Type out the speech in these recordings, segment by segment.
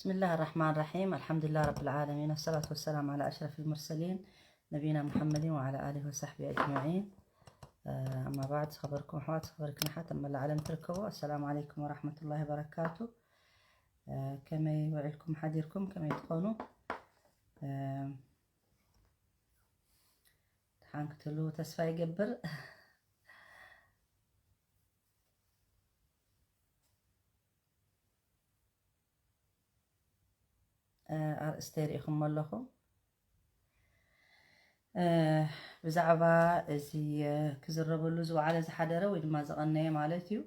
بسم الله الرحمن الرحيم. الحمد لله رب العالمين، والصلاة والسلام على أشرف المرسلين نبينا محمد وعلى آله وصحبه أجمعين. أما بعد، ዝኸበርኩም ኣሕዋት፣ ዝኸበርክን ኣሓት ኣብ መላእ ዓለም ትርከቡ፣ السلام عليكم ورحمة الله وبركاته. ከመይ ውዒልኩም ሓዲርኩም? ከመይ ትኾኑ? ደሓን ክትህልዉ ተስፋ ይገብር። ኣርእስተ ርኢኹም ኣለኹም። ብዛዕባ እዚ ክዝረበሉ ዝወዓለ ዝሓደረ ወይ ድማ ዝቐነየ ማለት እዩ።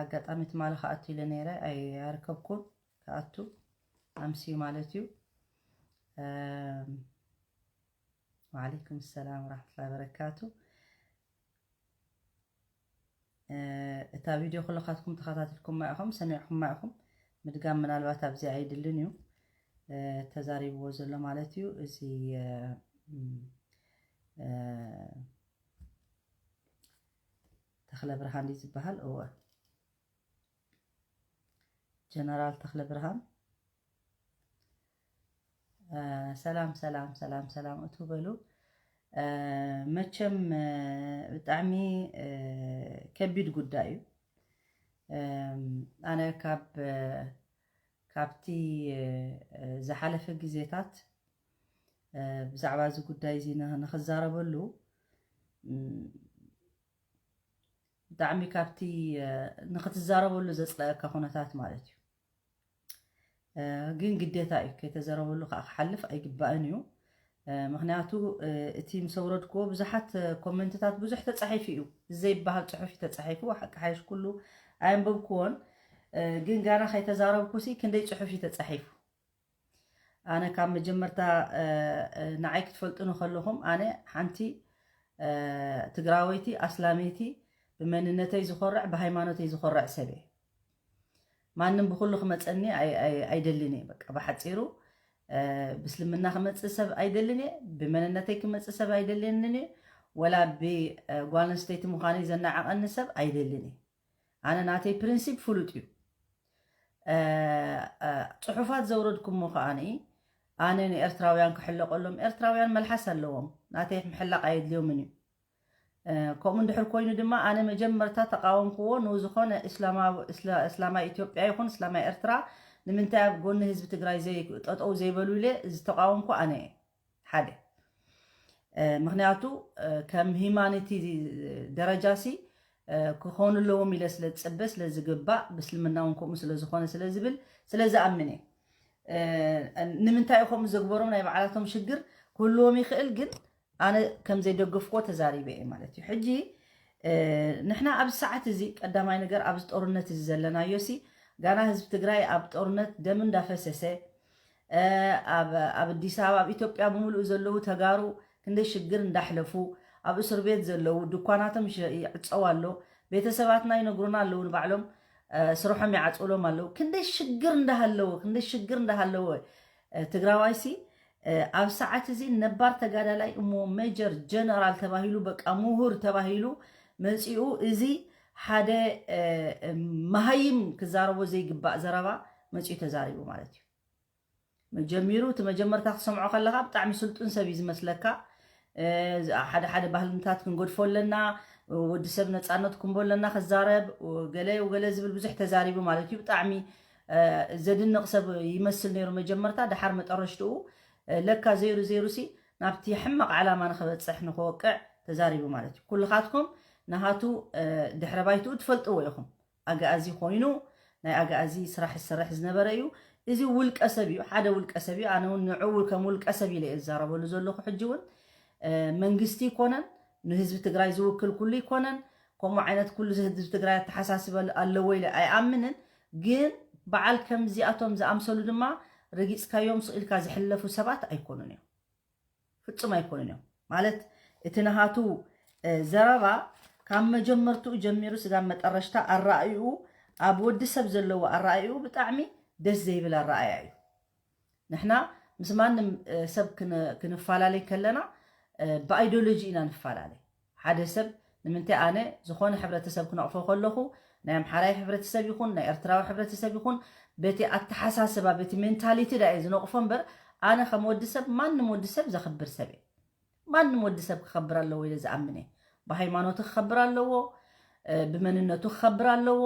ኣጋጣሚ ትማሊ ክኣቱ ኢለ ነይረ፣ ኣይኣርከብኩን። ክኣቱ ኣምስዩ ማለት እዩ። ወዓለይኩም ሰላም ወራሕመቱላሂ ወበረካቱ። እታ ቪድዮ ኩልኻትኩም ተኸታትልኩማ ኢኹም፣ ሰሚዕኩማ ኢኹም። ምድጋም ምናልባት ኣብዚ ኣይድልን እዩ። ተዛሪብዎ ዘሎ ማለት እዩ። እዚ ተኽለ ብርሃን ድዩ ዝበሃል? እወ፣ ጀነራል ተኽለ ብርሃን። ሰላም ሰላም ሰላም ሰላም፣ እቱ በሉ። መቸም ብጣዕሚ ከቢድ ጉዳይ እዩ። ኣነ ካብ ካብቲ ዝሓለፈ ግዜታት ብዛዕባ እዚ ጉዳይ እዚ ንኽዛረበሉ ብጣዕሚ ካብቲ ንኽትዛረበሉ ዘፅለኣካ ኩነታት ማለት እዩ። ግን ግዴታ እዩ፣ ከይተዘረበሉ ከዓ ክሓልፍ ኣይግባእን እዩ። ምክንያቱ እቲ ምስ ኣውረድክዎ ብዙሓት ኮመንትታት ብዙሕ ተፃሒፉ እዩ፣ ዘይበሃል ፅሑፍ እዩ ተፃሒፉ። ሓቂ ሓይሽ ኩሉ ኣየንበብክዎን፣ ግን ጋና ከይተዛረብኩሲ ክንደይ ፅሑፍ እዩ ተፃሒፉ። ኣነ ካብ መጀመርታ ንዓይ ክትፈልጡኒ ከለኹም፣ ኣነ ሓንቲ ትግራወይቲ ኣስላመይቲ፣ ብመንነተይ ዝኾርዕ፣ ብሃይማኖተይ ዝኾርዕ ሰብ እየ። ማንም ብኩሉ ክመፀኒ ኣይደልን እየ። በቃ ብሓፂሩ ብእስልምና ክመፅእ ሰብ ኣይደልን እየ፣ ብመንነተይ ክመፅእ ሰብ ኣይደልየንን እየ፣ ወላ ብጓል ኣንስተይቲ ምዃነይ ዘናዕቐኒ ሰብ ኣይደልን እየ። ኣነ ናተይ ፕሪንሲፕ ፍሉጥ እዩ። ፅሑፋት ዘውረድኩሞ ከዓኒ ኣነ ንኤርትራውያን ክሕለቀሎም፣ ኤርትራውያን መልሓስ ኣለዎም፣ ናተይ ምሕላቕ ኣየድልዮምን እዩ። ከምኡ እንድሕር ኮይኑ ድማ ኣነ መጀመርታ ተቃወምክዎ ንዝኾነ እስላማዊ እስላማይ ኢትዮጵያ ይኹን እስላማይ ኤርትራ ንምንታይ ኣብ ጎኒ ህዝቢ ትግራይ ጠጠው ዘይበሉ ኢለ ዝተቃወምኩ ኣነ እየ። ሓደ ምክንያቱ ከም ሂማኒቲ ደረጃ ሲ ክኾኑ ኣለዎም ኢለ ስለ ዝፅበ ስለ ዝግባእ ብእስልምና እውን ከምኡ ስለ ዝኾነ ስለ ዝብል ስለ ዝኣምን እየ። ንምንታይ ከምኡ ዘግበሮም ናይ ባዕላቶም ሽግር ክህልዎም ይኽእል፣ ግን ኣነ ከም ዘይደገፍክዎ ተዛሪበ እየ ማለት እዩ። ሕጂ ንሕና ኣብዚ ሰዓት እዚ ቀዳማይ ነገር ኣብዚ ጦርነት እዚ ዘለናዮ ሲ ጋና ህዝቢ ትግራይ ኣብ ጦርነት ደም እንዳፈሰሰ ኣብ ኣዲስ ኣበባ ኣብ ኢትዮጵያ ብምሉእ ዘለዉ ተጋሩ ክንደይ ሽግር እንዳሕለፉ ኣብ እስር ቤት ዘለዉ ድኳናቶም ይዕፀው ኣሎ። ቤተሰባትና ይነግሩና ኣለዉ ንባዕሎም ስርሖም ይዓፅውሎም ኣለዉ። ክንደይ ሽግር እንዳሃለወ ክንደይ ሽግር እንዳሃለወ ትግራዋይ ሲ ኣብ ሰዓት እዚ ነባር ተጋዳላይ እሞ ሜጀር ጀነራል ተባሂሉ በቃ ምሁር ተባሂሉ መፂኡ እዚ ሓደ መሃይም ክዛረቦ ዘይግባእ ዘረባ መፂኡ ተዛሪቡ ማለት እዩ። መጀሚሩ እቲ መጀመርታ ክሰምዖ ከለኻ ብጣዕሚ ስልጡን ሰብ እዩ ዝመስለካ። ሓደ ሓደ ባህልታት ክንገድፎ ኣለና፣ ወዲ ሰብ ነፃነት ክንቦ ኣለና ክዛረብ፣ ገለ ገለ ዝብል ብዙሕ ተዛሪቡ ማለት እዩ። ብጣዕሚ ዘድንቕ ሰብ ይመስል ነይሩ መጀመርታ። ደሓር መጠረሽትኡ ለካ ዘይሩ ዘይሩ ሲ ናብቲ ሕማቕ ዓላማ ንኽበፅሕ ንኽወቅዕ ተዛሪቡ ማለት እዩ። ኩልኻትኩም ንሃቱ ድሕረ ባይትኡ ትፈልጥዎ ኢኹም። ኣግኣዚ ኮይኑ ናይ ኣግኣዚ ስራሕ ዝሰርሕ ዝነበረ እዩ። እዚ ውልቀ ሰብ እዩ፣ ሓደ ውልቀ ሰብ እዩ። ኣነ እውን ንዕኡ ከም ውልቀ ሰብ ኢለ እየ ዝዛረበሉ ዘለኹ። ሕጂ እውን መንግስቲ ይኮነን ንህዝቢ ትግራይ ዝውክል ኩሉ ይኮነን። ከምኡ ዓይነት ኩሉ ህዝቢ ትግራይ ኣተሓሳስበ ኣለዎ ኢለ ኣይኣምንን። ግን በዓል ከምዚኣቶም ዝኣምሰሉ ድማ ረጊፅካዮም ስቕ ኢልካ ዝሕለፉ ሰባት ኣይኮኑን እዮም። ፍጹም ኣይኮኑን እዮም። ማለት እቲ ናሃቱ ዘረባ ካብ መጀመርትኡ ጀሚሩ ስጋብ መጠረሽታ ኣረኣእይኡ ኣብ ወዲ ሰብ ዘለዎ ኣረኣእይኡ ብጣዕሚ ደስ ዘይብል ኣረኣእያ እዩ። ንሕና ምስ ማንም ሰብ ክንፈላለይ ከለና ብኣይዲዮሎጂ ኢና ንፈላለይ። ሓደ ሰብ ንምንታይ ኣነ ዝኾነ ሕብረተሰብ ክነቕፎ ከለኹ፣ ናይ ኣምሓራይ ሕብረተሰብ ይኹን ናይ ኤርትራዊ ሕብረተሰብ ይኹን፣ በቲ ኣተሓሳስባ፣ በቲ ሜንታሊቲ ዳ እየ ዝነቕፎ እምበር፣ ኣነ ከም ወዲ ሰብ፣ ማንም ወዲ ሰብ ዘኽብር ሰብ እየ። ማንም ወዲ ሰብ ክኸብር ኣለዎ ኢለ ዝኣምን እየ። ብሃይማኖቱ ክኸብር ኣለዎ፣ እ፣ ብመንነቱ ክኸብር ኣለዎ።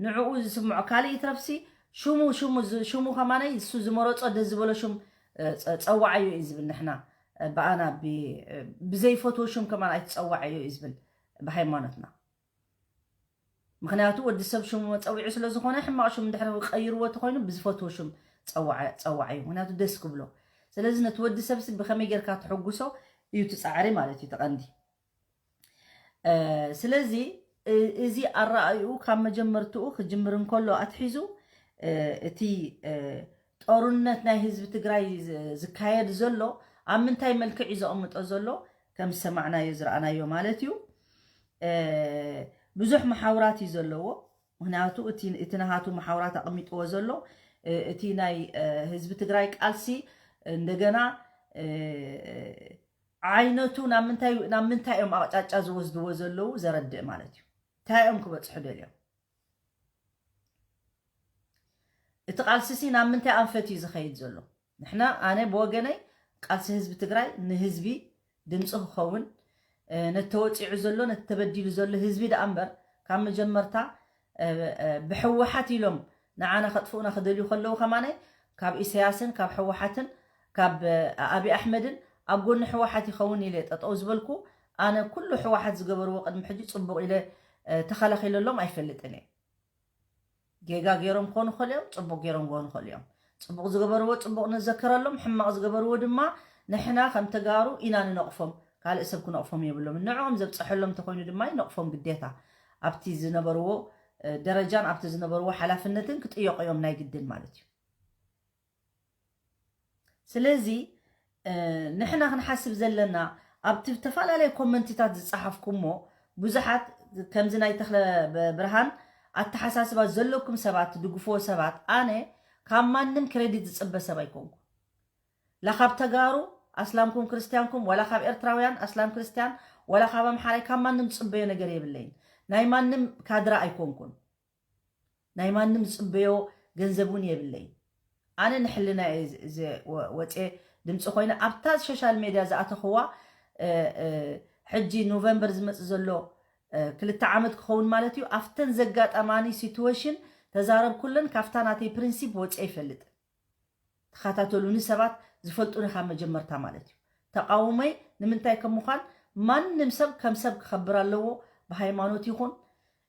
ንዕኡ ዝስምዖ ካልእ ይትረፍሲ፣ ሽሙ፣ ሽሙ ዝ-፣ ሽሙ ከማነይ እሱ ዝመረጾ ደስ ዝበሎ ሽም፣ እ፣ ጸ-፣ ጸዋዓዮ እዩ ዝብል። ንሕና፣ እ፣ ብኣና ብ-፣ እ፣ ብዘይፈትዎ ሽም ከማን ኣይትጸዋዓዮ እዩ ዝብል ብሃይማኖትና። ምኽንያቱ ወዲ ሰብ ሽሙ መጸውዒ ስለ ዝኾነ፣ ሕማቕ ሽም እንድሕር ቀይርዎ ተኾይኑ ብዝፈትዎ ሽም ጸዋዓ-፣ ጸዋዓዮ። ምኽንያቱ ደስ ክብሎ። ስለዚ ነቲ ወዲ ሰብሲ ብኸመይ ጌርካ ትሕጉሶ እዩ እቲ ጻዕሪ ማለት እዩ እቲ ቀንዲ። እ፣ ስለዚ እ-፣ እዚ ኣረኣእኡ ካብ መጀመርትኡ ክጅምር እንከሎ ኣትሒዙ፣ እ፣ እቲ፣ እ፣ ጦርነት ናይ ህዝቢ ትግራይ ዝ-፣ ዝካየድ ዘሎ ኣብ ምንታይ መልክዕ እዩ ዘቐምጦ ዘሎ? ከም ዝሰማዕናዮ ዝረኣናዮ ማለት እዩ። እ፣ ብዙሕ መሓውራት እዩ ዘለዎ። ምኽንያቱ እቲ፣ እቲ ናሃቱ መሓውራት ኣቐሚጥዎ ዘሎ፣ እ፣ እቲ ናይ፣ እ፣ ህዝቢ ትግራይ ቃልሲ እንደገና፣ እ፣ ዓይነቱ ናብ ምንታይ፣ ናብ ምንታይ እዮም ኣቕጫጫ ዝወስድዎ ዘለዉ ዘረድእ ማለት እዩ። እንታይ እዮም ክበጽሑ ደልዮም? እቲ ቃልሲሲ ናብ ምንታይ ኣንፈት እዩ ዝኸይድ ዘሎ? ንሕና፣ ኣነ ብወገነይ ቃልሲ ህዝቢ ትግራይ ንህዝቢ ድምፂ ክኸውን፣ እ፣ ነቲ ተወፂዑ ዘሎ፣ ነቲ ተበዲሉ ዘሎ ህዝቢ ደኣ እምበር፣ ካብ መጀመርታ፣ እ፣ እ፣ ብህወሓት ኢሎም ንዓና ከጥፍኡና ክደልዩ ከለዉ ከማነይ፣ ካብ ኢሳያስን ካብ ህወሓትን ካብ፣ እ፣ ኣብይ ኣሕመድን ኣብ ጎኒ ህወሓት ይኸውን ኢለ ጠጠው ዝበልኩ። ኣነ ኩሉ ህወሓት ዝገበርዎ ቅድሚ ሕጂ ጽቡቕ ኢለ፣ እ፣ ተኸላኺለሎም ኣይፈልጥን እየ። ጌጋ ገይሮም ክኾኑ ይኽእሉ እዮም፣ ጽቡቕ ገይሮም ክኾኑ ይኽእሉ እዮም። ጽቡቕ ዝገበርዎ ጽቡቕ ንዘከረሎም፣ ሕማቕ ዝገበርዎ ድማ ንሕና ከም ተጋሩ ኢና ንነቕፎም፣ ካልእ ሰብ ክነቕፎም የብሎም። ንዕኦም ዘብፀሐሎም ተኾይኑ ድማ ይነቕፎም ግዴታ። ኣብቲ ዝነበርዎ፣ እ፣ ደረጃን ኣብቲ ዝነበርዎ ሓላፍነትን ክጥየቑ እዮም ናይ ግድን ማለት እዩ። ስለዚ፣ እ፣ ንሕና ክንሓስብ ዘለና፣ ኣብቲ ዝተፈላለየ ኮመንትታት ዝጸሓፍኩሞ፣ ብዙሓት ከምዚ ናይ ተኽለ ብ-፣ ብርሃን ኣተሓሳስባ ዘለኩም ሰባት፣ ትድግፍዎ ሰባት፣ ኣነ ካብ ማንም ክሬዲት ዝጽበ ሰብ ኣይኮንኩ። ላ ካብ ተጋሩ ኣስላምኩም ክርስትያንኩም፣ ዋላ ካብ ኤርትራውያን ኣስላም ክርስትያን፣ ዋላ ካብ ኣምሓራይ፣ ካብ ማንም ዝጽበዮ ነገር የብለይን። ናይ ማንም ካድራ ኣይኮንኩን። ናይ ማንም ዝጽበዮ ገንዘብ እውን የብለይን። ኣነ ንሕልና እየ ዝ-፣ ዝ-፣ ወ-፣ ወጽየ ድምፂ ኮይነ ኣብታ ሶሻል ሜድያ ዝኣተኽዋ፣ እ፣ እ፣ ሕጂ ኖቨምበር ዝመጽእ ዘሎ፣ እ፣ ክልተ ዓመት ክኸውን ማለት እዩ። ኣብተን ዘጋጠማኒ ሲትዌሽን ተዛረብኩለን፣ ካብታ ናተይ ፕሪንሲፕ ወጽየ ይፈልጥ። ተኸታተሉኒ ሰባት ዝፈልጡኒ ካብ መጀመርታ ማለት እዩ። ተቃውሞይ ንምንታይ ከም ምዃን ማንም ሰብ ከም ሰብ ክኸብር ኣለዎ፣ ብሃይማኖት ይኹን፣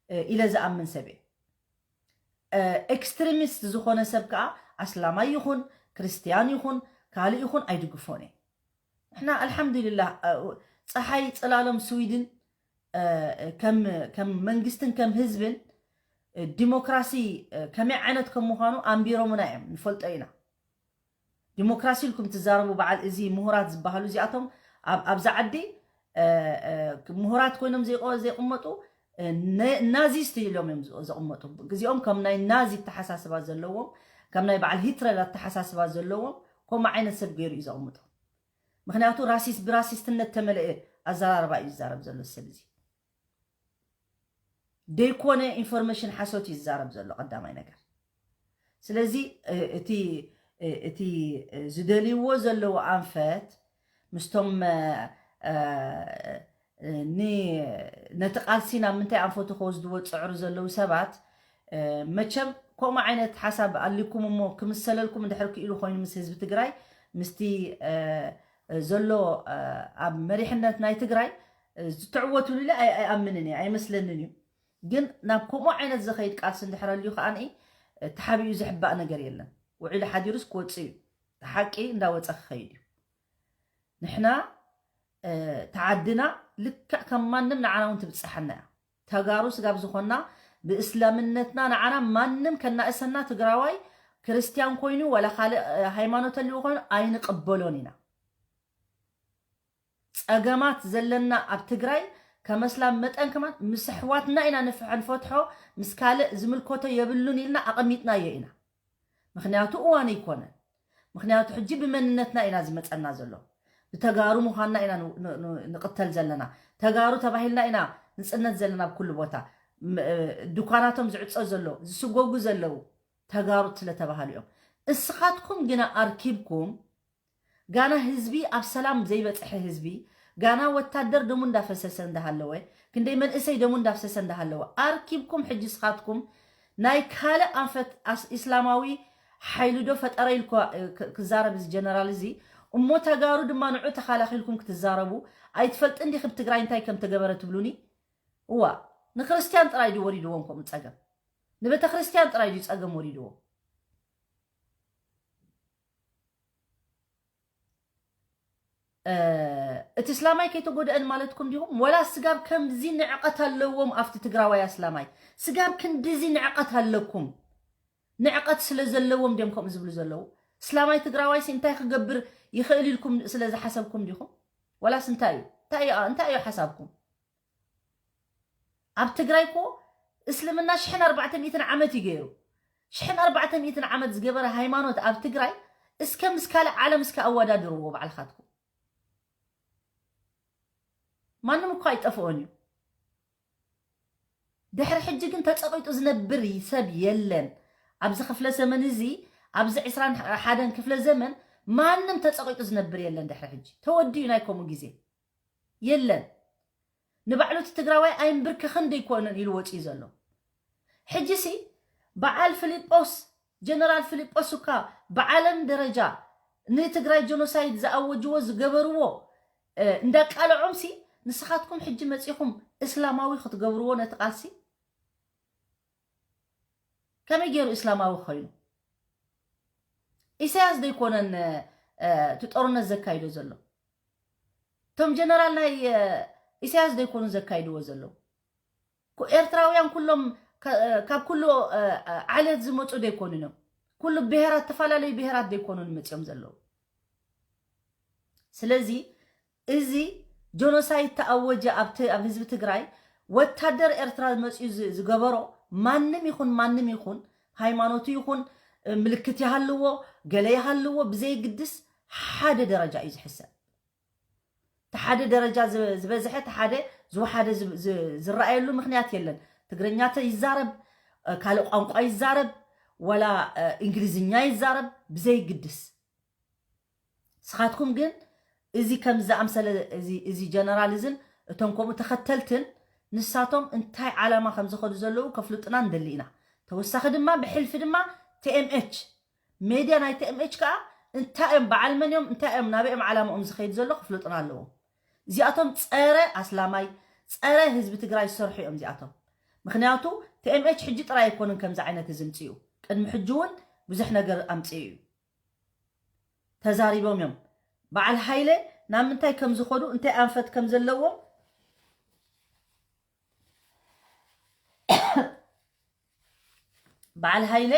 እ፣ ኢለ ዝኣምን ሰብ እየ። እ፣ ኤክስትሪሚስት ዝኾነ ሰብ ከዓ ኣስላማይ ይኹን ክርስትያን ይኹን ካልእ ይኹን ኣይድግፎን እየ። ንሕና ኣልሓምዱሊላህ፣ እ፣ ፀሓይ ፅላሎም ስዊድን፣ እ፣ ከም፣ ከም መንግስትን ከም ህዝብን፣ እ፣ ዲሞክራሲ፣ እ፣ ከመይ ዓይነት ከም ምዃኑ ኣንቢሮምና እዮም፣ ንፈልጦ ኢና። ዲሞክራሲ ኢልኩም ትዛረቡ በዓል እዚ ምሁራት ዝበሃሉ እዚኣቶም ኣብ፣ ኣብዛ ዓዲ፣ እ፣ እ፣ ምሁራት ኮይኖም ዘይቆ-፣ ዘይቕመጡ፣ እ፣ ነ-፣ ናዚስት ኢሎም እዮም ዝ-፣ ዘቕመጡ። እዚኦም ከም ናይ ናዚ ኣተሓሳስባ ዘለዎም፣ ከም ናይ በዓል ሂትለር ኣተሓሳስባ ዘለዎም፣ ከምኡ ዓይነት ሰብ ገይሩ እዩ ዘቕምጦም። ምኽንያቱ ራሲስት፣ ብራሲስትነት ተመልአ ኣዘራርባ እዩ ዝዛረብ ዘሎ ሰብ እዚ። ደይኮነ ኢንፎርሜሽን ሓሶት እዩ ዝዛረብ ዘሎ ቀዳማይ ነገር። ስለዚ፣ እ፣ እቲ፣ እ፣ እቲ፣ እ፣ ዝደልይዎ ዘለዉ ኣንፈት ምስቶም፣ እ፣ እ፣ እ፣ ኒ-፣ ነቲ ቃልሲ ናብ ምንታይ ኣንፈቱ ከወስድዎ ዝጽዕሩ ዘለዉ ሰባት፣ እ፣ መቸም ከምኡ ዓይነት ሓሳብ ኣልኩም እሞ ክምሰለልኩም እንድሕር ክኢሉ ኮይኑ ምስ ህዝቢ ትግራይ፣ ምስቲ፣ እ፣ ዘሎ፣ እ፣ ኣብ መሪሕነት ናይ ትግራይ፣ እ፣ ዝትዕወቱሉ ኢለ ኣይ-፣ ኣይኣምንን እየ፣ ኣይመስለንን እዩ። ግን ናብ ከምኡ ዓይነት ዝኸይድ ቃልሲ እንድሕር ኣልዩ ከኣ፣ እ፣ ተሓቢኡ ዝሕባእ ነገር የለን። ውዒሉ ሓዲሩስ ክወጽእ እዩ። እቲ ሓቂ እንዳወጸ ክኸይድ እዩ። ንሕና፣ እ፣ ተዓድና ልክዕ ከም ማንም ንዓና እውን ትብጽሓና እያ። ተጋሩ ስጋብ ዝኾንና ብእስላምነትና ንዓና ማንም ከናእሰና፣ ትግራዋይ ክርስትያን ኮይኑ ዋላ ካልእ፣ እ፣ ሃይማኖት ኣልዎ ኮይኑ ኣይንቕበሎን ኢና። ጸገማት ዘለና ኣብ ትግራይ ከም ኣስላም መጠን ከማን ምስ ኣሕዋትና ኢና ንፍሕ-፣ ንፈትሖ፣ ምስ ካልእ ዝምልከቶ የብሉን ኢልና ኣቐሚጥናዮ ኢና። ምኽንያቱ እዋኑ ኣይኮነን። ምኽንያቱ ሕጂ ብመንነትና ኢና ዝመጸና ዘሎ። ብተጋሩ ምዃንና ኢና ን-፣ ን-፣ ን-፣ ንቕተል ዘለና። ተጋሩ ተባሂልና ኢና ንፅነት ዘለና ኣብ ኩሉ ቦታ፣ ም-፣ እ፣ ድኳናቶም ዝዕጾ ዘሎ፣ ዝስጎጉ ዘለዉ ተጋሩት ስለተባሃሉ እዮም። እስኻትኩም ግና ኣርኪብኩም፣ ጋና ህዝቢ ኣብ ሰላም ዘይበጽሐ ህዝቢ፣ ጋና ወታደር ደሙ እንዳፈሰሰ እንዳሃለወ፣ ክንደይ መንእሰይ ደሙ እንዳፍሰሰ እንዳሃለወ፣ ኣርኪብኩም ሕጂ እስኻትኩም ናይ ካልእ ኣንፈት ኣስ-፣ ኢስላማዊ ሓይሊ ዶ ፈጠረ ኢልኳ፣ እ፣ ክ-፣ ክዛረብ እዚ ጀነራል እዚ፣ እሞ ተጋሩ ድማ ንዑ ተኻላኺልኩም ክትዛረቡ ኣይትፈልጥን ዲኺ? ብትግራይ እንታይ ከም ተገበረ ትብሉኒ? እዋ፣ ንክርስትያን ጥራይ ድዩ ወሪድዎም ከምኡ ጸገም? ንቤተ ክርስትያን ጥራይ ድዩ ጸገም ወሪድዎ? እ፣ እቲ እስላማይ ከይተጎድአን ማለትኩም ዲኹም? ወላ ስጋብ ከምዚ ንዕቀት ኣለዎም ኣብቲ ትግራዋይ ኣስላማይ? ስጋብ ክንድዚ ንዕቀት ኣለኩም? ንዕቀት ስለ ዘለዎም ድዮም ከምኡ ዝብሉ ዘለዉ? እስላማይ ትግራዋይሲ እንታይ ክገብር ይኽእል ኢልኩም ስለ ዝሓሰብኩም ዲኹም? ወላስ እንታይ እዩ? እንታይ እዩ፣ እንታይ እዩ ሓሳብኩም? ኣብ ትግራይ እኮ እስልምና ሽሕን ኣርባዕተ ሚእትን ዓመት እዩ ገይሩ። ሽሕን ኣርባዕተ ሚእትን ዓመት ዝገበረ ሃይማኖት ኣብ ትግራይ እስከ ምስ ካልእ ዓለም እስከ ኣወዳድርዎ ባዕልኻትኩም። ማንም እኮ ኣይጠፍኦን እዩ። ድሕሪ ሕጂ ግን ተጸቒጡ ዝነብር ሰብ የለን። ኣብዚ ክፍለ ዘመን እዚ፣ ኣብዚ ዕስራን ሓደን ክፍለ ዘመን ማንም ተጸቒጡ ዝነብር የለን። ድሕሪ ሕጂ ተወዲኡ ናይ ከምኡ ግዜ የለን። ንባዕሉ እቲ ትግራዋይ ኣይምብርከኽን ደይኮነን ኢሉ ወፂኡ ዘሎ። ሕጂሲ በዓል ፊሊጶስ፣ ጀነራል ፊሊጶስ እኳ ብዓለም ደረጃ ንትግራይ ጀኖሳይድ ዝኣወጅዎ ዝገበርዎ፣ እ፣ እንዳቃለዖምሲ ንስኻትኩም ሕጂ መፂኹም እስላማዊ ክትገብርዎ ነቲ ቃልሲ ከመይ ገይሩ እስላማዊ ኮይኑ? ኢሳያስ ዘይኮነን፣ እ፣ እቲ ጦርነት ዘካይዶ ዘሎ? እቶም ጀነራል ናይ፣ እ፣ ኢሳያስ ዘይኮኑ ዘካይድዎ ዘለዉ? ኩ-፣ ኤርትራውያን ኩሎም ከ-፣ እ፣ ካብ ኩሉ፣ እ፣ እ፣ ዓሌት ዝመጹ ዘይኮኑን እዮም? ኩሉ ብሄራት፣ ዝተፈላለዩ ብሄራት ዘይኮኑን መጺኦም ዘለዉ? ስለዚ እዚ ጆኖሳይድ ተኣወጀ ኣብ ት-፣ ኣብ ህዝቢ ትግራይ፣ ወታደር ኤርትራ መጺኡ ዝ-፣ ዝገበሮ፣ ማንም ይኹን ማንም ይኹን፣ ሃይማኖቱ ይኹን፣ እ፣ ምልክት ይሃልዎ፣ ገለ ይሃልዎ፣ ብዘይግድስ ሓደ ደረጃ እዩ ዝሕሰብ። እቲ ሓደ ደረጃ ዝ-፣ ዝበዝሐ፣ እቲ ሓደ ዝወሓደ ዝ-፣ ዝ-፣ ዝረኣየሉ ምኽንያት የለን። ትግርኛ ተ-፣ ይዛረብ፣ እ፣ ካልእ ቋንቋ ይዛረብ፣ ወላ፣ እ፣ እንግሊዝኛ ይዛረብ፣ ብዘይግድስ። ንስኻትኩም ግን እዚ ከም ዝኣምሰለ እዚ፣ እዚ ጀነራል እዝን እቶም ከምኡ ተኸተልትን ንሳቶም እንታይ ዓላማ ከም ዝኸዱ ዘለዉ ከፍልጡና ንደሊ ኢና። ተወሳኺ ድማ ብሕልፊ ድማ ቲ ኤም ኤች፣ ሜድያ ናይ ቲ ኤም ኤች ከኣ እንታይ እዮም፣ በዓል መን እዮም፣ እንታይ እዮም፣ ናበይ እዮም ዓላማኦም ዝኸይድ ዘሎ ክፍልጡና ኣለዎም። እዚኣቶም ጸረ ኣስላማይ፣ ጸረ ህዝቢ ትግራይ ዝሰርሑ እዮም እዚኣቶም። ምኽንያቱ ቲ ኤም ኤች ሕጂ ጥራይ ኣይኮኑን ከምዚ ዓይነት እዚ ምጽኡ፣ ቅድሚ ሕጂ እውን ብዙሕ ነገር ኣምጽኡ እዩ። ተዛሪቦም እዮም። በዓል ሃይለ ናብ ምንታይ ከም ዝኸዱ፣ እንታይ ኣንፈት ከም ዘለዎም፣ በዓል ሃይለ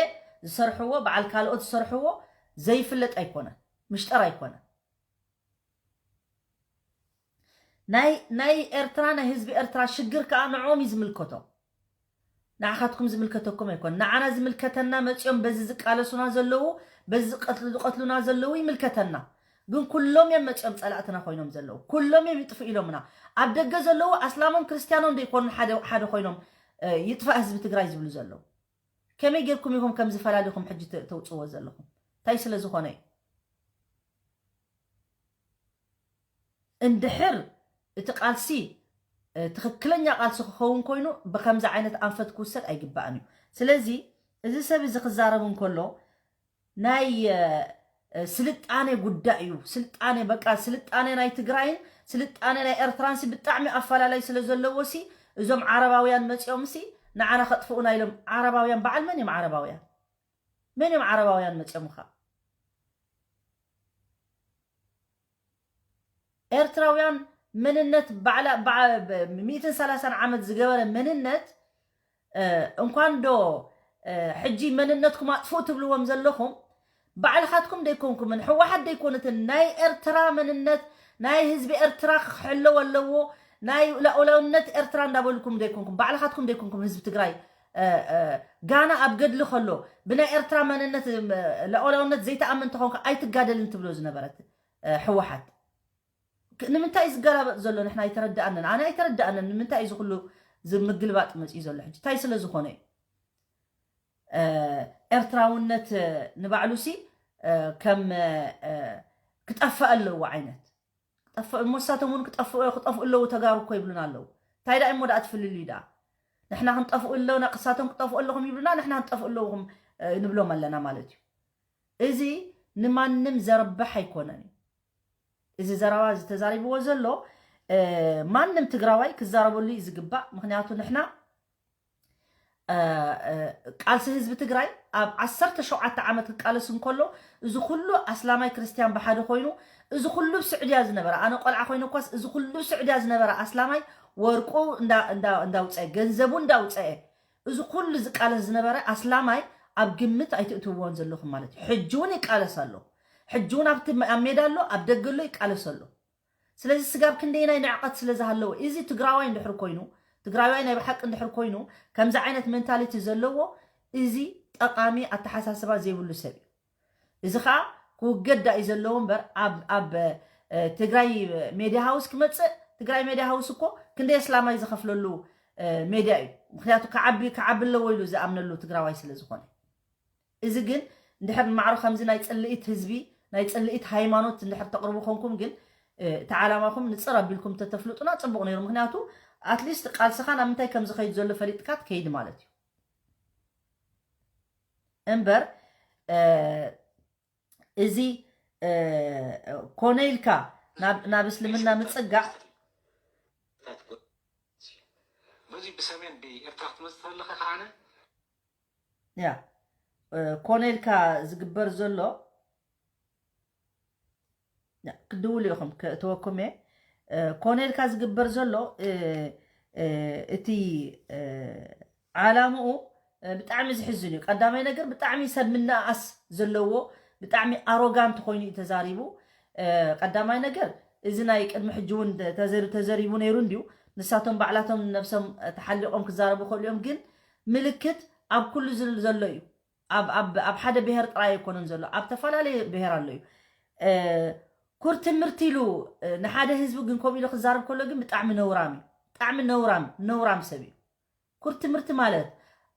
ዝሰርሕዎ፣ በዓል ካልኦት ዝሰርሕዎ ዘይፍለጥ ኣይኮነን፣ ምሽጠር ኣይኮነን። ናይ፣ ናይ ኤርትራ፣ ናይ ህዝቢ ኤርትራ ሽግር ከኣ ንዕኦም እዩ ዝምልከቶም። ንዓኻትኩም ዝምልከተኩም ኣይኮን። ንዓና ዝምልከተና መጺኦም በዚ ዝቃለሱና ዘለዉ፣ በዚ ዝቀትሉ-፣ ዝቀትሉና ዘለዉ ይምልከተና። ግን ኩሎም እዮም መጺኦም ጸላእትና ኮይኖም ዘለዉ። ኩሎም እዮም ይጥፉ ኢሎምና። ኣብ ደገ ዘለዉ ኣስላሞም ክርስትያኖም ደይኮኑን ሓደ፣ ሓደ ኮይኖም፣ እ፣ ይጥፋእ ህዝቢ ትግራይ ዝብሉ ዘለዉ። ከመይ ጌርኩም ኢኹም ከምዚ ፈላሊኹም ሕጂ ተ-፣ ተውጽዎ ዘለኹም? እንታይ ስለ ዝኾነ እዩ? እንድሕር እቲ ቃልሲ፣ እ፣ ትኽክለኛ ቃልሲ ክኸውን ኮይኑ ብከምዚ ዓይነት ኣንፈት ክውሰድ ኣይግባእን እዩ። ስለዚ እዚ ሰብ እዚ ክዛረብ እንከሎ ናይ፣ እ፣ እ፣ ስልጣኔ ጉዳይ እዩ። ስልጣኔ፣ በቃ ስልጣኔ ናይ ትግራይን ስልጣኔ ናይ ኤርትራንሲ ብጣዕሚ ኣፈላላይ ስለ ዘለዎሲ እዞም ዓረባውያን መጺኦምሲ ንዓና ከጥፍኡና ኢሎም። ዓረባውያን በዓል መን እዮም ዓረባውያን? መን እዮም ዓረባውያን መጺኦምኻ? ኤርትራውያን መንነት ባዕላ፣ በዓ-፣ ብ-፣ ሚእትን ሰላሳን ዓመት ዝገበረ መንነት፣ እ፣ እንኳን ዶ፣ እ፣ ሕጂ መንነትኩም ኣጥፍኡ ትብልዎም ዘለኹም፣ ባዕልኻትኩም ደይኮንኩምን፣ ህወሓት ደይኮነትን፣ ናይ ኤርትራ መንነት፣ ናይ ህዝቢ ኤርትራ ክሕለወ ኣለዎ፣ ናይ ላኡላውነት ኤርትራ እንዳበልኩም ደይኮንኩም፣ ባዕልኻትኩም ደይኮንኩም ህዝቢ ትግራይ፣ እ፣ እ፣ ጋና ኣብ ገድሊ ከሎ፣ ብናይ ኤርትራ መንነት፣ እ፣ ላኡላውነት ዘይተኣምን እንተኾንካ ኣይትጋደልን ትብሎ ዝነበረት፣ እ፣ ህወሓት። ክ- ንምንታይ እዩ ዝገላበጥ ዘሎ? ንሕና ኣይተረዳኣንን፣ ኣነ ኣይተረዳኣንን። ንምንታይ እዩ ዝኩሉ ዝምግልባጥ መፅዩ ዘሎ? ሕጂ እንታይ ስለ ዝኾነ እዩ? እ፣ ኤርትራውነት፣ እ፣ ንባዕሉሲ፣ እ፣ ከም፣ እ፣ ክጠፍእ ኣለዎ ዓይነት። ክጠፍእ እሞ፣ ንሳቶም እውን ክጠፍኡ፣ ክጠፍኡ ኣለዉ፣ ተጋሩ እኮ ይብሉና ኣለዉ። እንታይ ደኣ እሞ ደኣ ትፍልልዩ ደኣ? ንሕና ክንጠፍኡ ኣለና፣ ክሳቶም ክጠፍኡ ኣለኹም ይብሉና፣ ንሕና ክንጠፍኡ ኣለኹም፣ እ፣ ንብሎም ኣለና ማለት እዩ። እዚ ንማንም ዘርብሕ ኣይኮነን እዩ። እዚ ዘረባ እዚ ተዛሪብዎ ዘሎ፣ እ፣ ማንም ትግራዋይ ክዛረበሉ እዩ ዝግባእ። ምኽንያቱ ንሕና፣ እ፣ እ፣ ቃልሲ ህዝቢ ትግራይ ኣብ ዓሰርተ ሸውዓተ ዓመት ክቃለስ እንከሎ፣ እዚ ኩሉ ኣስላማይ ክርስትያን ብሓደ ኮይኑ፣ እዚ ኩሉ ኣብ ስዑድያ ዝነበረ፣ ኣነ ቆልዓ ኮይነ እኳስ፣ እዚ ኩሉ ኣብ ስዑድያ ዝነበረ ኣስላማይ ወርቁ እንዳ-፣ እንዳ-፣ እንዳውፀአ፣ ገንዘቡ እንዳውፀአ፣ እዚ ኩሉ ዝቃለስ ዝነበረ ኣስላማይ ኣብ ግምት ኣይትእትውዎን ዘለኹም ማለት እዩ። ሕጂ እውን ይቃለስ ኣሎ። ሕጂ እውን ኣብቲ መ-፣ ኣብ ሜዳ ኣሎ፣ ኣብ ደገ ኣሎ፣ ይቃለስ ኣሎ። ስለዚ ስጋብ ክንደየናይ ንዕቐት ስለ ዝሃለዎ፣ እዚ ትግራዋይ እንድሕር ኮይኑ፣ ትግራዋይ ናይ ብሓቂ እንድሕር ኮይኑ፣ ከምዚ ዓይነት ሜንታሊቲ ዘለዎ፣ እዚ ጠቓሚ ኣተሓሳስባ ዘይብሉ ሰብ እዩ። እዚ ኸዓ ክውገድ ዳ እዩ ዘለዎ እምበር፣ ኣብ፣ ኣብ፣ እ፣ ትግራይ ሜድያ ሃውስ ክመጽእ፣ ትግራይ ሜድያ ሃውስ እኮ ክንደይ ኣስላማይ ዝኸፍለሉ፣ እ፣ ሜድያ እዩ። ምኽንያቱ ክዓቢ፣ ክዓቢ ኣለዎ ኢሉ ዝኣምነሉ ትግራዋይ ስለ ዝኾነ። እዚ ግን እንድሕር ንማዕሮ ከምዚ ናይ ጽልኢት ህዝቢ፣ ናይ ጽልኢት ሃይማኖት እንድሕር ተቕርቡ ኮንኩም ግን፣ እ፣ እቲ ዓላማኹም ንጽር ኣቢልኩም እንተተፍልጡና ጽቡቕ ነይሩ። ምኽንያቱ ኣትሊስት ቃልስኻ ናብ ምንታይ ከም ዝኸይድ ዘሎ ፈሊጥካ ትከይድ ማለት እዩ። እምበር፣ እ፣ እዚ፣ እ፣ ኮነ ኢልካ ናብ፣ ናብ እስልምና ምጽጋዕ። በዚ ብሰሜን ብኤርትራ ክትመጽእ ከለኻ ከዓነ ያ፣ እ፣ ኮነ ኢልካ ዝግበር ዘሎ፣ ያ፣ ክድውሉ ኢኹም፣ ክእትወኩም እየ። እ፣ ኮነ ኢልካ ዝግበር ዘሎ፣ እ፣ እ፣ እቲ፣ እ፣ ዓላምኡ፣ እ፣ ብጣዕሚ ዝሕዝን እዩ። ቀዳማይ ነገር ብጣዕሚ ሰብ ምንእኣስ ዘለዎ፣ ብጣዕሚ ኣሮጋንት ኮይኑ እዩ ተዛሪቡ። እ፣ ቀዳማይ ነገር እዚ ናይ ቅድሚ ሕጂ እውን ተዘሪ-፣ ተዘሪቡ ነይሩ እንድዩ። ንሳቶም ባዕላቶም ነብሶም ተሓሊቖም ክዛረቡ ይኽእሉ እዮም፣ ግን ምልክት ኣብ ኩሉ ዝል-፣ ዘሎ እዩ። ኣብ፣ ኣብ፣ ኣብ ሓደ ብሄር ጥራይ ኣይኮነን ዘሎ፣ ኣብ ተፈላለየ ብሄር ኣሎ እዩ። እ፣ ኩር ትምህርቲ ኢሉ፣ እ፣ ንሓደ ህዝቢ ግን ከምኡ ኢሉ ክዛረብ ከሎ ግን ብጣዕሚ ነውራም እዩ። ብጣዕሚ ነውራም፣ ነውራም ሰብ እዩ። ኩር ትምህርቲ ማለት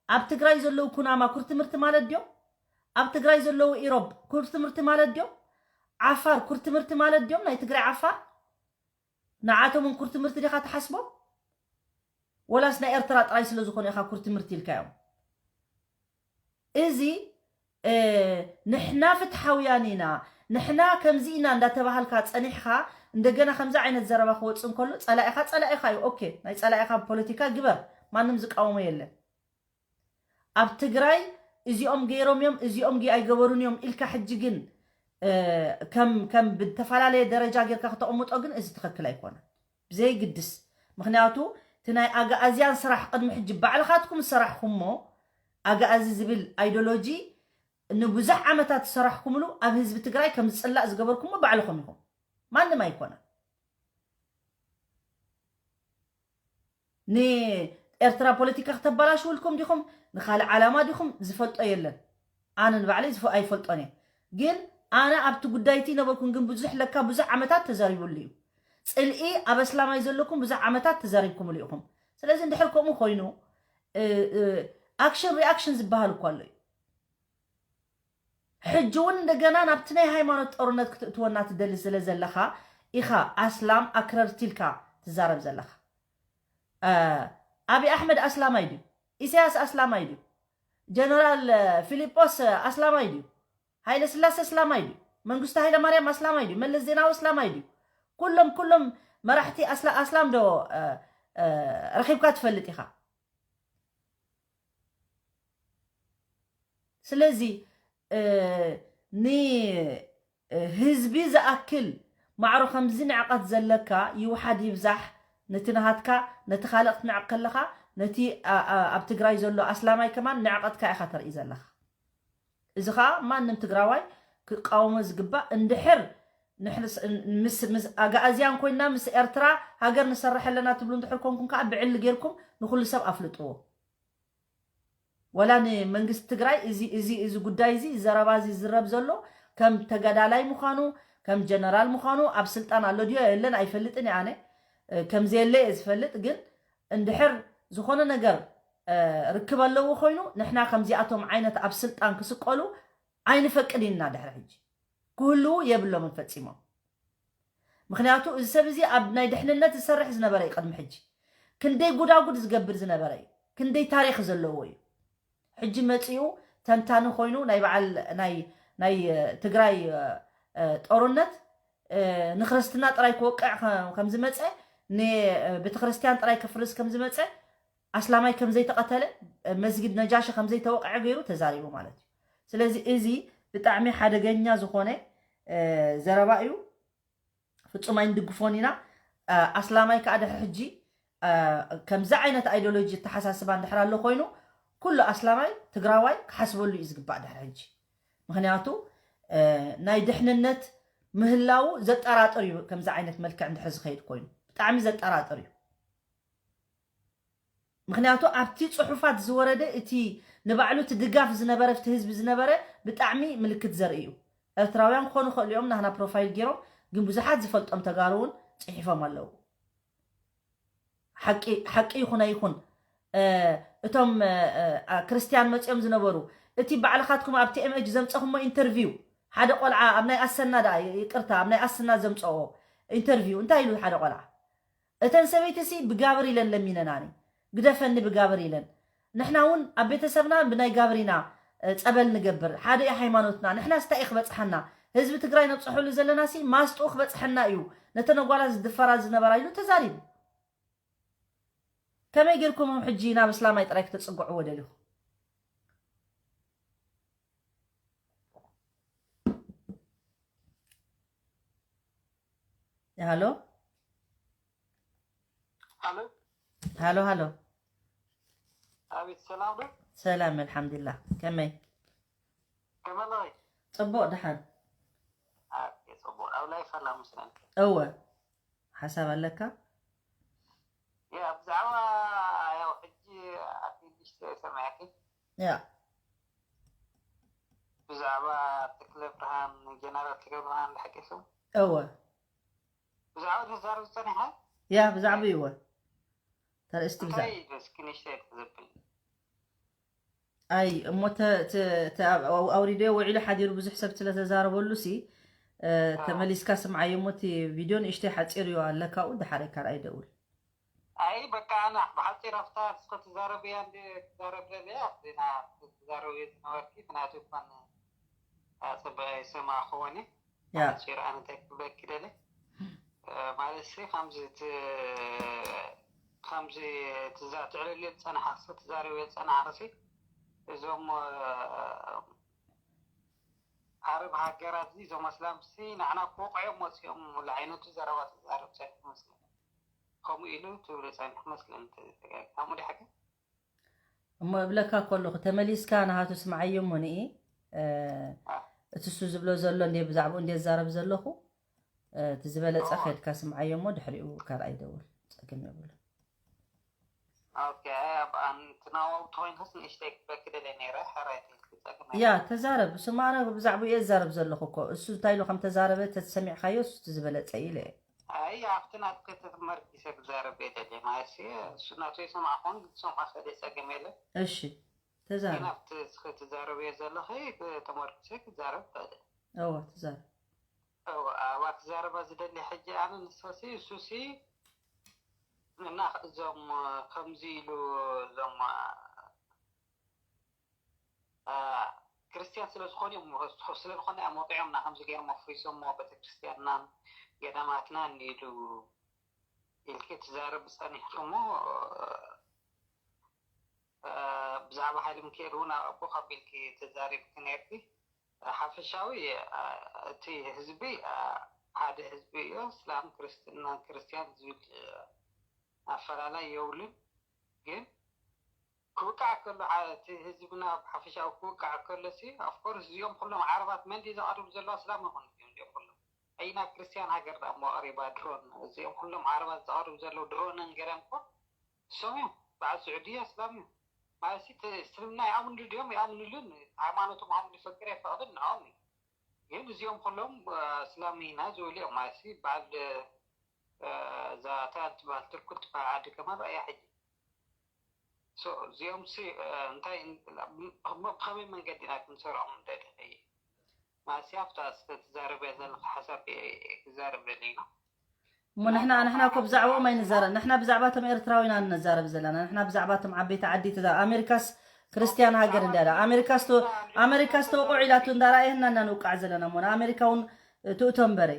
ኣብ ትግራይ ዘለዉ ኩናማ ኩር ትምህርቲ ማለት ድዮም? ኣብ ትግራይ ዘለዉ ኢሮብ ኩር ትምህርቲ ማለት ድዮም? ዓፋር ኩር ትምህርቲ ማለት ድዮም? ናይ ትግራይ ዓፋር ንዓቶም እውን ኩር ትምህርቲ ዲኻ ትሓስቦም? ወላስ ናይ ኤርትራ ጥራይ ስለ ዝኾኑ ኢኻ ኩር ትምህርቲ ኢልካዮም? እዚ፣ እ፣ ንሕና ፍትሓውያን ኢና፣ ንሕና ከምዚ ኢና እንዳተባሃልካ ጸኒሕካ፣ እንደገና ከምዚ ዓይነት ዘረባ ክወጽእ እንከሎ፣ ጸላኢኻ ጸላኢኻ እዩ። ኦኬ፣ ናይ ጸላኢኻ ፖለቲካ ግበር፣ ማንም ዝቃወሞ የለን። ኣብ ትግራይ እዚኦም ገይሮም እዮም፣ እዚኦም ገ-፣ ኣይገበሩን እዮም ኢልካ ሕጂ ግን፣ እ፣ ከም፣ ከም ብተፈላለየ ደረጃ ጌርካ ከተቕምጦ ግን እዚ ትኽክል ኣይኮነን። ብዘይግድስ። ምኽንያቱ እቲ ናይ ኣግኣዝያን ስራሕ ቅድሚ ሕጂ ባዕልኻትኩም ዝሰራሕኩሞ፣ ኣግኣዚ ዝብል ኣይዲዮሎጂ ንብዙሕ ዓመታት ዝሰራሕኩምሉ ኣብ ህዝቢ ትግራይ ከም ዝጽላእ ዝገበርኩሞ ባዕልኹም ኢኹም። ማንም ኣይኮነን። ንኤርትራ ፖለቲካ ክተበላሽውልኩም ዲኹም? ንኻልእ ዓላማ ዲኹም? ዝፈልጦ የለን። ኣነ ንባዕለይ ዝፈ-፣ ኣይፈልጦን እየ። ግን ኣነ ኣብቲ ጉዳይ እቲ ነበርኩን፣ ግን ብዙሕ ለካ ብዙሕ ዓመታት ተዛሪቡሉ እዩ። ጽልኢ ኣብ ኣስላማይ ዘለኩም ብዙሕ ዓመታት ተዛሪብኩምሉ ኢኹም። ስለዚ እንድሕር ከምኡ ኮይኑ፣ እ፣ እ፣ ኣክሽን ሪኣክሽን ዝበሃል እኮ ኣሎ እዩ። ሕጂ እውን እንደገና ናብቲ ናይ ሃይማኖት ጦርነት ክትእትወና ትደሊ ስለ ዘለኻ ኢኻ ኣስላም ኣክረርቲ ኢልካ ትዛረብ ዘለኻ። እ፣ ኣብይ ኣሕመድ ኣስላማይ ድዩ? ኢሳያስ ኣስላማይ ድዩ? ጀነራል፣ እ፣ ፊሊጶስ፣ እ፣ ኣስላማይ ድዩ? ሃይለ ስላሴ ኣስላማይ ድዩ? መንግስቱ ሃይለ ማርያም ኣስላማይ ድዩ? መለስ ዜናዊ ኣስላማይ ድዩ? ኩሎም፣ ኩሎም መራሕቲ ኣስላ-፣ ኣስላም ዶ፣ እ፣ እ፣ ረኺብካ ትፈልጥ ኢኻ? ስለዚ፣ እ፣ ን-፣ እ፣ ህዝቢ ዝኣክል ማዕሮ ከምዚ ንዕቐት ዘለካ ይውሓድ ይብዛሕ፣ ነቲ ናሃትካ፣ ነቲ ካልእ ክትንዕቕ ከለኻ፣ ነቲ ኣ-፣ ኣ-፣ ኣብ ትግራይ ዘሎ ኣስላማይ ከማን ንዕቐትካ ኢኻ ተርኢ ዘለኻ። እዚ ኸኣ ማንም ትግራዋይ ክቃወሞ ዝግባእ፣ እንድሕር ንሕንስ-፣ ምስ፣ ምስ ኣግኣዝያን ኮይንና ምስ ኤርትራ ሃገር ንሰርሕ ኣለና ትብሉ እንድሕር ኮንኩም ከኣ ብዕሊ ጌርኩም ንኹሉ ሰብ ኣፍልጥዎ። ወላ ንመንግስቲ ትግራይ እዚ፣ እዚ፣ እዚ ጉዳይ እዚ፣ ዘረባ እዚ ዝዝረብ ዘሎ ከም ተጋዳላይ ምዃኑ፣ ከም ጀነራል ምዃኑ ኣብ ስልጣን ኣሎ ድዮ የለን ኣይፈልጥን እየ ኣነ። እ፣ ከም ዘየለ እየ ዝፈልጥ። ግን እንድሕር ዝኾነ ነገር፣ እ፣ ርክብ ኣለዎ ኮይኑ፣ ንሕና ከምዚኣቶም ዓይነት ኣብ ስልጣን ክስቀሉ ኣይንፈቅድ ኢና ድሕሪ ሕጂ። ክህልዉ የብሎምን ፈጺሞም። ምኽንያቱ እዚ ሰብ እዚ ኣብ ናይ ድሕንነት ዝሰርሕ ዝነበረ እዩ ቅድሚ ሕጂ። ክንደይ ጉዳጉድ ዝገብር ዝነበረ እዩ። ክንደይ ታሪኽ ዘለዎ እዩ። ሕጂ መጺኡ ተንታኒ ኮይኑ ናይ በዓል ናይ ናይ ትግራይ ጦርነት ንክርስትና ጥራይ ክወቅዕ ከም ዝመፀ፣ ንቤተክርስትያን ጥራይ ከፍርስ ከም ዝመፀ፣ ኣስላማይ ከም ዘይተቐተለ፣ መስጊድ ነጃሺ ከም ዘይተወቅዐ ገይሩ ተዛሪቡ ማለት እዩ። ስለዚ እዚ ብጣዕሚ ሓደገኛ ዝኾነ ዘረባ እዩ። ፍጹም ኣይንድግፎን ኢና። ኣስላማይ ከዓ ድሕሪ ሕጂ ከምዚ ዓይነት ኣይዲዮሎጂ ኣተሓሳስባ እንድሕር ኣሎ ኮይኑ፣ ኩሉ ኣስላማይ ትግራዋይ ክሓስበሉ እዩ ዝግባእ ድሕሪ ሕጂ። ምኽንያቱ ናይ ድሕንነት ምህላው ዘጠራጥር እዩ። ከምዚ ዓይነት መልክዕ እንድሕር ዝኸይድ ኮይኑ ብጣዕሚ ዘጠራጥር እዩ። ምኽንያቱ ኣብቲ ጽሑፋት ዝወረደ እቲ ንባዕሉ እቲ ድጋፍ ዝነበረ ኣብቲ ህዝቢ ዝነበረ ብጣዕሚ ምልክት ዘርኢ እዩ። ኤርትራውያን ክኾኑ ይኽእሉ እዮም ናህና ፕሮፋይል ገይሮም፣ ግን ብዙሓት ዝፈልጦም ተጋሩ እውን ጽሒፎም ኣለዉ። ሓቂ ሓቂ ይኹን ኣይኹን፣ እ፣ እቶም እ፣ እ፣ ኣ- ክርስትያን መጺኦም ዝነበሩ፣ እቲ ባዕልኻትኩም ኣብ ቲኤምኤች ዘምጸኹሞ ኢንተርቪው፣ ሓደ ቆልዓ ኣብ ናይ ኣሰና ደኣ፣ ይቅርታ፣ ኣብ ናይ ኣሰና ዘምጸኦ ኢንተርቪው እንታይ ኢሉ ሓደ ቆልዓ? እተን ሰበይቲ ሲ ብጋብር ኢለን ለሚነናኒ፣ ግደፈኒ ብጋብር ኢለን። ንሕና እውን ኣብ ቤተሰብና ብናይ ጋብር ኢና ጸበል ንገብር፣ ሓደ እዩ ሃይማኖትና። ንሕና ስታይ ክበጽሓና፣ ህዝቢ ትግራይ ነብጽሐሉ ዘለና ሲ ማስጡ ክበጽሐና እዩ፣ ነተን ኣጓላት ዝድፈራ ዝነበራ ኢሉ ተዛሪቡ። ከመይ ጌርኩምም ሕጂ ናብ እስላማይ ጥራይ ክተጽግዕዎ ደሊኹ? ሃሎ። ሃሎ። ሃሎ ሃሎ። ኣቤት፣ ሰላም ዶ? ሰላም ኣልሓምዱሊላህ። ከመይ? ከመይ ኣለኺ? ጽቡቕ፣ ደሓን። ኣቤት፣ ጽቡቕ። ኣብ ላይፍ ኣላ መስለኒ። እወ። ሓሳብ ኣለካ? ያ፣ ብዛዕባ፣ ያው፣ ሕጂ ኣቲ ንእሽተይ ሰሚዐኪ። ያ። ብዛዕባ ተክለ ብርሃን፣ ጀነራል ተክለ ብርሃን ድሓቂ ስሙ? እወ። ብዛዕባ ተዛረብ ዝጸኒሐ? ያ፣ ብዛዕባ እወ። ተርእስቲ እንታይ ብዛዕባ እዩ እስኪ ንእሽተይ ዘብል? ኣይ፣ እሞ ተ-፣ ተ-፣ ተ-፣ ኣብ-፣ ኣው-፣ ኣውሪደዮ ውዒሉ ሓዲሩ ብዙሕ ሰብ ስለ ተዛረበሉ ሲ፣ እ፣ ኣዎ። ተመሊስካ ስምዓዮ እሞ እቲ ቪድዮ ንእሽተይ ሓጺር እዩ ኣለካኡ፣ ደሓር ካልኣይ ደውል። ኣይ፣ በቃ ኣነ ብሓጺር ኣብታ ንስኺ ትዛረብያ እንደ ትዛረብ ደለያ፣ ኣብቲ ና-፣ ትዛረብዮ ዝነበርኪ፣ ምኽንያቱ እኳን፣ እ፣ ጽቡቕ ኣይሰማዕኽዎን እየ። ያ። ሓጺር ኣነ እንታይ ክብለኪ ደለ? እ፣ ማለት ሲ፣ ከምዚ ት-፣ ከምዚ ትዛ-፣ ትዕልልዮ ዝጸናሕኽሲ፣ ትዛረብዮ ዝጸናሕኽሲ፣ እዞም፣ እ፣ ዓረብ ሃገራት እዚ፣ እዞም ኣስላምሲ ንዓና ክወቕዑ እዮም መጺኦም፣ ዝብሉ ዓይነቱ ዘረባ ትዛረብ ጸኒሑ መስለኒ። ከምኡ ኢሉ ትብሎ ጸኒሑ መስለኒ፣ ተ-፣ ተጋጊ። ከምኡ ድዩ ሓቂ? እሞ እብለካ ከለኹ፣ ተመሊስካ ናሃቱ ስምዓዮ እሞ ንኢ፣ እ፣ አ። እቲ እሱ ዝብሎ ዘሎ እንዴ ብዛዕባኡ እንዴ ዝዛረብ ዘለኹ፣ እ፣ እቲ ዝበለጸ እወ። ከድካ ስምዓዮ እሞ ድሕሪኡ ካልኣይ ደውል። ጸገም የብሉን። ኦኬ፣ ኣብ ኣን-፣ ትናዋው ተኾይንካስ ንእሽተይ ክብለኪ ደልየ ነይረ፣ ሕራይ ተይልኪ ጸገም ያ፣ የብሉን። ተዛረብ። እሱ ማዕረ ብዛዕባኡ እየ ዝዛረብ ዘለኹ እኮ። እሱ እንታይ ኢሉ ከም ተዛረበ ተሰሚዕካዮ፣ እሱ እቲ ዝበለጸ እዩ ኢለ እየ። ኣይ፣ ኣብቲ ናትኪ ተመርኪሰ ክዛረብ እየ ደልየ። ማለትሲ፣ እሱ ናቱ ይሰምዓ ክኾን፣ ግን ትሰምዖ ክእል እየ፣ ጸገም የለን። እሺ፣ ተዛረብ። ግን ኣብቲ እስኺ ትዛረብዮ ዘለኺ ተመርኪሰ ክዛረብ ይኽእል እየ። እወ፣ ተዛረብ። እወ፣ ኣብኣ ክዛረባ ዝደሊ ሕጂ ኣነ ንሳሲ፣ እሱሲ፣ እና እዞም ከምዚ ኢሉ እዞም አ፣ ክርስትያን ስለ ዝኾኑ እዮም፣ ስለ ዝኾነ እዮም ወቂዖምና፣ ከምዚ ገይሮም ኣፍሪሶሞ ቤተክርስትያንናን ገዳማትናን ኢሉ ኢልኪ ትዛረብ ጸኒሕኪ እሞ፣ አ፣ ብዛዕባ ሃይለ ሚካኤል እውን ኣብ ኣቦ ካብ ኢልኪ ተዛሪብኪ ነይርኪ። ሓፈሻዊ፣ አ፣ እቲ ህዝቢ፣ አ፣ ሓደ ህዝቢ እዩ። እስላም፣ ክርስትና፣ ክርስትያን ዝብል፣ አ፣ ኣፈላላይ የብሉን። ግን ክውቃዕ ከሎ፣ ዓ-፣ እቲ ህዝብና ብሓፈሻኡ ክውቃዕ ከሎሲ፣ of course፣ እዚኦም ኩሎም ዓረባት መን ድዩ ዘቕርብ ዘሎ? ኣስላም ይኹን እዚኦም፣ እዚኦም ኩሎም። ኣይና ክርስትያን ሃገር ደኣ እሞ ኣቕሪባ ድሮን? እዚኦም ኩሎም ዓረባት ዘቕርብ ዘለዉ ድሮንን ገለን እኮ እሶም እዮም። በዓል ስዑዲ ኣስላም እዩ። ማለትሲ፣ እቲ እስልምና ይኣምንሉ ድዮም? ይኣምንሉን። ሃይማኖቶም ሃይማኖት ይፈቅድ ኣይፈቕድን ንዕኦም እዩ። ግን እዚኦም ኩሎም እስላም ኢና ዝብሉ እዮም ማለት ሲ በዓል እዛ እንታይ ትበሃል ትርኩ ትበሃል ዓዲ ከማን ረኣያ ሕጂ። እዚኦም ሲ እንታይ ብኸመይ መንገዲ ኢና ክንሰርዖም እንደሊ ማለት ኣብታ ዝተዛረበ ዘለካ ሓሳብ ክዛረብ ደሊ ኢና። እሞ ንሕና ንሕና እኮ ብዛዕባኦም ኣይንዛረብ። ንሕና ብዛዕባ እቶም ኤርትራዊ ኢና ንዛረብ ዘለና። ንሕና ብዛዕባ እቶም ዓበይቲ ዓዲ ትዛ ኣሜሪካስ ክርስቲያን ሃገር እንዳ ኣላ ኣሜሪካስ ኣሜሪካስ ተወቆዕ ኢላቱ እንዳ ረኣየና እና ንውቃዕ ዘለና እሞ ንኣሜሪካ እውን ትእቶ እምበረ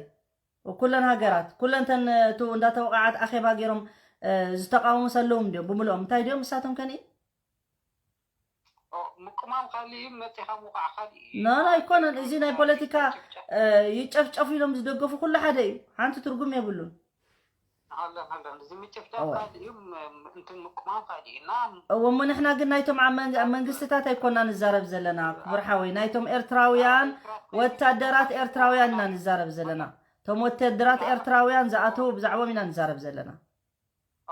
ኩለን ሃገራት ኩለን ተን እቱ እንዳተወቃዓት ኣኼባ ገይሮም ዝተቃወሙ ሰለዎም እንዲዮም ብምልኦም እንታይ ድዮም ንሳቶም ከኒ ምቁማም ካልእ እዩ መፂኻ ምውቃዕ ካልእ እዩ ኖ ኖ ኣይኮነን እዚ ናይ ፖለቲካ ይጨፍጨፉ ኢሎም ዝደገፉ ኩሉ ሓደ እዩ ሓንቲ ትርጉም የብሉን እዚ ምጭፍጫፍ ካልእ እዩ እንትን ምቁማም ካልእ እዩ እና እዎ እሞ ንሕና ግን ናይቶም ኣብ መንግስትታት ኣይኮና ንዛረብ ዘለና ክቡር ሓወይ ናይቶም ኤርትራውያን ወታደራት ኤርትራውያን ኢና ንዛረብ ዘለና እቶም ወታደራት ኤርትራውያን ዝኣተዉ ብዛዕቦም ኢና ንዛረብ ዘለና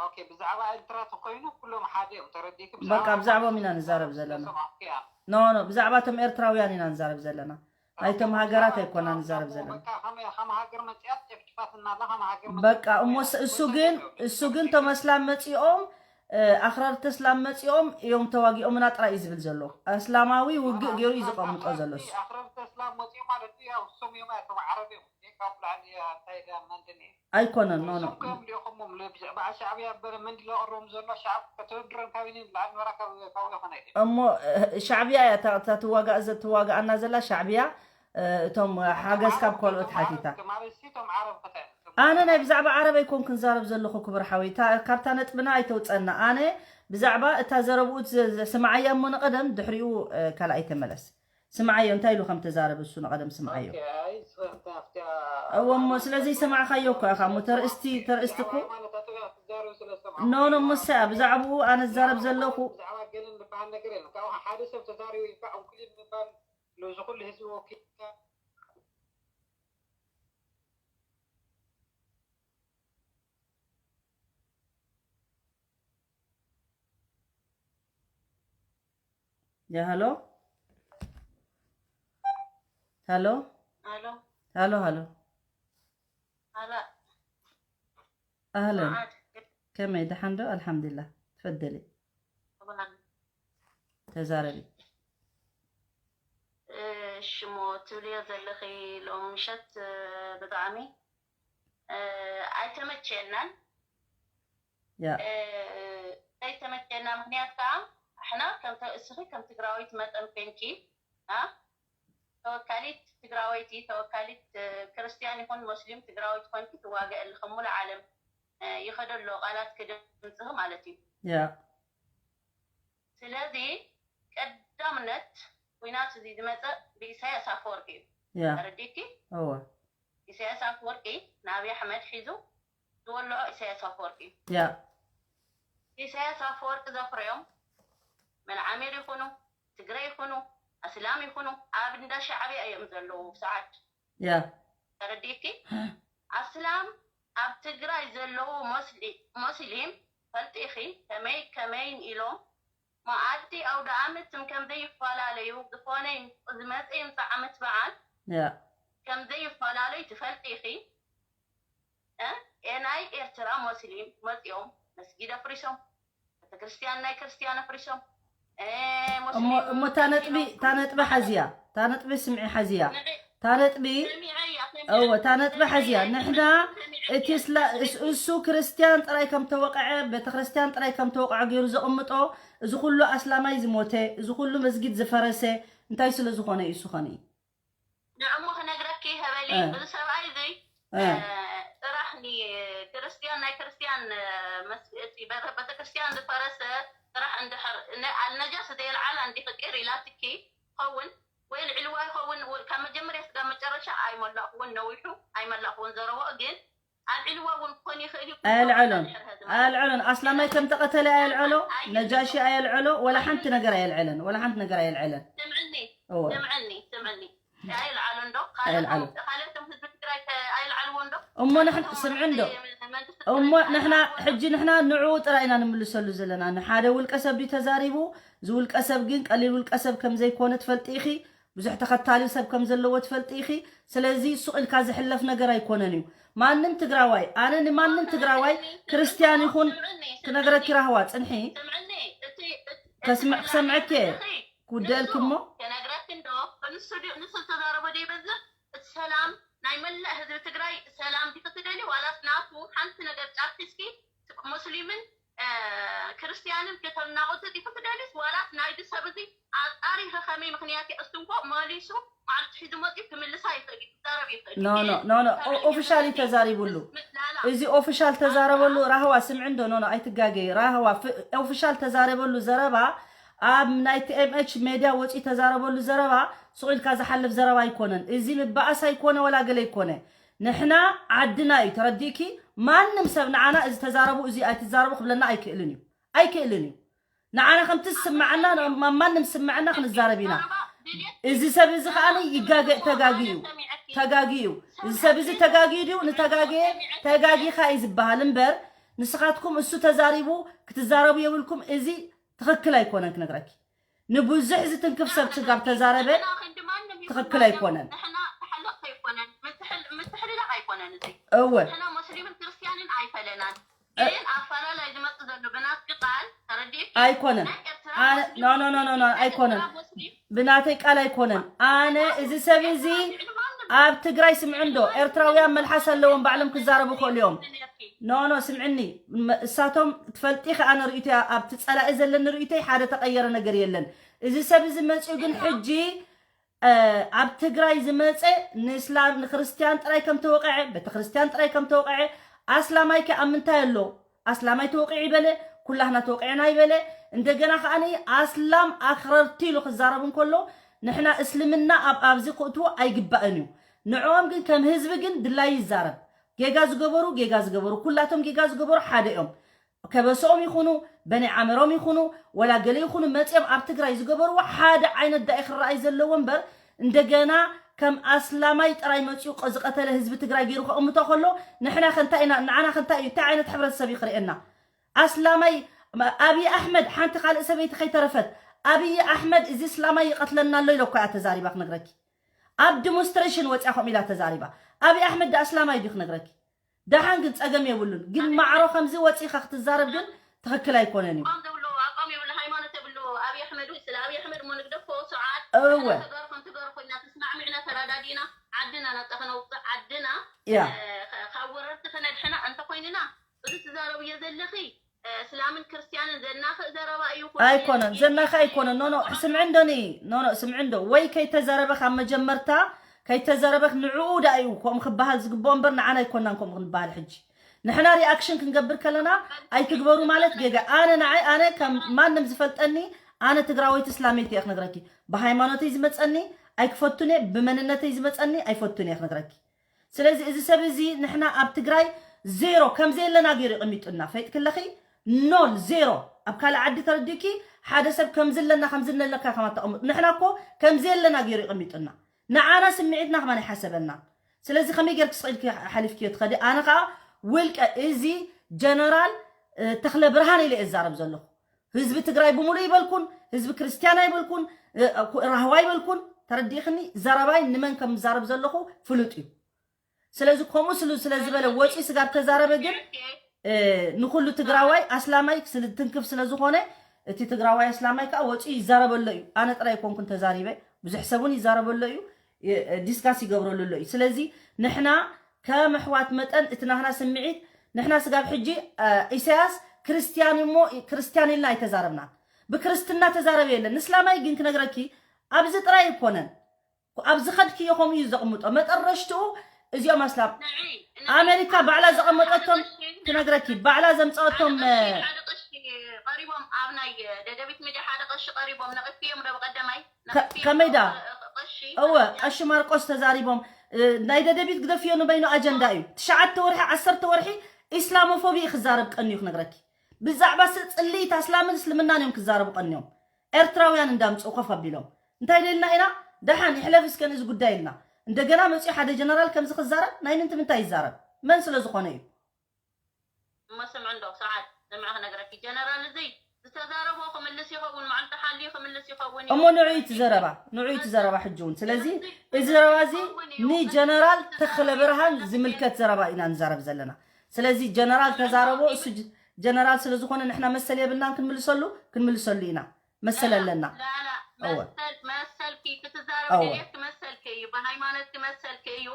ኦኬ ብዛዕባ ኤርትራ ተኮይኑ ኩሎም ሓደ እዮም ተረዲእኪ በቃ ብዛዕቦም ኢና ንዛረብ ዘለና ኖ ኖ ብዛዕባ እቶም ኤርትራውያን ኢና ንዛረብ ዘለና ናይቶም ሃገራት ኣይኮና ንዛረብ ዘለና በቃ እሞ እሱ ግን እሱ ግን እቶም ኣስላም መፂኦም ኣክረርቲ እስላም መፂኦም እዮም ተዋጊኦምና ጥራይ እዩ ዝብል ዘሎ እስላማዊ ውግእ ገይሩ እዩ ዝቀምጦ ዘሎ ኣይኮነን ኖ ኖ እሞ ሻዕብያ እያ ትዋጋእ ትዋጋኣና ዘላ ሻዕብያ እቶም ሓገዝ ካብ ካልኦት ሓቲታ ኣነ ናይ ብዛዕባ ዓረብ ኣይኮን ክንዛረብ ዘለኹ ክብር ሓወይ ካብታ ነጥብና ኣይተውፀና ኣነ ብዛዕባ እታ ዘረብኡ ስምዓያ እሞ ንቐደም ድሕሪኡ ካልኣይ ተመለስ ስምዓዮ እንታይ ኢሉ ከም ተዛረበ እሱ ንቐደም ስምዓዮ እዎ እሞ ስለዚ ሰማዕካዮ እኮ ኢኻ እሞ ተርእስቲ ተርእስቲ እኮ ኖ ኖ እሞ ሰ ብዛዕባኡ ኣነ ዝዛረብ ዘለኹ يا هلو هلو الو هلو هلو هلا اهلا كمي دحندو الحمد لله تفضلي تزاربي ሽሞ ትብልዮ ዘለኺ ሎም ምሸት ብጣዕሚ ኣይተመቸናን ያ ዘይተመቸና ምክንያት ከዓ ኣሕና ከምተ እስኺ ከም ትግራወይቲ መጠን ኮንኪ ኣ ተወካሊት ትግራወይቲ ተወካሊት ክርስትያን ይኹን ሙስሊም ትግራወይቲ ኮንኪ ትዋገ ኣለኺ ሙሉ ዓለም ይኸዶ ኣሎ ቃላት ክድምፅኺ ማለት እዩ ያ ስለዚ ቀዳምነት ኩናት እዚ ዝመፀ ብኢሳያስ ኣፈወርቂ እዩ ያ ተረዲእኪ እወ ኢሳያስ ኣፈወርቂ ንኣብይ ኣሕመድ ሒዙ ዝወልዖ ኢሳያስ ኣፈወርቂ እዩ ያ ኢሳያስ ኣፈወርቂ ዘፍረዮም መልዓሚር ይኹኑ ትግረ ይኹኑ ኣስላም ይኹኑ ኣብ እንዳ ሻዕብያ እዮም ዘለዉ ሰዓድ ያ ተረዲእኪ ኣስላም ኣብ ትግራይ ዘለዉ ሞስሊም ፈልጢኺ ከመይ ከመይን ኢሎም መኣዲ ኣውደ ኣመት ትም ከም ዘይፈላለዩ ዝኾነ ዝመፀ ይምፃእ ዓመት በዓል ያ ከም ዘይፈላለዩ ትፈልጢ ኢኺ እ ናይ ኤርትራ ሞስሊም መፂኦም መስጊድ ኣፍሪሶም ቤተክርስትያን ናይ ክርስትያን ኣፍሪሶም እ እሞ ሞስሊም እሞ እታ ነጥቢ እታ ነጥቢ ሓዝያ እታ ነጥቢ ስምዒ ሓዝያ እታ ነጥቢ ሰሚዐያ እወ እታ ነጥቢ ሓዝያ ንሕና እቲ ስላ- እስ- እሱ ክርስትያን ጥራይ ከም ተወቅዐ ቤተክርስትያን ጥራይ ከም ተወቅዐ ገይሩ ዘቕምጦ እዚ ኩሉ ኣስላማይ ዝሞተ እዚ ኩሉ መስጊድ ዝፈረሰ እንታይ ስለ ዝኾነ እዩ እሱ ኸኒ ንዕሞ ክነግረኪ ሀበሊ እ። እዚ ሰብኣይ እዚ እ። ጥራሕ ክርስትያን ናይ ክርስትያን ቤተክርስትያን ዝፈረሰ ጥራሕ እንድሕር ኣልነጃስ ዘየልዓላ እንዲ ፍቅር ኢላትኪ ኸውን ወይ ልዕልዋ ይኸውን ካብ መጀመርያ ስጋ መጨረሻ ኣይመላእክውን ነዊሑ ኣይመላእክውን ዘረቦ ግን ኣልዕልዋ እውን ክኾን ይኽእል እዩ ኣየልዐሎን ኣየልዐሎን ኣስላማይ ከም ተቐተለ ኣየልዐሎ ነጃሺ ኣየልዐሎ ወላ ሓንቲ ነገር ኣየልዐለን ወላ ሓንቲ ነገር ኣየልዐለን ስምዕኒ እወ ስምዕኒ ስምዕኒ ኣይልዓሉ እንዶ ኣይልዓሉ። ካልኦቶም ህዝቢ ትግራይ ኣይልዓልዎ እንዶ እሞ ንሕና ስምዒ እንዶ እሞ ንሕና ሕጂ ንሕና ንዕኡ ጥራይ ኢና ንምልሰሉ ዘለና ንሓደ ውልቀ ሰብ ድዩ ተዛሪቡ እዚ ውልቀ ሰብ ግን ቀሊል ውልቀ ሰብ ከም ዘይኮነ ትፈልጢ ኢኺ ብዙሕ ተኸታሊ ሰብ ከም ዘለዎ ትፈልጢ ኢኺ። ስለዚ ሱቕ ኢልካ ዝሕለፍ ነገር ኣይኮነን እዩ። ማንም ትግራዋይ፣ ኣነ ንማንም ትግራዋይ፣ ክርስትያን ይኹን፣ ክነግረኪ ራህዋ፣ ፅንሒ። ከስምዕ ክሰምዐኪ እየ። ክውደልኪ እሞ። ከነግረኪ እንዶ፣ ንሱ ድ- ንሱ ዝተዛረቦ ዶ ይበዝሕ? እቲ ሰላም ናይ መላእ ህዝቢ ትግራይ ሰላም ዲኺ ትደሊ ዋላስ ናቱ ሓንቲ ነገር ጫፍ ሒዝኪ ሙስሊምን እ፣ ክርስትያንን ከተናቑት ዲኺ ትደሊስ ዋላስ ናይዚ ሰብ እዚ ኣጣሪኺ ከመይ ምኽንያት የእስትንኮ መሊሱ መዓልቲ ሒዙ መፂኡ ክምልሳ ይኽእል እዩ ክዛረብ ይኽእል እዩ ኖ ኖ ኖ ኖ ኦፊሻሊ ተዛሪቡሉ። እዚ ኦፊሻል ተዛረበሉ። ራህዋ ስምዒ እንዶ ኖ ኖ ኣይትጋገይ። ራህዋ ኦፊሻል ተዛረበሉ ዘረባ ኣብ ናይ ቲኤምኤች ሜድያ ወፂ ተዛረበሉ ዘረባ ሱቕ ኢልካ ዝሓልፍ ዘረባ ኣይኮነን። እዚ ምባኣስ ኣይኮነ ወላ ገለ ኣይኮነ። ንሕና ዓድና እዩ ተረዲእኪ። ማንም ሰብ ንዓና እዚ ተዛረቡ እዚ ኣይትዛረቡ ክብለና ኣይክእልን እዩ። ኣይክእልን እዩ። ንዓና ከምቲ ዝስምዓና ማንም ዝስምዓና ክንዛረብ ኢና። እዚ ሰብ እዚ ከዓ ይጋገ ተጋጊ እዩ። ተጋጊ እዩ። እዚ ሰብ እዚ ተጋጊ ድዩ ንተጋገየ ተጋጊኻ እዩ ዝበሃል እምበር ንስኻትኩም እሱ ተዛሪቡ ክትዛረቡ የብልኩም። እዚ ትኽክል ኣይኮነን ክነግረኪ። ንብዙሕ ዝትንክፍ ሰብ ስጋብ ተዛረበ ትኽክል ኣይኮነን። እወ ኣይኮነን። ኖ ኖ ኖ ኖ ኖ ኣይኮነን። ብናተይ ቃል ኣይኮነን። ኣነ እዚ ሰብ እዚ ኣብ ትግራይ ስምዑ እንዶ ኤርትራውያን መልሓስ ኣለዎም ባዕሎም ክዛረቡ ክእሉ እዮም። ኖ ኖ ስምዕኒ እሳቶም ትፈልጢ ከኣ ንርእይቶ ኣብቲ ጸላኢ ዘለኒ ርእይቶይ ሓደ ተቐየረ ነገር የለን። እዚ ሰብ እዚ መጺኡ ግን ሕጂ ኣብ ትግራይ ዝመፀ ንእስላም ንክርስትያን ጥራይ ከም ተወቀዐ ቤተክርስትያን ጥራይ ከም ተወቀዐ ኣስላማይ ከ ኣብ ምንታይ ኣሎ? ኣስላማይ ተወቂዑ ይበለ ኩላህና ተወቂዕና ይበለ። እንደገና ከዓኒ ኣስላም ኣክረርቲ ኢሉ ክዛረብ እንከሎ ንሕና እስልምና ኣብ ኣብዚ ክእትዎ ኣይግባእን እዩ። ንዕኦም ግን ከም ህዝቢ ግን ድላይ ይዛረብ። ጌጋ ዝገበሩ ጌጋ ዝገበሩ ኩላቶም ጌጋ ዝገበሩ ሓደ እዮም። ከበሰኦም ይኹኑ በናይ ዓመሮም ይኹኑ ወላ ገለ ይኹኑ መፅኦም ኣብ ትግራይ ዝገበርዎ ሓደ ዓይነት ዳኢ ክረኣይ ዘለዎ እምበር እንደገና ከም ኣስላማይ ጥራይ መፅኡ ዝቀተለ ህዝቢ ትግራይ ገይሩ ከቕምጦ ከሎ ንሕና ከንታይ ኢና ንዓና ከንታይ እዩ እንታይ ዓይነት ሕብረተሰብ እዩ ክርእየና? ኣስላማይ ኣብይ ኣሕመድ ሓንቲ ካልእ ሰበይቲ ከይተረፈት ኣብይ ኣሕመድ እዚ እስላማይ ይቀትለና ኣሎ ኢለ እኳ እያ ተዛሪባ ክነግረኪ። ኣብ ዲሞንስትሬሽን ወፅያ ከምኡ ኢላ ተዛሪባ። ኣብይ ኣሕመድ ዳ ኣስላማይ ድዩ ክነግረኪ? ደሓን ግን ፀገም የብሉን። ግን ማዕሮ ከምዚ ወፂኻ ክትዛረብ ግን ትኽክል ኣይኮነን እዩ። ኣቋም ዘብሉ ኣቋም የብሉ ሃይማኖት የብሉ ኣብይ ኣሕመድ ወይ ስለ ኣብይ ኣሕመድ እሞ ንግደፎ ሰዓት እወ ተጋሩ ከም ተጋሩ ኮይና ተስማዕሚዕና ተረዳዲና ዓድና ናፃ ከነውፅእ ዓድና ያ ካብ ወረርቲ ከነድሕና እንተኮይንና እዚ ትዛረብዮ ዘለኺ እስላምን ክርስትያንን ዘናኽእ ዘረባ እዩ። ኣይኮነን ዘናኽእ ኣይኮነን። ኖኖ ስምዒ እንዶ ኒ ኖኖ ስምዒ እንዶ ወይ ከይተዘረበ ካብ መጀመርታ ከይተዘረበ ንዕኡ ዳ እዩ ከምኡ ክበሃል ዝግብኦ እምበር ንዓና ኣይኮናን ከምኡ ክንበሃል። ሕጂ ንሕና ሪኣክሽን ክንገብር ከለና ኣይትግበሩ ማለት ጌጋ ኣነ ንዓይ ኣነ ከም ማንም ዝፈልጠኒ ኣነ ትግራወይቲ እስላመይቲ እየ ክነግረኪ። ብሃይማኖተይ ዝመፀኒ ኣይክፈቱን እየ ብመንነተይ ዝመፀኒ ኣይፈቱን እየ ክነግረኪ። ስለዚ እዚ ሰብ እዚ ንሕና ኣብ ትግራይ ዜሮ ከም ዘየለና ገይሩ የቐሚጡና ፈይጥክለኺ ኖል ዜሮ ኣብ ካልእ ዓዲ ተረዲእኪ ሓደ ሰብ ከምዚ ኣለና ከምዚ ኣለካ ከማ ተቐምጡ ንሕና እኮ ከም ዘየለና ገይሩ የቐሚጡና ንዓና ስምዒትና ከማን ኣይሓሰበና ስለዚ ከመይ ገይርክ ስቕ ኢልኪ ሓሊፍክዮ ትኸዲ ኣነ ከዓ ውልቀ እዚ ጀነራል ተኽለ ብርሃን ኢለ እዛረብ ዘለኹ ህዝቢ ትግራይ ብምሉእ ይበልኩን ህዝቢ ክርስትያን ኣይበልኩን ራህዋ ይበልኩን ተረዲእክኒ ዘረባይ ንመን ከም ዛረብ ዘለኹ ፍሉጥ እዩ ስለዚ ከምኡ ስሉ ስለዝበለ ወፂ ስጋብ ተዛረበ ግን ንኩሉ ትግራዋይ ኣስላማይ ትንክፍ ስለዝኾነ እቲ ትግራዋይ ኣስላማይ ከዓ ወፂ ይዛረበሎ እዩ ኣነ ጥራይ ኮንኩን ተዛሪበ ብዙሕ ሰቡን ይዛረበሎ እዩ ዲስካስ ይገብረሉ ኣሎ እዩ ስለዚ ንሕና ከም ኣሕዋት መጠን እቲ ናህና ስምዒት ንሕና ስጋብ ሕጂ ኢሳያስ ክርስትያን እሞ ክርስትያን ኢልና ኣይተዛረብናን ብክርስትና ተዛረበ የለን ንስላማይ ግን ክነግረኪ ኣብዚ ጥራይ ኣይኮነን ኣብዚ ኸድክዮ ከምኡ እዩ ዘቕምጦ መጠረሽትኡ እዚኦም ኣስላም ኣሜሪካ ባዕላ ዘቐመጠቶም ትነግረኪ ባዕላ ዘምፀአቶም ቀሪቦም ኣብ ናይ ደደቢት ሚድያ ሓደ ቀሺ ቀሪቦም ነቒፍዮም ዶ ብቀደማይ ከመይዳ እወ ቀሺ ማርቆስ ተዛሪቦም ናይ ደደቢት ግደፍዮ ንበይኑ ኣጀንዳ እዩ ትሽዓተ ወርሒ ዓሰርተ ወርሒ ኢስላሞፎቢ ክዛረብ ቀንዩ ክነግረኪ ብዛዕባ ፅልኢት ኣስላምን እስልምናን እዮም ክዛረቡ ቀንዮም ኤርትራውያን እንዳምፅኡ ኮፍ ኣቢሎም እንታይ ደልና ኢና ደሓን ይሕለፍ እስከ ንዚ ጉዳይ ኢልና እንደገና መፅኡ ሓደ ጀነራል ከምዚ ክዛረብ ናይ ምንትምንታይ ይዛረብ መን ስለ ዝኾነ እዩ እሞ ስምዕ እንዶ ሰዓት ስምዕ ክነግረኪ ጀነራል እዚ ዝተዛረቦ ክምልስ ይኸውን መዓልቲ ሓልዩ ክምልስ ይኸውን እሞ ንዑ እቲ ዘረባ ንዑ እቲ ዘረባ ሕጂ እውን ስለዚ እዚ ዘረባ እዚ ንጀነራል ተኽለ ብርሃን ዝምልከት ዘረባ ኢና ንዛረብ ዘለና። ስለዚ ጀነራል ተዛረቦ እሱ ጀነራል ስለዝኾነ ንሕና መሰል የብልናን ክንምልሰሉ ክንምልሰሉ ኢና። መሰል ኣለና። መሰልኪ ክትዛረብ ድሌት ክመሰልኪ እዩ፣ ብሃይማኖት ክመሰልኪ እዩ።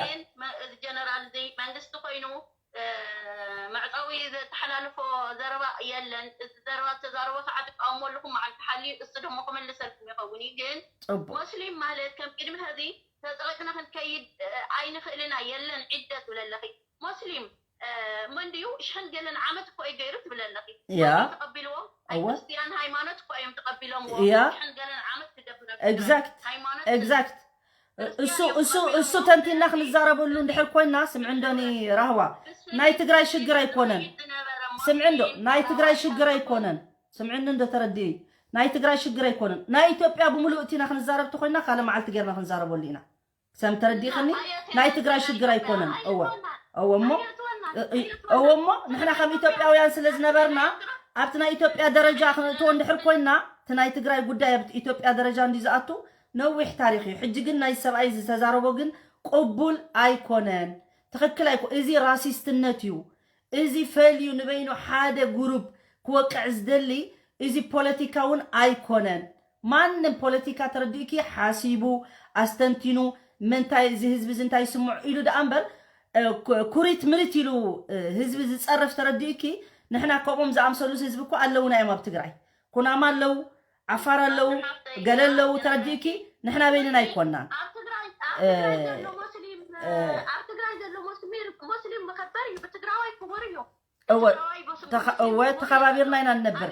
ግን እዚ ጀነራል እዚ መንግስቲ ኮይኑ መዕፀዊ ዘተሓላልፎ ዘረባ የለን። እዚ ዘረባ ተዛረቦ ከዓ ትቃወሞ ኣለኹም መዓልቲ ሓልዩ እሱ ደሞ ክምልሰልኩም ይኸውን እዩ። ግን ፅቡቅ ሙስሊም ማለት ከም ቅድሚ ሀዚ ተፀቂጥና ክንከይድ ኣይንኽእልና የለን ዒደ ትብለለኺ ሙስሊም መንድዩ ሽሕን ገለን ዓመት እኮ እዩ ገይሩ ትብለለኺ ያ ተቀቢልዎም እወ። ክርስትያን ሃይማኖት እኮ እዮም ተቀቢሎም ያ ሽሕን ገለን ዓመት ክገብረ exact ሃይማኖት exact እሱ እሱ እሱ ተንቲና ክንዛረበሉ እንድሕር ኮይና ስምዕንዶኒ ራህዋ ናይ ትግራይ ሽግር ኣይኮነን። ስምዕንዶ ናይ ትግራይ ሽግር ኣይኮነን። ስምዕኒ እንዶ ተረድኢ ናይ ትግራይ ሽግር ኣይኮነን። ናይ ኢትዮጵያ ብምሉእ እቲና ክንዛረብ ተኮይና ካልእ መዓልቲ ጌርና ክንዛረበሉ ኢና። ሰም ተረዲእኽኒ ናይ ትግራይ ሽግር ኣይኮነን። እወ እወ እሞ እወ እሞ ንሕና ከም ኢትዮጵያውያን ስለ ዝነበርና ኣብቲ ናይ ኢትዮጵያ ደረጃ ክንእትዎ እንድሕር ኮይና እቲ ናይ ትግራይ ጉዳይ ኣብ ኢትዮጵያ ደረጃ እንዲ ዝኣቱ ነዊሕ ታሪክ እዩ። ሕጂ ግን ናይ ሰብኣይ ዝተዛረቦ ግን ቅቡል ኣይኮነን። ትክክል ኣይኮ እዚ ራሲስትነት እዩ። እዚ ፈልዩ ንበይኑ ሓደ ጉሩብ ክወቅዕ ዝደሊ እዚ ፖለቲካ እውን ኣይኮነን። ማንም ፖለቲካ ተረዲኡኪ ሓሲቡ ኣስተንቲኑ ምንታይ እዚ ህዝቢ እዚ እንታይ ይስምዖ ኢሉ ደኣ እምበር ኩሪት ምሪት ኢሉ ህዝቢ ዝፀርፍ ተረዲኡኪ። ንሕና ከምኦም ዝኣምሰሉስ ህዝቢ እኮ ኣለውና እዮም ኣብ ትግራይ። ኩናማ ኣለዉ፣ ዓፋር ኣለዉ፣ ገለ ኣለዉ። ተረዲኡኪ? ንሕና በይንና ኣይኮናን። ኣብ ትግራይ ዘሎ ሙስሊም መኸበር እዩ፣ ብትግራዋይ ክቡር እዩ። እወ ተኸባቢርና ኢና ንነብር።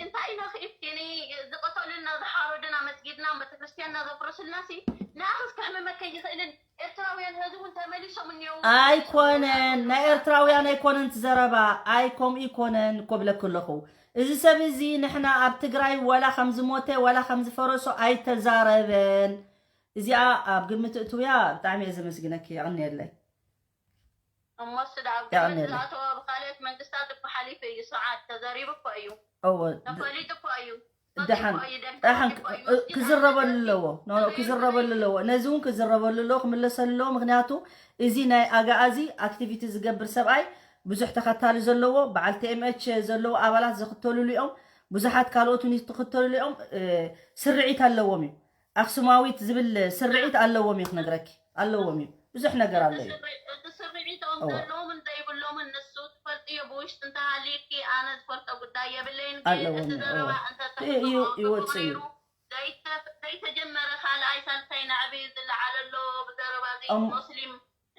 እንታይ ኢለ ክኢልኪ ዝቀተሉና ዝሓረዱና መስጊድና ቤተክርስትያንና ዘፍረሱልና ሲ ንኣኽስ ከሕምመከ ይኽእልን ኤርትራውያን ሀዚ እውን ተመሊሶም እኒው ኣይኮነን ናይ ኤርትራውያን ኣይኮነን ትዘረባ ኣይኮም ይኮነን እኮ ብለክ ኣለኹ። እዚ ሰብ እዚ ንሕና ኣብ ትግራይ ዋላ ከም ዝሞተ ዋላ ከም ዝፈረሶ ኣይተዛረበን። እዚኣ ኣብ ግምት እትውያ ብጣዕሚ እየ ዘመስግነኪ። የቕንየለይ። እሞስ ደኣ ኣብ ግምት ዝኣተወ ብካልኦት መንግስታት እኮ ሓሊፉ እዩ። ሰዓት ተዘሪቡ እኮ እዩ። እወ ተፈሊጡ እኮ እዩ። ደሓን ደሓን ክዝረበሉ ኣለዎ። ኖ ክዝረበሉ ኣለዎ። ነዚ እውን ክዝረበሉ ኣለዎ፣ ክምለሰሉ ኣለዎ። ምክንያቱ እዚ ናይ ኣግኣዚ ኣክቲቪቲ ዝገብር ሰብኣይ ብዙሕ ተኸታሊ ዘለዎ በዓል ቲኤምኤች ዘለዎ ኣባላት ዝኽተልሉ እዮም። ብዙሓት ካልኦት እውን ይትኽተልሉ እዮም። ስርዒት ኣለዎም እዩ። ኣክሱማዊት ዝብል ስርዒት ኣለዎም እዩ ክነግረኪ ኣለዎም እዩ። ብዙሕ ነገር ኣሎ እዩ። እቲ ስርዒቶም ዘለዎምን ዘይብሎምን ንሱ ትፈልጥዮ። ብውሽጢ እንተሃሊኪ ኣነ ዝፈልጦ ጉዳይ የብለይን። ግን እቲ ዘረባ እንተተፈቂዱ ዘይተጀመረ ካልኣይ ሳልሳይ ናዕቢ ዝለዓል ኣሎ ብዘረባ እዚ ሙስሊም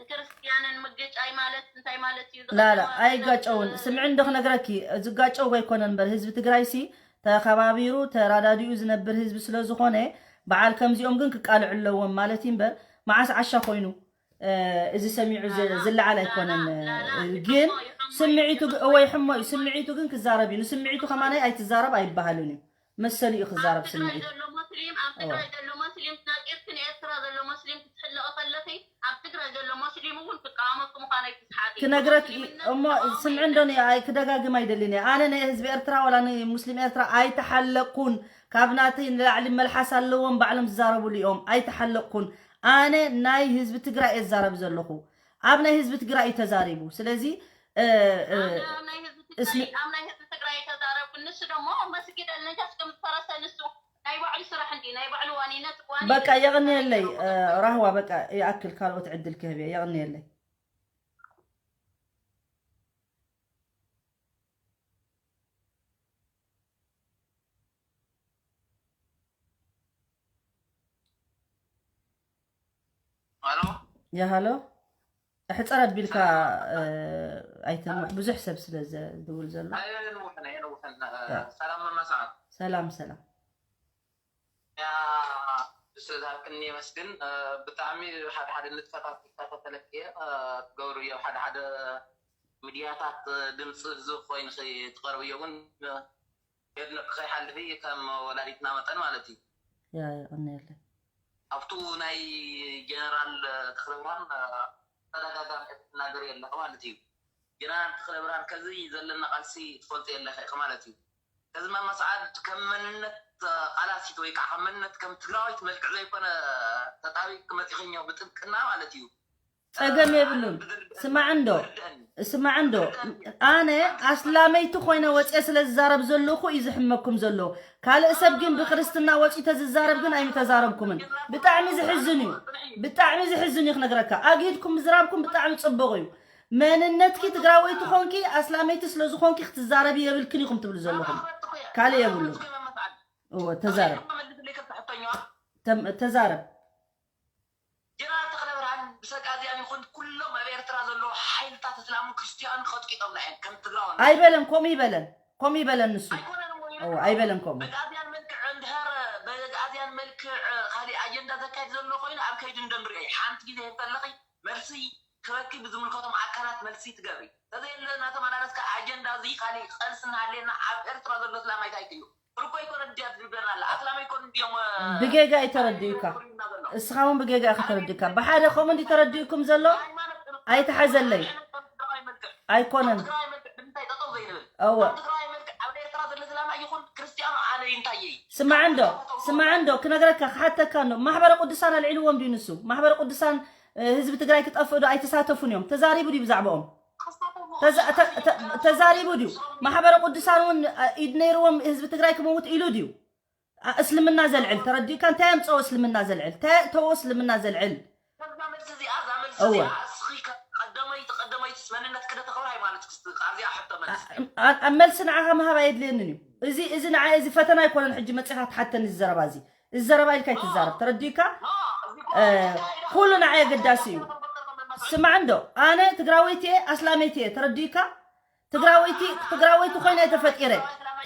ክርስትያንን ምግጫይ ማለት እንታይ ማለት እዩ? ላላ ኣይጋጨውን። ስምዒ እንዶ ክነግረኪ ዝጋጨው ኣይኮነን እምበር ህዝቢ ትግራይ ሲ ተኸባቢሩ ተራዳዲኡ ዝነብር ህዝቢ ስለ ዝኾነ በዓል ከምዚኦም ግን ክቃልዑ ኣለዎም ማለት እዩ እምበር መዓስ ዓሻ ኮይኑ እዚ ሰሚዑ ዝለዓል ኣይኮነን። ግን ስምዒቱ እወ ይሕሞ እዩ። ስምዒቱ ግን ክዛረብ እዩ። ንስምዒቱ ከማናይ ኣይትዛረብ ኣይበሃልን እዩ። መሰሉ እዩ ክዛረብ ስምዒት። ዘሎ ሙስሊም ኣብ ትግራይ ዘሎ ሙስሊም ናቂርኪ ንኤርትራ ዘሎ ሙስሊም ክትሕለቂ ከለኺ ኣብ ትግራይ ዘሎ ሙስሊም እውን ክቃወመኪ ምዃኑ ኣይትስሓቲ። ክነግረኪ እሞ ስምዒ እንዶ ኣይ ክደጋግም ኣይደልን እየ። ኣነ ናይ ህዝቢ ኤርትራ ዋላ ንሙስሊም ኤርትራ ኣይተሓለቅኩን። ካብ ናተይ ንላዕሊ መልሓስ ኣለዎም ባዕሎም ዝዛረብሉ እዮም። ኣይተሓለቅኩን። ኣነ ናይ ህዝቢ ትግራይ እየ ዝዛረብ ዘለኹ። ኣብ ናይ ህዝቢ ትግራይ እዩ ተዛሪቡ። ስለዚ ትግራይ ተዛረብኩ። ንሱ ደሞ መስጊድ ኣልነጃሽ ከም ዝፈረሰ ንሱ ናይ ባዕሉ ስራሕ እንዲ ናይ ባዕሉ ዋኒነት ዋኒ በቃ የቕንየለይ። ራህዋ በቃ ይኣክል ካልኦት ዕድል ክህብ እየ። የቕንየለይ። ኣሎ ያ ሃሎ ሕፀር ኣቢልካ ኣይተንውሕ ብዙሕ ሰብ ስለ ዝድውል ዘሎ። ኣየንውሕን ኣየንውሕን። ሰላም መመሳት ሰላም ሰላም። ያ ብስለ ዝሃብክኒ የመስግን። ብጣዕሚ ሓደ ሓደ ንጥፈታት ይከታተለክ እየ። ትገብሩ እዮ ሓደ ሓደ ሚድያታት ድምፂ ህዝቢ ኮይንኺ ትቐርብዮ እውን የድንቕኺ ኣይሓልፊ ከም ወላዲትና መጠን ማለት እዩ። ያ የቐንየለይ። ኣብቱ ናይ ጀነራል ተኽለብርሃን ተደጋጋሚ ትናገር የለኺ ማለት እዩ። ጀነራል ተኽለብርሃን ከዚ ዘለና ቃልሲ ትፈልጦ የለኺ ኢኺ ማለት እዩ። እዚ ማማ ሰዓድ ከም መንነት ቃላሲት ወይ ከዓ ከም መንነት ከም ትግራዊት መልክዕ ዘይኮነ ተጣቢቅ ክመፂኽኛው ብጥብቅና ማለት እዩ። ጸገም የብሉን። ስማዕ እንዶ ስማዕ እንዶ ኣነ ኣስላመይቲ ኮይነ ወፅየ ስለ ዝዛረብ ዘለኹ እዩ ዝሕመኩም ዘሎ። ካልእ ሰብ ግን ብክርስትና ወፂ ተዝዛረብ ግን ኣይምተዛረብኩምን። ብጣዕሚ ዝሕዝን እዩ፣ ብጣዕሚ ዝሕዝን እዩ ክነግረካ። ኣግሂድኩም ምዝራብኩም ብጣዕሚ ፅቡቕ እዩ። መንነትኪ ትግራወይቲ ኾንኪ ኣስላመይቲ ስለ ዝኾንኪ ክትዛረቢ የብልክን ኢኹም ትብሉ ዘለኹም። ካልእ የብሉን። እወ ተዛረብ፣ ተም- ተዛረብ። ጀነራል ተኽለብርሃን ምስ ኣግኣዝያን ይኹን ኩሎም ኣብ ኤርትራ ዘለዉ ሓይልታት እስላምን ክርስትያንን ቀጥቂጦምና እዮም ከም ትግራዋን ኣይበለን፣ ከምኡ ይበለን፣ ከምኡ ይበለን ንሱ። ኣይኮነን እሞ እወ ኣይበለን ከምኡ። በግኣዝያን መልክዕ እንድሕር በግኣዝያን መልክዕ ካሊእ ኣጀንዳ ዘካይድ ዘሎ ኮይኑ ኣብ ከይዲ እንደንሪኦ እዩ። ሓንቲ ግዜ ከለኺ መልሲ ክበኪ ብዝምልከቶም ኣካላት መልሲ ትገብሪ ተዘየለ እናተመላለስካ ኣጀንዳ እዚ ካሊእ ቐልሲ እናሃለየና ኣብ ኤርትራ ዘሎ እስላም ኣይታይት እዩ። ርኮ ይኮነ ድያ ትድብለና ኣላ ኣስላም ኣይኮን እንዲዮም ብጌጋ እዩ ተረዲኡካ። እስኻ እውን ብጌጋ ኢኻ ተረዲኡካ። ብሓደ ከምኡ እንዲ ተረዲኡኩም ዘሎ ኣይተሓዘለይ። ኣይኮነን። ትግራዋይ መልክዕ ብምንታይ ጠጠው ዘይንብል እወ ትግራዋይ መልክዕ ኣብ ኤርትራ ዘሎ እስላም ይኹን ክርስትያኖ ኣነ እንታይ እየ ስማዕ እንዶ ስማዕ እንዶ ክነግረካ ክሓተካ እንዶ ማሕበረ ቅዱሳን ኣልዒልዎም ድዩ ንሱ? ማሕበረ ቅዱሳን እ፣ ህዝቢ ትግራይ ክጠፍእ ዶ ኣይተሳተፉን እዮም? ተዛሪቡ ድዩ ብዛዕባኦም? ተዛ- ተ- ተ- ተዛሪቡ ድዩ? ማሕበረ ቅዱሳን እውን እ፣ ኢድ ነይርዎም ህዝቢ ትግራይ ክመውት ኢሉ ድዩ? ኣ፣ እስልምና ዘልዕል ተረዲእካ? እንታይ ኣምፀኦ እስልምና ዘልዕል? እንታይ ኣእተዎ እስልምና ዘልዕል? ከዛ መልሲ እዚኣ እዛ መልሲ እወ። እዚኣ እስኺ ቀደመይቲ ቀደመይቲ መንነት ክደ ተኽብር ሃይማኖት ክስቲ ኣብዚኣ ሕቶ መልሲ ኣ- ኣብ መልሲ ንዓኻ ምሃብ ኣየድልየንን እዩ። እዚ እዚ ንዓ እዚ ፈተና ኣይኮነን። ሕጂ መፂኻ ትሓተኒ እዚ ዘረባ እዚ እዚ ዘረባ ኢልካ ይትዛረብ ተረዲእካ? እ፣ ኩሉ ንዓይ ኣገዳሲ እዩ። ስማዕ እንዶ ኣነ ትግራወይቲ እየ ኣስላመይቲ እየ ተረዲእካ? ትግራወይቲ ትግራወይቲ ኮይነ እየ ተፈጢረ።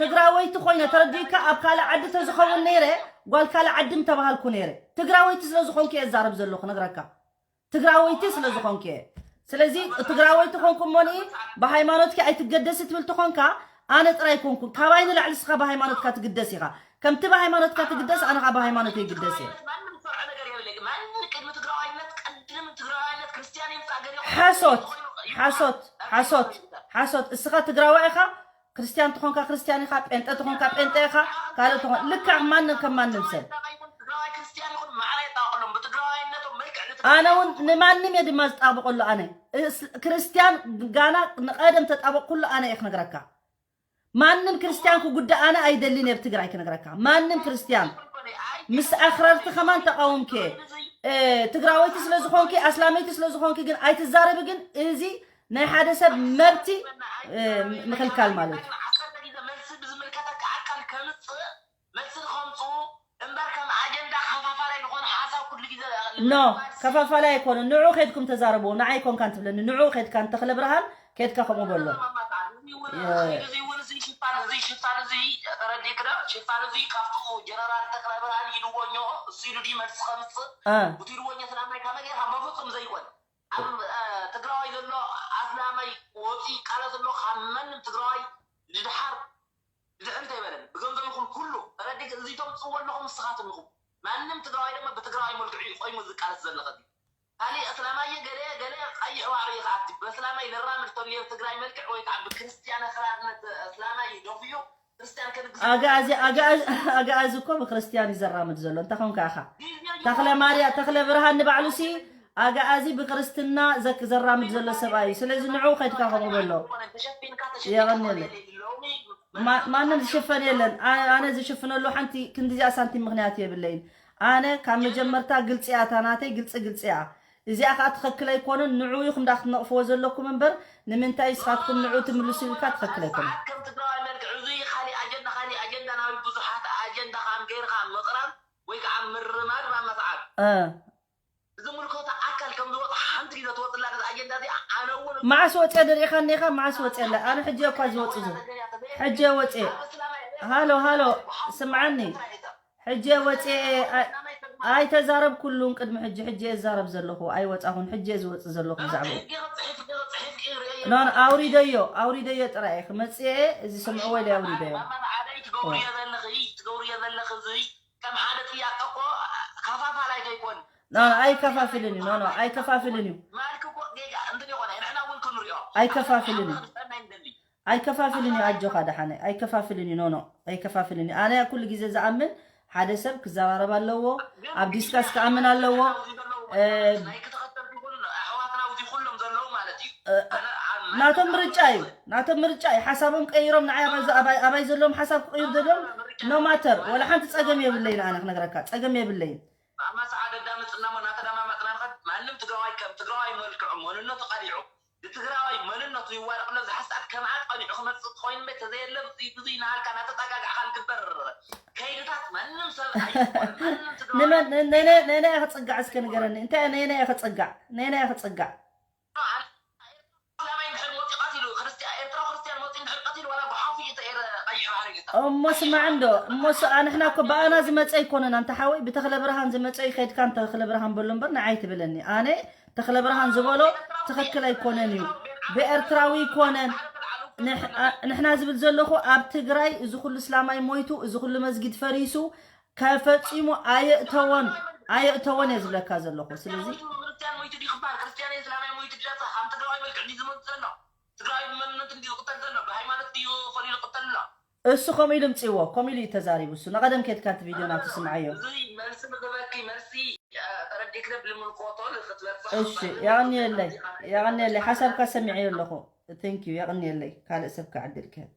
ትግራወይቲ ኮይነ ተረዲእካ? ኣብ ካልእ ዓዲ ተዝኸውን ነይረ ጓል ካልእ ዓዲ ምተባሃልኩ ነይረ። ትግራወይቲ ስለ ዝኾንኩ እየ እዛረብ ዘለኹ ነግረካ። ትግራወይቲ ስለ ዝኾንኩ እየ። ስለዚ ትግራወይቲ ኮንኩ እሞኒ ብሃይማኖትኪ ኣይትገደሲ ትብል ተኾንካ ኣነ ጥራይ ኮንኩ ካባይ ንላዕሊ እስኻ ብሃይማኖትካ ትግደስ ኢኻ። ከምቲ ብሃይማኖትካ ትግደስ ኣነ ኻ ብሃይማኖት ይግደስ እየ። ማንም ዝሰርዖ ነገር የብለይ። ማንም ቅድሚ ትግራዋይነት ቀድም ትግራዋይነት ክርስትያን ይምፃእ ገለ ሓሶት ሓሶት ሓሶት ሓሶት እስኻ ትግራዋይ ኢኻ። ክርስትያን ተኾንካ ክርስትያን ኢኻ፣ ጴንጠ ተኾንካ ጴንጠ ኢኻ፣ ካልእ ተኾን ልክዕ ማንም ከም ማንም ሰብ። ትግራዋይ ክርስትያን ይኹን ማዕረ የጣቕሎም ብትግራዋይነቶም መልክዕ ኣነ እውን ንማንም እየ ድማ ዝጣብቐሉ። ኣነ እስ- ክርስትያን ጋና ንቐደም ተጣበቕኩሉ ኣነ እየ ክነግረካ። ማንም ክርስትያን ክጉዳእ ኣነ ኣይደልን እየ ኣብ ትግራይ ክነግረካ። ማንም ክርስትያን ምስ ኣኽረርቲ ከማን ተቃወምኪ እየ። እ፣ ትግራወይቲ ስለ ዝኾንኪ ኣስላመይቲ ስለ ዝኾንኪ ግን ኣይትዛረቢ። ግን እዚ ናይ ሓደ ሰብ መብቲ እ፣ ምክልካል ማለት እዩ። ዓሰርተ ግዜ መልሲ ብዝምልከተካ ኣካል ከምፅእ መልሲ ከምፅኡ እምበር ከም ኣጀንዳ ከፋፋላይ ዝኾነ ሓሳብ ኩሉ ግዜ ኖ ከፋፋላይ ኣይኮነን። ንዑ ከድኩም ተዛረብዎ ንዓይ ኮንካን ትብለኒ። ንዑ ከድካን ተኽለ ብርሃን ከድካ ከምኡ በሎ። እዚ እውን እዚ ሽፋን እዚ ሽፋን እዚ ተረዲእክ ዶ? ሽፋን እዚ ካብቱ ጀነራል ተክለ ብርሃን ኢልዎ እኒኦ እሱ ኢሉ ድዩ መልሲ ከምፅእ እ፣ እቲ ኢልዎ እኒኦ ስላማይ ካብ መጌርካ በፍፁም ዘይኮን ኣብ እ፣ ትግራዋይ ዘሎ ኣስላማይ ወፂ ቃለ ዘሎ ካብ ማንም ትግራዋይ ንድሓር ድሕር እንተይበለን ብገንዘብ ይኹን ኩሉ ረዲግ እዚ ተምፅዎ ኣለኹም ንስኻትም ኢኹም። ማንም ትግራዋይ ድማ ብትግራዋይ መልክዑ እዩ ቆይሙ ዝቃለስ ዘለኸ እዚ ካሊእ እስላማየ ገለ ገለ ቀይሕ ዋዕሮ ይኽኣቲ በእስላማይ ልራምድ ተልዮ ብትግራይ መልክዕ ወይ ከዓ ብክርስትያን ኣኽራርነት እስላማይ ደፍዮ ክርስትያን ከንግስ ኣግኣዚ ኣግኣዚ ኣግኣዚ እኮ ብክርስትያን እዩ ዘራምድ ዘሎ። እንታይ ኮንካ ኢኻ? ተኽለ ማርያ ተኽለ ብርሃን ንባዕሉ ሲ ኣግኣዚ ብክርስትና ዘክ ዘራምድ ዘሎ ሰብኣይ እዩ። ስለዚ ንዑ ከድካ ከምኡ በሎ። የቐንየለይ። ማ- ማንም ዝሽፈን የለን። ኣ- ኣነ ዝሽፍነሉ ሓንቲ ክንዲዚኣ ሳንቲም ምኽንያት የብለይን። ኣነ ካብ መጀመርታ ግልፂ እያ፣ እታ ናተይ ግልፂ ግልፂ እያ። እዚኣ ከዓ ትኽክል ኣይኮነን። ንዑ ኢኹም ዳ ክትነቕፍዎ ዘለኩም እምበር ንምንታይ ንስኻትኩም ንዑ ትምልሱ ኢልካ ትኽክል ኣይኮነን። ከም ትግራዋይ መልክዕ እዚ ካሊእ ኣጀንዳ ካሊእ ኣጀንዳ ናብ ብዙሓት ኣጀንዳ ከም ገይርካ ምቕራብ ወይ ከዓ ምርማድ ማመፅዓብ እ፣ ዝምልከቶ ኣካል ከም ዝወፅ ሓንቲ ግዜ ትወፅላ ነዚ ኣጀንዳ እዚኣ ኣነ እውን መዓስ ወፅየ ደሪእኻኒ ኢኻ? መዓስ ወፅየ ኣለ ኣነ ሕጂ እኳ ዝወፅ ዝ ሕጂ ወፅየ ሃሎ ሃሎ ስምዓኒ ሕጂ ወፅየ ኣይተዛረብኩሉን ቅድሚ ሕጂ ሕጂ እዛረብ ዘለኹ ኣይወፃኹን ሕጂ ዝወፅ ዘለኹ ብዛዕባ ኖን ኣውሪደዮ ኣውሪደዮ ጥራይ ክመፅየ እዚ ስምዕዎ ኢለ ኣውሪደዮ ትገብርዮ ዘለኺ ትገብርዮ ዘለኺ እዚ ከም ሓደ ጥያቄ እኮ ከፋፋላይ ከይኮን ኖ ኣይከፋፍልን እዩ ኖ ኖ ኣይከፋፍልን እዩ ማልክ እኮ ጌጋ እንትን ይኾነ ንሕና እውን ክንሪኦ ኣይከፋፍልን እዩ ክስጠና ይንደሊ ኣይከፋፍልን እዩ። ኣጆኻ ደሓነ ኣይከፋፍልን እዩ። ኖኖ ኣይከፋፍልን እዩ። ኣነ ኩሉ ግዜ ዝኣምን ሓደ ሰብ ክዘራረብ ኣለዎ፣ ኣብ ዲስካስ ክኣምን ኣለዎ። ናቶም ምርጫ እዩ፣ ናቶም ምርጫ እዩ። ሓሳቦም ቀይሮም ንዓይ ኣባይ ዘለዎም ሓሳብ ክቅይሩ ዘለዎም ኖ ማተር፣ ወላ ሓንቲ ጸገም የብለይን። ኣነ ክነግረካ ጸገም የብለይን። ኣማሳዓ ደዳምፅና ሞ እናተደማመፅና ንኸድ። ማንም ትግራዋይ ከም ትግራዋይ መልክዑ መንነቱ ቀሊዑ ንትግራዋይ መንነቱ ይዋደቕ ኣሎ። ዝሓ ሰዓት ከምዓ ቀሊዑ ክመፅእ ትኾይን ቤት ተዘየለ ብዙይ ብዙይ ናሃልካ እናተጠጋጋዕካ ዝግበር ከይድታት ማንም ሰብ ኣይኮን። ማንም ትግራዋይ ንመን ነነ ነነ ክፅጋዕ እስከ ንገረኒ። እንታይ ነነ ክፅጋዕ ነነ ክፅጋዕ እሞ ስማዕ እንዶ እሞ ንሕና እኮ ብኣና ዝመፀ ኣይኮነን። ኣንታ ሓወይ ብተኽለ ብርሃን ዝመፀ እዩ። ከድካ ንተኽለ ብርሃን በሎ እምበር ንዓይ ትብለኒ። ኣነ ተኽለ ብርሃን ዝበሎ ትኽክል ኣይኮነን እዩ። ብኤርትራዊ ይኮነን። ንሕና ዝብል ዘለኹ ኣብ ትግራይ እዚ ኩሉ እስላማይ ሞይቱ፣ እዚ ኩሉ መስጊድ ፈሪሱ፣ ከፈጺሙ ኣየእተወን ኣየእተወን እየ ዝብለካ ዘለኹ። ስለዚ እሱ ከምኡ ኢሉ ምፅዎ ከምኡ ኢሉ እዩ ተዛሪቡ። እሱ ንቐደም ኬድካ እቲ ቪድዮ ናቱ ስምዓዮ። እሺ የቐንየለይ የቐንየለይ ሓሳብካ ሰሚዐዮ ኣለኹ። Thank you የቐንየለይ ካልእ ሰብ ክዕድል ክህብ።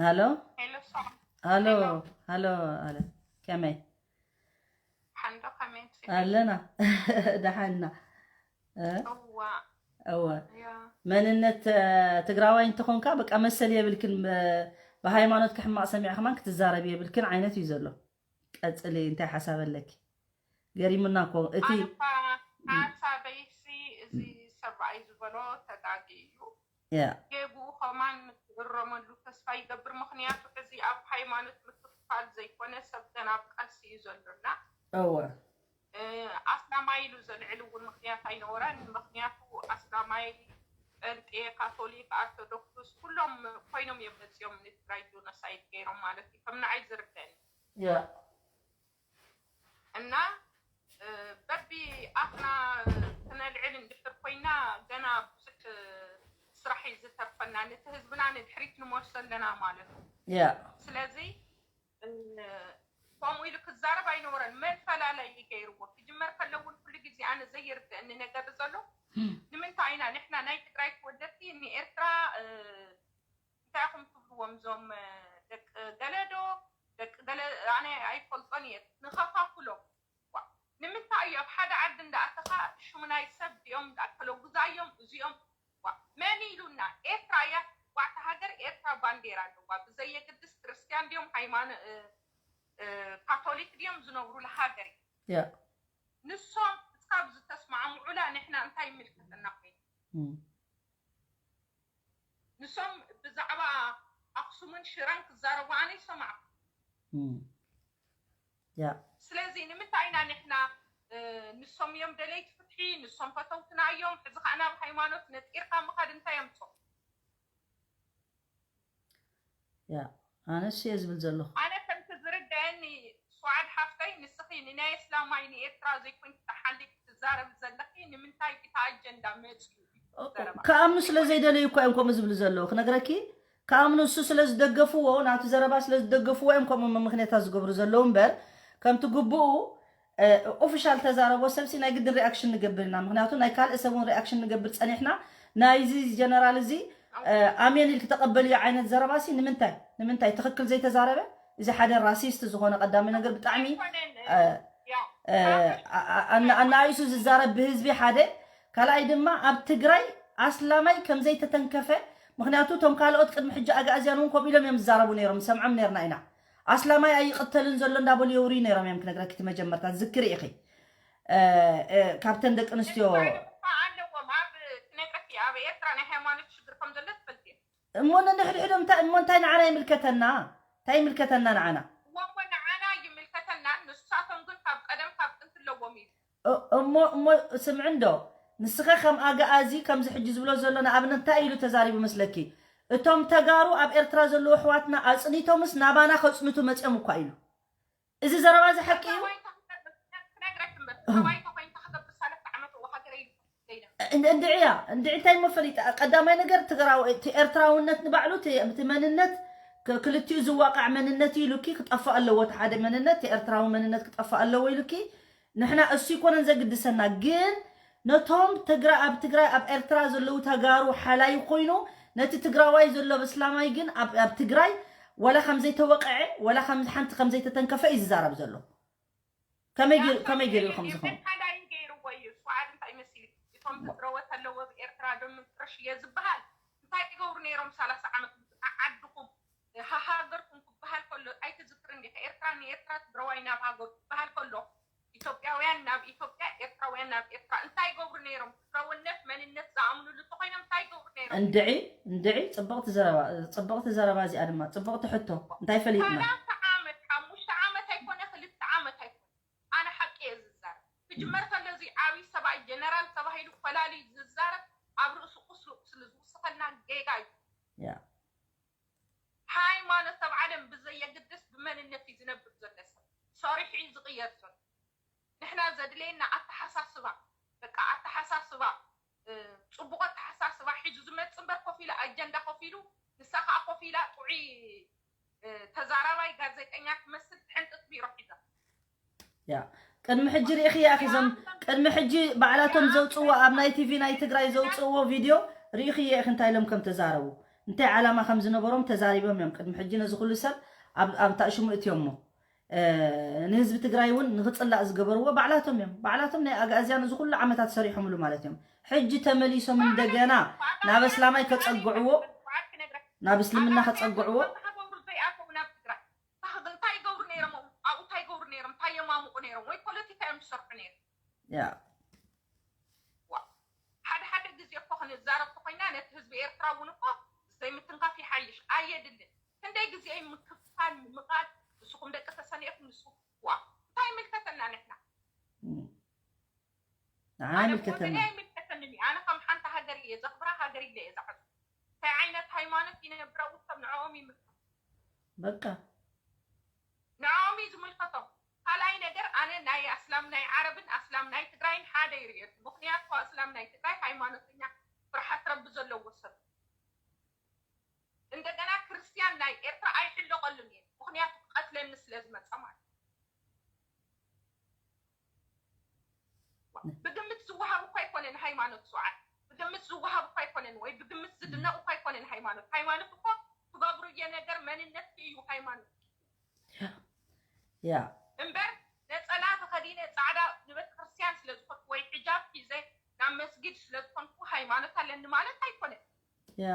ሃሎ ሃሎ ሃሎ ኣለ ከመይ ኣለና ደሓና እወ መንነት ትግራዋይ እንተኾንካ በቃ መሰል የብልክን ብሃይማኖት ክሕማቕ ሰሚዕ ከማን ክትዛረብ የብልክን ዓይነት እዩ ዘሎ ቀፅሊ እንታይ ሓሳብ ኣለኪ ገሪሙና እኮ እቲ ሓሳበይሲ እዚ ሰብኣይ ዝበሎ ተጋጊ እዩ ጌግኡ ከማን ክእረመሉ ተስፋ ይገብር ምክንያቱ እዚ ኣብ ሃይማኖት ምክፍፋል ዘይኮነ ሰብ ገና ኣብ ቃልሲ እዩ ዘሎና እወ ኣስላማይ ኢሉ ዘልዕል እውን ምክንያት ኣይነበረን ምክንያቱ ኣስላማይ ጴንጤ ካቶሊክ ኣርቶዶክስ ኩሎም ኮይኖም እዮም መፅኦም ንትግራይ ጆኖሳይድ ገይሮም ማለት እዩ ከም ንዓይ ዝርደኒ ያ እና በቢ ኣፍና ክነልዕል እንድሕር ኮይና ገና ብዙሕ ስራሕ እዩ ዝተርፈና ነቲ ህዝብና ንድሕሪት ንመልሶ ኣለና ማለት እዩ ያ ስለዚ ከምኡ ኢሉ ክዛረብ ኣይነበረን መፈላለይ እዩ ገይርዎ ክጅመር ከሎ እውን ኩሉ ግዜ ኣነ ዘይርድአኒ ነገር ዘሎ ንምንታይ ኢና ንሕና ናይ ትግራይ ተወለድቲ ንኤርትራ እንታይ ኢኹም ትብልዎም እዞም ደቂ ገለዶ ደቂ ገለ ኣነ ኣይፈልጦን እየ ንኸፋፍሎም ዋ ንምንታይ እዩ ኣብ ሓደ ዓዲ እንዳኣተኻ ሽሙ ናይ ሰብ ድኦም እንዳኣከለው ግዛዮም እዚኦም ዋ መን ኢሉና ኤርትራ እያ ዋዕታ ሃገር ኤርትራ ባንዴራ ኣለዋ ብዘየግድስ ክርስትያን ድዮም ሃይማኖ ካቶሊክ ድዮም ዝነብሩላ ሃገር እያ ንሶም እስካብ ዝተስማዕምዑላ ንሕና እንታይ ይምልከተና ኮይኑ ንሶም ብዛዕባ ኣክሱምን ሽረን ክዛረቡ ኣነ ይሰማዕኩ ያ ስለዚ ንምንታይ ኢና ንሕና ንሶም እዮም ደለይቲ ፍትሒ ንሶም ፈተውትና እዮም ሕዚ ከዓ ናብ ሃይማኖት ነጢርካ ምኻድ እንታይ የምፅኦ ያ ኣነስ እየ ዝብል ዘለኹ ኣነ ከምቲ ዝርደአኒ ሱዓድ ሓፍተይ ንስኺ ንናይ እስላማይ ንኤርትራ ዘይኮይንኪ ተሓሊፍ ትዛረቢ ዘለኺ ንምንታይ እቲ ኣጀንዳ መፅዩ ከኣምኑ ስለ ዘይደለዩ እኳ እዮም ከምኡ ዝብሉ ዘለዉ ክነግረኪ ከኣምኑ እሱ ስለ ዝደገፍዎ ናቱ ዘረባ ስለ ዝደገፍዎ እዮም ከምኡ ምክንያታት ዝገብሩ ዘለዉ እምበር ከምቲ ግቡኡ ኦፊሻል ተዛረቦ ሰብሲ ናይ ግድን ሪኣክሽን ንገብር ኢና ምክንያቱ ናይ ካልእ ሰብ እውን ሪኣክሽን ንገብር ፀኒሕና ናይዚ ጀነራል እዚ ኣሜን ኢልክ ተቐበልዮ ዓይነት ዘረባሲ ንምንታይ ንምንታይ ትኽክል ዘይተዛረበ እዚ ሓደ ራሲስት ዝኾነ ቀዳሚ ነገር ብጣዕሚ ኣናኣይሱ ዝዛረብ ብህዝቢ ሓደ ካልኣይ ድማ ኣብ ትግራይ ኣስላማይ ከምዘይተተንከፈ ምክንያቱ እቶም ካልኦት ቅድሚ ሕጂ ኣጋእዝያን እውን ከምኡ ኢሎም እዮም ዝዛረቡ ነይሮም ንሰምዖም ነርና ኢና ኣስላማይ ኣይቕተልን ዘሎ እንዳበሉ የውርዩ ነይሮም እዮም ክነግረኪ እቲ መጀመርታ ዝክሪ ኢኺ ካብተን ደቂ ኣንስትዮ ኣለዎም ኣብ ክነግረኪ ኣብ ኤርትራ ናይ ሃይማኖት ሽግር ከም ዘሎ ትፈልጥ እየ እሞ ነንሕድሕዶም እንታይ እሞ እንታይ ንዓና ይምልከተና እንታይ ይምልከተና ንዓና እሞ ንዓና ይምልከተና ንሳቶም ግን ካብ ቀደም ካብ ጥንቲ ኣለዎም ኢሉ እሞ እሞ ስምዒ እንዶ ንስኸ ከም ኣግኣዚ ከምዚ ሕጂ ዝብሎ ዘሎ ንኣብነት እንታይ ኢሉ ተዛሪቡ መስለኪ እቶም ተጋሩ ኣብ ኤርትራ ዘለዉ ኣሕዋትና ኣጽኒቶምስ ናባና ከጽንቱ መጺኦም እኳ ኢሉ እዚ ዘረባ እዚ ሓቂ እዩ። ትግራዋይ ተኽተብል፣ ክነግረክ እምበር፣ ትግራዋይ ተኾይንካ ክገብር ሰለስተ ዓመት እዎ ሃገረይ ኢሉ ዘይዳ። እንድዕያ እንድዒ እንታይ እሞ ፈሊጣ? ቀዳማይ ነገር ትግራዊ፣ እቲ ኤርትራውነት ንባዕሉ እቲ፣ እቲ መንነት ክ-፣ ክልቲኡ ዝዋቃዕ መንነት እዩ ኢሉኪ ክጠፋእ ኣለዎ። እቲ ሓደ መንነት፣ እቲ ኤርትራዊ መንነት ክጠፋእ ኣለዎ ኢሉኪ። ንሕና እሱ ይኮነን ዘግድሰና፣ ግን ነቶም ትግራ-፣ ኣብ ትግራይ ኣብ ኤርትራ ዘለዉ ተጋሩ ሓላይ ኮይኑ ነቲ ትግራዋይ ዘሎ ብስላማይ ግን ኣብ፣ ኣብ ትግራይ ወላ ከም ዘይተወቀዐ ወላ ከም ሓንቲ ከም ዘይተተንከፈ እዩ ዝዛረብ ዘሎ። ከመይ ገይሩ፣ ከመይ ገይሩ ከም ዝኾነ ሓላይ ገይርዎ እዩ። ስዓድ እንታይ መሲሉ እቶም ዝጥረወ ተለዎ ብኤርትራ ዶ ምጥረሽ እየ ዝበሃል እንታይ ይገብሩ ነይሮም ሰላሳ ዓመት? ዓድኹም ሃ-፣ ሃገርኩም ክበሃል ከሎ ኣይትዝክርን ዲኻ? ኤርትራ ንኤርትራ፣ ትግራዋይ ናብ ሃገሩ ክበሃል ከሎ ኢትዮጵያውያን ናብ ኢትዮጵያ፣ ኤርትራውያን ናብ ኤርትራ እንታይ ይገብሩ ነይሮም? ትግራውነት መንነት ዝኣምኑሉ እንተኾይኖም እንታይ ይገብሩ ነይሮም? እንድዒ እንድዒ፣ ጽብቕቲ ዘረባ፣ ጽብቕቲ ዘረባ እዚኣ ድማ ጽብቕቲ ሕቶ። እንታይ ፈሊጥና? ሰላሳ ዓመት፣ ሓሙሽተ ዓመት ኣይኮነ፣ ክልተ ዓመት ኣይኮነ። ኣነ ሓቂ እየ ዝዛረብ። ክጅመር ከሎ እዚ ዓብዪ ሰብኣይ ጀነራል ተባሂሉ ፈላልዩ ዝዛረብ ኣብ ርእሱ ቁስሉ ቁስሊ ዝውስኸልና ጌጋ እዩ። ያ ሃይማኖት ኣብ ዓለም ብዘየግድስ ብመንነት እዩ ዝነብር ዘሎ ሰብ። ሰሪሑ እዩ ዝቕየር ዘሎ። ንሕና ዘድልየና ኣተሓሳስባ፣ በቃ ኣተሓሳስባ፣ እ፣ ጽቡቕ ኣተሓሳስባ ሒዙ ዝመጽእ እምበር ኮፍ ኢሉ ኣጀንዳ ኮፍ ኢሉ፣ ንሳ ከኣ ኮፍ ኢላ ጥዑይ፣ እ፣ ተዛራባይ ጋዜጠኛ ትመስል ትሕንጥጥ ቢሮ ሒዛ። ያ ቅድሚ ሕጂ ርኢኽያ ኢኺ፣ እዞም ቅድሚ ሕጂ ባዕላቶም ዘውፅዎ ኣብ ናይ ቲቪ ናይ ትግራይ ዘውፅዎ ቪድዮ ርኢኽያ ኢኺ እንታይ ኢሎም ከም ተዛረቡ፣ እንታይ ዓላማ ከም ዝነበሮም ተዛሪቦም እዮም። ቅድሚ ሕጂ ነዚ ኩሉ ሰብ ኣብ ኣብ ታእሽሙ እትዮሞ። እ፣ ንህዝቢ ትግራይ እውን ንኽፅላእ ዝገበርዎ ባዕላቶም እዮም። ባዕላቶም ናይ ኣግኣዝያን እዚ ኩሉ ዓመታት ሰሪሖምሉ ማለት እዮም። ሕጂ ተመሊሶም እንደገና ናብ እስላማይ ከፀግዕዎ፣ ናብ እስልምና ከፀግዕዎ። እንታይ ይገብሩ ነይሮም? ኣብኡ እንታይ ይገብሩ ነይሮም? እንታይ የማሙቑ ነይሮም? ወይ ፖለቲካ እዮም ዝሰርሑ ነይሮም? ያ ዋ፣ ሓደ ሓደ ግዜ እኮ ክንዛረብ ተኮይና ነቲ ህዝቢ ኤርትራ እውን እኮ ዘይምትንካፍ ይሓይሽ። ኣየድልን። ክንደይ ግዜ እዩ ምክፋል፣ ምምቓል፣ ንስኹም ደቂ ተሰኒኤኩም፣ ንስኹም ዋ፣ እንታይ ይምልከተና ንሕና? ንዓና ይምልከተና። ኣይምልከተንን እዩ። ኣነ ከም ሓንቲ ሃገር እየ ዘኽብራ፣ ሃገር ኢለ እየ ዝሓዞ። እንታይ ዓይነት ሃይማኖት ይነብር እውን ከም ንዕኦም ይምልከት። በቃ ንዕኦም እዩ ዝምልከቶም። ካልኣይ ነገር ኣነ ናይ ኣስላም ናይ ዓረብን ኣስላም ናይ ትግራይን ሓደ ይርእየሉ። ምኽንያቱ ኣስላም ናይ ትግራይ ሃይማኖተኛ ፍርሓት ረቢ ዘለዎ ሰብ። እንደገና ክርስትያን ናይ ኤርትራ ኣይሕለቐሉን እየ። ምኽንያቱ ክቐትለኒ ስለ ዝመፀ ማለት እዩ። ብግምት ዝወሃብ እኮ ኣይኮነን ሃይማኖት። ስዓት ብግምት ዝወሃብ እኮ ኣይኮነን፣ ወይ ብግምት ዝድነቕ እኮ ኣይኮነን ሃይማኖት። ሃይማኖት እኮ ትገብርዮ ነገር መንነት እዩ ሃይማኖት። ያ እምበር ነፀላ ተኸዲነ ፃዕዳ ንቤተ ክርስትያን ስለ ዝኾንኩ ወይ ሕጃብ ሒዘ ናብ መስጊድ ስለ ዝኾንኩ ሃይማኖት ኣለኒ ማለት ኣይኮነን። ያ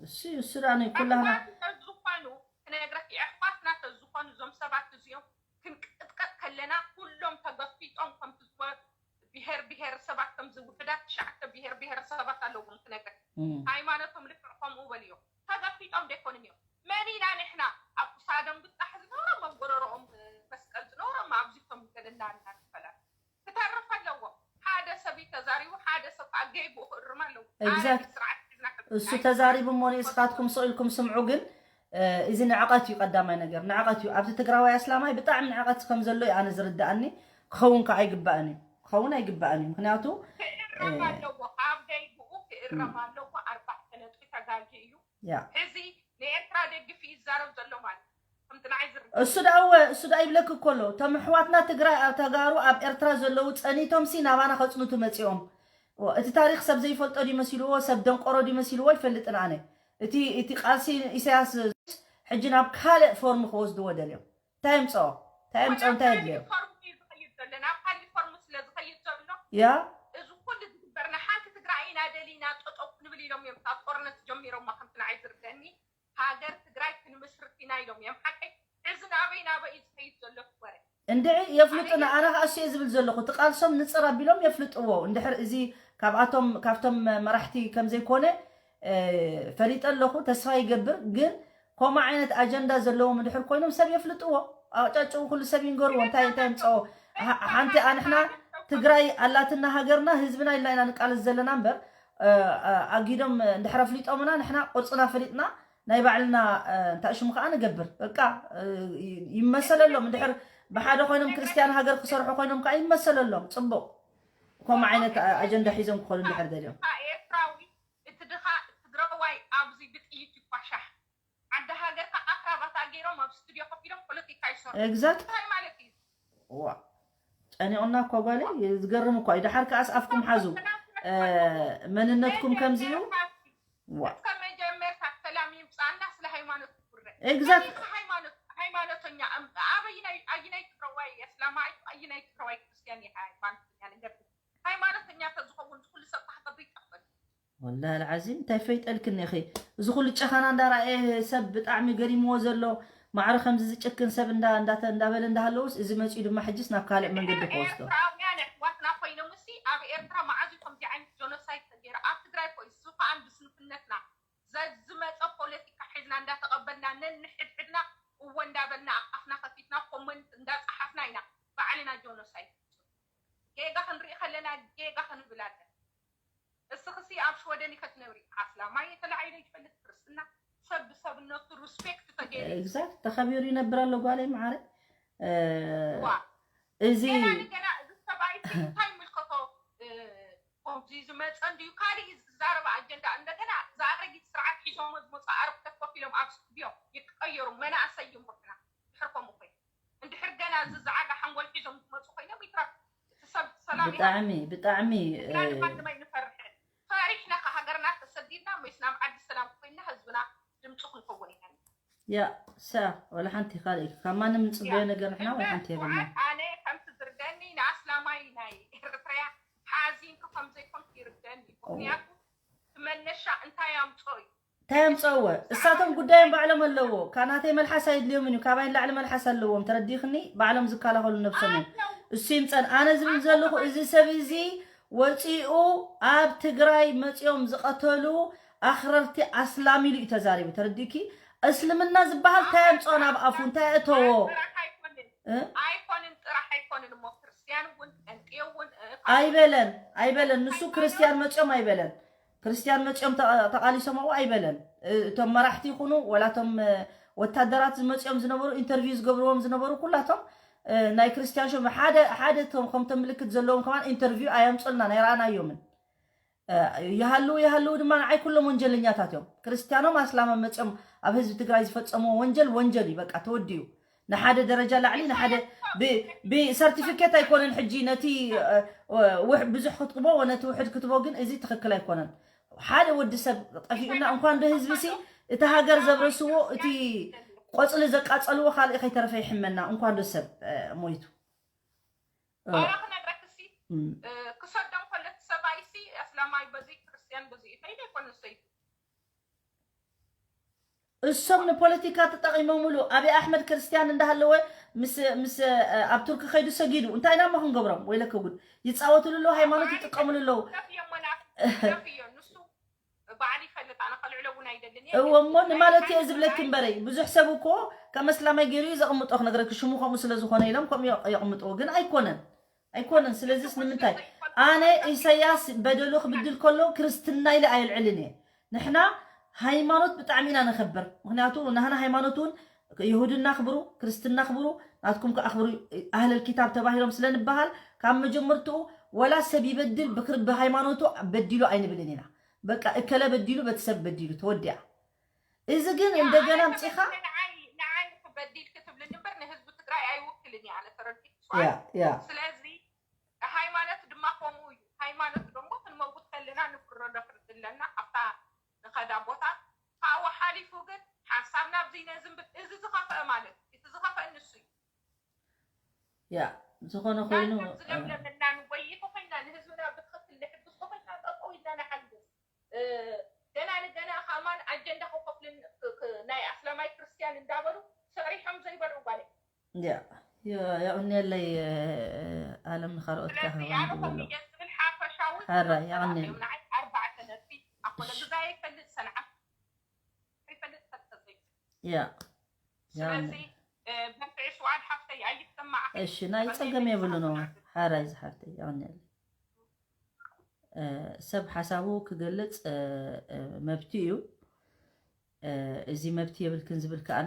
እሱ እሱ ዳነ ኩላና ኣሕዋት እንተዝኾኑ ክነግረኪ፣ ኣሕዋትና እንተዝኾኑ እዞም ሰባት እዚኦም ክንቅጥቀጥ ከለና ኩሎም ተገፊጦም ከምቲ ዝበ-፣ ብሄር ብሄረሰባት ከምዚ ውሕዳት ትሽዓተ ብሄር ብሄረሰባት ኣለዎም ክነግረኪ። እም፣ ሃይማኖቶም ልክዕ ከምኡ በልዮ። ተገፊጦም ደይኮኑን እዮም። መን ኢና ንሕና ኣብ ክሳዶም ብጣሕ ዝነበሮም ኣብ ጎረሮኦም መስቀል ዝነበሮም ኣብዚቶም ገለና እናተፈላል ክተርፍ ኣለዎ። ሓደ ሰብ እዩ ተዛሪቡ፣ ሓደ ሰብ ከዓ ገይግኡ ክእርም ኣለዎ። Exact። ኣነ ስርዓት ሒዝና ከ- እሱ ተዛሪቡ እሞ ንስኻትኩም ስቕ ኢልኩም ስምዑ። ግን እ፣ እዚ ንዕቐት እዩ ቀዳማይ ነገር፣ ንዕቐት እዩ። ኣብቲ ትግራዋይ ኣስላማይ ብጣዕሚ ንዕቐት ከም ዘሎ እዩ ኣነ ዝርድኣኒ። ክኸውን ከዓ ኣይግባእን እዩ፣ ክኸውን ኣይግባእን እዩ። ምክንያቱ ክእረም ኣለዎ፣ ኣብ ገይግኡ ክእረም ኣለዎ። ኣርባዕተ ነጥቢ ተጋጊ እዩ። ያ ሕዚ ንኤርትራ ደግፍ እዩ ዝዛረብ ዘሎ ማለት ከምቲ ንዓይ ዝርድእ። እሱ ደኣ እወ እሱ ደኣ ይብለክ እኮ ኣሎ። እቶም ኣሕዋትና ትግራይ ኣብ ተጋሩ ኣብ ኤርትራ ዘለዉ ጸኒቶም ሲ ናባና ከጽንቱ መጺኦም። ኦ፣ እቲ ታሪኽ ሰብ ዘይፈልጦ ድዩ መሲልዎ፣ ሰብ ደንቆሮ ድዩ መሲልዎ፣ ኣይፈልጥን ኣነ። እቲ እቲ ቃልሲ ኢሳያስ ሕጂ ናብ ካልእ ፎርም ክወስድዎ ደልዮም። እንታይ የምጽኦ? እንታይ የምጽኦ? እንታይ የድልዮ? ፎርም እዩ ዝኸይድ ዘሎ፣ ናብ ካሊእ ፎርም ስለ ዝኸይድ ዘሎ ያ እዚ ኩሉ ዝግበርና ሓንቲ ትግራይ ኢና ደሊና ጠጠው ክንብል ኢሎም እዮም እታ ጦርነት ጀሚሮማ። ከምቲ ንዓይ ዝርደኒ ሃገር ትግራይ ክንምስርት ኢና ኢሎም እዮም። ሓቀይ ሕዚ ናበይ ናበይ እዩ ዝኸይድ ዘሎ ወረ? እንድዒ የፍልጡና። ኣነ ከዓ እሱ እየ ዝብል ዘለኹ፣ እቲ ቃልሶም ንፅር ኣቢሎም የፍልጥዎ። እንድሕር እዚ ካብኣቶም ካብቶም መራሕቲ ከም ዘይኮነ እ፣ ፈሊጠ ኣለኹ፣ ተስፋ ይገብር። ግን ከምኡ ዓይነት ኣጀንዳ ዘለዎም እንድሕር ኮይኖም ሰብ የፍልጥዎ፣ ኣጫጭው ኩሉ ሰብ ይንገርዎ። እንታይ እንታይ ምፀኦ ሓ-፣ ሓንቲ ኣንሕና ትግራይ ኣላትና ሃገርና ህዝብና ኢልና ኢና ንቃለስ ዘለና እምበር እ፣ እ፣ ኣጊዶም እንድሕር ኣፍሊጦምና ንሕና ቁርፅና ፈሊጥና ናይ ባዕልና እ፣ እንታይ ሽሙ ከዓ ንገብር። በቃ እ፣ ይመሰለሎም እንድሕር ብሓደ ኮይኖም ክርስትያን ሃገር ክሰርሑ ኮይኖም ከዓ ይመሰለሎም። ፅቡቕ። ከምኡ ዓይነት ኣጀንዳ ሒዞም ክኾኑ እንድሕር ደልዮም። ኤርትራዊ፣ እቲ ድኻ ትግራዋይ ኣብዚ ብጥይት ይኳሻሕ። ዓዲ ሃገር ከዓ ክራባታ ገይሮም ኣብ ስቱድዮ ኮፍ ኢሎም ፖለቲካ ይሰርሑ። ኤግዛክት እንታይ ማለት እዩ? ዋ ጨኒቑና እኳ ጓለይ። ዝገርም እኳ እዩ። ደሓር ከኣስ ኣፍኩም ሓዙ። መንነትኩም ከምዚ እዩ። ዋ እስከ መጀመርታ ሰላም ይምፃና ስለ ሃይማኖት ጉረ ኤግዛክት ሃይማኖት ሃይማኖተኛ ኣበይናይ ኣየናይ ትግራዋይ ኣስላማይ ኣየናይ ትግራዋይ ክርስቲያን ሃይማኖተኛ ነገር ሃይማኖተኛ ተዝኸውን ዝኩሉ ሰብ ታሕተብሪ ይጠፍል ወላሂ ልዓዚም እንታይ ፈይጠልክኒ ኢኺ። እዚ ኩሉ ጨኸና እንዳረኣየ ሰብ ብጣዕሚ ገሪምዎ ዘሎ ማዕረ ከምዚ ዝጭክን ሰብ እንዳ እንዳተ እንዳበለ እንዳሃለውስ እዚ መፂኡ ድማ ሕጅስ ናብ ካልእ መንገዲ ክወስዶ። ኤርትራውያን ኣሕዋትና ኮይኖም ሲ ኣብ ኤርትራ መዓዝ እዩ ከምዚ ዓይነት ጆኖሳይድ ተገይሩ ኣብ ትግራይ ኮ እሱ ከዓ ብስንፍነትና ዝመፀ ፖለቲካ ሒዝና እንዳተቐበልና ነንሕድሕድና እወ እንዳበልና ኣፍና ከፊትና ኮመንት እንዳፀሓፍና ኢና ባዕልና ጆኖሳይድ ጌጋ ክንርኢ ከለና ጌጋ ክንብል ኣለና። እስኽሲ ኣብ ሽወደን ኢኸ ትነብሪ ኣስላማይ ተላዒለ ይፈልጥ ክርስትና ሰብ ብሰብነቱ ሪስፔክት ተገይሩ ኤግዛክት ተኸቢሩ ይነብር ኣሎ ጓለይ መዓረ። ዋ እዚ ገና ንገና እዚ ሰብኣይ እንታይ ይምልከቶ ከምዚ ዝመፀ እንድዩ ካሊእ ዝዛረበ ኣጀንዳ እንደገና ዝኣረጊት ስርዓት ሒዞሞ ዝመፁ ኣረግቶት ኮፍ ኢሎም ኣብ ስቱድዮ ይቀየሩ መናእሰይ እዮም ወርቅና ድሕር ከምኡ ኮይኑ እንድሕር ገና እዚ ዝዓጋ ሓንጎል ሒዞም ዝመፁ ኮይኖም ይትረፍ እቲ ሰብ ሰላም ይሃብ ብጣዕሚ ብጣዕሚ ንሕና ድማ ንመን ንፈርሕን ፈሪሕና ከ ሃገርና ተሰዲድና ወይስ ናብ ዓዲ ሰላም ኮይንና ህዝብና ድምፂ ክንከውን ኢና ያ ሳ ወላ ሓንቲ ካልእ ካብ ማንም ንፅበዮ ነገር ንሕና ወላ ሓንቲ የብልና። ኣነ ከምቲ ዝርደኒ ንኣስላማይ ናይ ኤርትርያ ሓዚንኪ ከምዘይኮንኪ ይርደኒ ምክንያቱ ትመነሻ እንታይ ኣምፅኦ እዩ እንታይ ኣምፀእወ እሳቶም ጉዳዮም ባዕሎም ኣለዎ። ካናተይ መልሓስ ኣይድልዮምን እዩ። ካባይ ንላዕሊ መልሓስ ኣለዎም። ተረዲኽኒ? ባዕሎም ዝከላኸሉ ነብሶም እዮም። እሱ ይምፀን። ኣነ ዝብል ዘለኹ እዚ ሰብ እዚ ወፂኡ ኣብ ትግራይ መፂኦም ዝቐተሉ ኣኽረርቲ ኣስላም ኢሉ እዩ ተዛሪቡ። ተረዲእኪ? እስልምና ዝበሃል እንታይ ኣምፅኦ ናብ ኣፉ እንታይ ኣእተዎ? ኣይኮንን ጥራሕ ኣይኮንን እሞ ክርስትያን እውን ጠንጤ እውን ኣይበለን ኣይበለን። ንሱ ክርስትያን መፂኦም ኣይበለን። ክርስትያን መፂኦም ተቓሊሶም ኣብኡ ኣይበለን። እቶም መራሕቲ ይኹኑ ወላ እቶም ወታደራት ዝመፂኦም ዝነበሩ ኢንተርቪው ዝገብርዎም ዝነበሩ ኩላቶም ናይ ክርስትያን ሾ ሓደ ሓደ እቶም ከምቶም ምልክት ዘለዎም ከማን ኢንተርቪው ኣየምፁልና ናይ ረኣናዮምን ይሃልው ይሃልው ድማ ንዓይ ኩሎም ወንጀለኛታት እዮም። ክርስትያኖም ኣስላሞም መፅኦም ኣብ ህዝቢ ትግራይ ዝፈፀምዎ ወንጀል ወንጀል እዩ። በቃ ተወዲኡ ንሓደ ደረጃ ላዕሊ ንሓደ ብሰርቲፊኬት ኣይኮነን። ሕጂ ነቲ ብዙሕ ክትቅቦ ነቲ ውሕድ ክትቦ ግን እዚ ትክክል ኣይኮነን። ሓደ ወዲ ሰብ ጠፊኡና እንኳን ዶ ህዝቢ ሲ እቲ ሃገር ዘብረስዎ እቲ ቆፅሊ ዘቃፀልዎ ካልእ ከይተረፈ ይሕመና እንኳን ዶ ሰብ ሞይቱ። ኣረ ክነግረክሲ ክሰዶም ከሎ እቲ ሰብኣይሲ ኣስላማይ በዚ ክርስትያን በዚ ኢፈይደ ኣይኮነ ሰይቱ እሶም ንፖለቲካ ተጠቒሞምሉ ኣብይ ኣሕመድ ክርስትያን እንዳሃለወ ምስ ምስ ኣብ ቱርኪ ከይዱ ሰጊዱ እንታይ ኢና እሞ ክንገብሮም? ወይለከ ጉድ። ይፃወትሉ ኣለዉ፣ ሃይማኖት ይጥቀምሉ ኣለዉ። ሰብ እዮም መናፍቅ ሰብ እዮም ንሱ ባዕሉ ይፈልጥ ኣነ ከልዕሎ እውን ኣይደልን እየ እወ እሞ ንማለት እየ ዝብለኪ እምበረይ ብዙሕ ሰብ እኮ ከም ኣስላማይ ገይሩ እዩ ዘቕምጦ ክነግረኪ ሽሙ ከምኡ ስለ ዝኾነ ኢሎም ከምኡ የቕ- የቕምጥዎ ግን ኣይኮነን ኣይኮነን። ስለዚስ ንምንታይ ኣነ ኢሳያስ በደሉ ክብድል ከሎ ክርስትና ኢለ ኣየልዕልን እየ። ንሕና ሃይማኖት ብጣዕሚ ኢና ነኸብር። ምክንያቱ ናህና ሃይማኖት እውን ይሁድና ኣኽብሩ፣ ክርስትና ኣኽብሩ፣ ናትኩም ከ ኣኽብሩ ኣህለል ኪታብ ተባሂሎም ስለ ንበሃል ካብ መጀመርትኡ ወላ ሰብ ይበድል ብክር ብሃይማኖቱ በዲሉ ኣይንብልን ኢና። በቃ እከለ በዲሉ በቲ ሰብ በዲሉ ተወዲኣ። እዚ ግን እንደገና ኣምፂኻ ንዓይ ንዓይ በዲልኪ ትብልኒ እምበር ንህዝቢ ትግራይ ኣይውክልን እየ ኣነ ተረዲእኪ ያ ያ ስለዚ ሃይማኖት ድማ ከምኡ እዩ ሃይማኖት ደሞ ክንመውት ከለና ንፍረዶ ፍርዲ ኣለና ኣብታ ንኸዳ ቦታ ካብኡ ሓሊፉ ግን ሓንሳብ ናብዚ ነዝንብል እዚ ዝኸፍአ ማለት እቲ ዝኸፍአ ንሱ እዩ ያ ዝኾነ ኮይኑ ዝለምለመና ንጎይቶ ኮይና ንህዝብና ብትኽክል ንሕግዝ ተኮይና ጠጠው ኢልና ንሓግዝ ገና ንገና ከማን ኣጀንዳ ክከፍልን ናይ ኣስላማይ ክርስትያን እንዳበሉ ሰሪሖም ዘይበልዑ ጓል ያ የቕንየለይ። ኣለም ንኻልኦት ስለዚ ካህባን ኣነ ዝብሎ ከምየ ዝብል ሓፈሻዊ ሓራ የቕንየል ንዓይ ኣርባዕተ ነጥቢ ኣኮነ ግዛ ይፈልጥ ሰንዓ ይፈልጥ ፈተዘይ ያ ስለዚ በርትዒ ስዋድ ሓፍተይ ኣይትሰማዕ እሺ ናይ ፀገም የብሉ ነው። ሓራይ ዝሓፍተይ የቕንየለይ። ሰብ ሓሳቡ ክገልፅ መብቲ እዩ። እዚ መብቲ የብልክን ዝብል ከኣ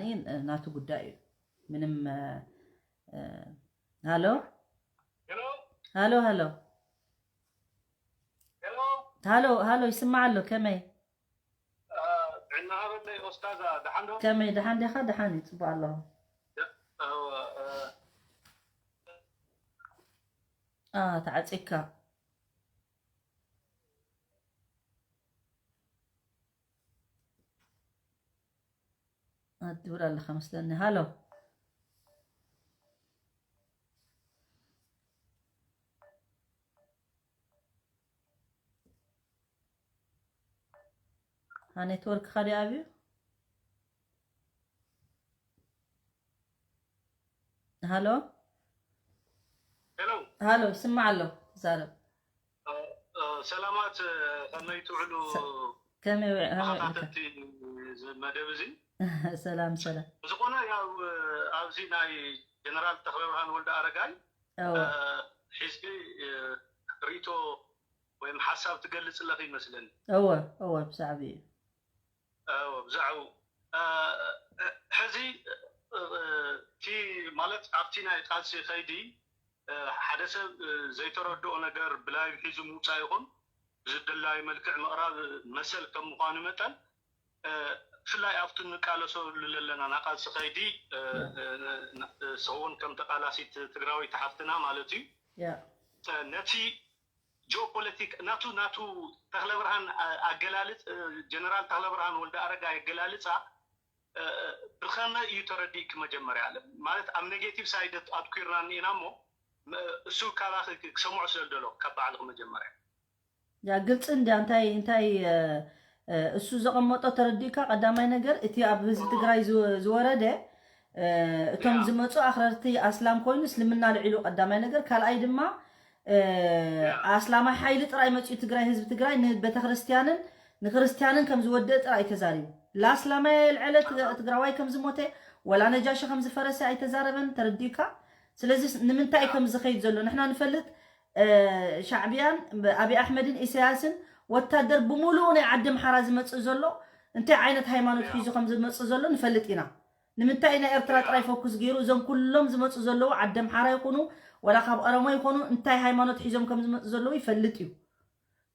ናቱ ጉዳይ እዩ። ምንም ሃሎ፣ ሃሎ፣ ሃሎ፣ ሃሎ፣ ይስማዕ ኣሎ። ከመይ? ጥዕና ሃበለይ ኦስታዛ፣ ደሓን ዶ? ከመይ፣ ደሓን ዲኻ? ደሓን እዩ፣ ጽቡቕ ኣለኹ። ደ-፣ እወ፣ እ፣ አ፣ ተዓጺካ። አ፣ ትብል ኣለኻ መስለኒ። ሃሎ። አ፣ ኔትወርክኻ ድዩ ኣብዩ? ሃሎ? ሄሎ። ሃሎ፣ ይስማዕ ኣሎ። ትዛረብ። እ፣ እ፣ ሰላማት፣ እ፣ ከመይ ትውዕሉ ሰ-፣ ከመይ ውዕ-፣ ከመይ ውዕልካ? ተኸታተልቲ እዚ መደብ እዚ? ሰላም፣ ሰላም። ብዝኾነ ያው፣ እ፣ ኣብዚ ናይ ጀነራል ተኽለብርሃን ወልደ ኣረጋይ፣ እወ። እ፣ ሒዝኪ፣ እ፣ ርእይቶ ወይም ሓሳብ ትገልጽ ኣለኺ ይመስለኒ። እወ፣ እወ፣ ብዛዕባኡ እዩ። እወ፣ ብዛዕባኡ። እ፣ እ፣ ሕዚ፣ እ፣ እ፣ እቲ ማለት ኣብቲ ናይ ቃልሲ ከይዲ፣ እ፣ ሓደ ሰብ፣ እ፣ ዘይተረድኦ ነገር ብላይቭ ሒዙ ምውጻእ ይኹን ብዝደላዩ መልክዕ ምቕራብ መሰል ከም ምዃኑ መጠን፣ እ፣ ብፍላይ ኣብቲ እንቃለሰሉ ዘለና ናይ ቃልሲ ከይዲ፣ እ፣ ያ። እ፣ እ፣ እ፣ ሰውን ከም ተቃላሲት ትግራወይቲ ሓፍትና ማለት እዩ። ያ። እ፣ ነቲ ጂኦፖለቲክ ናቱ፣ ናቱ ተኽለብርሃን ኣ-፣ ኣገላልጽ-፣ እ፣ ጀነራል ተኽለብርሃን ወልደ ኣረጋይ ኣገላልጻ፣ እ፣ እ፣ ብኸመይ እዩ ተረዲእኪ መጀመርያ? ማለት ኣብ ኔጌቲቭ ሳይድ ኣትኲርና እኒኤና እሞ፣ ም-፣ እሱ ካባኺ ክ-፣ ክሰምዖ ስለ ዝደሎ ካብ ባዕልኺ መጀመርያ። ያ፣ ግልጺ እንድያ። እንታይ፣ እንታይ፣ እ፣ እ፣ እሱ ዘቐመጦ ተረዲእካ? ቀዳማይ ነገር፣ እቲ ኣብ ህዝቢ ትግራይ ዝወ-፣ ዝወረደ፣ እ፣ እቶም ያ። ዝመጹ ኣኽረርቲ ኣስላም ኮይኑ እስልምና ልዒሉ ቀዳማይ ነገር። ካልኣይ ድማ፣ እ፣ ያ። ኣስላማይ ሓይሊ ጥራይ መጺኡ ትግራይ፣ ህዝቢ ትግራይ ንቤተክርስትያንን ንክርስትያንን ከም ዝወደእ ጥራይ ተዛሪቡ። ላ ኣስላማይ ኣየልዐለ ትግ-፣ ትግራዋይ ከም ዝሞተ፣ ወላ ነጃሺ ከም ዝፈረሰ ኣይተዛረበን። ተረዲእካ? ስለዚ ስ-፣ ንምንታይ እዩ ከም ዝኸይድ ዘሎ ንሕና ንፈልጥ። እ፣ ሻዕብያን ብ-፣ ኣብይ ኣሕመድን ኢሳያስን ወታደር ብምሉኡ ናይ ዓዲ ኣምሓራ ዝመጽእ ዘሎ እንታይ ዓይነት ሃይማኖት ያ። ሒዙ ከም ዝመጽእ ዘሎ ንፈልጥ ኢና። ንምንታይ ናይ ኤርትራ ያ። ጥራይ ፎኩስ ገይሩ እዞም ኩሎም ዝመጹ ዘለዉ ዓዲ ኣምሓራ ይኹኑ ወላ ካብ ኦሮሞ ይኹኑ እንታይ ሃይማኖት ሒዞም ከም ዝመጹ ዘለዉ ይፈልጥ እዩ።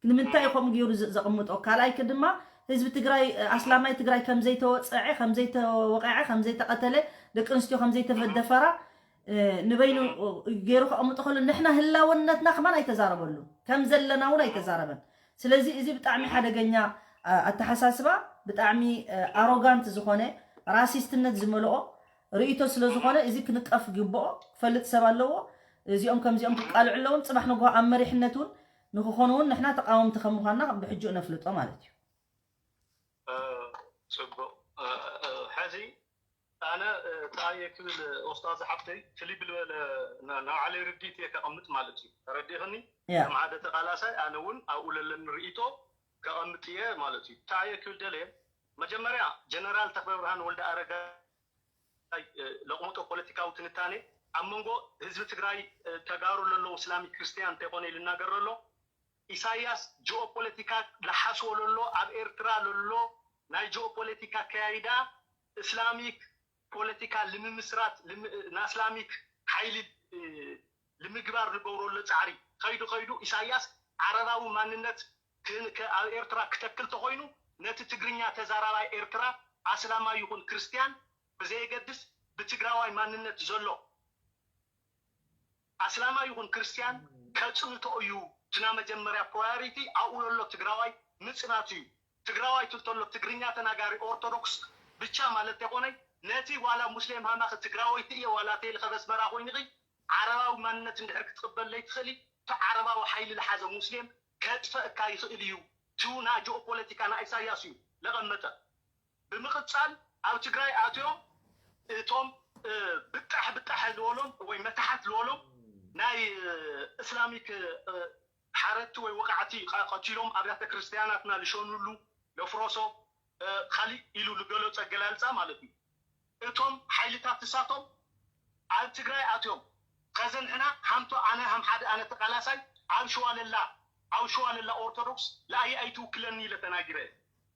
ንምንታይ ያ። ከምኡ ገይሩ ዘ-፣ ዘቕምጦ? ካልኣይ ከ ድማ ህዝቢ ትግራይ፣ እ፣ ኣስላማይ ትግራይ ከም ዘይተወጸዐ፣ ከም ዘይተወቐዐ፣ ከም ዘይተቐተለ፣ ደቂ ኣንስትዮ ከም ዘይተደፈራ፣ እ፣ ንበይኑ፣ እ፣ ገይሩ ከቐምጦ ከሎ ንሕና ህላውነትና ከማን ኣይተዛረበሉ። ከም ዘለና እውን ኣይተዛረበን። ስለዚ እዚ ብጣዕሚ ሓደገኛ፣ እ፣ ኣተሓሳስባ፣ ብጣዕሚ፣ እ፣ ኣሮጋንት ዝኾነ፣ ራሲስትነት ዝመልኦ ርእይቶ ስለ ዝኾነ እዚ ክንቀፍ ይግብኦ። ክፈልጥ ሰብ ኣለዎ። እዚኦም ከምዚኦም ክቃልዑ ኣለዎም። ጽባሕ ንግሆ ኣብ መሪሕነት እውን ንክኾኑ እውን ንሕና ተቃወምቲ ከም ምዃንና ብሕጂ ነፍልጦ ማለት እዩ። እ፣ ጽቡቕ። እ፣ እ፣ ሕዚ ኣነ፣ እ፣ እንታይ እየ ክብል፣ ኡስታዝ ሓፍተይ፣ ፍልይ ብልበለ ና-፣ ንባዕለይ ርድኢት እየ ከቐምጥ ማለት እዩ። ተረዲእኽኒ? ያ። ከም ሓደ ተቓላሳይ ኣነ እውን ኣብኡ ለለኒ ርእይቶ ከቐምጥ እየ ማለት እዩ። እንታይ እየ ክብል ደልየ፣ መጀመርያ ጀነራል ተኽለብርሃን ወልደ ኣረጋይ፣ እ፣ ለቕምጦ ፖለቲካዊ ትንታኔ ኣብ መንጎ ህዝቢ ትግራይ፣ እ፣ ተጋሩ ለለዉ እስላሚክ ክርስትያን እንተይኮነ ኢሉ እናገር ዘሎ፣ ኢሳያስ ጂኦፖለቲካ ለሓስዎ ለሎ፣ ኣብ ኤርትራ ለሎ ናይ ጂኦፖለቲካ ኣከያይዳ እስላሚክ ፖለቲካ ልምምስራት፣ ልም-፣ ናይ እስላሚክ ሓይሊ፣ እ፣ ልምግባር ልገብሮ ኣሎ ጻዕሪ። ከይዱ ከይዱ ኢሳያስ ዓረባዊ ማንነት ክ-፣ ከ-፣ ኣብ ኤርትራ ክተክል ተኾይኑ፣ ነቲ ትግርኛ ተዛራባይ ኤርትራ ኣስላማይ ይኹን ክርስትያን ብዘየገድስ ብትግራዋይ ማንነት ዘሎ ኣስላማይ ይኹን ክርስትያን ከጽንቶ እዩ። እቲ ናይ መጀመርያ ፕራዮሪቲ ኣብኡ ዘሎ ትግራዋይ ምጽናቱ እዩ። ትግራዋይ ትብል ተሎ ትግርኛ ተናጋሪ ኦርቶዶክስ ብቻ ማለት ተኾነ፣ ነቲ ዋላ ሙስሊም ሃማኸ ትግራወይቲ እየ ዋላ ተይልኸ በስመራ ኮይንኺ ዓረባዊ ማንነት እንድሕር ክትቕበል ለይትኽእሊ፣ እቲ ዓረባዊ ሓይሊ ዝሓዘ ሙስሊም ከጥፈእካ ይኽእል እዩ። ትው ናይ ጂኦፖለቲካ ናይ ኢሳያስ እዩ ለቐመጠ። ብምቕጻል ኣብ ትግራይ ኣትዮም እቶም፣ እ፣ ብጣሕ ብጣሕ ዝበሎም ወይ መታሓት ዝበሎም ናይ፣ እ፣ እስላሚክ፣ እ፣ ሓረድቲ ወይ ወቃዕቲ ቐ-፣ ቀቲሎም ኣብያተ ክርስትያናትና ልሸኑሉ ለፍረሶ፣ እ፣ ካሊእ ኢሉ ልገለጾ ኣገላልጻ ማለት እዩ። እቶም ሓይልታት ንሳቶም ኣብ ትግራይ ኣትዮም ከዘንሕና ሃምቶ ኣነ ሃም ሓደ ኣነ ተቃላሳይ ኣብ ሽዋ ለላ ኣብ ሽዋ ለላ ኦርቶዶክስ ለኣየ ኣይትውክለኒ ኢለ ተናጊረ።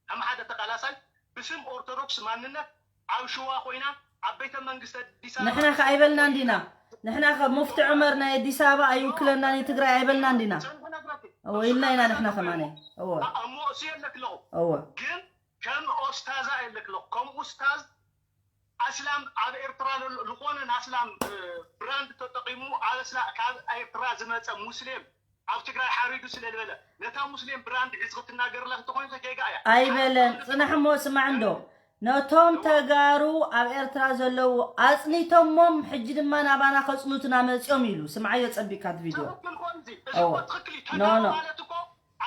ከም ሓደ ተቃላሳይ ብስም ኦርቶዶክስ ማንነት ኣብ ሽዋ ኮይና ኣብ ቤተ መንግስቲ ኣዲስ ኣበባ ንሕና ከ ኣይበልናን ዲና? ንሕና ከ ሙፍቲ ዑመር ናይ ኣዲስ ኣበባ ኣይውክለናን እዩ ትግራይ ኣይበልናን ዲና? እወ ኢልና ኢና ንሕና ከማነ። እወ። እሞ እሱ የለክ ኣለኹ እወ። ግን ከም ኦስታዛ የለክ ኣለኹ ከም ኡስታዝ ኣስላም ኣብ ኤርትራ ዘሎ ዝኾነ ንኣስላም ብራንድ ተጠቂሙ ኣብ ኣስላ ካብ ኤርትራ ዝመፀ ሙስሊም ኣብ ትግራይ ሓሪዱ ስለ ዝበለ ነታ ሙስሊም ብራንድ ሒዝኺ ትናገሪ ኣለኺ እንተኾይንኺ ጌጋ እያ። ኣይበለን። ጽናሕ እሞ ስማዕ እንዶ ነቶም ተጋሩ ኣብ ኤርትራ ዘለዉ ኣጽኒቶሞም ሕጂ ድማ ናባና ከጽኑትና መጽዮም ኢሉ። ስምዓዮ ጸቢቕካ እቲ ቪድዮ። ትኽክል እኮ እዚ እዚ እወ። እኮ ትኽክል እዩ። ኖ፣ ኖ። ተጋሩ ማለት እኮ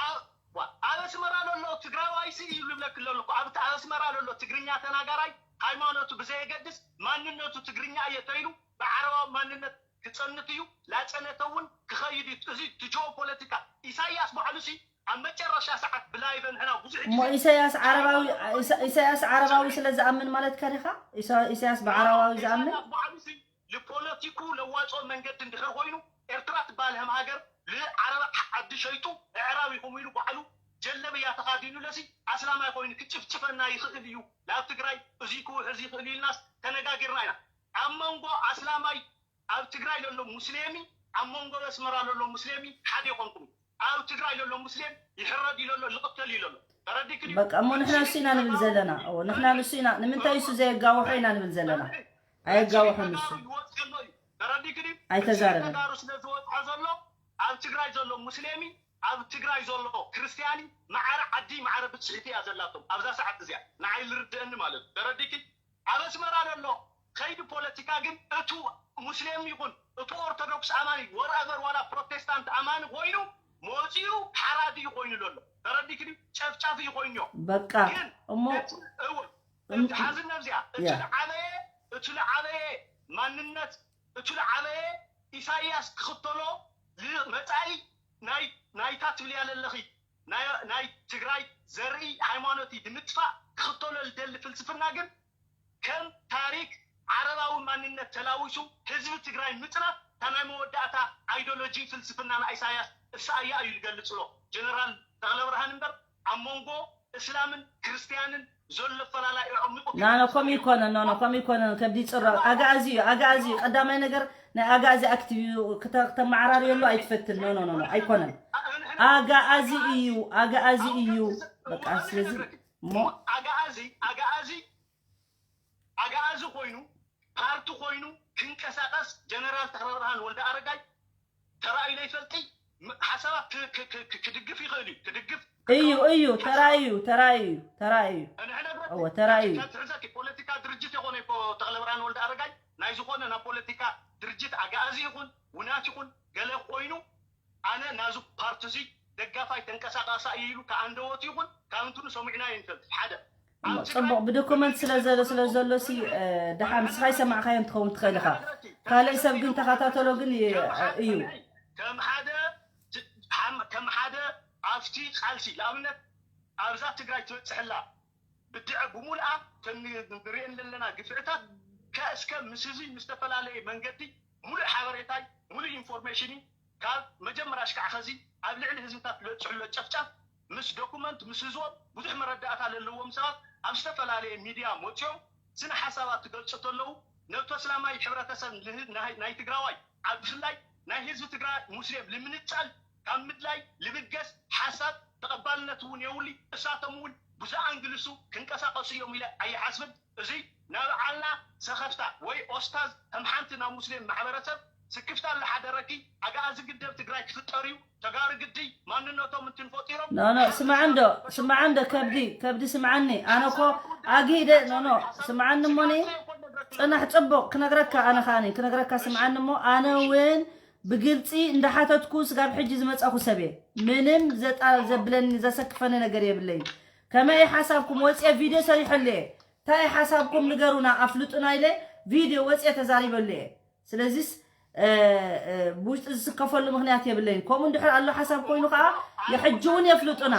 ኣብ ዋ- ኣብ ኣስመራ ዘሎ ትግራዋይ ሲ እዩ ዝብለክ ዘሎ እኮ ኣብ ኣብ ኣስመራ ዘሎ ትግርኛ ተናጋራይ ሃይማኖቱ ብዘየገድስ ማንነቱ ትግርኛ እየ ተይሉ ብዓረባዊ ማንነት ክፀንት እዩ። ላፀነተ እውን ክኸይድ እዩ። እዚ እቲ ጂኦ ፖለቲካ ኢሳያስ ባዕሉ ሲ ኣብ መጨረሻ ሰዓት ብላይቨ ንሕና ብዙሕ እሞ ግዜ ኢሳያስ ዓረባዊ ኢሳ- ኢሳያስ ዓረባዊ ስለ ዝኣምን ማለትካ ዲኻ? ኢሳ- ኢሳያስ ብዓረባዊ ዝኣምን? ኢሳያስ ባዕሉ ሲ ልፖለቲኩ ለዋፅኦ መንገዲ እንድሕር ኮይኑ ኤርትራ ትበሃል ከም ሃገር ልዓረብ ዓዲ ሸይጡ ኣዕራብ ኢኹም ኢሉ ባዕሉ ጀለብያ ተኻዲኑ ለሲ ኣስላማይ ኮይኑ ክጭፍጭፈና ይኽእል እዩ። ናብ ትግራይ እዚ ክውሕዝ ይኽእል እዩ ኢልናስ ተነጋጊርና ኢና። ኣብ መንጎ ኣስላማይ ኣብ ትግራይ ዘሎ ሙስሌሚ ኣብ መንጎ ኣስመራ ዘሎ ሙስሌሚ ሓደ ይኾንኩም። ኣብ ትግራይ ዘሎ ሙስሌም ይሕረድ እዩ ዘሎ ልቕተል እዩ ዘሎ። ተረዲክን እዩ? በቃ እሞ ንሕና ንሱ ኢና ንብል ዘለና። እዎ ንሕና ንሱ ኢና ንምንታይ እሱ ዘየጋውሖ ኢና ንብል ዘለና። ኣየጋውሖን ንሱ። ይወፅእ ኣሎ እዩ። ተረዲክን እዩ? ኣይተዛረበን። ተጋሩ ስለ ዝወፅዖ ዘሎ ኣብ ትግራይ ዘሎ ሙስሌሚ ኣብ ትግራይ ዘሎ ክርስትያኒ ማዕረ ዓዲ ማዕረ ብፅሒት እያ ዘላቶም ኣብዛ ሰዓት እዚኣ ንዓይ ልርድእኒ ማለት እዩ። ተረዲኪ? ኣብ ኣስመራ ዘሎ ከይዲ ፖለቲካ ግን እቱ ሙስሌም ይኹን እቱ ኦርቶዶክስ ኣማኒ ወርኣቨር ዋላ ፕሮቴስታንት ኣማኒ ኮይኑ መፂኡ ሓራዲ እዩ ኮይኑ ዘሎ። ተረዲኪ ድዩ? ጨፍጫፊ እዩ ኮይኑ። በቃ ግን እሞ እቲ እው እቲ ሓዝን ነብዚኣ እቲ ያ። ዝዓበየ እቲ ዝዓበየ ማንነት እቲ ዝዓበየ ኢሳያስ ክኽተሎ ል- መጻኢ ናይ ናይታ ትብልያ ዘለኺ ናይ ናይ ትግራይ ዘርኢ ሃይማኖት እዩ ንምጥፋእ ክኽተሎ ዝደሊ ፍልስፍና ግን ከም ታሪክ ዓረባዊ ማንነት ተላዊሱ ህዝቢ ትግራይ ምፅናት እታ ናይ መወዳእታ ኣይዶሎጂ ፍልስፍና ናይ ኢሳያስ እሳ እያ እዩ ዝገልፅ ኣሎ ጀነራል ተኽለብርሃን እምበር ኣብ መንጎ እስላምን ክርስትያንን ዘሎ ፈላላይ ኣዕሚቑ ናኖ ከምኡ ይኮነን ኖኖ ከምኡ ይኮነን ከብዲ ይፅረቕ ኣግኣዚ እዩ ኣግኣዚ እዩ ቀዳማይ ነገር ናይ ኣግኣዚ ኣክቲቭ እዩ ክተ- ክተመዓራርየሉ ኣይትፈትን ኖኖ ኖኖ ኣይኮነን ኣግኣዚ እዩ ኣግኣዚ እዩ በቃ ስለዚ እሞ ኣግኣዚ ኣግኣዚ ኣግኣዚ ኮይኑ ፓርቲ ኮይኑ ክንቀሳቀስ ጀነራል ተኽለብርሃን ወልደ ኣረጋይ ተራእዩ ዘይፈልጢ ም- ሓሳባት ክ- ክ- ክ- ክድግፍ ይኽእል እዩ ክድግፍ እዩ እዩ ተራእዩ ተራእዩ ተራእዩ ንሕነግረኪ እወ፣ ተራእዩ። ካብ ትሕዘኪ ፖለቲካ ድርጅት የኾነ እኮ ተኽለብርሃን ወልደ ኣረጋይ ናይ ዝኾነ ናብ ፖለቲካ ድርጅት ኣግኣዚ ይኹን ውናት ይኹን ገለ ኮይኑ ኣነ ናዙ ፓርቲ እዚ ደጋፋይ ተንቀሳቃሳይ ኢሉ ከኣንደወት ይኹን ካብ እንትኑ ሰሚዕናዮ ንፈልጥ ሓደ ኣብ ትግራይ ፅቡቅ ብዶኩመንት ስለ ዘሎ ስለ ዘሎ ሲ እ፣ ደሓን ንስኻ ይሰማዕካዮ እንትኸውን ትኽእል ኢኻ ካልእ ሰብ ግን ተኸታተሎ ግን እ፣ እዩ ከም ሓደ ከም ሓደ ኣብቲ ቃልሲ ንኣብነት ኣብዛ ትግራይ ትበፅሐላ ብድዐ ብሙልኣ ከም ንሪኤን ዘለና ግፍዕታት ከእስከ ምስ እዚ ምስ ዝተፈላለየ መንገዲ ሙሉእ ሓበሬታይ ሙሉእ ኢንፎርሜሽን ካብ መጀመርያ ሽካዕ ኸዚ ኣብ ልዕሊ ህዝብታት ዝበፅሕሎ ጨፍጫፍ ምስ ዶኩመንት ምስ ህዝቦም ብዙሕ መረዳእታ ለለዎም ሰባት ኣብ ዝተፈላለየ ሚድያ መፅኦም ስነ ሓሳባት ትገልፁ ተለዉ ነብቶ እስላማይ ሕብረተሰብ ናይ ትግራዋይ ኣብ ብፍላይ ናይ ህዝቢ ትግራይ ሙስሊም ልምንፃል ካብ ምድላይ ልብገስ ሓሳብ ተቐባልነት እውን የውሊ እሳቶም እውን ብዝኣንግልሱ ክንቀሳቀሱ እዮም ኢለ ኣይሓስብን። እዚ ናብዓልና ሰኸፍታ ወይ ኦስታዝ ከም ሓንቲ ናብ ሙስሊም ማሕበረሰብ ስክፍታ ኣለሓደረኪ ኣግኣዚ ግደብ ትግራይ ክፍጠር እዩ ተጋሩ ግዲ ማንነቶም እንትን ፈጢሮም ኖ ኖ ስማዕ እንዶ ስማዕ እንዶ ከብዲ ከብዲ ስምዓኒ ኣነ ኮ ኣግሂደ ኖ ኖ ስምዓኒ እሞኒ ፅናሕ ፅቡቕ ክነግረካ ኣነ ከዓኒ ክነግረካ ስምዓኒ እሞ ኣነ እውን ብግልፂ እንዳሓተትኩ ስጋብ ሕጂ ዝመፃኹ ሰብ እየ ምንም ዘጣ ዘብለኒ ዘሰክፈኒ ነገር የብለይ ከመይ ሓሳብኩም ወፅየ ቪድዮ ሰሪሐሉ እየ እንታይ ሓሳብኩም ንገሩና ኣፍልጡና ኢለ ቪድዮ ወፅየ ተዛሪበሉ እየ ስለዚስ ብውሽጢ ዝስከፈሉ ምክንያት የብለይን ከምኡ እንድሕር ኣሎ ሓሳብ ኮይኑ ከዓ የሕጂ እውን የፍልጡና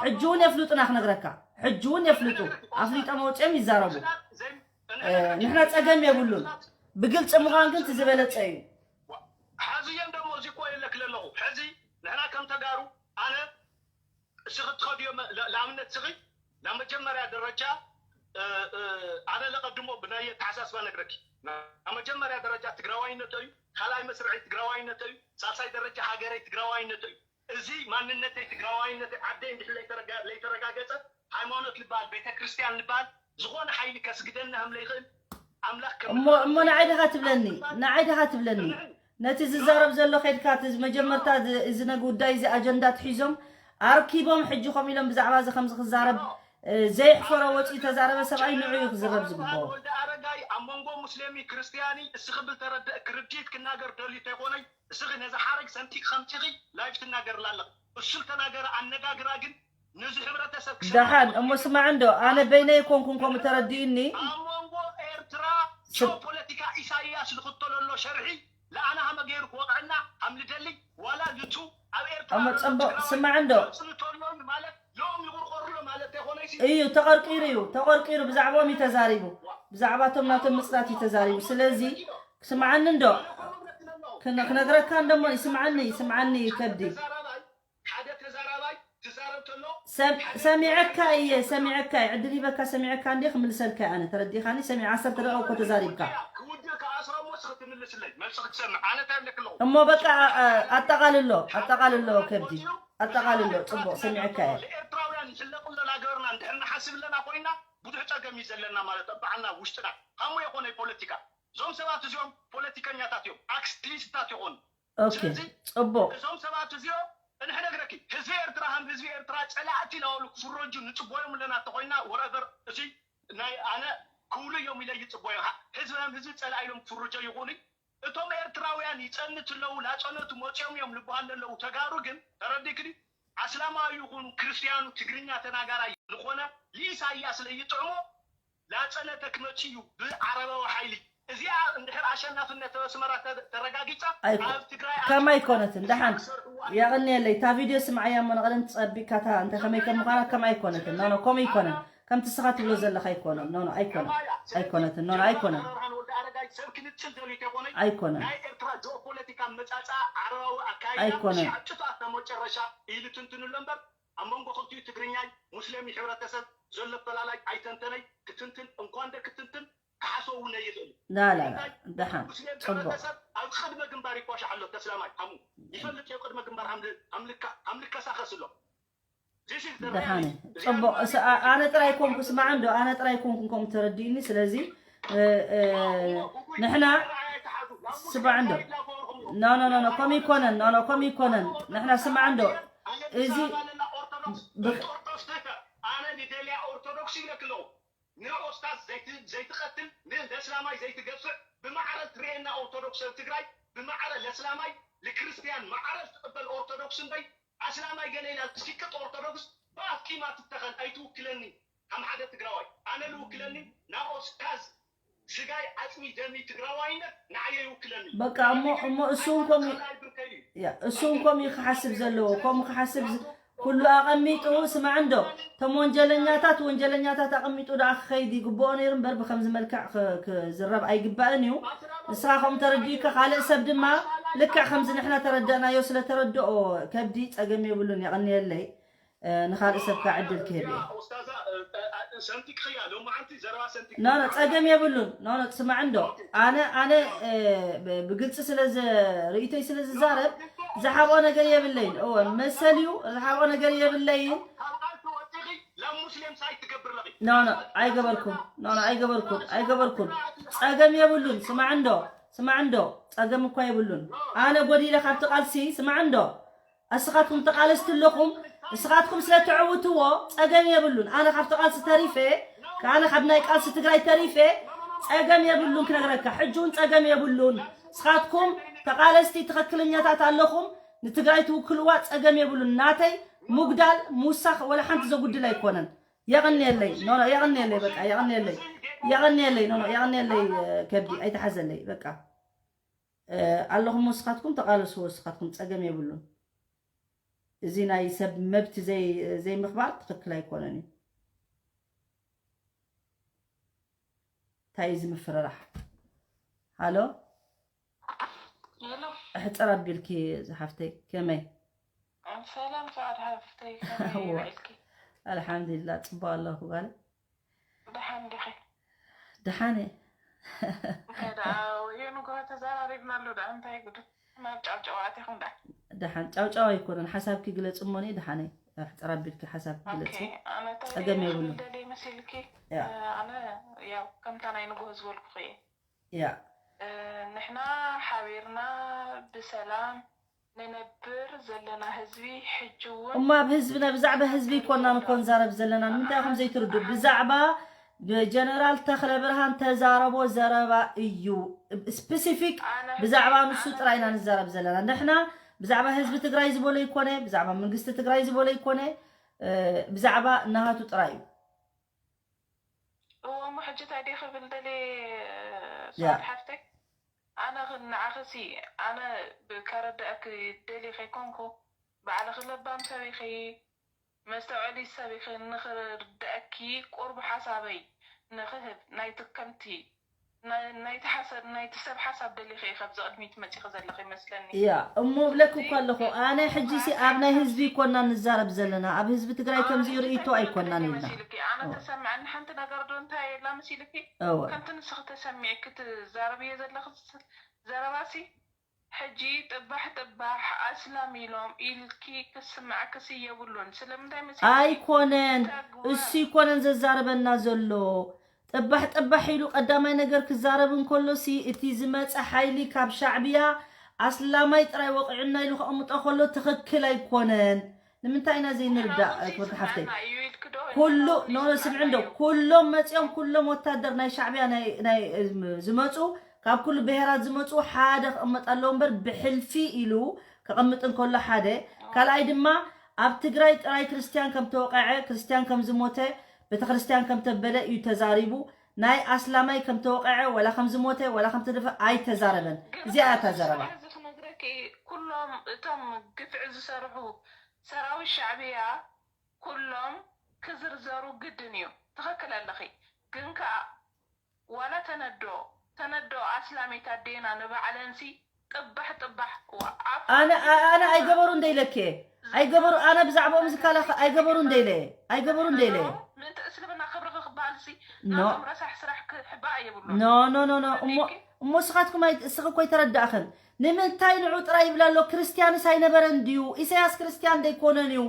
ሕጂ እውን የፍልጡና ክነግረካ ሕጂ እውን የፍልጡ ኣፍሊጦም ወፅኦም ይዛረቡ ንሕና ፀገም የብሉን ብግልፂ ምዃን ግን እቲ ዝበለፀ እዩ ሐዚ እየን ደሞ እዚ እኮ የለክ ለለኹ ሐዚ ንሕና ከም ተጋሩ ኣነ እስኺ ትኸድዮ ንኣብነት እስኺ ናብ መጀመርያ ደረጃ ኣነ ለቀድሞ ብናይ ኣተሓሳስባ ነግረኪ ናብ መጀመርያ ደረጃ ትግራዋይነት እዩ ካልኣይ መስርዐይ ትግራዋይነተይ እዩ፣ ሳልሳይ ደረጃ ሃገረይ ትግራዋይነተይ እዩ። እዚ ማንነተይ ትግራዋይነተይ ዓደይ እንድሕር ለይተረጋ- ለይተረጋገፀ፣ ሃይማኖት ልበሃል፣ ቤተክርስትያን ልበሃል፣ ዝኾነ ሓይሊ ከስግደና ከም ለይኽእል ኣምላኽ ከም እሞ እሞ ንዓይ ዲኻ ትብለኒ? ንዓይ ዲኻ ትብለኒ? ነቲ ዝዛረብ ዘሎ ከይድካ እቲ መጀመርታ እዚ እዚ ነግ ጉዳይ እዚ ኣጀንዳ ትሒዞም ኣርኪቦም ሕጂ ከምኡ ኢሎም ብዛዕባ እዚ ከምዚ ክዛረብ እ፣ ዘይሕፈሮ ወፂኡ ተዛረበ ሰብኣይ ንዑ እዩ ክዝረብ ዝግብኦ። ወልደ ኣረጋይ ኣብ መንጎ ሙስሊሚ ክርስትያኒ እስኽብል ተረድእ ክርዲት ክናገር ደልዩ ተይኮነይ እስኺ ነዚ ሓረግ ሰንጢቅ ከምፂኺ ላይፍ ትናገርላ ኣለኽ። እሱ ተናገረ ኣነጋግራ ግን ነዚ ሕብረተሰብ ክሰምዕ ደሓን እሞ ስማዕ እንዶ ኣነ በይነይ ኮንኩን ከምኡ ተረዲእኒ ኣብ መንጎ ኤርትራ ስብ- ጂኦፖለቲካ ኢሳይያስ ዝኽተሎ ኣሎ ሸርሒ ለኣና ሃመ ገይሩ ክወቕዐና ሃም ልደሊ ዋላ ልቱ ኣብ ኤርትራ እሞ ዘሎ ጽቡቕ ትግራዋይ ስማዕ እንዶ። ጽንቶ ኣሎ ማለት ሎም ይቑርቆርሎ ማለት ተኾነይሲ እዩ ተቐርቂሩ እዩ ተቐርቂሩ ብዛዕባኦም እዩ ተዛሪቡ ብዛዕባቶም ናቶም ምጽናት እዩ ተዛሪቡ ስለዚ ስማዓኒ እንዶ ክነ- ክነግረካ እንደሞ ይስማዓኒ ይስማዓኒ ከብዲ ተዛራባይ ሓደ ተዛራባይ ትዛረብ ተሎ ሰም- ሰሚዐካ እየ ሰሚዐካ እየ ዕድል ሂበካ ሰሚዐካ እንዴ ክምልሰልካ እየ ኣነ ተረዲኻኒ ሰሚዐ ዓሰርተ ደቂቃ እኮ ተዛሪብካ ክውድእ ከኣስሮ እሞ እስኺ ትምልስለይ መልሲ ክትሰምዕ ኣነ እንታይ ብለክ ኣለኹ እሞ በቃ አ- አ- ኣጠቓልሎ ኣጠቓልሎ ከብዲ ኣጠቓልሎ ጽቡቕ ሰሚዐካ እየ ንኤርትራውያን ይሕለቕ ኣሎ ናገርና እንድሕር ንሓስብ ኣለና ኮይና ብዙሕ ጸገም እዩ ዘለና ማለት ኣብ በዓልና ውሽጥና ሃሙ የኾነ ፖለቲካ እዞም ሰባት እዚኦም ፖለቲከኛታት እዮም ኣክቲቪስትታት ይኾኑ ኦኬ ስለዚ ጽቡቕ እዞም ሰባት እዚኦም እንሕነግረኪ ህዝቢ ኤርትራ ከም ህዝቢ ኤርትራ ጸላእቲ ኢላወሉ ክፍረጁ ንጽቦዮም ኣለና እንተኾይና ወረበር እዚ ናይ ኣነ ክብሉ እዮም ኢለ ይጽቦዮም ሃ- ህዝቢ ከም ህዝቢ ጸላእ ኢሎም ክፍርጆ ይኽእሉ እቶም ኤርትራውያን ይጸንት ኣለዉ ላጸነቱ መጺኦም እዮም ልበሃል ኣለዉ ተጋሩ ግን ተረዲክኒ ኣስላማዊ ይኹን ክርስትያኑ ትግርኛ ተናጋራይ ዝኾነ ንኢሳያስ ለይጥዕሞ ላጸነተ ክመጽእ እዩ ብዓረባዊ ሓይሊ እዚኣ እንድሕር ኣሸናፍነት ኣብ ኣስመራ ተ- ተረጋጊጻ ኣይኮ- ኣብ ትግራይ ከም ኣይኮነትን ደሓን ክሰርሕዋ እዮም። የቐንየለይ እታ ቪድዮ ስምዓያ እሞ ንቐደም ትጸቢካ እታ እንተ ከመይ ከም ምዃና ከም ኣይኮነትን ኖኖ ከምኡ ይኮነን ከምቲ ስኻ ትብሎ ዘለኻ ኣይኮነን ኖኖ ኣይኮነን ኣይኮነትን ኖኖ ኣይኮነን ኣረርሃን ወዲ ኣረጋይ ሰብ ክንጽል ደልዩ ተኾነ ኣይኮነን ናይ ኤርትራ ጂኦፖለቲካ መጻጻ ዓረባዊ ኣካይዳ ኣይኮነን። ሽዕጥታት መጨረሻ ኢሉ ትንትንሎ እምበር ኣብ መንጎ ክልቲኡ ትግርኛይ ሙስሊም ሕብረተሰብ ዘሎ ፈላላይ ኣይተንተነይ ክትንትን እንኳን ደ ክትንትን ክሓሰው እውን ኣይኽእል ላላላ ደሓን ሙስሊም ጽቡቕ ሕብረተሰብ ኣብ ቅድመ ግንባር ይኳሻሕ ኣሎ ተስላማይ ሃሙ ይፈልጥ እዮ ቅድመ ግንባር ሃምልከሳኸስ ኣሎ ደሓነ ጽቡቕ ኣነ ጥራይ ኮንኩ ስማዕ እንዶ ኣነ ጥራይ ኮንኩ ከምኡ ተረዲእኒ ስለዚ ንሕና ስማዕ እንዶ ኖ ኖ ኖ ኖ ከም ይኮነን ኖ ኖ ከም ይኮነን ንሕና ስማዕ እንዶ እዚ ኣነ ንደልያ ኦርቶዶክስ ይብለክ ኣለኹ ንኦስታዝ ዘይትቀትል ንእስላማይ ዘይትገፍዕ ብማዕረ ትርእየና ኦርቶዶክስ ኣብ ትግራይ ብማዕረ ለስላማይ ልክርስትያን ማዕረ ዝትቀበል ኦርቶዶክስ እምበይ ኣስላማይ ገለ ኢላ ትሽቅጥ ኦርቶዶክስ ብኣፍ ቂማ ትተኸል ኣይትውክለኒ ከም ሓደ ትግራዋይ ኣነ ልውክለኒ ናብ ኦስታዝ ስጋይ ዓፅሚ ደሚ ትግራዋይነት ንዓየ ይውክለኒ በቃ እሞ እሞ እሱ እንኮም እሱ እንኮም እዩ ክሓስብ ዘለዎ ከም ክሓስብ ኩሉ ኣቐሚጡ ስማዕ እንዶ እቶም ወንጀለኛታት ወንጀለኛታት ኣቐሚጡ ደኣ ክኸይድ ይግብኦ ነይሩ እምበር ብከምዚ መልክዕ ክዝረብ ኣይግባእን እዩ ንስኻ ከምኡ ተረዲእካ ካልእ ሰብ ድማ ልክዕ ከምዚ ንሕና ተረዳእናዮ ስለ ተረድኦ ከብዲ ጸገም የብሉን የቐንየለይ ንኻልእ ሰብ ከዓ ዕድል ክህብ እየ ኖ ኖ ጸገም የብሉን ኖ ኖ ስማዕ እንዶ ኣነ ኣነ ብግልፂ ስለ ርእይቶይ ስለ ዝዛረብ ዝሓብኦ ነገር የብለይን እወ መሰል እዩ ዝሓብኦ ነገር የብለይን ኖ ኖ ኣይገበርኩም ኖ ኖ ኣይገበርኩም ኣይገበርኩም ጸገም የብሉን ስማዕ እንዶ ስማዕ እንዶ ጸገም እኳ የብሉን ኣነ ጎዲለ ካብቲ ቃልሲ ስማዕ እንዶ እስኻትኩም ተቓለስቲ ኣለኹም እስኻትኩም ስለ ትዕውትዎ ጸገም የብሉን ኣነ ካብቲ ቃልሲ ተሪፈ ከኣነ ካብ ናይ ቃልሲ ትግራይ ተሪፈ ጸገም የብሉን ክነግረካ ሕጂ እውን ጸገም የብሉን እስኻትኩም ተቓለስቲ ትኽክለኛታት ኣለኹም ንትግራይ ትውክልዋ ጸገም የብሉን ናተይ ሙግዳል ሙሳኽ ወላ ሓንቲ ዘጉድል ኣይኮነን የቐንየለይ ኖ የቐንየለይ በቃ የቐንየለይ የቐንየለይ ኖ የቐንየለይ ከብዲ ኣይተሓዘለይ በቃ ኣለኹም ወስኻትኩም ተቓለስዎ ወስኻትኩም ጸገም የብሉን እዚ ናይ ሰብ መብት ዘይምኽባር ትኽክል ኣይኮነን እዩ እንታይ እዚ ምፍርራሕ ሃሎ ኣሕፅር ኣቢልኪ ዝሓፍተይ ከመይ ሰላም ሰዓድ ሓፍተይ ከመይ ውዒልኪ ኣልሓምዱሊላ ፅቡቅ ኣለኹ ጓል ደሓን ዲኺ ደሓነ እንታይ ደኣ ወዮ ንግሆ ተዘራሪብና ኣሎ ደኣ እንታይ ጉድ? ናብ ጫውጫው ኣቲኹም ደኣ። ደሓን ጫውጫው ኣይኮነን፣ ሓሳብኪ ግለፂ እሞኒ። ደሓነይ ሕፅር ኣቢልኪ ሓሳብኪ ግለፂ። ኦኬ፣ ኣነ እንታይ ጸገም የብሉን። ክብል ደልየ መሲልኪ? ያ። ኣነ ያው ከምታ ናይ ንግሆ ዝበልኩኺ እየ። ያ ንሕና ሓቢርና ብሰላም ንነብር ዘለና ህዝቢ ሕጂ እውን እሞ ኣብ ህዝብና ብዛዕባ ህዝቢ ይኮናን እኮ ንዛረብ ዘለና። ንምንታይ ኢኹም ዘይትርዱ? ብዛዕባ ብጀነራል ተኽለ ብርሃን ተዛረቦ ዘረባ እዩ። ስፔሲፊክ ኣነ ብዛዕባ ንሱ ጥራይ ኢና ንዛረብ ዘለና። ንሕና ብዛዕባ ህዝቢ ትግራይ ዝበሎ ይኮነ፣ ብዛዕባ መንግስቲ ትግራይ ዝበሎ ይኮነ፣ እ፣ ብዛዕባ ናሃቱ ጥራይ እዩ። እዎ እሞ ሕጂ እንታይ ድየ ክብል ደልየ ያ። ሰዓት ሓፍተይ? ኣነ ኽ- ንዓኽሲ ኣነ ብ- ከረድኣኪ ደልየ ከይኮንኩ ባዕልኺ ለባም ሰብ ኢኺ፣ መስተውዐሊ ሰብ ኢኺ። ንኽርድኣኪ ቁሩብ ሓሳበይ ንኽህብ ናይቲ ከምቲ ናይ- ናይቲ ሓሰብ ናይቲ ሰብ ሓሳብ ደሊኺ ኢኺ ኣብዚ ቅድሚት መፂኺ ዘለኺ ይመስለኒ። ያ እሞ ብለክ እኮ ኣለኹ ኣነ ሕጂ ሲ ኣብ ናይ ህዝቢ ይኮና ንዛረብ ዘለና ኣብ ህዝቢ ትግራይ ከምዚ ርእይቶ ኣይኮናን ኢልና። ኣነ ተሰምዐኒ ሓንቲ ነገር ዶ እንታይ የላ መሲልኪ እወ ከምቲ ንስኺ ተሰሚዕኪ ትዛረብዮ ዘለኺ ዘረባሲ ሕጂ ጥባሕ ጥባሕ ኣስላም ኢሎም ኢልኪ ክስምዓክሲ የብሉን። ስለምንታይ መሲልኪ ኣይኮነን ተግባር- እሱ ይኮነን ዘዛረበና ዘሎ ጥባሕ ጥባሕ ኢሉ ቀዳማይ ነገር ክዛረብ እንከሎ ሲ እቲ ዝመፀ ሓይሊ ካብ ሻዕብያ ኣስላማይ ጥራይ ወቂዑና ኢሉ ከቕምጦ ከሎ ትኽክል ኣይኮነን። ንምንታይ ኢና ዘይንርዳእ ክብርቲ ሓፍተይ? ኩሉ ኖ ስምዒ እንዶ ኩሎም መፂኦም ኩሎም ወታደር ናይ ሻዕብያ ናይ ናይ ዝመፁ ካብ ኩሉ ብሄራት ዝመፁ ሓደ ክቕመጥ ኣለዎ እምበር ብሕልፊ ኢሉ ክቕምጥ እንከሎ ሓደ ካልኣይ ድማ ኣብ ትግራይ ጥራይ ክርስትያን ከም ተወቀዐ ክርስትያን ከም ዝሞተ ቤተክርስትያን ከም ተበለ እዩ ተዛሪቡ። ናይ ኣስላማይ ከም ተወቀዐ ወላ ከም ዝሞተ ወላ ከም ተደፈ ኣይተዛረበን። እዚኣ እያ እታ ዘረባ። እዚ ክነግረኪ ኩሎም እቶም ግፍዒ ዝሰርሑ ሰራዊት ሻዕብያ ኩሎም ክዝርዘሩ ግድን እዩ። ትኽክል ኣለኺ። ግን ከኣ ዋላ ተነዶ ተነዶ ኣስላሚት ኣዴና ንባዕለንሲ ጥባሕ ጥባሕ ዋ- ኣብ ኣነ ኣነ ኣይገበሩ እንደይለኬ ኣይገበሩ ኣነ ብዛዕባኦም ዝከላኸ ኣይገበሩ እንደይለ ኣይገበሩ እንደይለ ምእንቲ እስልምና ክብርኺ ክበሃልሲ ኖ። ናቶም ረሳሕ ስራሕ ክሕባእ የብሉን። ኖ ኖ ኖ ኖ እሞ እሞ ስኻትኩም ኣይ- እስኺ እኮ ኣይተረዳእኽን። ንምንታይ ንዑ ጥራይ ይብላ ኣሎ? ክርስትያንስ ኣይነበረን ድዩ? ኢሳያስ ክርስትያን ደይኮነን እዩ።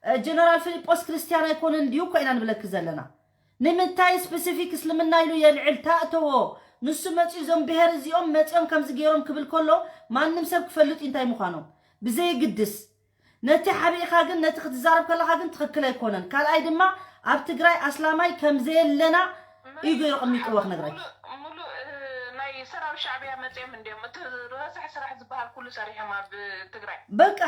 እ፣ ጀነራል ፊልጶስ ክርስትያን ኣይኮነን ድዩ እኮ ኢና ንብለኪ ዘለና። ንምንታይ ስፔሲፊክ እስልምና ኢሉ የልዕል ታእተዎ? ንሱ መፂኡ እዞም ብሄር እዚኦም መፂኦም ከምዚ ገይሮም ክብል ከሎ ማንም ሰብ ክፈልጥ እዩ እንታይ ምዃኖም ብዘየግድስ ነቲ ሓቢእኻ ግን ነቲ ክትዛረብ ከለኻ ግን ትኽክል ኣይኮነን። ካልኣይ ድማ ኣብ ትግራይ ኣስላማይ ከም ዘየለና እዩ ገይሩ ቀሚጥዎ ክነግረኪ። ሙሉእ- ሙሉእ እ፣ ናይ ሰራዊት ሻዕብያ መፅኦም እንዲዮም እቲ ረሳሕ ስራሕ ዝበሃል ኩሉ ሰሪሖም ኣብ ትግራይ። በቃ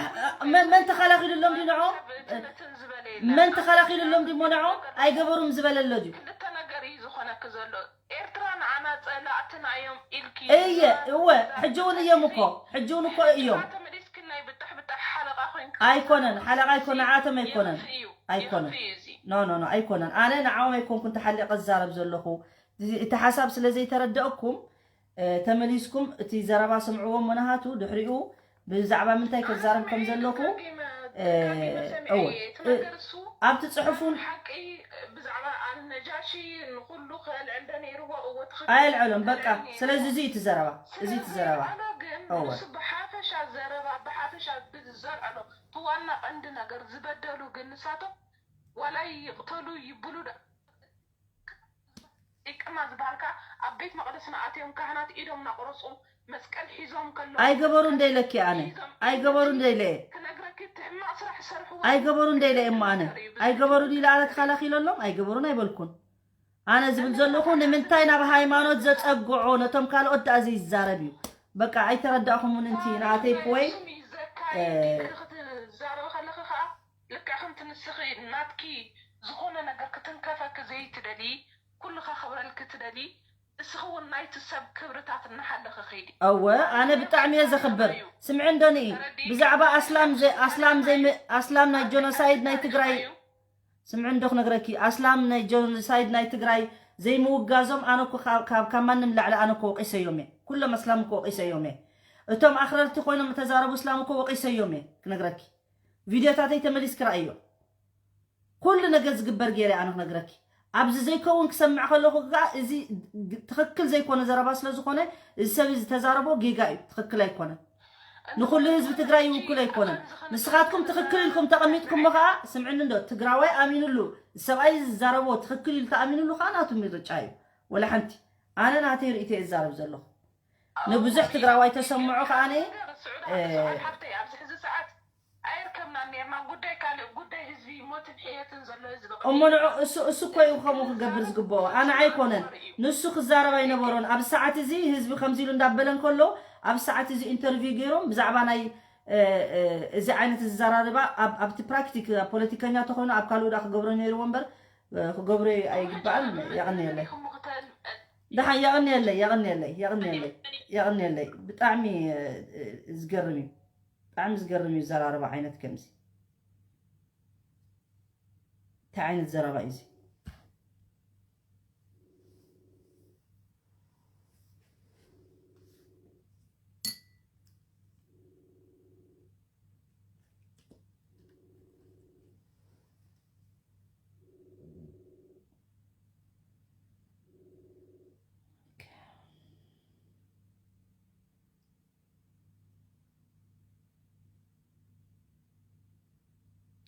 መ- መን ተኸላኺሉሎም ድዩ ንዖም? ሰብ ትንትን ዝበለ የለን። መን ተኸላኺሉሎም ድዩ እሞ ንዖም? ኣይገበሩም ዝበለ ኣሎ ድዩ? ክልተ ነገር እዩ ዝኾነኪ ዘሎ። ኤርትራ ንዓና ጸላእትና እዮም ኢልኪ እየ እወ ሕጂ እውን እዮም እኮ ሕጂ እውን እኮ እዮም። ተመሊስኪ ናይ ብጣሕ ብጣሕ ሓለቓ ኮይንኪ ኣይኮነን ሓለቓ ኣይኮነ ንዓቶም ኣይኮነን ይኸፍእ እዩ። ኣይኮነን። ይኸፍእ እዩ እዚ። ኖ ኖ ኖ ኣይኮነን። ኣነ ንዓኦም ኣይኮንኩን ተሓሊቐ ዝዛረብ ዘለኹ። እዚ- እቲ ሓሳብ ስለ ዘይተረደእኩም እ፣ ተመሊስኩም እቲ ዘረባ ስምዕዎ እሞ ንሃቱ ድሕሪኡ ብዛዕባ ምንታይ ክዛረብ ከም ዘለኹ እ፣ እወ እ፣ ኣብቲ ጽሑፉን ሓቂ ብዛዕባ ኣልነጃሺ ንኹሉ ከልዕል ዶ ነይርዎ? እዎ ትኽክል ኣየልዕሎም በቃ። ከልዕል ነይርዎ። ስለዚ እዚ እዩ እቲ ዘረባ እዚ እቲ ዘረባ ስለዘልዓሎ ግን እወ። ንሱ ብሓፈሻ ዘረባ ብሓፈሻ ብዝዘልዐሎ እቲ ዋና ቀንዲ ነገር ዝበደሉ ግን ንሳቶም ዋላ ይቕተሉ ይብሉ ዳ- ይቅማ ዝበሃል ከኣ ኣብ ቤት መቕደስና ኣትዮም ካህናት ኢዶም እናቆረጹ መስቀል ሒዞም ከለዉ ኣይገበሩ እንደይለኪ ኣነ ኣይገበሩ እንደይለ ክነግረኪ እቲ ሕማቕ ስራሕ ዝሰርሕዎ ኣይገበሩ እንደይለ እሞ ኣነ ኣይገበሩ ዲለ ኣነ ተኸላኺለሎም ኣይገበሩን ኣይበልኩን። ኣነ ዝብል ዘለኹ ንምንታይ ናብ ሃይማኖት ዘጸግዖ ነቶም ካልኦት ደኣ ዘይዛረብ እዩ። በቃ ኣይተረዳእኹምን እንቲ ንኣተይ ፖይ ስም እዩ ዘካይድ ኢልኪ ክትዛረቢ ከለኺ ከኣ ልክዕ ከምቲ ንስኺ ናትኪ ዝኾነ ነገር ክትንከፈኪ ዘይትደሊ ኩሉ ከኽብረልኪ ትደሊ እስኺ እውን ናይቲ ሰብ ክብርታት እናሓለኺ ኸይዲ። እወ ኣነ ብጣዕሚ እየ ዘኽብር። ስምዒ እንዶ ንኢ ብዛዕባ ኣስላም ዘ- ኣስላም ዘይም- ኣስላም ናይ ጆኖሳይድ ናይ ትግራይ ስምዒ እንዶ ክነግረኪ ኣስላም ናይ ጆኖሳይድ ናይ ትግራይ ዘይምውጋዞም ኣነ እኮ ካብ- ካብ ካብ ማንም ላዕሊ ኣነ እኮ ወቂሰዮም እየ። ኩሎም ኣስላም እኮ ወቂሰዮም እየ። እቶም ኣኽረርቲ ኮይኖም እተዛረቡ እስላም እኮ ወቂሰዮም እየ ክነግረኪ። ቪድዮታተይ ተመሊስኪ ረኣዮ። ኩሉ ነገር ዝግበር ገይረ ኣነ ክነግረኪ። ኣብዚ ዘይከውን ክሰምዕ ከለኹ ከዓ እዚ ትኽክል ዘይኮነ ዘረባ ስለ ዝኾነ፣ እዚ ሰብ እዚ ዝተዛረቦ ጌጋ እዩ፣ ትኽክል ኣይኮነን። ንኹሉ ህዝቢ ትግራይ ይውክል ኣይኮነን። ንስኻትኩም ትኽክል ኢልኩም ተቐሚጥኩሞ ከዓ፣ ስምዕኒ እንዶ፣ ትግራዋይ ኣሚኑሉ፣ ሰብኣይ ዝዛረቦ ትኽክል ኢሉ ተኣሚኑሉ ከዓ ናቱ ምርጫ እዩ። ወላ ሓንቲ። ኣነ ናተይ ርእይቶ እየ ዝዛረብ ዘለኹ። ንብዙሕ ትግራዋይ ተሰምዖ ከኣነ፣ እ፣ ሓብተይ ኣብዚ ሕዚ ሰዓት ኣይርከብናን ኔርና። ጉዳይ ካልእ ጉዳይ ህዝቢ ሞትን ሕየትን ዘሎ ህዝቢ እሞ ንዑ እሱ እሱ እኮ እዩ ከምኡ ክገብር ዝግብኦ፣ ኣነ ኣይኮነን። ንሱ ክዛረብ ኣይነበሮን። ኣብ ሰዓት እዚ ህዝቢ ከምዚ ኢሉ እንዳበለ እንከሎ፣ ኣብ ሰዓት እዚ ኢንተርቪው ገይሮም ብዛዕባ ናይ፣ እ፣ እ፣ እዚ ዓይነት ዝዘራርባ ኣብ ኣብቲ ፕራክቲክ ኣብ ፖለቲከኛ ተኾይኑ ኣብ ካልኡ ደኣ ክገብሮ ነይርዎ እምበር፣ እ፣ ክገብሮ ኣይግባእን። የቐንየለይ። ደሓን የቐንየለይ፣ የቐንየለይ፣ የቐንየለይ፣ የቐንየለይ። ብጣዕሚ፣ እ፣ እ፣ ዝገርም እዩ። ብጣዕሚ ዝገርም እዩ ዘራርባ ዓይነት ከምዚ። እንታይ ዓይነት ዘረባ እዩ እዚ?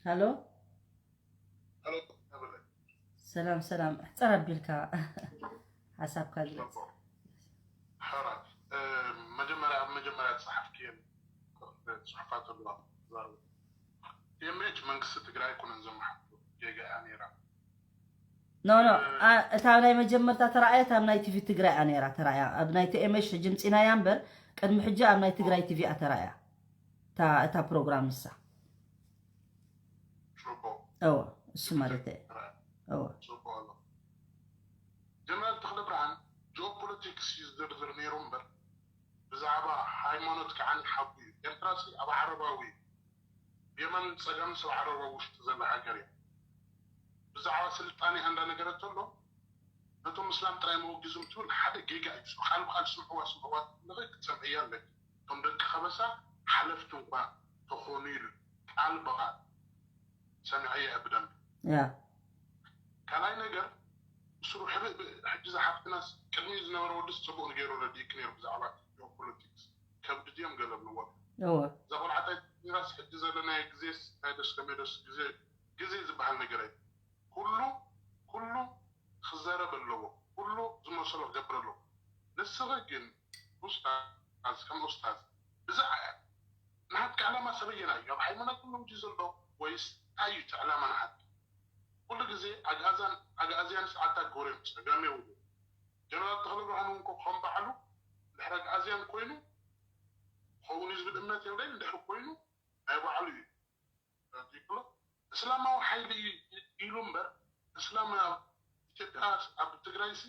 ሃሎ። ሃሎ፣ ሃብረ። ሰላም ሰላም፣ ሕፀር ኣቢልካ ሓሳብካ ግለፅ። ጽቡቕ። ሕራይ፣ እ፣ መጀመርያ፣ ኣብ መጀመርያ ዝጸሓፍክየን ጽሑፋት ኣለዋ ትዛረቡ። ቲ ኤም ኤች መንግስቲ ትግራይ ኣይኮነን ዘመሓድሮ፣ ጌጋ እያ ነይራ። ኖ ኖ፣ አ፣ እታ ናይ መጀመርታ ተራእያ እታ ኣብ ናይ ቲቪ ትግራይ እያ ነይራ ተራእያ። ኣብ ናይ ቲ ኤም ኤች ሕጂ ምፂናያ እምበር ቅድሚ ሕጂ ኣብ ናይ ትግራይ ቲቪ እያ ተራእያ። እታ እታ ፕሮግራም ንሳ። ጽቡቕ። እወ፣ እሱ ማለት እየ። ሕራይ፣ እወ። ጽቡቕ ኣሎ። ጀነራል ተኽለብርሃን ጂኦፖለቲክስ እዩ ዝዝርዝር ነይሩ እምበር ብዛዕባ ሃይማኖት ከዓኒ ሓቁ እዩ። ኤርትራሲ ኣብ ዓረባዊ እዩ። ብየማንን ጸጋምን ሰብ ዓረባዊ ውሽጢ ዘላ ሃገር እያ። ብዛዕባ ስልጣኔ ኣንዳ ነገረ ተሎ ነቶም እስላም ጥራይ መወጊዞም ትብል ሓደ ጌጋ እዩ። ቃል ብቃል ስምዕዋ ስምዕዋ ትብልኺ ክትሰምዕያ ኣለኪ። እቶም ደቂ ከበሳ ሓለፍቲ እንኳ ተኾኑ ኢሉ ቃል ብቃል ሰሚዐየ ብደንቢ። ያ ካልኣይ ነገር ስሩ ሕብእ ሕጂ ዝሓፍትናስ ቅድሚ ዝነበረ ወድስ ጽቡቕ ንገይሩ ረዲእክ ነይሩ ብዛዕባ ጂኦፖለቲክስ ከብዲ ድዮም ገለ ብልዎ እወ እዛ ቆልዓታይ ራስ ሕጂ ዘለናዮ ግዜስ ናይ ደስ ከመይ ደስ ግዜ ግዜ ዝበሃል ነገር ኣይ ኩሉ ኩሉ ክዘረብ ኣለዎ ኩሉ ዝመሰሎ ክገብር ኣለዎ ንስኺ ግን ኡስታዝ ከም ኡስታዝ ብዛዕባ ናትካ ዕላማ ሰበየና እዩ ኣብ ሃይማኖት ነው እንጂ ዘሎ ወይስ እንታይ እዩ እቲ ዕላማ ናትካ ኩሉ ግዜ ኣግኣዛን ኣግኣዝያን ሰዓታ ጎሬም ጸገም የብሉ ጀነራል ተኽለብርሃን እውን ከም በዓሉ ድሕሪ ኣግኣዝያን ኮይኑ ክኸውን እዩ ዝብል እምነት የብለይን ድሕሪ ኮይኑ ናይ በዓሉ እዩ ይብሎ እስላማዊ ሓይሊ እዩ ኢሉ እምበር እስላም ኣብ ኢትዮጵያ ኣብ ትግራይ ሲ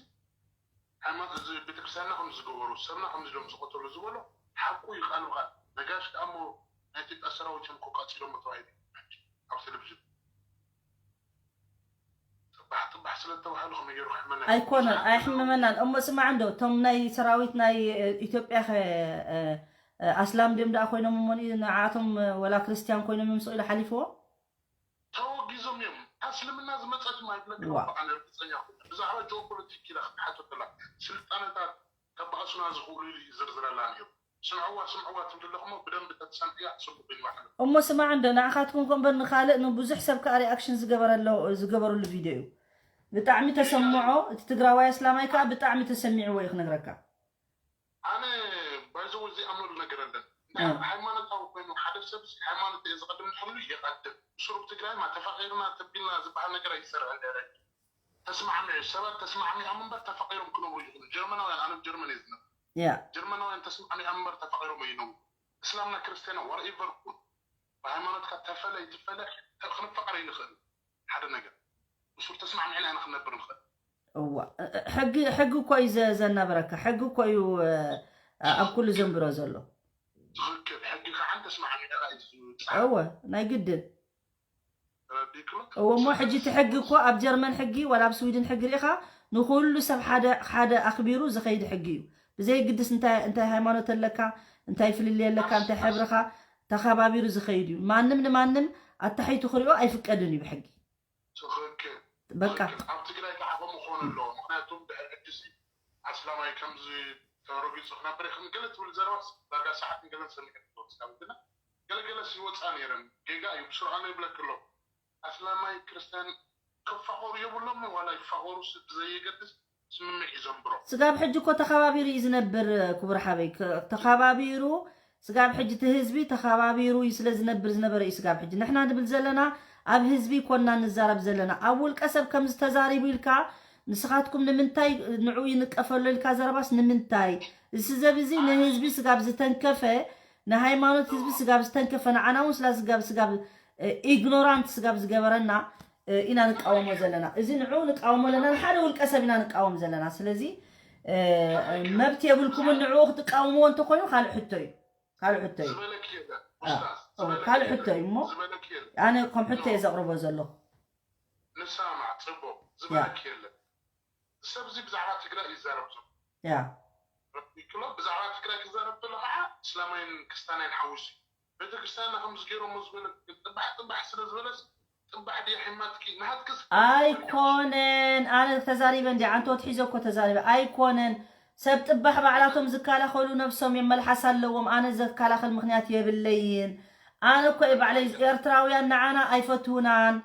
ሃይማኖት እዚ ቤተክርስትያንና ከም ዝገበሩ ሰብና ከም ዝሎም ዝቀተሉ ዝበሎ ሓቁ እዩ ቃል ብቃል ነጋሽ ከኣ እሞ ናይ ኢትዮጵያ ሰራዊት እዮም እኮ ቀፂሎሞ ተባሂሉ ኣብ ቴሌቪዥን ጥባሕ ጥባሕ ስለ ተባሃሉ ከመይ ገይሩ ክሕመና እዩ? ኣይኮነን ኣይሕምመናን እሞ ስማዕ እንዶ እቶም ናይ ሰራዊት ናይ እ፣ ኢትዮጵያ ከ እ፣ እ፣ ኣስላም ድዮም ደኣ ኮይኖም እሞ ንዓቶም እ፣ ወላ ክርስትያን ኮይኖም እዮም ስቕ ኢሉ ሓሊፍዎ ተወጊዞም እዮም ኣስልምና ዝመፀት ማይብለካ ዋ። በዓል ርግፀኛ ኮይኑ ብዛዕባ ጂኦፖለቲክ ኢላ ክትሓቶ ከላ ስልጣነታት ከባእሱና ዝኽእሉ ኢሉ ይዝርዝረላ ነይሩ ስምዕዋ ስምዕዋ ትብል ኣለኹሞ ብደንቢ ተትሰምዕያ ፅቡቅ እዩ ባዕሉ እሞ ስማዕ እንዶ ንዓኻትኩም ኮንበር ንኻልእ ንብዙሕ ሰብ ከዓ ሪኣክሽን ዝገበረሎ ዝገበረሉ ቪድዮ እዩ ብጣዕሚ ተሰምዖ እቲ ትግራዋይ ኣስላማይ ከዓ ብጣዕሚ ተሰሚዕዎ እዩ ክነግረካ ኣነ ባይዘው እዚ ኣምነሉ ነገር ኣለን እ። ሃይማኖታዊ ኮይኑ ሓደ ሰብ ሃይማኖት እየ ዝቐድም ንክብሉ ይቐድም ስሩብ ትግራይ ማ ተፋቂርና ተቢልና ዝበሃል ነገር ኣይሰርዕን ነረ ተስማዕሚዑ ሰባት ተስማዕሚዖም እምበር ተፋቂሮም ክነብሩ ይኽእሉ ጀርመናውያን ኣነ ጀርመን እየ ዝነብር ያ ጀርመናውያን ተስማዕሚዖም እምበር ተፋቂሮም ኣይነብሩ እስላምና ክርስትያና ዋርኤቨር ኩን ብሃይማኖትካ ተፈለ ይትፈለ ክንፋቀር ኣይንኽእል ሓደ ነገር እሱር ተስማዕሚዕና ኢና ክንነብር ንኽእል እዋ እ- እ- ሕጊ ሕጊ እኮ እዩ ዘ- ዘናበረካ ሕጊ እኮ እዩ እ፣ ኣብ ኩሉ ዘንብሮ ዘሎ ትኽክል ሕጊ ከዓ ተስማዕሚዕካ እዩ ዝብፃሕ እወ ናይ ግድን ተረዲእክሎ እወ እሞ ሕጂ እቲ ሕጊ እኮ ኣብ ጀርመን ሕጊ ዋላ ኣብ ስዊድን ሕጊ ርኢኻ ንኩሉ ሰብ ሓደ ሓደ ኣኽቢሩ ዝኸይድ ሕጊ እዩ ብዘይ ግድስ እንታይ እንታይ ሃይማኖት ኣለካ እንታይ ፍልልይ ኣለካ እንታይ ሕብርኻ ተኸባቢሩ ዝኸይድ እዩ ማንም ንማንም ኣታሒቱ ክሪኦ ኣይፍቀድን እዩ ብሕጊ ትኽክል በቃ ኣብ ትግራይ ከዓ ከምኡ ክኾን ኣለዎ። ምክንያቱ ድሕሪ ሕጂ ኣስላማይ ከምዚ ተረጊፁ ክነብር ይኽእል ገለ ትብል ዘረባስ ዳርጋ ሰዓትን ገለን ሰሚዐ ትወስዳም ግና ገለገለስ ይወፃ ነይረን። ጌጋ እዩ። ብስርዓኑ ይብለክ ኣሎ። ኣስላማይ ክርስቲያን ክፋቐሩ የብሎም ዋላ ይፋቐሩ ብዘየገድስ ስምምዕ እዩ ዘንብሮ። ስጋብ ሕጂ እኮ ተኸባቢሩ እዩ ዝነብር። ክቡር ሓበይ ተኸባቢሩ ስጋብ ሕጂ እቲ ህዝቢ ተኸባቢሩ እዩ ስለ ዝነብር ዝነበረ እዩ። ስጋብ ሕጂ ንሕና ንብል ዘለና ኣብ ህዝቢ ኮና ንዛረብ ዘለና ኣብ ውልቀ ሰብ ከምዚ ተዛሪቡ ኢልካ ንስኻትኩም ንምንታይ ንዕኡ ይንቀፈሎ ኢልካ ዘረባስ ንምንታይ? እዚ ሰብ እዚ ንህዝቢ ስጋብ ዝተንከፈ ንሃይማኖት ህዝቢ ስጋብ ዝተንከፈ ንዓና እውን ስላ ስጋብ ስጋብ ኢግኖራንት ስጋብ ዝገበረና ኢና ንቃወሞ ዘለና። እዚ ንዑ ንቃወሞ ኣለና፣ ንሓደ ውልቀ ሰብ ኢና ንቃወም ዘለና። ስለዚ መብት የብልኩምን ንዕኡ ክትቃወምዎ እንተኮይኑ ካልእ ሕቶ እዩ። ካልእ ሕቶ እዩ። ካልእ ሕቶ እዩ እሞ ኣነ ከም ሕቶ እየ ዘቕርቦ ዘለኹ። ንሰማዕ ጽቡቕ ዝበለክ የለን። ሰብ እዚ ብዛዕባ ትግራይ ይዛረብ ዘሎ ያ ክሎ ብዛዕባ ትግራይ ክዛረብ ከሎ ከዓ እስላማይን ክስታናይን ሓዊሱ ቤተክርስትያንና ከምዚ ገይሮሞ ዝበለ ጥባሕ ጥባሕ ስለ ዝበለስ ጥባሕ ድያ ሒማትኪ ናሃትክስ ኣይኮነን። ኣነ ተዛሪበ እንዲ ኣንተ ወትሒዘ እኮ ተዛሪበ ኣይኮነን። ሰብ ጥባሕ ባዕላቶም ዝከላኸሉ ነብሶም የመልሓስ ኣለዎም። ኣነ ዘከላኸል ምክንያት የብለይን። ኣነ እኮ እየ ባዕለይ ኤርትራውያን ንዓና ኣይፈትውናን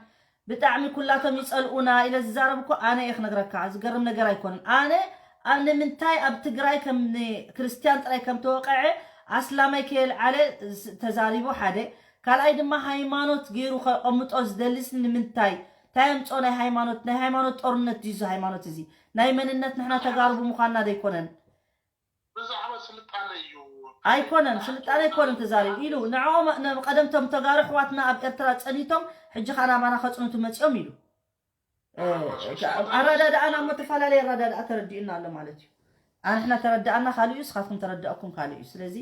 ብጣዕሚ ኩላቶም ይፀልኡና ኢለ ዝዛረብ እኮ ኣነ እየ ክነግረካ። ዝገርም ነገር ኣይኮነን። ኣነ ኣብ ንምንታይ ኣብ ትግራይ ከም ክርስትያን ጥራይ ከም ተወቀዐ ኣስላማይ ከየልዓለ ተዛሪቡ ሓደ ካልኣይ ድማ ሃይማኖት ገይሩ ከቐምጦ ዝደልስ ንምንታይ እንታይ ኣምፅኦ ናይ ሃይማኖት ናይ ሃይማኖት ጦርነት ድዩ እዚ ሃይማኖት እዚ ናይ መንነት ንሕና ተጋሩ ብምዃንና ዶ ኣይኮነን ብዛዕባ ስልጣነ እዩ ኣይኮነን ስልጣነ ኣይኮነን ተዛሪቡ ኢሉ ንዕኦም ቀደምቶም ተጋሩ ኣሕዋትና ኣብ ኤርትራ ፀኒቶም ሕጂ ከዓ ናባና ከፅንቱ መፂኦም ኢሉ ኣረዳድኣና እሞ ተፈላለየ ኣረዳድኣ ተረዲኡና ኣሎ ማለት እዩ ኣንሕና ተረዳእና ካልእ እዩ ስኻትኩም ተረዳእኩም ካልእ እዩ ስለዚ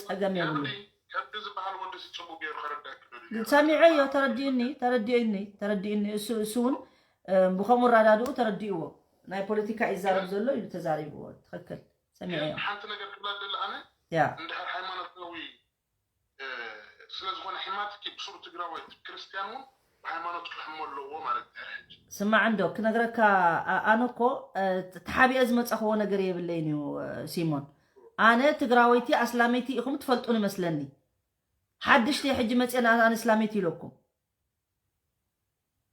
ፀገም የብሉ ከብዲ ዝበሃል ወዲ ስፅቡ ገይሩ ከረዳእክ ሰሚዐዮ ተረዲኡኒ ተረዲኡኒ ተረዲኡኒ እሱ እውን ብከምኡ ኣረዳድኡ ተረዲእዎ ናይ ፖለቲካ ይዛረብ ዘሎ ኢሉ ተዛሪብዎ ትክክል ሰሚዐዮ ሓንቲ ነገር ክብላ ደለ ኣነ ያ እንድሕር ሃይማኖታዊ ስለዝኾነ ሒማትኪ ብስሩ ትግራዋይ ክርስትያን እውን ብሃይማኖት ክሕሞ ኣለዎ ማለት ድሕሪ ሕጂ ስማዕ እንዶ ክነግረካ ኣነ እኮ ተሓቢአ ዝመፀኽዎ ነገር የብለይን እዩ ሲሞን ኣነ ትግራወይቲ ኣስላመይቲ ኢኹም ትፈልጡን መስለኒ ሓድሽ ሕጂ መፅአ ኣነ እስላመይቲ ኢለኩም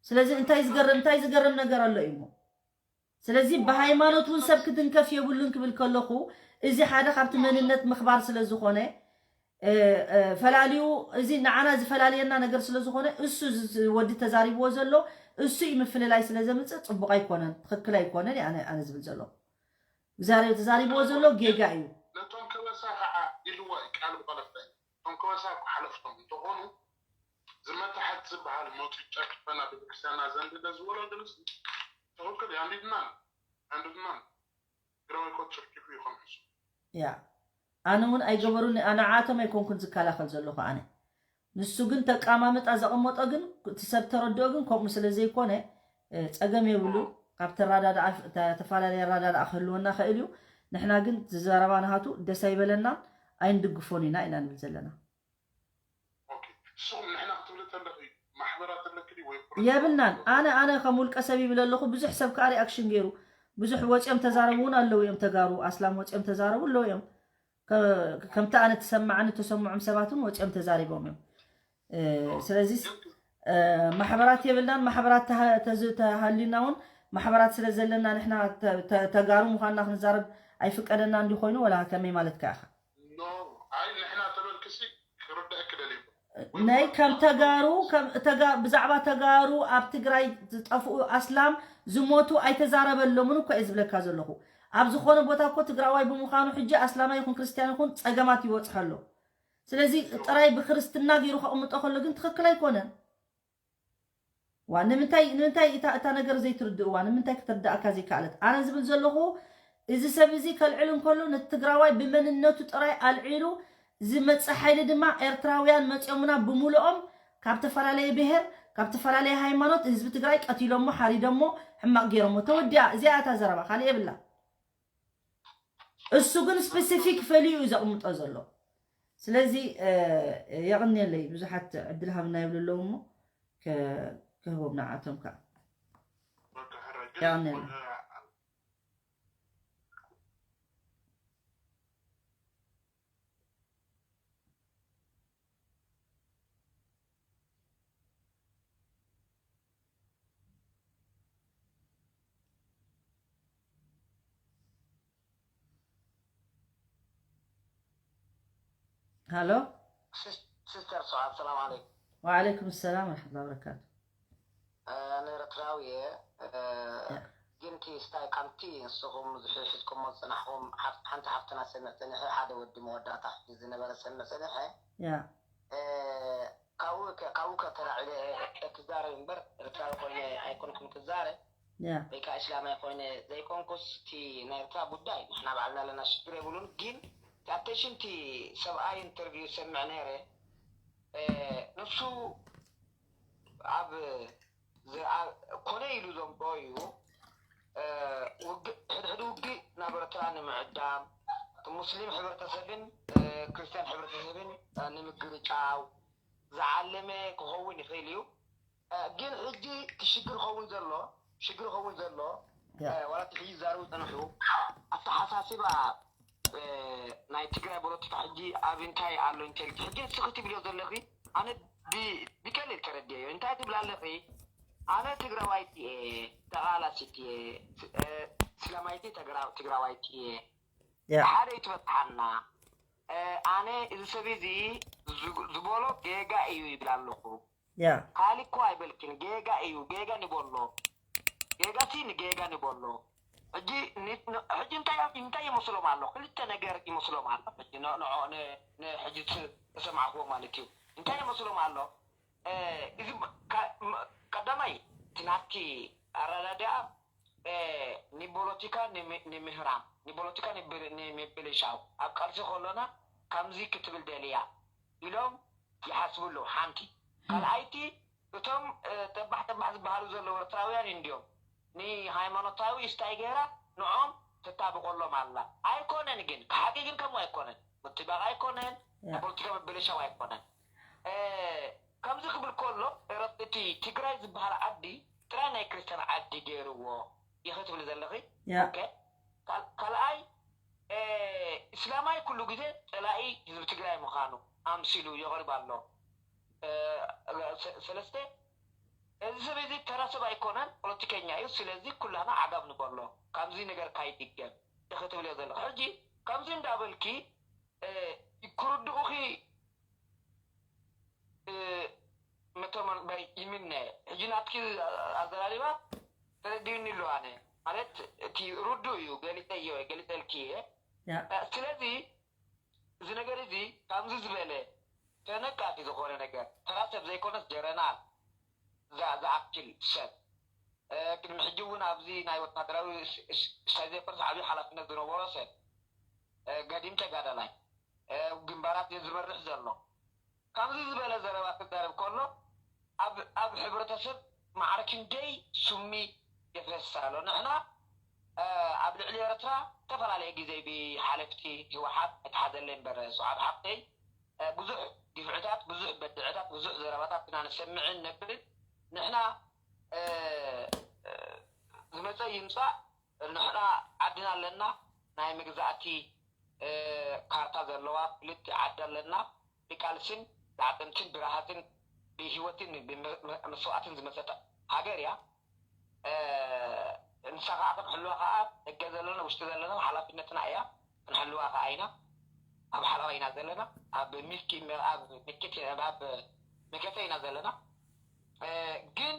ስለዚ እንታይ ዝገርም እንታይ ዝገርም ነገር ኣሎ እዩ ስለዚ ብሃይማኖት እውን ሰብ ክትንከፍ የብሉን ክብል ከለኹ እዚ ሓደ ካብቲ መንነት ምኽባር ስለ ዝኾነ ፈላልዩ እዚ ንዓና ዝፈላልየና ነገር ስለ ዝኾነ እሱ ወዲ ተዛሪብዎ ዘሎ እሱ እዩ ምፍልላይ ስለ ዘምፅእ ፅቡቕ ኣይኮነን ትኽክል ኣይኮነን ኣነ ዝብል ዘሎ እግዚኣብሔር ተዛሪብዎ ዘሎ ጌጋ እዩ ነቶም ከበሳ ከዓ ኢልዋ እዩ ቃል ብቐለፍታ እዩ እቶም ከበሳ እኮ ሓለፍቶም እንተኾኑ ዝመታሓት ዝበሃል ሞቱ ጨክፈና ቤተክርስትያንና ዘንድደ ዝወለዱ ንስ ትኽክል እዩ ኣንዲድና ኣንድድና ግራዊ ኮት ጨፍጭፉ ይኾን ሕሱ ያ ኣነ እውን ኣይገበሩኒ ኣነ ዓቶም ኣይኮንኩን ዝከላኸል ዘለኹ ኣነ ንሱ ግን ተቃማምጣ ዘቐመጦ ግን እቲ ሰብ ተረድኦ ግን ከምኡ ስለ ዘይኮነ ፀገም የብሉ ካብ ተፈላለየ ኣረዳድኣ ክህልወና ኽእል እዩ ንሕና ግን ዝዘረባ ናሃቱ ደስ ኣይበለናን ኣይንድግፎን ኢና ኢና ንብል ዘለና ንስኹም ንሕና ክትብል ተለኺ ማሕበራት ኣለክ ወይ የብልናን ኣነ ኣነ ከም ውልቀ ሰብ ይብል ኣለኹ ብዙሕ ሰብ ከዓ ሪኣክሽን ገይሩ ብዙሕ ወፂኦም ተዛረቡ እውን ኣለዉ እዮም ተጋሩ ኣስላም ወፂኦም ተዛረቡ ኣለዉ እዮም ከምቲ ኣነ ተሰማዓኒ ተሰምዖም ሰባት እውን ወፂኦም ተዛሪቦም እዮም ስለዚ ማሕበራት የብልናን ማሕበራት ተሃሊና እውን ማሕበራት ስለ ዘለና ንሕና ተጋሩ ምኳንና ክንዛረብ ኣይፍቀደና እንዲኮይኑ ወላ ከመይ ማለትካ ኢኻ ኣይ ንሕና ተበልክሲ ክርዳእክ ደልዩ ናይ ከም ተጋሩ ብዛዕባ ተጋሩ ኣብ ትግራይ ዝጠፍኡ ኣስላም ዝሞቱ ኣይተዛረበሎምን እኮ እየ ዝብለካ ዘለኹ ኣብ ዝኾነ ቦታ እኮ ትግራዋይ ብምዃኑ ሕጂ ኣስላማይ ይኹን ክርስትያን ይኹን ፀገማት ይወፅሐ ኣሎ ስለዚ ጥራይ ብክርስትና ገይሩ ከቕምጦ ከሎ ግን ትኽክል ኣይኮነን ዋ ንምንታይ ንምንታይ እታ እታ ነገር ዘይትርድእዋ ንምንታይ ክትርዳእካ ዘይከኣለት ኣነ ዝብል ዘለኹ እዚ ሰብ እዚ ከልዕል እንከሎ ነቲ ትግራዋይ ብመንነቱ ጥራይ ኣልዒሉ ዝመፀ ሓይሊ ድማ ኤርትራውያን መፅኦምና ብምልኦም ካብ ተፈላለየ ብሄር ካብ ተፈላለየ ሃይማኖት ህዝቢ ትግራይ ቀቲሎሞ ሓሪዶሞ ሕማቕ ገይሮሞ ተወዲኣ እዚኣ እታ ዘረባ ካልእ የብላ እሱ ግን ስፔሲፊክ ፈልዩ እዩ ዘቕምጦ ዘሎ ስለዚ የቕንየለይ ብዙሓት ዕድል ሃብና ይብሉ ኣለዉ እሞ ክህቦም ንዓቶም ከዓ የቐንየልና። ሃሎ። ሲስተር ሰዓድ፣ ሰላም ዓለይኩም። ወዓለይኩም ሰላም ወረሕመቱላሂ ወበረካቱ። ኣነ ኤርትራዊ እየ። ግን እቲ ስታይ ከምቲ ንስኹም ዝሕዝኩሞ ዝጸናሕኩም ሓንቲ ሓፍትና ሰምዕ ጸኒሐ፣ ሓደ ወዲ መወዳእታ ዝነበረ ሰምዕ ጸኒሐ። ካብኡ ከተራዒለ ክዛረብ እምበር ኤርትራዊ ኮይነ ኣይኮንኩን ክዛረብ። ወይ ከዓ እስላማይ ኮይነ ዘይኮንኩስ እቲ ናይ ኤርትራ ጉዳይ ንሕና ባዕልና ኣለና ሽግር የብሉን። ግን ኣተሽንቲ ሰብኣይ ኢንተርቪው ሰምዕ ነይረ። ንሱ ኣብ ኮነ ኢሉ ዘምፅኦ እዩ። ሕድሕድ ውግእ ናብ ኤርትራ ንምዕዳም፣ ሙስሊም ሕብረተሰብን ክርስትያን ሕብረተሰብን ንምግርጫው ዝዓለመ ክኸውን ይኽእል እዩ። ግን ሕጂ እቲ ሽግር ኸውን ዘሎ ሽግር ኸውን ዘሎ ዋላ እቲ ሕጂ ዝዛረቡ ዝፀንሑ ኣተሓሳስባ ናይ ትግራይ ፖለቲካ ሕጂ ኣብ እንታይ ኣሎ እንተልኪ፣ ሕጂ ንስኺ ትብልዮ ዘለኺ ኣነ ብቀሊል ተረድኤዮ። እንታይ ትብል ኣለኺ? ኣነ ትግራዋይቲ እየ፣ ተቓላሲት እየ፣ ስላማይቲ ትግራዋይቲ እየ። ሓደ ይትበጽሓና። ኣነ እዚ ሰብ እዚ ዝበሎ ጌጋ እዩ ይብል ኣለኹ። ካልእ እኮ ኣይበልክን፣ ጌጋ እዩ፣ ጌጋ ንበሎ። ጌጋ ሲ ንጌጋ ንበሎ። ሕጂ ሕጂ እንታይ እንታይ ይመስሎም ኣሎ? ክልተ ነገር ይመስሎም ኣሎ። ሕጂ ንሕጂ ተሰማዕክዎ ማለት እዩ። እንታይ ይመስሎም ኣሎ? እዚ ቀዳማይ እቲ ናትኪ ኣረዳድኣ ንፖለቲካ ንምህራም፣ ንፖለቲካ ንምብልሻው፣ ኣብ ቃልሲ ከሎና ከምዚ ክትብል ደልያ ኢሎም ይሓስቡ ኣለዉ። ሓንቲ ካልኣይቲ እቶም ጠባሕ ጠባሕ ዝበሃሉ ዘለዉ ኤርትራውያን እንድዮም ንሃይማኖታዊ እስታይ ገይራ ንዖም ትጣብቆሎም ኣላ። ኣይኮነን ግን ሓቂ ግን ከምኡ ኣይኮነን። ምጥባቕ ኣይኮነን፣ ናይ ፖለቲካ ምብልሻው ኣይኮነን። ከምዚ ክብል ከሎ እቲ ትግራይ ዝበሃል ዓዲ ጥራይ ናይ ክርስትያን ዓዲ ገይርዎ ኢኺ ትብሊ ዘለኺ። ካልኣይ እስላማይ ኩሉ ግዜ ፀላኢ ህዝቢ ትግራይ ምዃኑ ኣምሲሉ የቕርብ ኣሎ። ሰለስተ እዚ ሰብ እዚ ተራ ሰብ ኣይኮነን፣ ፖለቲከኛ እዩ። ስለዚ ኩላና ዓጋብ ንበሎ፣ ካብዚ ነገር ካይድገም ኢኺ ትብልዮ ዘለኺ። ሕጂ ከምዚ እንዳበልኪ ክርድኡኺ መተመን ባይ ይምነ። ሕጂ ናትኪ ኣዘራሪባ ተረዲኡኒ ኣሎ። ኣነ ማለት እቲ ርዱእ እዩ፣ ገሊጸዮ ገሊጸልኪ እየ። ስለዚ እዚ ነገር እዚ ከምዚ ዝበለ ተነቃፊ ዝኾነ ነገር ተራ ሰብ ዘይኮነስ ጀረናል ዝኣክል ሰብ ቅድሚ ሕጂ እውን ኣብዚ ናይ ወታደራዊ ስታይ ዘይኮነስ ዓብዪ ሓላፍነት ዝነበሮ ሰብ ገዲም ተጋዳላይ ግንባራት ዝመርሕ ዘሎ ከምዚ ዝበለ ዘረባ ክዛረብ ከሎ ኣብ ሕብረተሰብ ማዕረ ክንደይ ሱሚ የፍስስ ኣሎ። ንሕና ኣብ ልዕሊ ኤርትራ ዝተፈላለየ ግዜ ብሓለፍቲ ህወሓት ኣይተሓዘለይ እምበር ስዓብ ሓፍተይ ብዙሕ ግፍዕታት፣ ብዙሕ በድዕታት፣ ብዙሕ ዘረባታት ኢና ንሰምዕን ነብርን። ንሕና ዝመፀ ይምፃእ ንሕና ዓድና ኣለና፣ ናይ መግዛእቲ ካርታ ዘለዋ ፍልጥቲ ዓዲ ኣለና። ብቃልስን ብዓጥንትን ብረሃፅን ብህይወትን ብመስዋእትን ዝመፀት ሃገር እያ። ንሳ ከዓ ክንሕልዋ ከዓ ደገ ዘለና ውሽጢ ዘለና ሓላፍነትና እያ። ክንሕልዋ ከዓ ኢና ኣብ ሓለዋ ኢና ዘለና። ኣብ ሚልኪ ኣብ ምክት ኣብ መከተ ኢና ዘለና። ግን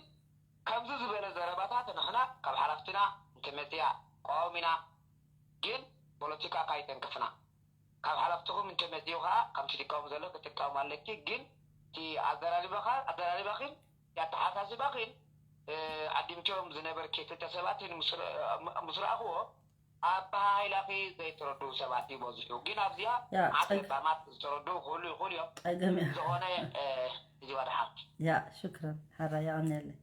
ከምዚ ዝበለ ዘረባታት ንሕና ካብ ሓላፍትና እንተመፅያ ቀዋሚና ግን ፖለቲካ ካይተንክፍና ካብ ሓላፍትኹም እንተመፅኡ ከዓ ከምቲ ትቃወሙ ዘሎ ክትቃወሙ ኣለኪ። ግን እቲ ኣዘራሪባኻ ኣዘራሪባኺን ኣተሓሳስባኺን ዓዲምትዮም ዝነበርኪ ክልተ ሰባትን ምስ ረኣኽዎ ኣበሃሂላኺ ዘይተረድኡ ሰባት ይበዝሑ። ግን ኣብዚኣ ዓተባማት ዝተረድኡ ክህሉ ይኽእሉ እዮም። ዝኾነ እዚ ባድሓ ያ ሽክረን ሓራ የቐንየለይ።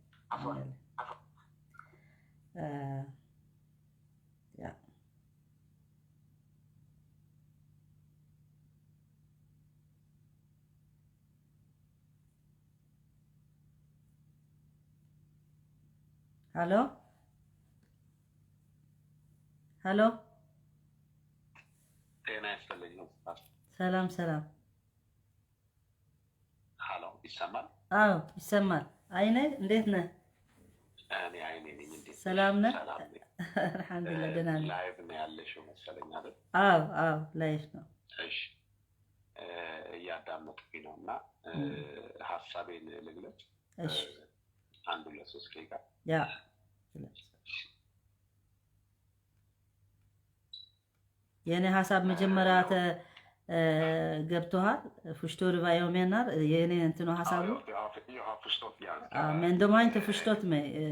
ሃሎ ሀሎ፣ ጤና ይስጥልኝ። ሰላም ሰላም። ሀሎ፣ ይሰማል? አዎ ይሰማል። አይነ፣ እንዴት ነህ? እኔ አይኔ ነኝ። እንዴት ነሽ? ሰላም ነህ? ሰላም ነኝ። አልሐምዱሊላህ ደህና ነኝ። ላይቭ ነው ያለሽው መሰለኝ አይደል? አዎ አዎ፣ ላይፍ ነው። እሺ፣ እ፣ እያዳመጥኩኝ ነው እና እ፣ ሀሳቤን ልግለጽ። እሺ አንድ ሁለት ሶስት ደቂቃ። ያ የእኔ ሀሳብ መጀመሪያ ተ እ፣ ገብቶሃል? ፍሽቶ ርባዮ ሜናር የእኔ እንትኖ ሀሳቡ You have, you have to stop, yeah. ሜንዶማይን ተፍሽቶት መ እ፣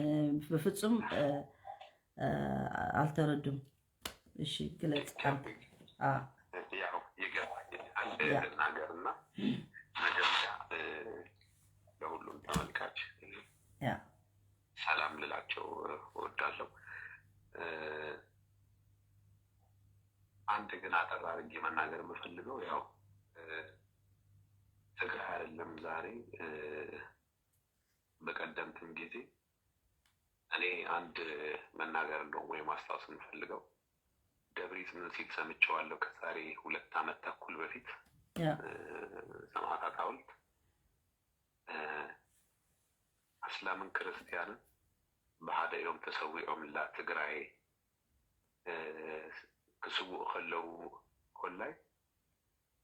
በፍጹም እ፣ እ፣ አልተረዱም። እሺ ግለጽ። Helping. አ፣ ያው ይገባኛል። አንድ ያ። ልናገርና መጀመሪያ እ፣ ለሁሉም ተመልካች ያ ሰላም ልላቸው እወዳለሁ። እ፣ አንድ ግን አጠር አድርጌ መናገር የምፈልገው ያው እ፣ ትግራይ አይደለም ዛሬ እ፣ በቀደምትም ጊዜ እኔ አንድ መናገር እንደውም ወይ ማስታወስ የምፈልገው ደብሪጽዮን ሲል ሰምቼዋለሁ ከዛሬ ሁለት ዓመት ተኩል በፊት ያ እ፣ ሰማዕታት ሐውልት እ፣ ኣስላምን ክርስትያንን ብሓደ እዮም ተሰዊኦምላ ትግራይ እ፣ ክስውኡ ከለዉ ኮላይ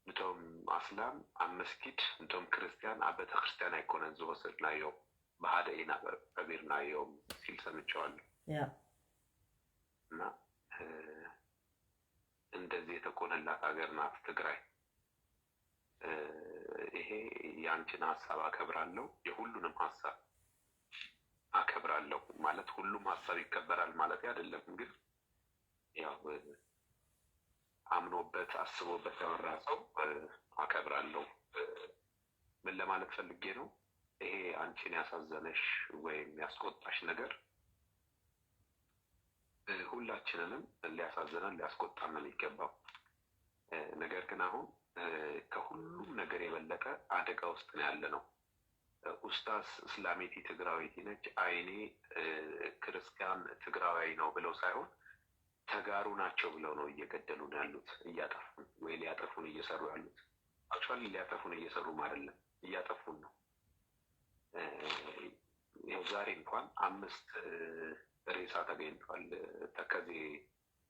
ንቶም ኣስላም ኣብ መስጊድ ንቶም ክርስትያን ኣብ ቤተክርስትያን ኣይኮነን ዝወሰድናዮም ብሓደ ኢና ቀቢርናዮም ሲል ሰምቼዋለሁ። ያ እና እ፣ እንደዚህ የተኮነላት ሀገር ናት ትግራይ። እ፣ ይሄ የአንቺን ሀሳብ አከብራለሁ፣ የሁሉንም ሀሳብ አከብራለሁ። ማለት ሁሉም ሀሳብ ይከበራል ማለት አይደለም፣ ግን ያው እ፣ አምኖበት አስቦበት ያወራ ሰው እ፣ አከብራለሁ። እ፣ ምን ለማለት ፈልጌ ነው? ይሄ አንቺን ያሳዘነሽ ወይም ያስቆጣሽ ነገር እ፣ ሁላችንንም ሊያሳዝነን ሊያስቆጣን ነው የሚገባው። እ፣ ነገር ግን አሁን እ፣ ከሁሉም ነገር የበለጠ አደጋ ውስጥ ነው ያለ ነው። እ፣ ኡስታዝ እስላሚቲ ትግራዊቲ ነች፣ አይኔ እ፣ ክርስቲያን ትግራዋይ ነው ብለው ሳይሆን ተጋሩ ናቸው ብለው ነው እየገደሉን ያሉት፣ እያጠፉን ወይ ሊያጠፉን እየሰሩ ያሉት። አክቹዋሊ ሊያጠፉን እየሰሩም አይደለም፣ እያጠፉን ነው። እ፣ ይኸው ዛሬ እንኳን አምስት እ፣ ሬሳ ተገኝቷል። እ፣ ተከዜ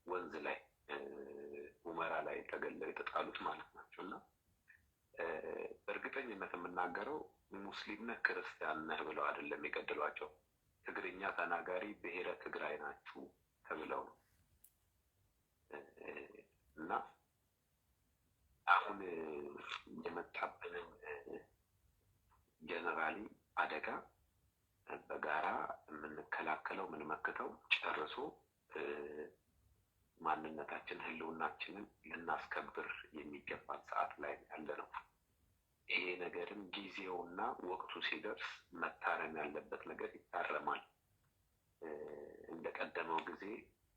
ወንዝ ላይ እ፣ ሁመራ ላይ ተገለው የተጣሉት ማለት ናቸው። እና እ፣ በእርግጠኝነት የምናገረው ሙስሊም ነህ ክርስቲያን ነህ ብለው አይደለም የገደሏቸው። ትግርኛ ተናጋሪ ብሔረ ትግራይ ናችሁ ተብለው ነው። እ፣ እና አሁን እ፣ የመጣብንን እ፣ ጀነራሊ አደጋ በጋራ የምንከላከለው የምንመክተው ጨርሶ እ፣ ማንነታችን ህልውናችንን ልናስከብር የሚገባን ሰዓት ላይ ያለ ነው። ይሄ ነገርም ጊዜውና ወቅቱ ሲደርስ መታረም ያለበት ነገር ይታረማል። እ፣ እንደቀደመው ጊዜ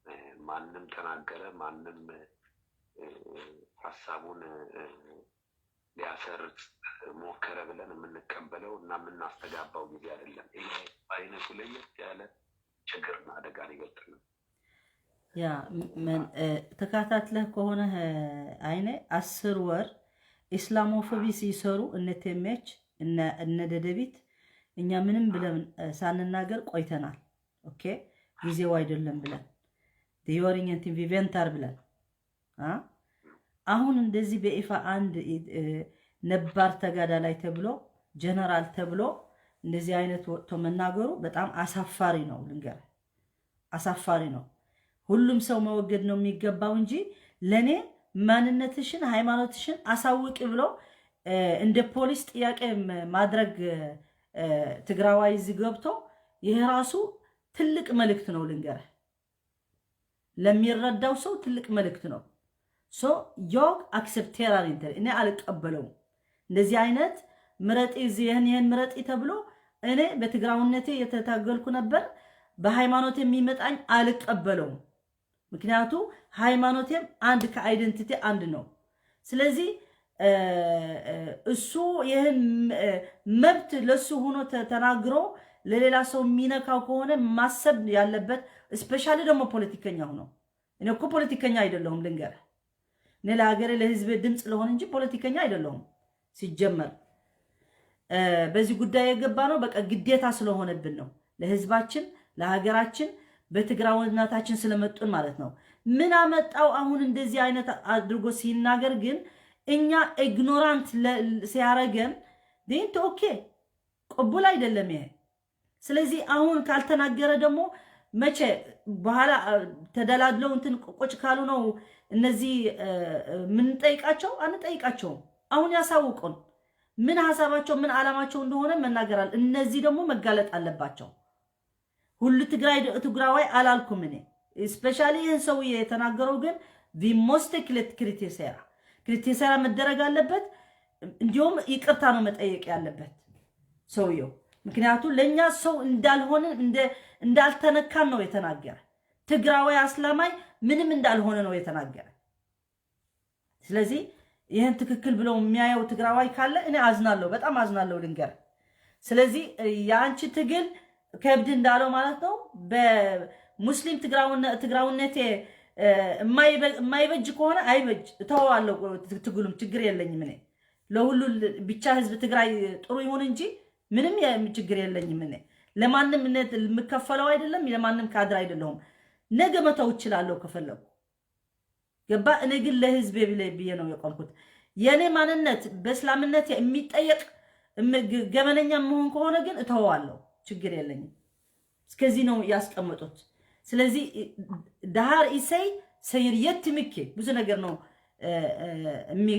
እ፣ ማንም ተናገረ ማንም እ፣ ሀሳቡን እ፣ ሊያሰርጽ ሞከረ ብለን የምንቀበለው እና የምናስተጋባው ጊዜ አይደለም። ይሄ በአይነቱ ለየት ያለ ችግርና አደጋን ይገልጽ ነው። ያ ምን እ፣ ተካታትለህ ከሆነ እ፣ አይነ አስር ወር ኢስላሞፎቢ ሲሰሩ እነ ቴሜች እነ እነ ደደቢት እኛ ምንም ብለን እ፣ ሳንናገር ቆይተናል። ኦኬ ጊዜው አይደለም ብለን ዲዮሪንገንቲን ቪቬንታር ብለን አ? አሁን እንደዚህ በይፋ አንድ እ፣ ነባር ተጋዳላይ ተብሎ ጀነራል ተብሎ እንደዚህ አይነት ወጥቶ መናገሩ በጣም አሳፋሪ ነው። ልንገር አሳፋሪ ነው። ሁሉም ሰው መወገድ ነው የሚገባው እንጂ ለኔ ማንነትሽን ሃይማኖትሽን አሳውቂ ብሎ እ፣ እንደ ፖሊስ ጥያቄ ም- ማድረግ እ፣ ትግራዋይ እዚህ ገብቶ ይሄ ራሱ ትልቅ መልእክት ነው። ልንገርህ ለሚረዳው ሰው ትልቅ መልእክት ነው። So jag accepterar inte እኔ አልቀበለውም። እንደዚህ አይነት ምረጥ እዚህ ይህን ይህን ምረጥ ተብሎ እኔ በትግራውነቴ የተታገልኩ ነበር። በሃይማኖት የሚመጣኝ አልቀበለውም። ምክንያቱ ሃይማኖቴም አንድ ከአይደንቲቲ አንድ ነው። ስለዚህ እ፣ እ፣ እሱ ይህን እ፣ መብት ለሱ ሆኖ ተ- ተናግሮ ለሌላ ሰው የሚነካው ከሆነ ማሰብ ያለበት ስፔሻሊ ደግሞ ፖለቲከኛ ሆኖ እኔ እኮ ፖለቲከኛ አይደለሁም ልንገርህ። እኔ ለሀገሬ ለህዝቤ ድምፅ ለሆን እንጂ ፖለቲከኛ አይደለሁም። ሲጀመር በዚህ ጉዳይ የገባ ነው በቃ ግዴታ ስለሆነብን ነው፣ ለህዝባችን ለሀገራችን በትግራዊነታችን ስለመጡን ማለት ነው። ምን አመጣው አሁን እንደዚህ አይነት አድርጎ ሲናገር ግን እኛ ኢግኖራንት ሲያረገን ዲንት ኦኬ ቅቡል አይደለም ይሄ። ስለዚህ አሁን ካልተናገረ ደግሞ መቼ በኋላ ተደላድለው እንትን ቁጭ ካሉ ነው እነዚህ የምንጠይቃቸው? አንጠይቃቸውም። አሁን ያሳውቁን ምን ሀሳባቸው ምን አላማቸው እንደሆነ መናገር አለ። እነዚህ ደግሞ መጋለጥ አለባቸው። ሁሉ ትግራይ ትግራዋይ አላልኩም እኔ። ስፔሻሊ ይህን ሰውዬ የተናገረው ግን ቪሞስቴ ክሪቲሴራ ክሪቲሴራ መደረግ አለበት። እንዲሁም ይቅርታ ነው መጠየቅ ያለበት ሰውየው። ምክንያቱ ለእኛ ሰው እንዳልሆነ እንዳልተነካን ነው የተናገረ። ትግራዋይ አስላማይ ምንም እንዳልሆነ ነው የተናገረ። ስለዚህ ይህን ትክክል ብለው የሚያየው ትግራዋይ ካለ እኔ አዝናለሁ፣ በጣም አዝናለሁ ልንገር። ስለዚህ የአንቺ ትግል ከብድ እንዳለው ማለት ነው። በሙስሊም ትግራውነቴ የማይበጅ ከሆነ አይበጅ፣ እተወዋለሁ ትግሉም፣ ችግር የለኝም እኔ። ለሁሉ ብቻ ህዝብ ትግራይ ጥሩ ይሁን እንጂ ምንም ችግር የለኝም እኔ። ለማንም የምከፈለው አይደለም፣ ለማንም ካድር አይደለሁም። ነገ መተው እችላለሁ ከፈለጉ። ገባ? እኔ ግን ለህዝቤ ብዬ ነው የቆምኩት። የእኔ ማንነት በእስላምነት የሚጠየቅ ገበነኛ መሆን ከሆነ ግን እተወዋለሁ፣ ችግር የለኝም። እስከዚህ ነው ያስቀመጡት። ስለዚህ ዳሃር ኢሰይ ሰይር የት ምኬ ብዙ ነገር ነው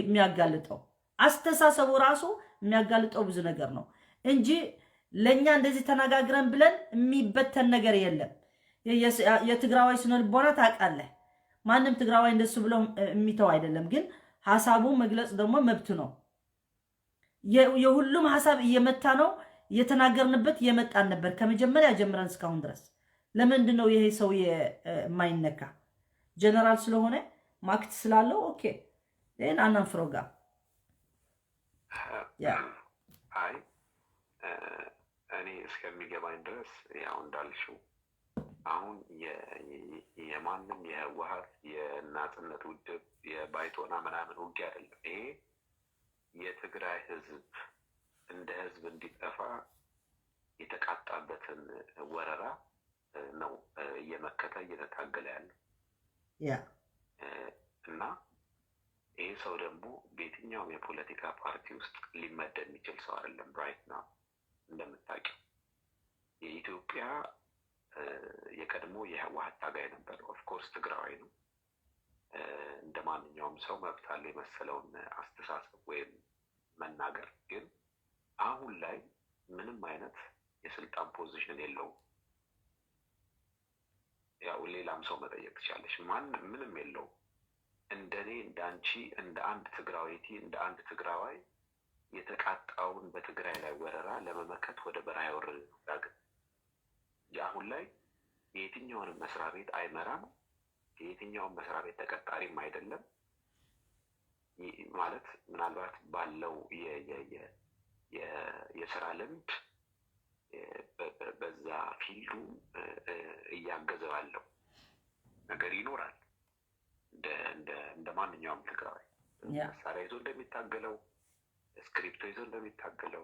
የሚያጋልጠው። አስተሳሰቡ ራሱ የሚያጋልጠው ብዙ ነገር ነው እንጂ ለእኛ እንደዚህ ተነጋግረን ብለን የሚበተን ነገር የለም። የትግራዋይ ስነ ልቦና ታውቃለህ። ማንም ትግራዋይ እንደሱ ብሎ የሚተው አይደለም። ግን ሀሳቡ መግለጽ ደግሞ መብቱ ነው። የሁሉም ሀሳብ እየመታ ነው፣ እየተናገርንበት እየመጣን ነበር ከመጀመሪያ ጀምረን እስካሁን ድረስ። ለምንድን ነው ይሄ ሰው የማይነካ? ጀነራል ስለሆነ ማክት ስላለው ኦኬ ን አናንፍሮጋ አይ እኔ እስከሚገባኝ ድረስ ያው እንዳልሽው አሁን የማንም የህወሀት የናጽነት ውድብ የባይቶና ምናምን ውጊያ አይደለም። ይሄ የትግራይ ህዝብ እንደ ህዝብ እንዲጠፋ የተቃጣበትን ወረራ ነው እየመከተ እየተታገለ ያለው። ያ እና ይህ ሰው ደግሞ በየትኛውም የፖለቲካ ፓርቲ ውስጥ ሊመደብ የሚችል ሰው አይደለም። ራይት ናው እንደምታውቂው የኢትዮጵያ የቀድሞ የህወሀት ታጋይ ነበር። ኦፍኮርስ ትግራዋይ ነው። እንደ ማንኛውም ሰው መብት አለው የመሰለውን አስተሳሰብ ወይም መናገር። ግን አሁን ላይ ምንም አይነት የስልጣን ፖዚሽን የለውም። ያው ሌላም ሰው መጠየቅ ትችላለሽ። ማንም ምንም የለውም። እንደኔ እንዳንቺ እንደ አንድ ትግራዊቲ እንደ አንድ ትግራዋይ የተቃጣውን በትግራይ ላይ ወረራ ለመመከት ወደ በረሃ የወረደ ነው ዳግም። አሁን ላይ የየትኛውንም መስሪያ ቤት አይመራም። የየትኛውም መስሪያ ቤት ተቀጣሪም አይደለም። ማለት ምናልባት ባለው የስራ ልምድ በዛ ፊልዱ እያገዘ ባለው ነገር ይኖራል። እንደ ማንኛውም ትግራዋይ መሳሪያ ይዞ እንደሚታገለው፣ እስክሪብቶ ይዞ እንደሚታገለው፣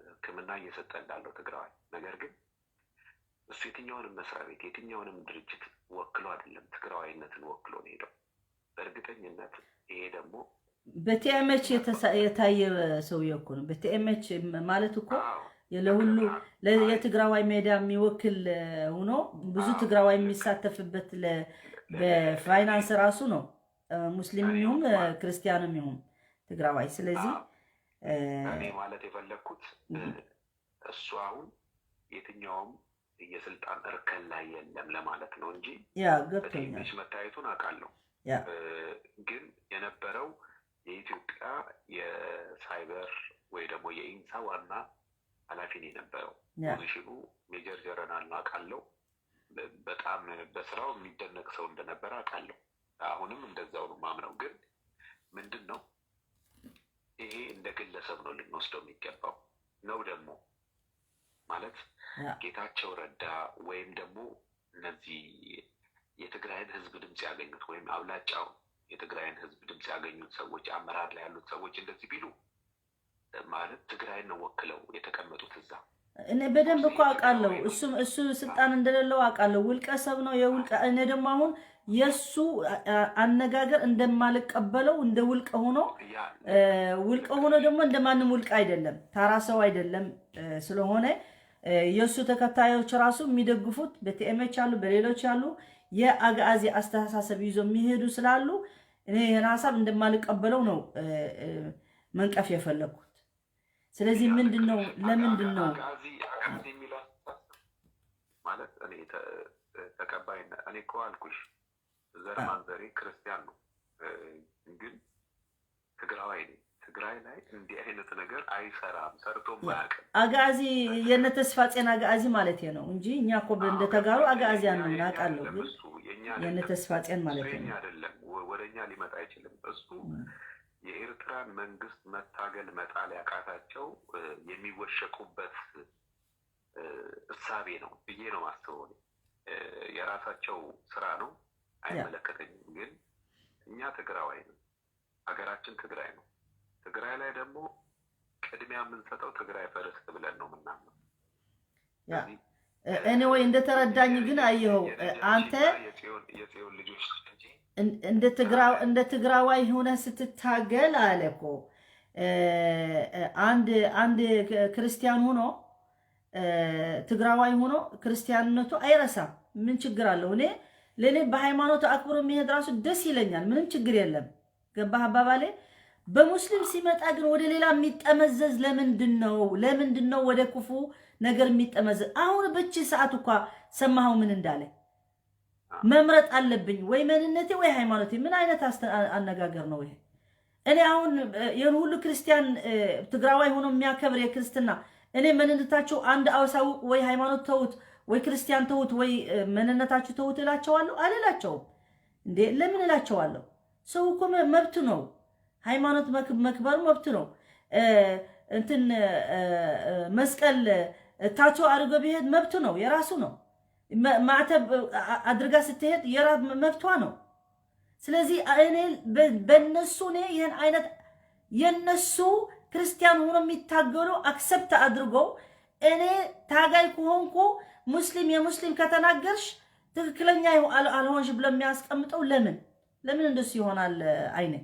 ሕክምና እየሰጠ እንዳለው ትግራዋይ። ነገር ግን እሱ የትኛውንም መስሪያ ቤት የትኛውንም ድርጅት ወክሎ አይደለም ትግራዋይነትን ወክሎ ነው ሄደው። በእርግጠኝነት ይሄ ደግሞ በቲኤምኤች የታየ ሰውዬ እኮ ነው። በቲኤምኤች ማለት እኮ ለሁሉ የትግራዋይ ሜዲያ የሚወክል ሆኖ ብዙ ትግራዋይ የሚሳተፍበት በፋይናንስ ራሱ ነው። ሙስሊም ይሁን ክርስቲያንም ይሁን ትግራዋይ። ስለዚህ እኔ ማለት የፈለግኩት እሱ አሁን የትኛውም የስልጣን እርከን ላይ የለም ለማለት ነው እንጂ ያ ገብቶኛል። መታየቱን አውቃለሁ። ያ ግን የነበረው የኢትዮጵያ የሳይበር ወይ ደግሞ የኢንሳ ዋና ኃላፊ ነው የነበረው። ያ ፖዚሽኑ ሜጀር ጀነራል ነው አውቃለሁ። በጣም በስራው የሚደነቅ ሰው እንደነበረ አውቃለሁ። አሁንም እንደዛው ነው ማምነው። ግን ምንድን ነው ይሄ እንደ ግለሰብ ነው ልንወስደው የሚገባው ነው ደግሞ ማለት ያ ጌታቸው ረዳ ወይም ደግሞ እነዚህ የትግራይን ህዝብ ድምፅ ያገኙት ወይም አብላጫው የትግራይን ህዝብ ድምፅ ያገኙት ሰዎች፣ አመራር ላይ ያሉት ሰዎች እንደዚህ ቢሉ፣ ማለት ትግራይን ነው ወክለው የተቀመጡት እዛ። እኔ በደንብ እኮ አውቃለሁ። እሱ እሱ ስልጣን እንደሌለው አውቃለሁ። ውልቀ ሰብ ነው የውልቀ እኔ ደግሞ አሁን የእሱ አነጋገር እንደማልቀበለው እንደ ውልቀ ሆኖ ውልቀ ሆኖ ደግሞ እንደማንም ውልቀ አይደለም፣ ታራ ሰው አይደለም። ስለሆነ የእሱ ተከታዮች ራሱ የሚደግፉት በቲኤምኤች አሉ፣ በሌሎች አሉ፣ የአግአዚ አስተሳሰብ ይዞ የሚሄዱ ስላሉ እኔ ይህን ሀሳብ እንደማልቀበለው ነው መንቀፍ የፈለግኩት። ስለዚህ ምንድን ነው ለምንድን ነው ማለት እኔ ተቀባይነት እኔ እኮ አልኩሽ ዘር ማንዘሬ ክርስቲያን ነው፣ ግን ትግራዋይ ነኝ። ትግራይ ላይ እንዲህ አይነት ነገር አይሰራም፣ ሰርቶም አያውቅም። አግአዚ የነ ተስፋጼን አግአዚ ማለት ነው እንጂ እኛ እኮ እንደ ተጋሩ አግአዚያን ነው እናውቃለሁ። ግን የነ ተስፋጼን ማለት ነው አይደለም፣ ወደኛ ሊመጣ አይችልም። እሱ የኤርትራን መንግስት መታገል መጣል ያቃታቸው የሚወሸቁበት እሳቤ ነው ብዬ ነው ማስበው። የራሳቸው ስራ ነው፣ አይመለከተኝም። ግን እኛ ትግራዋይ ነው፣ ሀገራችን ትግራይ ነው። ትግራይ ላይ ደግሞ ቅድሚያ የምንሰጠው ትግራይ ፈርስት ብለን ነው ምናምን። Anyway እንደተረዳኝ ግን አየኸው አንተ የጽዮን ልጆች እንደ ትግራዋይ ሆነ ስትታገል አለ እኮ አንድ አንድ ክርስቲያን ሆኖ ትግራዋይ ሆኖ ክርስቲያንነቱ አይረሳም። ምን ችግር አለው? እኔ ለእኔ በሃይማኖት አክብሮ የሚሄድ ራሱ ደስ ይለኛል። ምንም ችግር የለም። ገባህ አባባሌ? በሙስሊም ሲመጣ ግን ወደ ሌላ የሚጠመዘዝ ለምንድን ነው? ለምንድን ነው ወደ ክፉ ነገር የሚጠመዘዝ? አሁን በቺ ሰዓት እኳ ሰማኸው ምን እንዳለ? መምረጥ አለብኝ ወይ መንነቴ ወይ ሃይማኖቴ። ምን አይነት አነጋገር ነው ይሄ? እኔ አሁን ይህን ሁሉ ክርስቲያን ትግራዋይ ሆኖ የሚያከብር የክርስትና እኔ መንነታችሁ አንድ አውሳውቅ ወይ ሃይማኖት ተውት ወይ ክርስቲያን ተውት ወይ መንነታችሁ ተውት እላቸዋለሁ? አልላቸውም። እንዴ ለምን እላቸዋለሁ? ሰው እኮ መብቱ ነው። ሃይማኖት መክበሩ መብቱ ነው። እንትን መስቀል ታቶ አድርጎ ቢሄድ መብቱ ነው፣ የራሱ ነው። ማዕተብ አድርጋ ስትሄድ የራ መብቷ ነው። ስለዚህ እኔ በእነሱ እኔ ይህን አይነት የነሱ ክርስቲያን ሆኖ የሚታገሉ አክሰፕት አድርገው እኔ ታጋይ ከሆንኩ ሙስሊም የሙስሊም ከተናገርሽ ትክክለኛ አልሆንሽ ብሎ የሚያስቀምጠው ለምን ለምን እንደሱ ይሆናል? አይኔ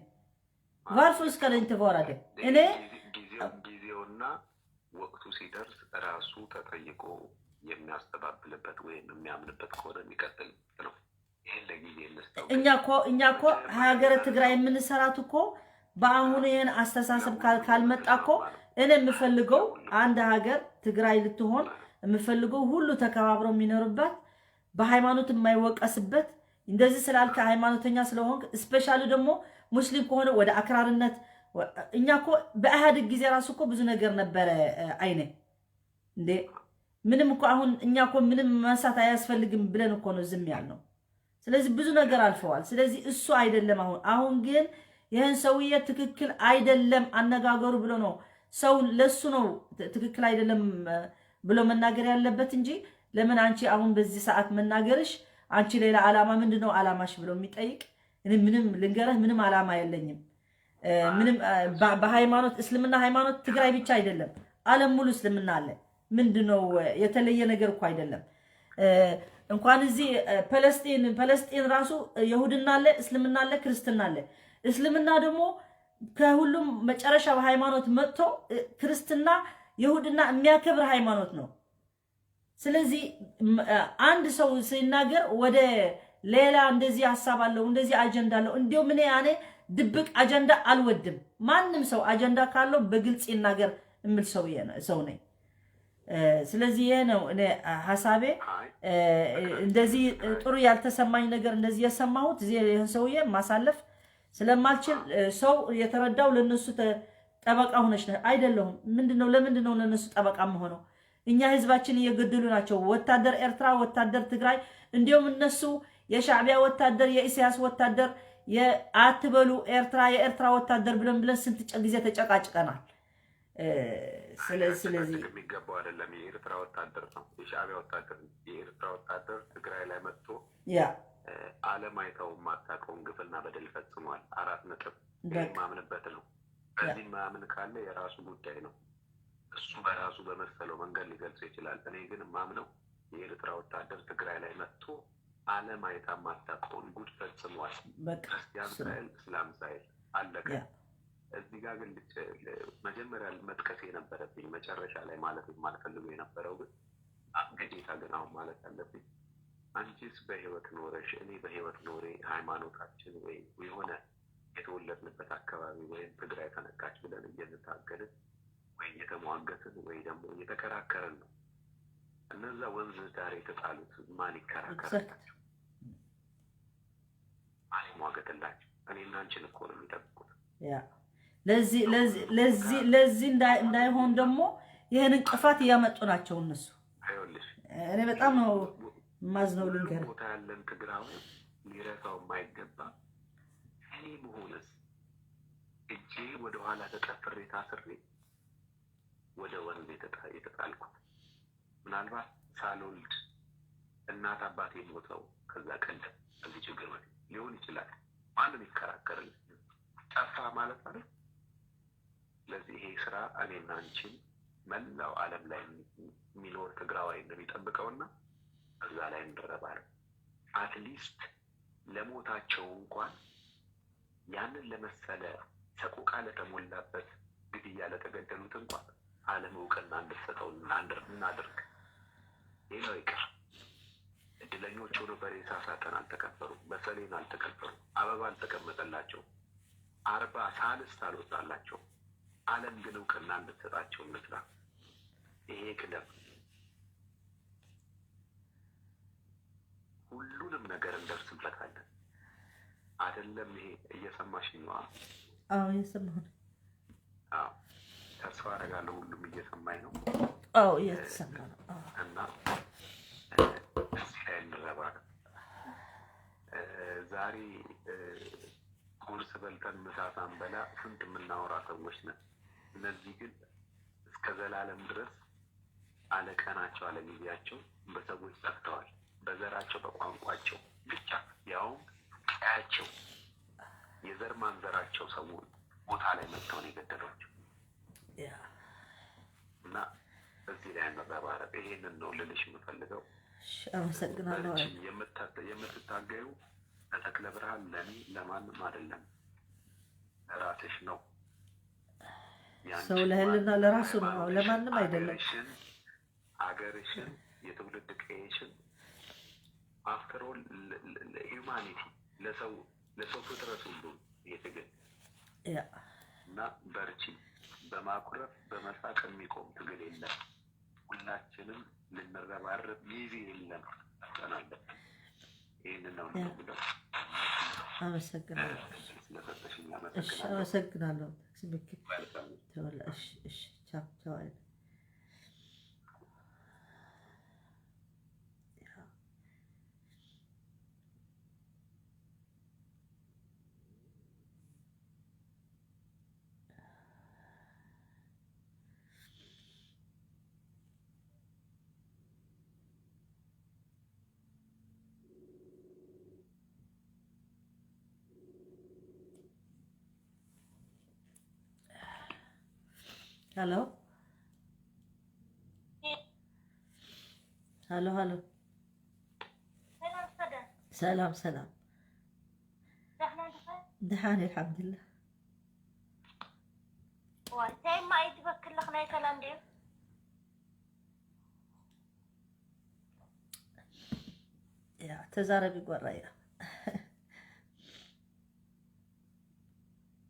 varför ska det inte vara det? እኔ ጊዜውና ወቅቱ ሲደርስ ራሱ ተጠይቆ የሚያስተባብልበት ወይም የሚያምንበት ከሆነ የሚቀጥል ነው። ይህን ለጊዜ እንስጠው። እኛ እኮ እኛ እኮ ሀገረ ትግራይ የምንሰራት እኮ በአሁኑ ይህን አስተሳሰብ ካልመጣ እኮ እኔ የምፈልገው አንድ ሀገር ትግራይ ልትሆን የምፈልገው ሁሉ ተከባብሮ የሚኖርበት በሃይማኖት የማይወቀስበት እንደዚህ ስላልክ ሃይማኖተኛ ስለሆንክ ስፔሻሊ ደግሞ ሙስሊም ከሆነ ወደ አክራርነት እኛ እኮ በኢህአዴግ ጊዜ ራሱ እኮ ብዙ ነገር ነበረ። አይኔ እንዴ ምንም እኮ አሁን እኛ እኮ ምንም ማንሳት አያስፈልግም ብለን እኮ ነው ዝም ያልነው። ስለዚህ ብዙ ነገር አልፈዋል። ስለዚህ እሱ አይደለም አሁን አሁን ግን ይህን ሰውዬ ትክክል አይደለም አነጋገሩ ብሎ ነው ሰው ለሱ ነው ትክክል አይደለም ብሎ መናገር ያለበት እንጂ ለምን አንቺ አሁን በዚህ ሰዓት መናገርሽ አንቺ ሌላ አላማ ምንድነው አላማሽ ብሎ የሚጠይቅ እኔ ምንም ልንገርህ ምንም አላማ የለኝም። ምንም በሃይማኖት እስልምና ሃይማኖት ትግራይ ብቻ አይደለም አለም ሙሉ እስልምና አለ። ምንድነው የተለየ ነገር እኮ አይደለም። እንኳን እዚህ ፓለስጢን ፓለስጢን ራሱ ይሁድና አለ፣ እስልምና አለ፣ ክርስትና አለ። እስልምና ደግሞ ከሁሉም መጨረሻው ሃይማኖት መጥቶ ክርስትና ይሁድና የሚያከብር ሃይማኖት ነው። ስለዚህ አንድ ሰው ሲናገር ወደ ሌላ እንደዚህ ሀሳብ አለው እንደዚህ አጀንዳ አለው። እንዲሁም እኔ ያኔ ድብቅ አጀንዳ አልወድም። ማንም ሰው አጀንዳ ካለው በግልጽ ይናገር የምል ሰው ነኝ። ስለዚህ ይሄ ነው እኔ ሀሳቤ። እንደዚህ ጥሩ ያልተሰማኝ ነገር እንደዚህ የሰማሁት ይህን ሰውዬ ማሳለፍ ስለማልችል ሰው የተረዳው ለነሱ ጠበቃ ሆነች አይደለሁም። ምንድነው ለምንድነው ለነሱ ጠበቃ መሆነው? እኛ ህዝባችን እየገደሉ ናቸው። ወታደር ኤርትራ፣ ወታደር ትግራይ፣ እንዲሁም እነሱ የሻዕቢያ ወታደር፣ የኢሳያስ ወታደር አትበሉ፣ ኤርትራ የኤርትራ ወታደር ብለን ብለን ስንት ጊዜ ተጨቃጭቀናል። ስለዚህ የሚገባው አይደለም። የኤርትራ ወታደር ነው የሻዕቢያ ወታደር። የኤርትራ ወታደር ትግራይ ላይ መጥቶ ያ ዓለም አይታው የማታውቀውን ግፍና በደል ፈጽሟል። አራት ነጥብ። ይሄ በቃ የማምንበት ነው። ያ በዚህ የማያምን ካለ የራሱ ጉዳይ ነው። እሱ በራሱ በመሰለው መንገድ ሊገልጸው ይችላል። እኔ ግን የማምነው የኤርትራ ወታደር ትግራይ ላይ መጥቶ ዓለም አይታ የማታውቀውን ጉድ ፈጽሟል። በቃ ክርስቲያን እሱ ነው። ሳይል እስላም ሳይል አለቀ። ያ እዚህ ጋር ግን ልክ መጀመሪያ መጥቀስ የነበረብኝ መጨረሻ ላይ ማለት የማልፈልገው የነበረው ግን አ- ግዴታ ግን አሁን ማለት አለብኝ። አንቺስ በህይወት ኖረሽ እኔ በህይወት ኖሬ ሃይማኖታችን ወይ የሆነ የተወለድንበት አካባቢ ወይም ትግራይ ተነካች ብለን እየተታገልን ወይ እየተሟገትን ወይ ደግሞ እየተከራከርን ነው። እነዛ ወንዝ ዳር የተጣሉት ማን exact ይከራከርላቸው? ማን ይሟገትላቸው? እኔና አንቺን እኮ ነው የሚጠብቁት። ያ ለዚህ ለዚህ ለዚህ ለዚህ እንዳይ- እንዳይሆን ደግሞ ይህን እንቅፋት እያመጡ ናቸው እነሱ። ይኸውልሽ እኔ በጣም ነው የማዝነው ሁሉም ልንገር ቦታ ያለን ትግራዊ ሊረሳው የማይገባ እኔ መሆንስ እጄ ወደኋላ ተጠፍሬ ታስሬ ወደ ወንዝ የተጣ- የተጣልኩት ምናልባት ሳልወልድ እናት አባቴ ሞተው ከዛ ቀደም ከዚህ ችግር በፊት ሊሆን ይችላል። ማንም ይከራከርልኝ ጠፋ ማለት አይደል? ስለዚህ ይሄ ስራ እኔና አንቺን መላው ዓለም ላይ የሚኖር ትግራዋይ እንደሚጠብቀውና እዛ ላይ እንረባረብ። አትሊስት ለሞታቸው እንኳን ያንን ለመሰለ ሰቆቃ ለተሞላበት ግድያ ለተገደሉት እንኳን ዓለም እውቅና እንድትሰጠው እናድር- እናድርግ። ሌላው ይቅር እድለኞች ሆኖ በሬሳ ሳጥን አልተቀበሩም፣ በሰሌን አልተቀበሩም፣ አበባ አልተቀመጠላቸውም፣ አርባ ሳልስት አልወጣላቸውም። ዓለም ግን እውቅና እንድትሰጣቸው እንስራ። ይሄ ቅደም። ሁሉንም ነገር እንደርስበታለን። አይደለም ይሄ እየሰማሽኝ ነው? አዎ እየሰማሁ ነው። አዎ፣ ተስፋ አደርጋለሁ ሁሉም እየሰማኝ ነው። አዎ እየተሰማ ነው። አዎ እና እዚህ ላይ እንረባረብ። ዛሬ ቁርስ በልተን ምሳ ሳንበላ ስንት የምናወራ ሰዎች ነን። እነዚህ ግን እስከ ዘላለም ድረስ አለቀናቸው አለጊዜያቸው በሰዎች ጠፍተዋል። በዘራቸው በቋንቋቸው ብቻ ያውም ቀያቸው የዘር ማንዘራቸው ሰው ቦታ ላይ መጥተው ነው የገደሏቸው። ያ እና እዚህ ላይ እንረባረብ። ይሄንን ነው ልልሽ የምፈልገው። እሺ፣ አመሰግናለሁ። በርቺ። የምታ- የምትታገዩ ለተክለ ብርሃን ለኔ ለማንም አይደለም፣ ለራስሽ ነው። ያንቺ ሰው ለህልና ማንነት ለራሱ ነው፣ ሃይማኖትሽን ለማንም አይደለም። አገርሽን አገርሽን የትውልድ ቀየሽን after all humanity ለሰው ለሰው ፍጥረት ሁሉ የትግል ያ እና በርቺ። በማኩረፍ በመሳቅ የሚቆም ትግል የለም። ሁላችንም ልንረባረብ ጊዜ የለም፣ መፍጠን አለብን። ይህንን ነው ያ የምለው። አመሰግናለሁ። ስለሰጠሽኝ እሺ አመሰግናለሁ። አመሰግናለሁ። ስምክ Welcome። ተወላ። እሺ እሺ ቻው ቻው። አይ ሄሎ ሄሎ ሄሎ። ሰላም ሰደ ሰላም ሰላም። ደህና ድኻ? ደሓን ኣልሓምዱሊላህ። ዋይ ታይማ ኣይትበክልኽ ናይ ሰላም ድዩ? ያ ተዛረቢ ጓራ እያ።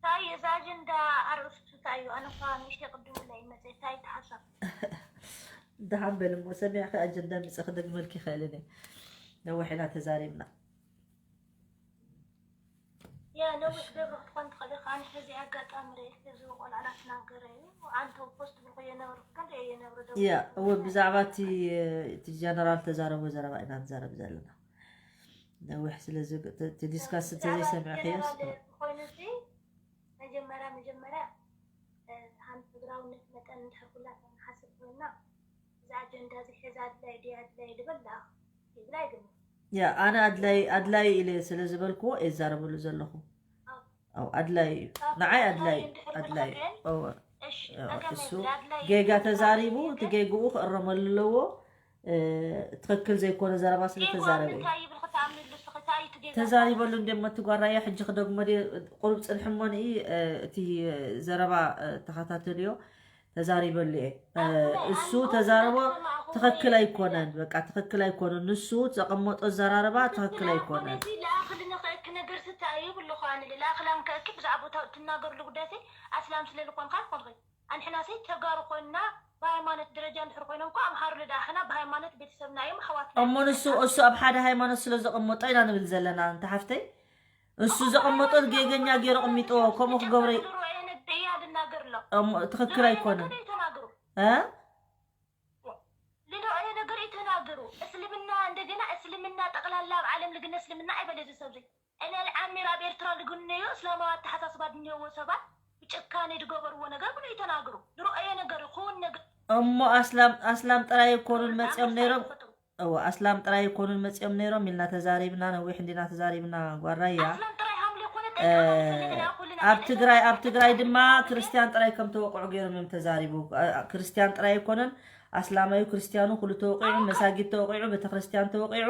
ታይ እዛ ኣጀንዳ ኣርእስቱ ታይ እዩ? ኣነ እኳ ንእሽተይ ቅድም ኢለ ይመፀ ታይ ተሓሳብ ደሓን በል እሞ ሰሚዕኺ ኣጀንዳ ምፀ ክደግመልኪ ይኽእል እየ። ነዊሕ ኢና ተዛሪብና። ያ ነዊሕ ገብረ ክትኾን ትኽእል ኢኻ። ኣነ ሕዚ ኣጋጣሚ ርእስ እዚ ቆልዓ ናትናገረ እዩ ኣንተ ፖስት ብልኮ የነበርኩ ክንደ የነበረ ደው ያ እወ ብዛዕባ እቲ እቲ ጀነራል ተዛረቦ ዘረባ ኢና ንዛረብ ዘለና። ነዊሕ ስለዚ እቲ ዲስካስ እንተዘይሰሚዕክዮ ኮይኑ እዚ መጀመርያ መጀመርያ ሃም ትግራውነት መጠን እንድሕር ኩላትና ንሓስብ ኮይና እዚ ኣጀንዳ እዚ ሒዛ ኣድላይ ድያ ኣድላይ ድብል ደኣ ይብል ኣይግምት ያ ኣነ ኣድላይ ኣድላይ ኢለ ስለ ዝበልክዎ እዛረበሉ ዘለኹ። ኣው ኣድላይ እዩ። ንዓይ ኣድላይ ኣድላይ። እወ። እሺ፣ እሱ ጌጋ ተዛሪቡ፣ እቲ ጌግኡ ክእረመሉ ኣለዎ። ትኽክል ዘይኮነ ዘረባ ስለ ተዛረበ እዩ። ተዛሪበሉ እንደሞ ትጓራያ ሕጂ ክደግሞ ድየ? ቁሩብ ጽንሕሞ ንኢ፣ እቲ ዘረባ ተኸታተልዮ። ተዛሪበሉ እየ። እሱ ተዛረቦ ትኽክል ኣይኮነን። በቃ ትኽክል ኣይኮነን። ንሱ ዘቐመጦ ዘራረባ ትኽክል ኣይኮነን። ለኣኽሊ ንኽእክ ነገር ስታይ ይብሉ ኳን ለኣኽላም ከእክ ብዛዕባ ትናገርሉ ጉዳይ ኣስላም ስለ ዝኾንካ ኣይኮንኽን። ኣንሕና ሰይ ተጋሩ ኮይንና ብሃይማኖት ደረጃ እንድሕር ኮይኖም እኮ ኣምሓሩ ልዳኣኽና ብሃይማኖት ቤተሰብና እዮም ኣሕዋትና እሞ እዮም። ንሱ እሱ ኣብ ሓደ ሃይማኖት ስለ ዘቐመጦ ኢና ንብል ዘለና። እንተ ሓፍተይ እሱ ዘቐመጦ ጌገኛ ገይሩ ኣቐሚጥዎ ከምኡ ክገብረ ድሮ እየ ነግር እያ ልናገር ኣሎ። እሞ ትኽክል ኣይኮነን። ተናግሩ እ ልዶ እየ ነገር እዩ ተናገሩ። እስልምና እንደገና እስልምና ጠቕላላ ኣብ ዓለም ልግነ እስልምና ኣይበለ እዚ ሰብዚ። እነ ልዓሚር ኣብ ኤርትራ ልግነዮ እስላማዊ ኣተሓሳስባ ድንየዎ ሰባት ብጭካኔ ዝገበርዎ ነገር ብሎ እዩ ተናገሩ። ድሮ እየ ነገር ይኸውን ነገር እሞ ኣስላም ኣስላም ጥራይ ኣይኮኑን መጽዮም ነይሮም። እወ ኣስላም ጥራይ ኣይኮኑን መጽዮም ነይሮም ኢልና ተዛሪብና፣ ነዊሕ እንዲና ተዛሪብና ጓራያ። ኣስላም ጥራይ ሃምለ ኮነ እ፣ ጠንካራ ሰለና ኩልና ኣብ ትግራይ ኣብ ትግራይ ድማ ክርስቲያን ጥራይ ከም ተወቅዑ ገይሮም እዮም ተዛሪቡ። እ፣ ክርስቲያን ጥራይ ኣይኮነን ኣስላማዩ ክርስቲያኑ ኩሉ ተወቂዑ፣ መሳጊድ ተወቂዑ፣ ቤተክርስትያን ተወቂዑ፣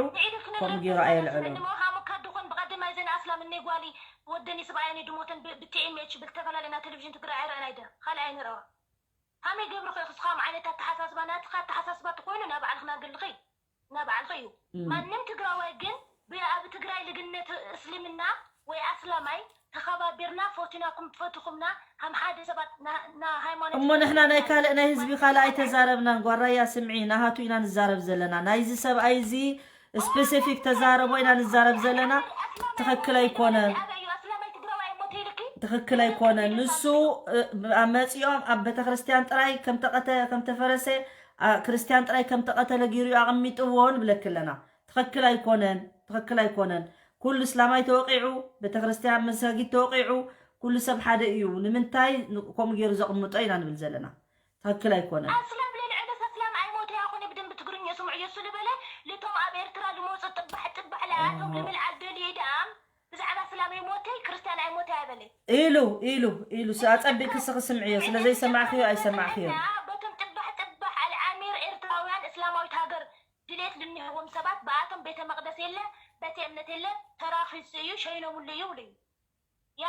ከምኡ ገይሩ ኣየልዕሉን። ሃሙካ ድኾን ብቐደማይ ዘን ኣስላም እኔ ጓሊ ወደኒ ስብኣየኒ ድሞተን ብ- ብቲኤምኤች ብልተፈላለና ቴሌቪዥን ትግራይ ኣይረኣናይ ደ ካልእ ኣይንረዋ ሃመይ ገብርኺ ክስኻም ዓይነት ኣተሓሳስባ ናትኻ ኣተሓሳስባ ተኾይኑ ናብ ባዕልኽና ግልኺ ናብ ባዕልኺ እዩ። እም። ማንም ትግራዋይ ግን ብ- ኣብ ትግራይ ልግነት እስልምና ወይ ኣስላማይ ተኸባቢርና ፈቲናኩም ፈትኹምና ሃም ሓደ ሰባት ና- ና ሃይማኖት እሞ ንሕና ናይ ካልእ ናይ ህዝቢ ካልእ ኣይተዛረብናን። ጓራያ ስምዒ ናሃቱ ኢና ንዛረብ ዘለና። ናይዚ ሰብኣይ እዚ ስፔሲፊክ ተዛረቦ ኢና ንዛረብ ዘለና። ትኽክል ኣይኮነን። ኣበዩ ኣስላማይ ትግራዋይ እሞ ተይልኪ ትኽክል ኣይኮነን። ንሱ እ፣ ኣብ መጺኦም ኣብ ቤተክርስትያን ጥራይ ከም ተቐተ ከም ተፈረሰ ኣ፣ ክርስትያን ጥራይ ከም ተቐተለ ገይሩ ኣቐሚጥዎ ንብለኪ ኣለና። ትኽክል ኣይኮነን። ትኽክል ኣይኮነን። ኩሉ እስላማይ ተወቂዑ፣ ቤተክርስትያን መሳጊድ ተወቂዑ፣ ኩሉ ሰብ ሓደ እዩ። ንምንታይ ን- ከምኡ ገይሩ ዘቕምጦ ኢና ንብል ዘለና። ትኽክል ኣይኮነን። ኣስላም ለልዕለስ ኣስላም ኣይሞተ ያኾነ ብደንብ ትግርኛ ስምዑ የሱ ልበለ ልቶም ኣብ ኤርትራ ልመፁ ጥባሕ ጥባሕ ለኣቶም ልምልዓል ደልየ ደኣም ብዛዕባ ኣስላም ኣይሞተ ክርስትያን ኣይሞተ ኣይበለ ኢሉ ኢሉ ኢሉ ስ- ኣጸቢቅኪ ስኺ ስምዕዮ። ስለ ዘይሰማዕክዮ ኣይሰማዕክዮ። በቶም ጥባሕ ጥባሕ ኣልዓሚር ኤርትራውያን እስላማዊት ሃገር ድሌት ልንህዎም ሰባት ብኣቶም ቤተ መቅደስ የለ በቲ እምነት የለ ተራኺሱ እዩ ሸይኖምሉ እዩ ብሉ እዩ ያ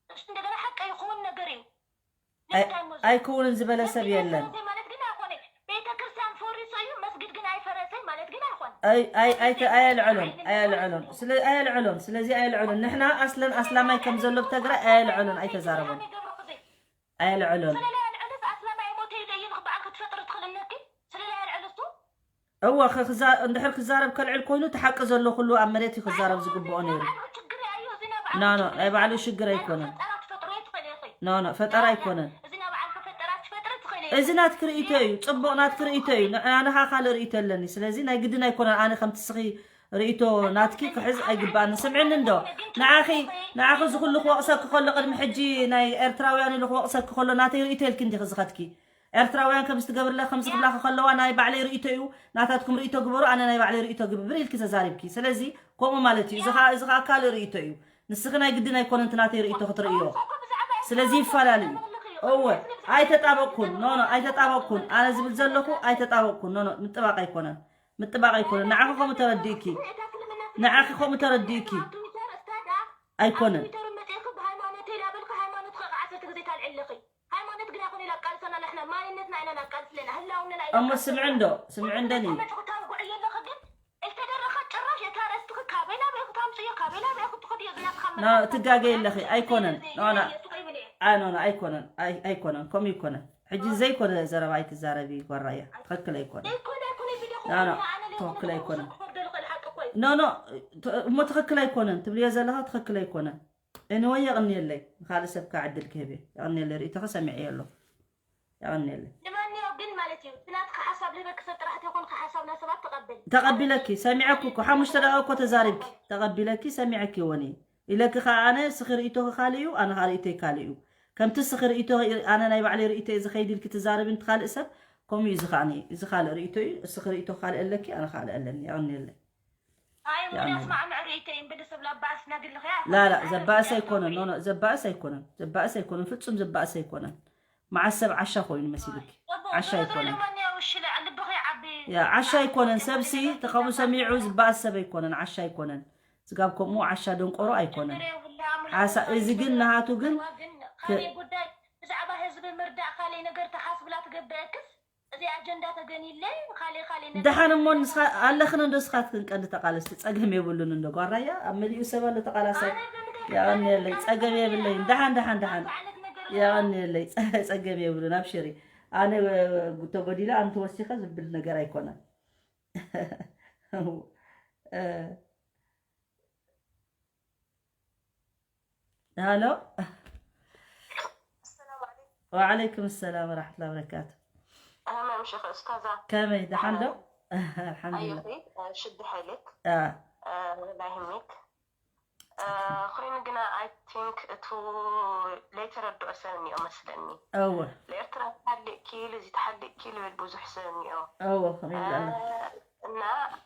እሱ እንደገና ሓቂ ይኸውን ነገር እዩ ኣይክውንን ዝበለ ሰብ የለን። ማለት ግን ኣይኮነ ቤተክርስትያን ፈሪሱ እዩ መስጊድ ግን ኣይፈረሰ ማለት ግን ኣይኮነ። ኣየልዕሎን ኣየልዕሎን ስለ ኣየልዕሎን ስለዚ ኣየልዕሎን ንሕና ኣስለን ኣስላማይ ከም ዘሎ ብተግራይ ኣየልዕሎን ኣይተዛረቦን ኣየልዕሎን። ስለዚ ኣየልዕሎስ ኣስላማይ ሞተ ኢለ እዩ ንክበዓል ክትፈጥር ትኽእል እነኪ ስለዚ ኣየልዕልሱ እወ ክዛ- እንድሕር ክዛረብ ከልዕል ኮይኑ እቲ ሓቂ ዘሎ ኩሉ ኣብ መሬት እዩ ክዛረብ ዝግብኦ ነይሩ። ኖ ኖ ናይ ባዕሉ ሽግር ኣይኮነን። ኖ ኖ ፈጠራ ኣይኮነን። እዚ ናትኪ ርእይቶ እዩ፣ ፅቡቕ ናትኪ ርእይቶ እዩ። ንዓኻ ካልእ ርእይቶ ኣለኒ። ስለዚ ናይ ግድን ኣይኮነን ኣነ ከምቲ ስኺ ርእይቶ ናትኪ ክሕዝ ኣይግባኣኒ። ስምዕኒ እንዶ ንዓኺ ንዓኺ እዚ ኩሉ ክወቕሰኪ ከሎ ቅድሚ ሕጂ ናይ ኤርትራውያን ኢሉ ክወቕሰኪ ከሎ ናተይ ርእይቶ ኢልኪ እንዲኺ ዝኸድኪ። ኤርትራውያን ከምዚ ትገብርለ ከምዚ ክብላኺ ከለዋ ናይ ባዕለይ ርእይቶ እዩ ናታትኩም ርእይቶ ግበሩ ኣነ ናይ ባዕለይ ርእይቶ ግብር ኢልኪ ተዛሪብኪ ስለዚ ከምኡ ማለት እዩ እዚ ከዓ እዚ ከዓ ካልእ ርእይቶ እዩ ንስኺ ናይ ግድን ኣይኮነን እቲ ናተይ ርእይቶ ክትርእዮ ስለዚ ይፈላለ እዩ እወ ኣይተጣበቅኩን ኖኖ ኣይተጣበቅኩን ኣነ ዝብል ዘለኹ ኣይተጣበቅኩን ኖኖ ምጥባቅ ኣይኮነን ምጥባቅ ኣይኮነን ንዓኺ ከምኡ ተረዲእኪ ንዓኺ ከምኡ ተረዲእኪ ኣይኮነን ሃይማኖት ግን ኣይኮነ ኢላ ኣቃልሰና ንሕና ማንነትና ኢና ናቃልስ ለና ህላውነና ኢና እሞ ስምዒ እንዶ ስምዒ እንደኒ ተንጉዕ የለኺ ግን እልተደረኸ ጭራሽ እታ ርእስትኺ ካበይ ናበይ ክታምፅዮ ካበይ ናበይ ክትኸድዮ ዝናትኻ ትጋገ የለኺ ኣይኮነን ኖና ኣይኖኖ ኣይኮነን ኣይኮነን ከምኡ ይኮነን ሕጂ ዘይኮነ ዘረባ ኣይትዛረቢ ጓራያ ትኽክል ኣይኮነ ትኽክል ኣይኮነ ኖኖ እሞ ትኽክል ኣይኮነን ትብልዮ ዘለኻ ትኽክል ኣይኮነን Anyway የቐንየለይ ንኻልእ ሰብ ከዓ ዕድል ክህብ እየ የቐንየለይ ርእይቶኺ ሰሚዐዮ ኣለኹ የቐንየለይ ንማንኛው ግን ማለት እዩ እቲ ናትካ ሓሳብ ልህበኪ ሰብ ጥራሕ ተይኮንካ ሓሳብ ናይ ሰባት ተቐበል ተቐቢለኪ ሰሚዐኪ እኮ ሓሙሽተ ደቂቕ እኮ ተዛሪብኪ ተቐቢለኪ ሰሚዐኪ ወኒ ኢለኪ ከዓ ኣነ እስኺ ርእይቶኺ ካልእ እዩ ኣነ ከዓ ርእይቶይ ካልእ እዩ ከምቲ እስኺ ርእይቶ ኣነ ናይ ባዕለይ ርእይቶ እየ ዝኸይድ ኢልኪ ትዛረቢ ንቲ ካልእ ሰብ ከምኡ እዩ እዚ ከዓ እዚ ካልእ ርእይቶ እዩ እስኺ ርእይቶ ካልእ ኣለኪ ኣነ ካልእ ኣለኒ የቐንየለይ ኣይ ሙን ያስማዕ ምዕሪተይ እምብል ሰብ ለባእስ ነግልኽያ ላላ ዘባእስ ኣይኮነን። ኖ ኖ ዘባእስ ኣይኮነን። ዘባእስ ኣይኮነን። ፍጹም ዘባእስ ኣይኮነን። መዓስ ሰብ ዓሻ ኮይኑ መሲልኪ? ዓሻ ኣይኮነን። ያ ዓሻ ኣይኮነን። ሰብሲ ተኸሙ ሰሚዑ ዝበኣስ ሰብ ኣይኮነን። ዓሻ ኣይኮነን። ስጋብ ከምኡ ዓሻ ደንቆሮ ኣይኮነን። ሓሳ እዚ ግን ናሃቱ ግን ጉዳይ ብዛዕባ ህዝቢ ምርዳእ ካልእ ነገር ተሓስብላ ትገብረክስ እዚ ኣጀንዳ ተገኒለይ ካልእ ካልእ ነገር ደሓን እሞ ንስኻ ኣለኽን እንዶ ስኻትክን ቀንዲ ተቃለስቲ ጸገም የብሉን እንዶ ጓራያ ኣብ መሊኡ ሰብ ኣሎ ተቃላሳይ የቐንየለይ ጸገም የብለይን ደሓን ደሓን ደሓን የቐንየለይ ጸገም የብሉን ኣብሽሪ ኣነ ተጎዲለ ኣነ ተወሲኸ ዝብል ነገር ኣይኮነን ሃሎ ወዓለይኩም ሰላም ወራሕመቱላ ወበረካቱ መምሽኽ እስታዛ ከመይ ደሓን ዶ ኣልሓምዱላ ሽድሐ ኢልክ ናይ ህሜክ ኮይኑ ግና ኣይ ቲንክ እቱ ለይተረድኦ ሰብ እኒኦ መስለኒ እወ ለኤርትራ ተሓሊእኪ ኢሉ እዚ ተሓሊእኪ ኢሉ ብል ብዙሕ ሰብ እኒኦ እወ ከመይ ይብላና እና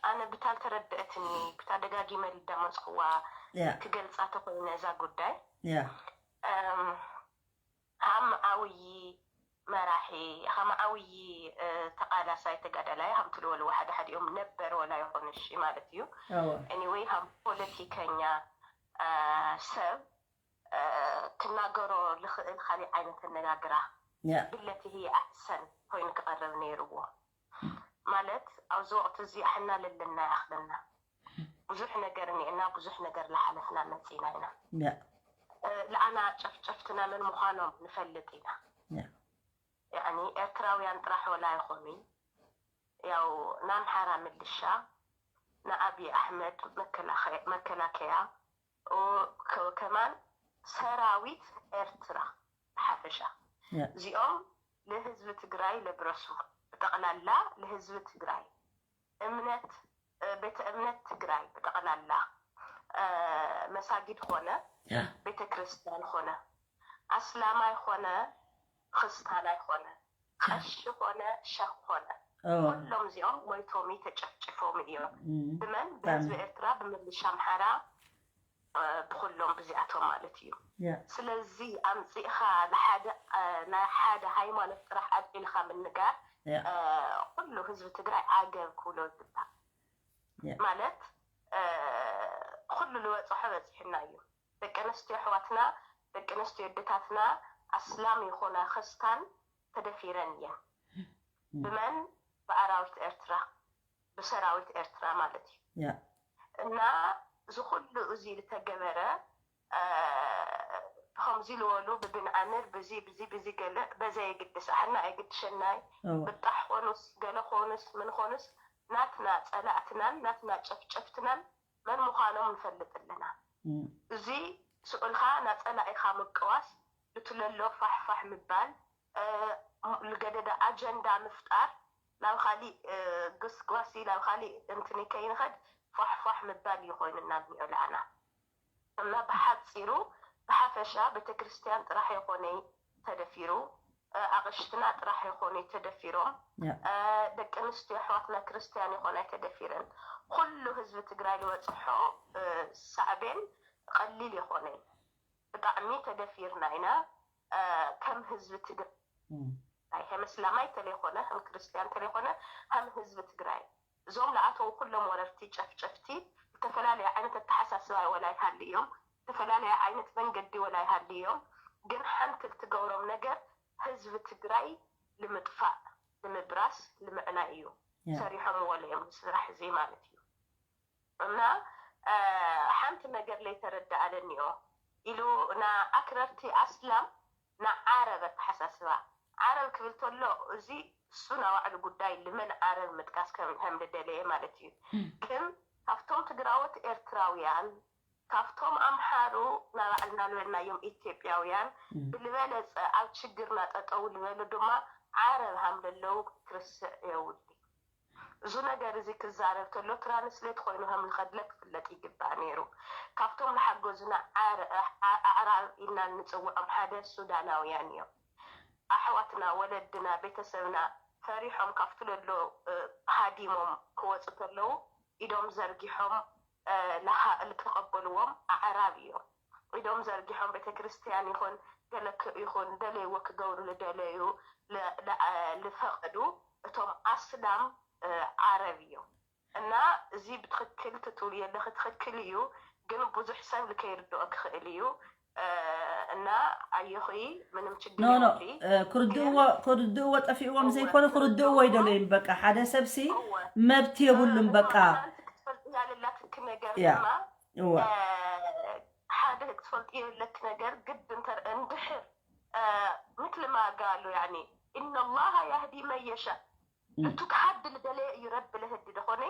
ኣነ ብታ ልተረድአትኒ ብታ ደጋጊመ ልዳመፅክዋ ያ ክገልፃ ተኮይነ እዛ ጉዳይ ያ እም፣ ሃም ዓብዪ መራሒ ሃም ዓብዪ እ፣ ተቃላሳይ ተጋዳላይ ሃም ትልበልዎ ሓደ ሓዲኦም ነበር ወላ ይኾኑ እሺ ማለት እዩ እወ ኤኒወይ ሃም ፖለቲከኛ እ፣ ሰብ እ፣ ክናገሮ ልኽእል ካሊእ ዓይነት ኣነጋግራ ያ ብለቲ ህየ ኣሕሰን ኮይኑ ክቐርብ ነይርዎ ማለት ኣብዚ ወቅቲ እዚ ኣሕና ለለና ይኣኽለና ብዙሕ ነገር እኒአና ብዙሕ ነገር ልሓለፍና መፂና ኢና ያ እ፣ ልኣና ጨፍጨፍትና መን ምዃኖም ንፈልጥ ኢና ያ ያኒ ኤርትራውያን ጥራሕ ወላ ኣይኾኑን ያው ንኣምሓራ ምልሻ ንኣብይ ኣሕመድ መከላኸ- መከላከያ ኦ፣ ከ- ከማን ሰራዊት ኤርትራ ብሓፈሻ ያ እዚኦም ለህዝብ ትግራይ ለብረሱ ብጠቕላላ ለህዝብ ትግራይ እምነት እ፣ ቤተ እምነት ትግራይ ብጠቕላላ እ፣ መሳጊድ ኾነ ያ ቤተ ክርስቲያን ኾነ ኣስላማይ ኾነ ክስታናይ ኾነ ቀሺ ኾነ ሸኽ ኾነ እወ ኩሎም እዚኦም ሞይቶም ተጨፍጭፎም እዮም እም፣ ብመን ብጣዕሚ ብህዝቢ ኤርትራ ብምልሻ ኣምሓራ እ፣ ብኩሎም ብዚኣቶም ማለት እዩ ያ ስለዚ ኣምፂእኻ ንሓደ እ፣ ናይ ሓደ ሃይማኖት ጥራሕ ኣልዒልካ ምንጋር ያ እ፣ ኩሉ ህዝቢ ትግራይ ዓገብ ክብሎ ይግባእ ያ ማለት እ፣ ኩሉ ልበፅሖ በፂሑና እዩ ደቂ ኣንስትዮ ኣሕዋትና ደቂ ኣንስትዮ ኣዴታትና ኣስላም ይኹና ክስታን ተደፊረን እየን እም፣ ብመን ብኣራዊት ኤርትራ ብሰራዊት ኤርትራ ማለት እዩ ያ እና እዚ ኩሉ እዚ ዝተገበረ እ፣ ከምዚ ዝበሉ ብብንኣምር ብዚ ብዚ ብዚ ገለ በዘየግድስ ኣሕና ኣይግድሸናይ እወ ብጣሕ ኮኑስ ገለ ኮኑስ ምን ኮኑስ ናትና ፀላእትናን ናትና ጨፍጨፍትናን መን ምዃኖም ንፈልጥ ኣለና እም፣ እዚ ስኡልካ ናፀላኢኻ ምቅዋስ ልትለሎ ፋሕፋሕ ምባል እ፣ ልገደደ ኣጀንዳ ምፍጣር ናብ ካሊእ እ፣ ግስጓሲ ናብ ካሊእ እንትን ከይንኸድ ፋሕፋሕ ምባል እዩ ኮይኑና እኒኦ ለኣና እና ብሓፂሩ ብሓፈሻ ቤተክርስትያን ጥራሕ የኾነይ ተደፊሩ እ፣ ኣቕሽትና ጥራሕ የኾነይ ተደፊሮም ያ እ፣ ደቂ ኣንስትዮ ኣሕዋትና ክርስትያን የኾናይ ተደፊረን ኩሉ ህዝቢ ትግራይ ዝበፅሖ እ፣ ሳዕቤን ቀሊል የኾነይ ብጣዕሚ ተደፊርና ኢና እ፣ ከም ህዝቢ ትግራይ እም፣ ከም እስላማይ ተለይኮነ ከም ክርስትያን ተለይኮነ ከም ህዝቢ ትግራይ እዞም ለኣተው ኩሎም ወረርቲ ጨፍጨፍቲ ዝተፈላለየ ዓይነት ኣተሓሳስባ ወላ ይሃሉ እዮም ዝተፈላለየ ዓይነት መንገዲ ወላ ይሃሉ እዮም ግን ሓንቲ ልትገብሮም ነገር ህዝቢ ትግራይ ንምጥፋእ ንምብራስ ልምዕናይ እዩ ያ ሰሪሖምዎ እዮም ስራሕ እዚ ማለት እዩ እና እ፣ ሓንቲ ነገር ለይተረድኣለኒኦ ኢሉ ና ኣክረርቲ ኣስላም ንዓረብ ኣተሓሳስባ ዓረብ ክብል ተሎ እዚ እሱ ናባዕሉ ጉዳይ ልመን ዓረብ ምጥቃስ ከም ከም ልደለየ ማለት እዩ ግን ካብቶም ትግራዎት ኤርትራውያን ካብቶም ኣምሓሩ ናባዕልና ልበልናዮም ኢትዮጵያውያን እም፣ ብልበለፀ ኣብ ችግርና ጠጠው ልበሉ ድማ ዓረብ ሃም ለለው ክርስዕ የውሊ እዚ ነገር እዚ ክዛረብ ከሎ ትራንስሌት ኮይኑ ከም ዝኸድለ ክፍለጥ ይግባእ ነይሩ። ካብቶም ዝሓገዙና ኣዕራብ ኢልና እንፅውዖም ሓደ ሱዳናውያን እዮም። ኣሕዋትና፣ ወለድና፣ ቤተሰብና ፈሪሖም ካብቲ ለሎ ሃዲሞም ክወፁ ከለዉ ኢዶም ዘርጊሖም ለሃ ልትቀበልዎም ኣዕራብ እዮም። ኢዶም ዘርጊሖም ቤተክርስትያን ይኹን ገለ ይኹን ደለይዎ ክገብሩ ልደለዩ ልፈቅዱ እቶም ኣስላም ዓረብ እዮም። እና እዚ ብትክክል ትትብሉ የለኺ ትክክል እዩ፣ ግን ብዙሕ ሰብ ልከይርድኦ ክኽእል እዩ። እና ኣየኹ ምንም ችግር ኖ ኖ የብሉ። ክርድእዎ ክርድእዎ ጠፊእዎም ዘይኮነ ክርድእዎ ይደለዩም። በቃ ሓደ ሰብሲ መብት የብሉም። በቃ ክትፈልጥያ ለላትክ ነገር ያ ድማ እወ ሓደ ክትፈልጥዮ የለክ ነገር ግድ እንተ እንድሕር مثل ما قالوا يعني إن الله يهدي من يشاء እቱ ክሓዲ ልደለየ እዩ ረቢ ለህዲ ደኾነ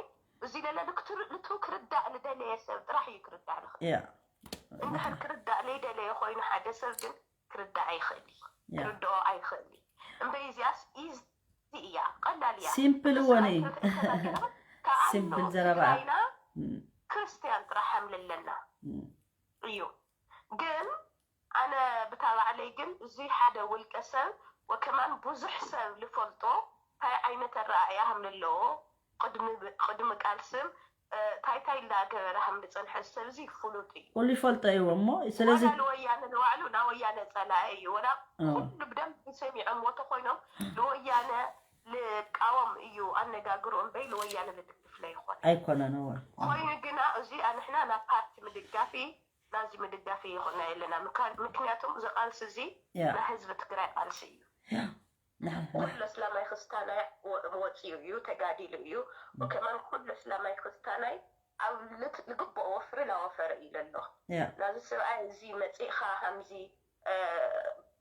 እዚ ለለ ልቱ ክርዳእ ልደለየ ሰብ ጥራሕ እዩ ክርዳእ ልኽእል። ያ እንድሕር ክርዳእ ለይደለየ ኮይኑ ሓደ ሰብ ግን ክርዳእ ኣይኽእል እዩ። ያ ክርድኦ ኣይኽእል እዩ። እምበይ እዚኣስ ኢዚ እያ፣ ቀላል እያ። ሲምፕል እሱ ወነ እዩ። ኣይክርዳእ ተናገረ። ከኣኑ ሲምፕል ዘረባ ትግራይና እም፣ ክርስትያን ጥራሕ ሃምለለና እም። እዩ። ግን ኣነ ብታ ባዕለይ ግን እዚ ሓደ ውልቀ ሰብ ወከማን ብዙሕ ሰብ ልፈልጦ እንታይ ዓይነት ኣረኣእያ ሃም ለለዎ ቅድሚ ቃልስም ታይታይ እንዳገበረ ሃም ዝፀንሐ ሰብ እዚ ፍሉጥ እዩ። ኩሉ ይፈልጦ እዩ እሞ ስለዚ ዋላ ንወያነ ንባዕሉ ናወያነ ፀላኢ እዩ። ወላ እ፣ ኩሉ ብደንብ ሰሚዖም ወተ ኮይኖም ንወያነ ልቃወም እዩ ኣነጋግሩ እምበይ ንወያነ ልድግፍ ለይኮነ። ኣይኮነን እወ። ኮይኑ ግና እዚ ኣንሕና ናብ ፓርቲ ምድጋፊ ናዚ ምድጋፊ ይኾና የለና። ምካ- ምክንያቱም እዚ ቃልሲ እዚ ያ ናይ ህዝቢ ትግራይ ቃልሲ እዩ። ያ ንሕና ኩሉ እስላማይ ክስታናይ ወ- ወፂኡ እዩ ተጋዲሉ እዩ። ወከማን ኩሉ እስላማይ ክስታናይ ኣብ ልት- ልግብኦ ወፍሪ ላወፈረ እዩ ለሎ። ያ ናዚ ሰብኣይ እዚ መፂእኻ ከምዚ እ፣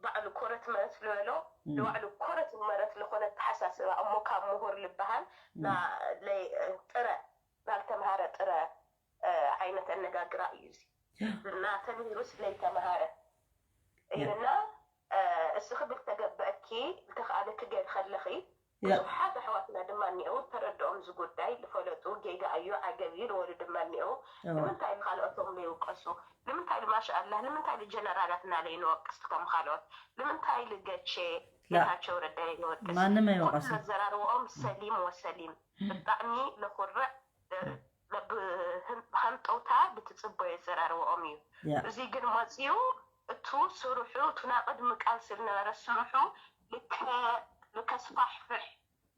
ባዕሉ ኮረት መረት ዝበሎ እም፣ ንባዕሉ ኮረት መረት ዝኾነ ኣተሓሳስባ እሞ ካብ ምሁር ልበሃል እም፣ ና- ለይ- ጥረ ናልተምሃረ ጥረ ዓይነት ኣነጋግራ እዩ እዚ። እና ተምሂሩስ ለይተምሃረ ኢልና እስኺ ብልተገበአኪ ልተኽኣለኪ ገይር ከለኺ ብዙሓት ኣሕዋትና ድማ እኒአው ተረድኦም እዚ ጉዳይ ልፈለጡ ጌጋ እዩ ዓገብ እዩ ልበሉ ድማ እኒአው። ንምንታይ ካልኦቶም ለይውቀሱ? ንምንታይ ማሻኣላህ ንምንታይ ጀነራላትና ለይንወቅስ ከም ካልኦት? ንምንታይ ልገቼ ጌታቸው ረዳ ለይንወቅስ? ማንም ኣይወቀስን። ኩሉ ኣዘራርባኦም ሰሊም ወሰሊም ብጣዕሚ ለኹርዕ ብሃንጠውታ ብትፅበዮ ዘራርበኦም እዩ። እዚ ግን መፅዩ እቱ ስርሑ እቱ ናቅድሚ ቃልሲ ዝነበረ ስርሑ ልከስፋሕፍሕ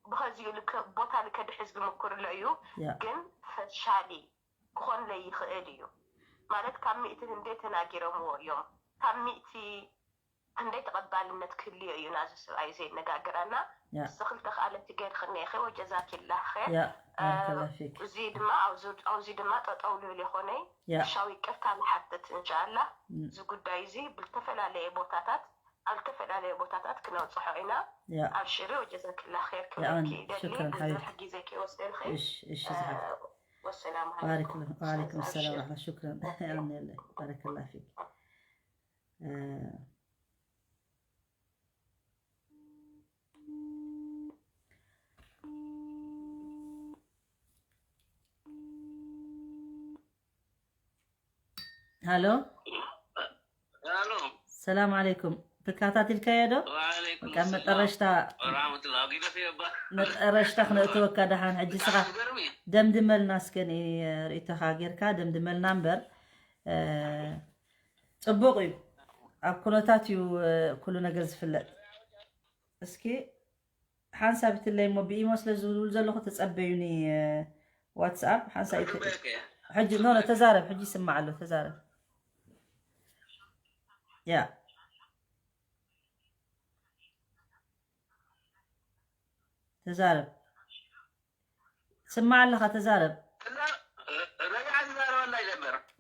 ብኸዚኡ ቦታ ልከድሕዝ ዝምክርሎ እዩ። ግን ፈሻሊ ክኾን ለይኽእል እዩ ማለት ካብ ሚእቲ ህንደይ ተናጊሮምዎ እዮም ካብ ሚእቲ ክንደይ ተቐባልነት ክህልዮ እዩ ናዚ ሰብኣይ ዘየነጋግረና። ንስኺ ልተኽኣለኪ ገይርክኒ ኢኺ ወጀዛኪላህ ኸይር። እዚ ድማ ኣብዚ ድማ ጠጠው ልብል ይኾነይ። ሓሻዊ ይቅርታ ንሓትት እንሻኣላህ። እዚ ጉዳይ እዚ ብልተፈላለየ ቦታታት ኣብ ዝተፈላለየ ቦታታት ክነብፅሖ ኢና። ኣብሽሪ ወጀዛኪላህ ኸይር ክብለኪ ይደሊ። ብዙሕ ግዜ ከይወስደልኺ። ወሰላሙ ዓለይኩም። ወዓለይኩም ሰላም ወረሕመቱላህ። ሹክረን። የቐንየለይ። ባረከላህ ፊክ። ሃሎ ሰላም ዓለይኩም። ተከታቲልካዮ ዶ? ካብ መጠረሽታ መጠረሽታ ክነእትወካ ደሓን። ሕጂ ስኻ ደምድመልና እስከ ርእይቶኻ ጌርካ ደምድመልና እምበር። ፅቡቕ እዩ። ኣብ ኩነታት እዩ ኩሉ ነገር ዝፍለጥ። እስኪ ሓንሳብ ይትለይ እሞ ብኢሞ ስለ ዝብል ዘለኹ ተጸበዩኒ። ዋትስኣፕ ሓንሳብ ይት- ሕጂ ኖ ኖ ተዛረብ። ሕጂ ይስማዕ ኣሎ። ተዛረብ። ያ ተዛረብ። ስማዕ ኣለኻ ተዛረብ።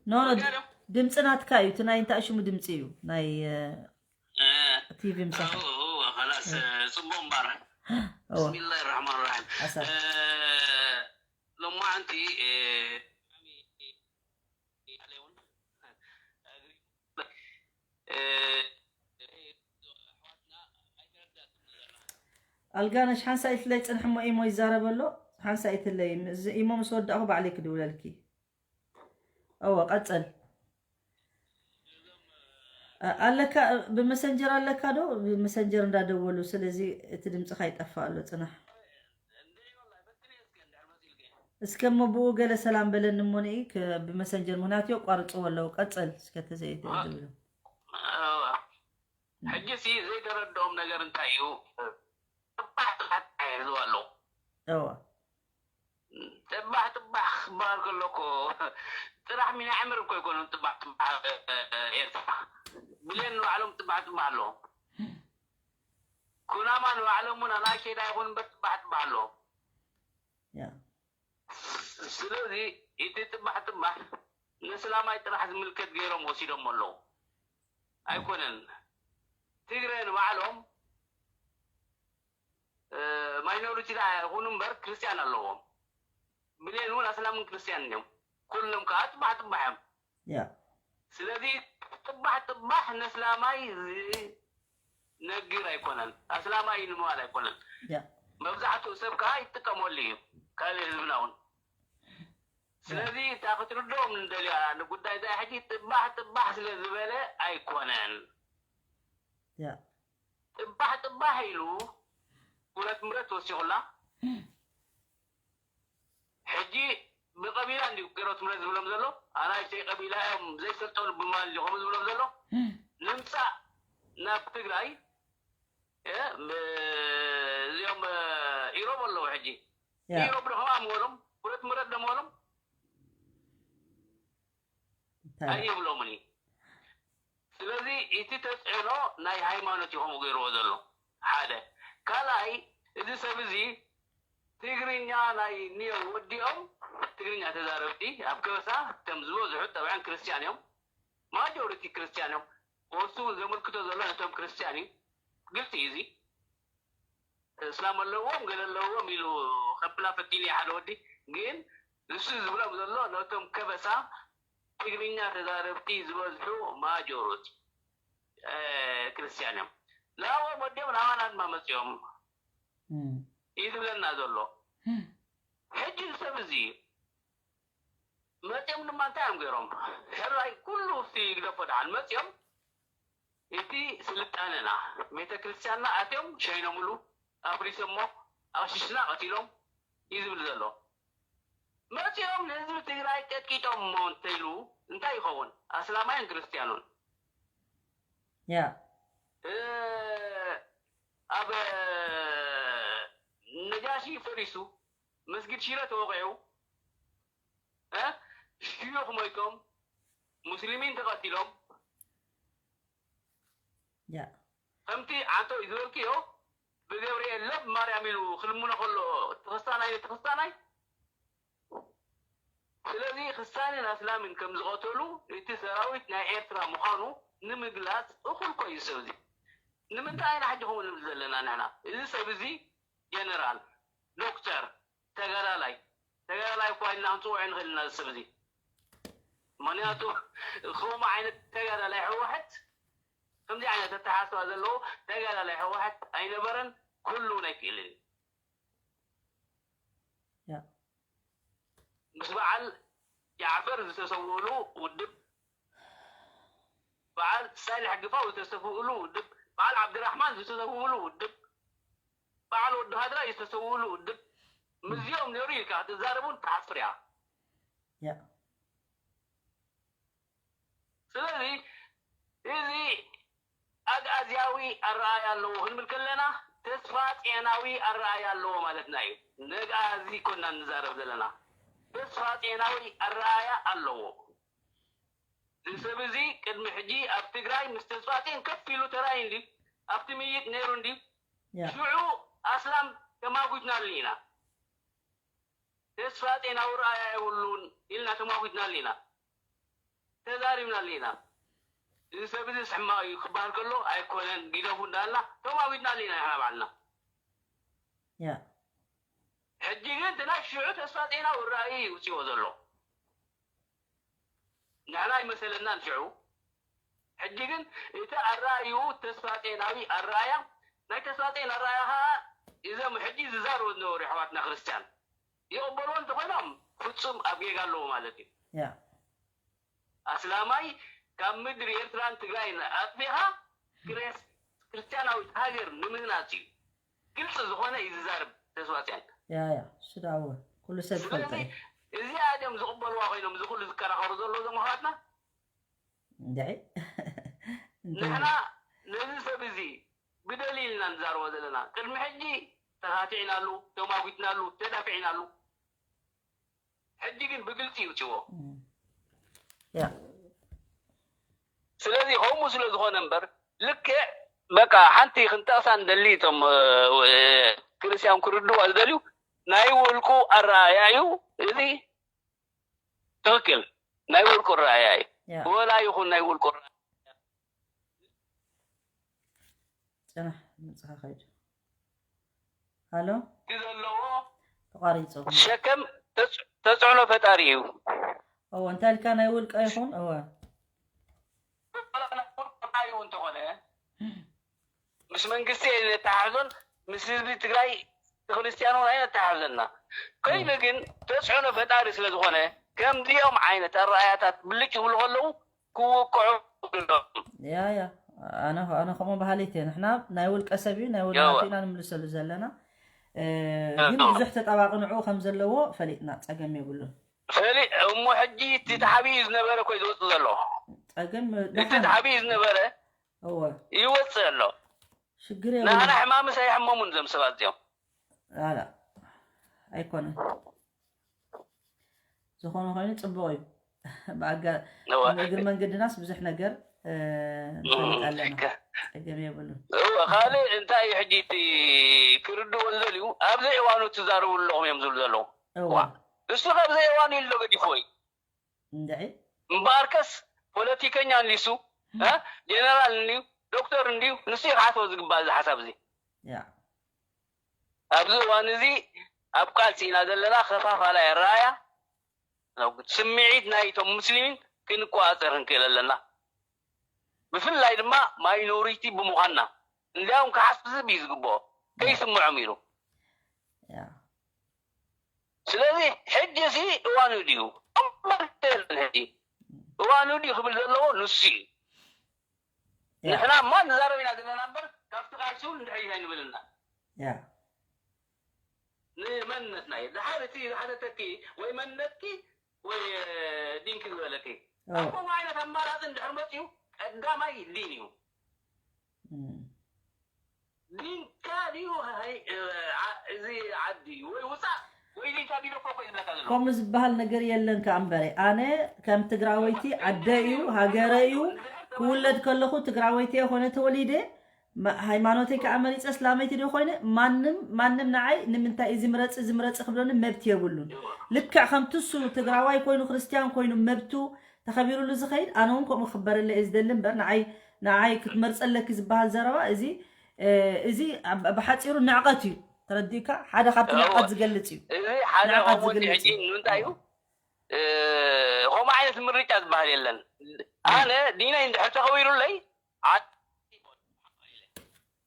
ኖ ኖ ድምፂ ናትካ እዩ። እቲ ናይ እንታይ ሽሙ ድምፂ እዩ ናይ ቲቪ ምሳኻ። خلاص ጽቡቕ እምበኣር። ብስሚላህ ራሕማን ራሒም። ሎማዓንቲ ኣልጋነሽ ሓንሳእ ኢትለይ ፅንሕ እሞ ኢሞ ይዛረብ ኣሎ። ሓንሳእ ኢትለይ ኢሞ ምስ ወዳእኹ ባዕለይ ክድውለልኪ። እወ ቀፅል። ኣለካ ብመሰንጀር ኣለካ ዶ? ብመሰንጀር እንዳደወሉ ስለዚ እቲ ድምፅኻ ይጠፍእ ኣሎ ፅናሕ። እስከ እሞ ብኡ ገለ ሰላም በለኒ እሞ ንኢ ክ-፣ ብመሰንጀር ምኽንያቱ የቋርፅዎ ኣለዉ። ቀፅል እስከ ተዘይተ ዝብሎ። ሕጂ ሲ ዘይተረድኦም ነገር እንታይ እዩ? ጥባሕ ጥባሕ ይሕዝዋ ኣለዉ። እዋ ጥባሕ ጥባሕ ክበሃል ከሎ እኮ ጥራሕ ሚና ዕምር እኮ ኣይኮነን። ጥባሕ ጥባሕ ኤርትራ ብሌን ንባዕሎም ጥባሕ ጥባሕ ኣለዎም። ኩናማ ንባዕሎም እውን ኣናእሽተይ ዳ ይኹን እምበር ጥባሕ ጥባሕ ኣለዎም። ያ ስለዚ እቲ ጥባሕ ጥባሕ ንእስላማይ ጥራሕ ዝምልከት ገይሮም ወሲዶሞ ኣለዉ። ኣይኮነን። ትግረ ንባዕሎም ማይኖሪቲ ዳ ይኹኑ እምበር ክርስቲያን ኣለዎም። ብሌን እውን ኣስላምን ክርስቲያን እዮም። ኩሎም ከዓ ጥባሕ ጥባሕ እዮም። ያ ስለዚ ጥባሕ ጥባሕ ነስላማይ ዝነግር ኣይኮነን፣ ኣስላማይ እዩ ንምባል ኣይኮነን። ያ መብዛሕትኡ ሰብ ከዓ ይጥቀመሉ እዩ፣ ካልእ ህዝብና እውን። ስለዚ እታ ክትርድኦም ንደልያ ንጉዳይ እዛ ሕጂ ጥባሕ ጥባሕ ስለ ዝበለ ኣይኮነን። ያ ጥባሕ ጥባሕ ኢሉ ብረት ምረት ወሲኹላ። ሕጂ ብቀቢላ እንዲዩ ገሮት ምረት ዝብሎም ዘሎ። ኣናእሽተይ ቀቢላ እዮም ዘይሰልጠኑ ብማል እንዲኹም ዝብሎም ዘሎ። ንምፃእ ናብ ትግራይ እ፣ ብ-፣ እዚኦም እ፣ ኢሮብ ኣለዉ። ሕጂ ያ ኢሮብ ዶ ከምኣ ምበሎም፣ ብረት ምረት ዶ ምበሎም እንታይ ኣይብሎምን እዩ። ስለዚ እቲ ተፅዕኖ ናይ ሃይማኖት እዩ ከምኡ ገይርዎ ዘሎ። ሓደ ካልኣይ፣ እዚ ሰብ እዚ ትግርኛ ናይ ኒዮ ወዲኦም ትግርኛ ተዛረብቲ ኣብ ከበሳ ከም ዝበዝሑ ጠብዐን ክርስቲያን እዮም። ማጆሪቲ ክርስቲያን እዮም። ወሱ እውን ዘመልክቶ ዘሎ ነቶም ክርስቲያን እዩ። ግልፂ እዩ እዚ። እስላም ኣለዎም ገለ ኣለዎም ኢሉ ከብላ ፈቲኒ ሓደ ወዲ። ግን ንሱ ዝብሎም ዘሎ ነቶም ከበሳ ትግርኛ ተዛረብቲ ዝበዝሑ ማጆሪቲ እ፣ ክርስቲያን እዮም። ናብኦም ወዲኦም ናባና ድማ መፂኦም እም፣ እዩ ዝብለና ዘሎ። ሕጂ እዚ ሰብ እዚ መፂኦም ድማ እንታይ እዮም ገይሮም? ሕራይ ኩሉ እስቲ ይግደፎ ደሓን መፂኦም እቲ ስልጣነና ቤተ ክርስቲያንና ኣትዮም ሸይኖምሉ ኣፍሪሶሞ ኣቕሽሽና ቀቲሎም እዩ ዝብል ዘሎ። መፂኦም ንህዝቢ ትግራይ ቀጥቂጦሞ እንተይሉ እንታይ ይኸውን? ኣስላማይን ክርስቲያኑን ያ እ፣ ኣብ ነጃሺ ፈሪሱ መስጊድ ሽረ ተወቂዑ እ፣ ሽዩኽ ሞይቶም ሙስሊሚን ተቐቲሎም ያ ከምቲ ዓንተው ዝበልክዮ ብገብርኤል ለብ ማርያም ኢሉ ክልምኖ ከሎ እቲ ክስታናይ ነቲ ክስታናይ ስለዚ ክስታንን ኣስላምን ከም ዝቐተሉ እቲ ሰራዊት ናይ ኤርትራ ምዃኑ ንምግላፅ እኹል ኮዩ ሰብ እዚ ንምንታይ ኢና ሕጂ ከምኡ ንብል ዘለና ንሕና እዚ ሰብ እዚ ጀነራል ዶክተር ተጋዳላይ ተጋዳላይ እኳ ኢልና ክንፅውዖ ንኽእል ኢና እዚ ሰብ እዚ ምክንያቱ ከምኡ ዓይነት ተጋዳላይ ህወሓት ከምዚ ዓይነት ኣተሓሳስባ ዘለዎ ተጋዳላይ ህወሓት ኣይነበረን ክህልውን ኣይክእልን እዩ ያ ምስ በዓል ጃዕፈር ዝተሰውእሉ ውድብ በዓል ሳልሕ ግፋው ዝተሰውእሉ ውድብ በዓል ዓብድራሕማን ዝተሰውእሉ ውድብ በዓል ወዲ ሃድራ ዝተሰውእሉ ውድብ ምስዚኦም ነይሩ ኢልካ ክትዛረብ እውን ትሓፍር እያ ያ ስለዚ እዚ ኣግኣዝያዊ ኣረኣያ ኣለዎ ክንብል ከለና ተስፋ ጼናዊ ኣረኣያ ኣለዎ ማለትና እዩ። ነግኣዚ ኮና ንዛረብ ዘለና ተስፋ ጼናዊ ኣረኣያ ኣለዎ። እዚ ሰብ እዚ ቅድሚ ሕጂ ኣብ ትግራይ ምስ ተስፋ ጼን ከፍ ኢሉ ተራእዩ እንዲ ኣብቲ ምይጥ ነይሩ እንዲ ያ ሽዑ ኣስላም ተማጉትናሉ ኢና። ተስፋ ጼናዊ ረኣያ የብሉን ኢልና ተማጉትናሉ ኢና። ተዛሪብናሉ ኢና። እዚ ሰብ እዚ ሕማቕ እዩ ክበሃል ከሎ ኣይኮነን ግደፉ እንዳልና ተማጉትናሉ ኢና ንሕና ባዕልና። ያ ሕጂ ግን እቲ ናይ ሽዑ ተስፋ ጼናዊ ረኣዩ እዩ ውፅዎ ዘሎ። ንሕና ኣይመሰለናን ሽዑ። ሕጂ ግን እቲ ኣረኣዩ ተስፋ ጼናዊ ኣረኣያ ናይ ተስፋ ጼን ኣረኣያ ከዓ እዞም ሕጂ ዝዛረቡ ዝነበሩ ኣሕዋትና ክርስትያን ይቕበልዎ እንተኾይኖም ፍጹም ኣብ ጌጋ ኣለዎ ማለት እዩ። ያ ኣስላማይ ካብ ምድሪ ኤርትራን ትግራይን ኣጥፊኻ ክሬስ- ክርስትያናዊት ሃገር ንምህናጽ እዩ። ግልጺ ዝኾነ እዩ ዝዛረብ ተስፋጽዮን። ያ ያ እሱ ደኣ እወ ኩሉ ሰብ ዝፈልጦ ስለዚ እዩ። እዚኣ ድዮም ዝቕበልዋ ኮይኖም እዚ ኩሉ ዝከራኸሩ ዘለዉ እዞም ኣሕዋትና? እንድዒ እንታይ ንሕና ነዚ ሰብ እዚ ብደሊል ኢና ንዛረቦ ዘለና። ቅድሚ ሕጂ ተኻቲዕናሉ፣ ተማጒትናሉ፣ ተዳፊዕናሉ። ሕጂ ግን ብግልፂ ይውፅዎ። እም። ያ ስለዚ ከምኡ ስለ ዝኾነ እምበር ልክዕ በቃ ሓንቲ ክንጠቕሳ ንደሊ እቶም እ፣ ክርስቲያን ክርድዋ ዝደልዩ ናይ ውልቁ ኣረኣያ እዩ። እዚ ትኽክል ናይ ውልቁ ኣረኣያ እዩ። ያ ወላ ይኹን ናይ ውልቁ ኣረኣያ ጽናሕ ድምፅኻ ከይዱ። ሃሎ እቲ ዘለዎ ተቋሪፁ። ሸከም ተጽ- ተጽዕኖ ፈጣሪ እዩ። እወ እንታይ ኢልካ ናይ ውልቀ ይኹን እወ እዩ እንተኾነ ምስ መንግስቲ ኣይነተሓሕዞን ምስ ህዝቢ ትግራይ ክርስቲያን እውን ኣይነተሓሕዘና ኮይኑ ግን ተፅዕኖ ፈጣሪ ስለ ዝኾነ ከምዚኦም ዓይነት ኣረኣያታት ብልጭ ይብሉ ከለዉ ክውቅዑ ኣለዎም። ያ ያ ኣነ ኣነ ከምኡ ባህሊት እየ። ንሕና ናይ ውልቀ ሰብ እዩ ናይ ወላቱ ኢና ንምልሰሉ ዘለና። እ፣ ግን ብዙሕ ተጣባቂ ንዕኡ ከም ዘለዎ ፈሊጥና ፀገም የብሉን። ፈሊ እሞ ሕጂ እቲ ተሓቢኡ ዝነበረ ኮይ ዝወፅእ ዘሎ ፀገም እቲ ተሓቢኡ ዝነበረ እወ ይወፅእ ኣሎ። ሽግር ንኣና የብሉን። ሕማምስ ኣይሕመሙን እዞም ሰባት እዚኦም። ኣላ ኣይኮነን። ዝኾነ ኮይኑ ፅቡቕ እዩ። ብኣጋ እወ። እግሪ መንገድናስ ብዙሕ ነገር እ፣ ንፈልጥ ኣለና። እከ- ፀገም የብሉን። እወ ካልእ እንታይ እዩ ሕጂ እቲ ክርድዎ ዝደልዩ ኣብዚ እዋኑ ትዛረቡ ኣለኹም እዮም ዝብሉ ዘለዉ። እወ ዋ እሱ ካብዚ እዋኑ ኢሉ ዶ ገዲፍዎ እዩ። እንድዒ እምበኣርከስ ፖለቲከኛ እንዲሱ እ? ጀነራል እንዲዩ ዶክተር እንዲዩ ንሱ እዩ ክሓስቦ ዝግባእ እዚ ሓሳብ እዚ። ያ ኣብዚ እዋን እዚ ኣብ ቃልሲ ኢና ዘለና። ከፋፋላይ ኣረኣያ ስምዒት ናይቶም ሙስሊሚን ክንቆፃፀር ክንክእል ኣለና። ብፍላይ ድማ ማይኖሪቲ ብምዃንና እንዲያውም ክሓስብ እዩ ዝግብኦ ከይስምዖም ኢሉ። ያ ስለዚ ሕጂ ሲ እዋኑ ድዩ? እምበር የለን ሕጂ እዋኑ ድዩ ክብል ዘለዎ ንሱ እዩ። ያ ንሕና እማ ንዛረብ ኢና ዘለና እምበር ካብቲ ቃልሲ እውን እንድሕር ኢና ኣይንብልና። ያ ንመንነትና እዩ ድሓር እቲ ዝሓተተኪ ወይ መንነትኪ ወይ እ፣ ዲንኪ ዝበለኪ ኦ ከምኡ ዓይነት ኣማራፂ እንድሕር መፅኡ ቀዳማይ ዲን እዩ። እም። ዲንካ ድዩ ሃይ- እ፣ ዓ- እዚ ዓዲ ወይ ውፃእ ወይ ዲንካ ቢሎ ኮኮ ይብለካ ዘሎ ከምኡ ዝበሃል ነገር የለን ከኣ እምበረ ኣነ ከም ትግራወይቲ ዓደ እዩ ሃገረ እዩ ክውለድ ከለኹ ትግራወይቲ እየ ኮነ ተወሊደ መ- ሃይማኖተይ ከዓ መሪፀ እስላመይቲ ዶ ኮይነ ማንም ማንም ንዓይ ንምንታይ እዚ ምረፂ እዚ ምረፂ ክብለኒ መብት የብሉን። ልክዕ ከምቲ እሱ ትግራዋይ ኮይኑ ክርስትያን ኮይኑ መብቱ ተኸቢሩሉ ዝኸይድ ኣነ እውን ከምኡ ክበረለ እየ ዝደሊ እምበር ንዓይ ንዓይ ክትመርፀለኪ ዝበሃል ዘረባ እዚ እ፣ እዚ ኣብ- ብሓፂሩ ንዕቐት እዩ። ተረዲእካ ሓደ ካብቲ ንዕቐት ዝገልፅ እዩ። እዚ ሓደ ንዕቐት ከምኡ ዝገልፅ ሕጂ ንምንታይ እዩ እ፣ ከምኡ ዓይነት ምርጫ ዝበሃል የለን። ኣነ ዲነይ እንድሕር ተኸቢሩለይ ዓ-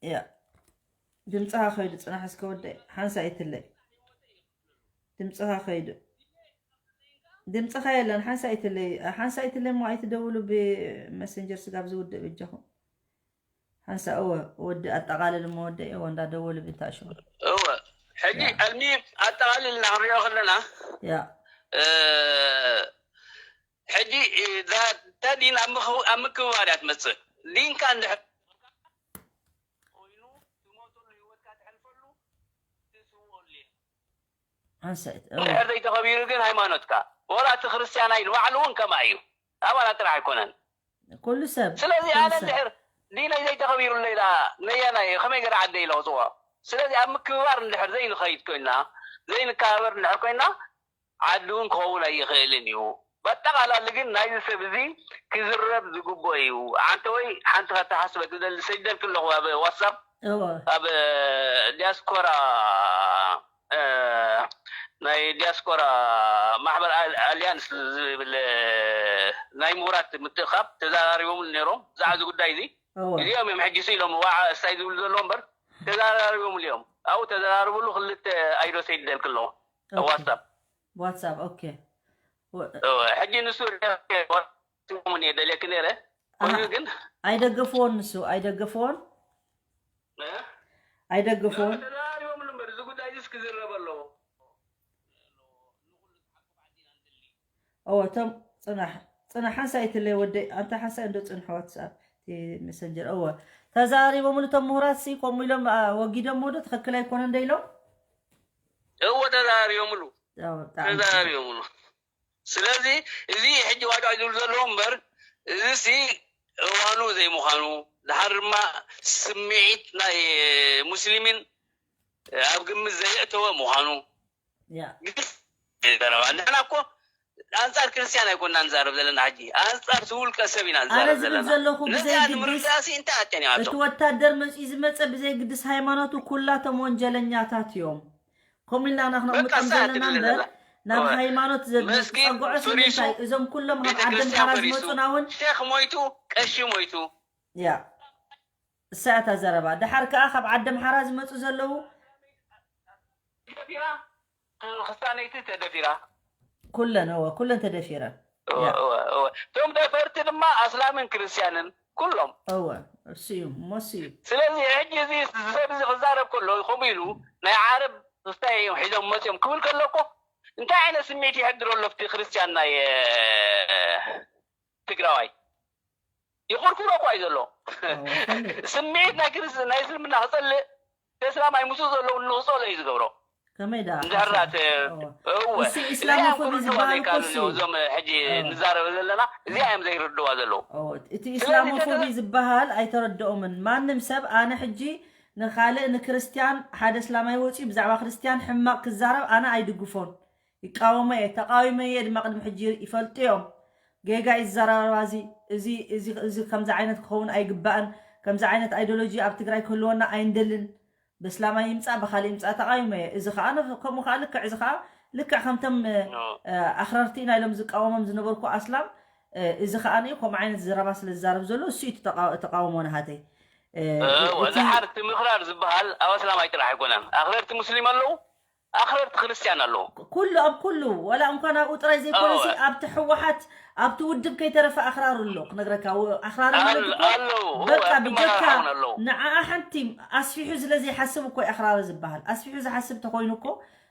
ያ ድምፅኻ ከይዱ ፅናሕ እስከ ወደ ሓንሳ ይትለይ ድምፅኻ ከይዱ ድምፅኻ የለን ሓንሳ ይትለይ ሓንሳ ይትለይ እሞ ኣይትደውሉ ብመሰንጀር ስጋብ ዝውድእ በጃኹም ሓንሳ እወ ወዲ ኣጠቓልል እሞ ወደ እወ እንዳደወሉ ብታሹ እወ ሕጂ ያ። ዕልሚ ኣጠቓልልና ክንሪኦ ከለና ያ እ፣ ሕጂ እዛ እታ ዲን ኣብ ምኽ- ኣብ ምክብባር እያ ትመፅእ። ዲንካ እንድሕር ኮይኑ ትሞተሉ ህይወትካ ትሕልፈሉ ትስውኦሉ እየ። ሓንሳይት እንድሕር ዘይተኸቢሩ ግን ሃይማኖትካ ወላ እቲ ክርስትያናይ ንባዕሉ እውን ከምኣ እዩ። ኣባና ጥራሕ ኣይኮነን። ኩሉ ሰብ ስለዚ ኩሉ ኣነ ሰብ እንድሕር ዲነይ ዘይተኸቢሩለይ ኢላ ነየናይ ከመይ ገይረ ዓደይ ኢለ ክፅውዖ? ስለዚ ኣብ ምክብባር እንድሕር ዘይንኸይድ ኮይና ዘይንከባበር እንድሕር ኮይና ዓዲ እውን ክኸውን ኣይኽእልን እዩ። በጠቓላሊ ግን ናይዚ ሰብ እዚ ክዝረብ ዝግብኦ እዩ። ኣንተ ወይ ሓንቲ ከተሓስበ ክደሊ ሰይደልክ ኣለኹ ኣብ ዋትሳፕ እወ ኣብ ዲያስፖራ እ፣ ናይ ዲያስፖራ ማሕበር ኣል- ኣልያንስ ዝብል እ፣ ናይ ምሁራት ምትእኻብ ተዘራሪቦም ነይሮም ብዛዕባ እዚ ጉዳይ እዚ እወ እዚኦም እዮም ሕጂ ስኢሎም ዋ እሳይ ዝብሉ ዘለዎ እምበር ተዘራሪቦም እዮም ኣብኡ ተዘራርብሉ ክልተ ኣይዶ ሰይደልክ ኣለኹ ኦኬ። ዋትሳፕ ዋትሳፕ ኦኬ ወ- እወ፣ ሕጂ ንሱ ሪኦምኒ ደልየኪ ነይረ ኮይኑ ኣሃ። ግን ኣይደገፍዎን ንሱ ኣይደገፍዎን እ? ኣይደገፍዎን ተዘራሪቦምሉ እምበር እዚ ጉዳይ እዚስ ክዝረብ ኣለዎ። እወ፣ እቶም ጽናሕ፣ ጽናሕ ሓንሳእ ኣይትለይ ወደይ፣ ኣንታ ሓንሳእ እንዶ ጽንሕ ዋትስኣፕ፣ እቲ መሰንጀር። እወ፣ ተዛሪቦምሉ እቶም ምሁራት ሲ፣ ከምኡ ኢሎም፣ ኣ፣ ወጊዶም ወዶ ትኽክል ኣይኮነ እንደ ኢሎም? እወ፣ ተዛሪቦምሉ። እወ፣ ብጣዕሚ ተዛሪቦምሉ። ስለዚ እዚ ሕጂ ዋጫ ዝብሉ ዘለዉ እምበር፣ እዚ ሲ እዋኑ ዘይምዃኑ፣ ድሓር ድማ ስምዒት ናይ ሙስሊምን ኣብ ግምት ዘየእተወ ምዃኑ፣ ያ። ግልጽ ዘረባ። ንሕና እኮ ኣንጻር ክርስትያን ኣይኮንና ንዛረብ ዘለና ሕጂ። ኣንጻር እቲ ውልቀ ሰብ ኢና ኣነ ንዛረብ ዝብል ዘለና። ዘለኹ ነዚኣ ብዘይ ግድስ ንምርዳእሲ እንታይ ኣጨኒቓቶ? እቲ ወታደር መጺኡ ዝመጸ ብዘይ ግድስ ሃይማኖቱ ኩላቶም ወንጀለኛታት እዮም። ከምኡ ኢልና ኢና በቃ ክነቕምጦም እሳ ዘለና ትብል እምበር ዘላ። ናብ እወ። ሃይማኖት ዘ-፣ መስጊድ ዝጸግዖ ፈሪሱ፣ ስለምንታይ? እዞም ኩሎም ካብ ቤተ ዓዲ ክርስቲያን ኣምሓራ ፈሪሱ፣ ዝመጹና እውን ሼኽ ሞይቱ፣ ቀሺ ሞይቱ። ያ። እሳ እያ እታ ዘረባ። ደሓር ከኣ ካብ ዓዲ ኣምሓራ ዝመጹ ዘለዉ ተደፊራ፣ ክስታነይቲ ተደፊራ። ኩለን፣ እወ፣ ኩለን ተደፊረን። እወ፣ ያ። እወ፣ እወ። እቶም ደፈርቲ ድማ ኣስላምን ክርስትያንን ኩሎም። እወ፣ እሱ እዩ፣ እሞ እሱ እዩ። ስለዚ ሕጂ እዚ ሰብ እዚ ክዛረብ ከሎ ከምኡ ኢሉ ናይ ዓረብ እንታይ እዮም ሒዞም መፅዮም ክብል ከሎ እኮ እንታይ ዓይነት ስምዒት የሕድሮ ኣሎ ኣብቲ ክርስትያን ናይ፣ እ፣ ትግራዋይ? ይኹርኩሮ እኮ እዩ ዘሎ። እወ፣ ከመይ? ስምዒት ናይ ክርስ-፣ ናይ እስልምና ክጸልእ፣ እስላማይ ምስኡ ዘለዉ ንኽጸልኦ እዩ ዝገብሮ። ከመይ ደኣ? እንድሕር ሓሳብ? ናት-፣ እወ። እወ። እሱ እዚ ኢስላሞፎቢ ክርድእዎ ዝበሃል እኮ ዘይከኣሉ እሱ እዩ። እዮም። እዞም ሕጂ እወ። ንዛረበ ዘለና፣ እዚኣ እዮም ዘይርድእዋ ዘለዉ። እወ። እቲ ስለዚ ኢስላሞፎቢ ተተ-፣ ዝበሃል ኣይተረድኦምን። ማንም ሰብ ኣነ ሕጂ ንኻልእ ንክርስትያን ሓደ እስላማይ ወፂኡ ብዛዕባ ክርስትያን ሕማቕ ክዛረብ ኣነ ኣይድግፎን። ይቃወሞ እየ፣ ተቃዊመ እየ ድማ ቅድሚ ሕጂ ይፈልጡ እዮም። ጌጋ እዩ ዝዘራረባ እዚ፣ እዚ፣ እዚ፣ እዚ ከምዚ ዓይነት ክኸውን ኣይግባእን፣ ከምዚ ዓይነት ኣይዲዮሎጂ ኣብ ትግራይ ክህልወና ኣይንደልን። ብእስላማይ ይምጻእ ብኻልእ ይምጻእ ተቃዊመ እየ። እዚ ኸዓ ነ-፣ ከምኡ ኸዓ ልክዕ፣ እዚ ኸዓ ልክዕ ከምቶም፣ እ፣ ኖ። እ፣ ኣኽረርቲ ኢና ኢሎም ዝቃወሞም ዝነበርኩ ኣስላም፣ እ፣ እዚ ኸዓ ከምኡ ዓይነት ዘረባ ስለ ዝዛረብ ዘሎ እሱ እዩ እቲ ተቃ-፣ ተቃውሞ ናሃተይ። እ፣ እወ፣ እቲ ድሓር እቲ ምኽራር ዝበሃል ኣብ ኣስላማይ ጥራሕ ኣይኮነን። ኣኽረርቲ ሙስሊም ኣለዉ፣ ኣኽረርቲ ክርስትያን ኣለዉ። ኩሉ፣ ኣብ ኩሉ፣ ዋላ እንኳን ኣብኡ ጥራይ ዘይኮነሲ፣ እወ። ኣብቲ ህወሓት፣ ኣብቲ ውድብ ከይተረፈ ኣኽራሪ ኣሎ፣ ክነግረካ። ው-፣ ኣኽራሪ ማለት ኣሎ፣ እኮ፣ ኣለዉ፣ እወ፣ በቃ፣ ኣብቲ ብጀካ መራሕቲ እውን ኣለዉ። ንዓኣ ሓንቲ ኣስፊሑ ስለ ዘይሓስብ እኮ እዩ ኣኽራሪ ዝበሃል። ኣስፊሑ ዝሓስብ ተኾይኑ እኮ፣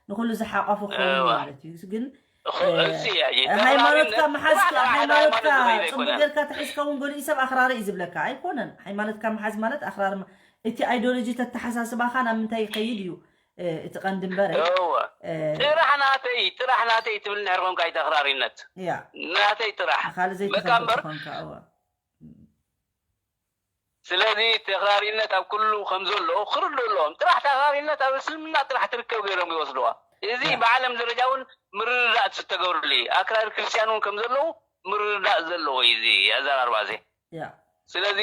ንኹሉ ዝሓቐፉ ክኸውን እወ። ማለት እዩ። ግን፣ እኹ-፣ እ፣ እሱ እያ፣ እየ። ሃይማኖትካ ተኽራሪነት ምሓዝ፣ ጥራሕ ንዓና ሃይማኖትካ ሃይማኖት ዝኸይድ ጽቡቕ ኣይኮነን። ጌርካ ተሒዝካ እውን ገሊኡ ሰብ ኣኽራሪ እዩ ዝብለካ። ኣይኮነን። ሃይማኖትካ ምሓዝ ማለት ኣኽራሪ ማ-፣ እቲ ኣይዲዮሎጂ ተተሓሳስባኻ ናብ ምንታይ ይኸይድ እዩ? እ፣ እቲ ቀንዲ እምበር፣ እ፣ እወ። እ፣ ጥራሕ ናተይ፣ ጥራሕ ናተይ ትብል እንድሕር ኮንካ እዩ ተኽራሪነት። ያ። ናተይ ጥራሕ። ንኻልእ በቃ ዘይትኸብር እምበር። ተኾንካ፣ እወ። ስለዚ ተኽራሪነት ኣብ ኩሉ ከም ዘሎ ክርድኡ ኣለዎም። ጥራሕ ተኽራሪነት ኣብ እስልምና ጥራሕ ትርከብ ገይሮም ይወስድዋ። እዚ ያ። ብዓለም ደረጃ እውን ምርድዳእ ዝተገብረሉ እዩ። ኣክራሪ ክርስትያን እውን ከም ዘለዉ ምርድዳእ ዘለዎ እዩ እዚ ኣዘራርባ እዚ። ያ። ስለዚ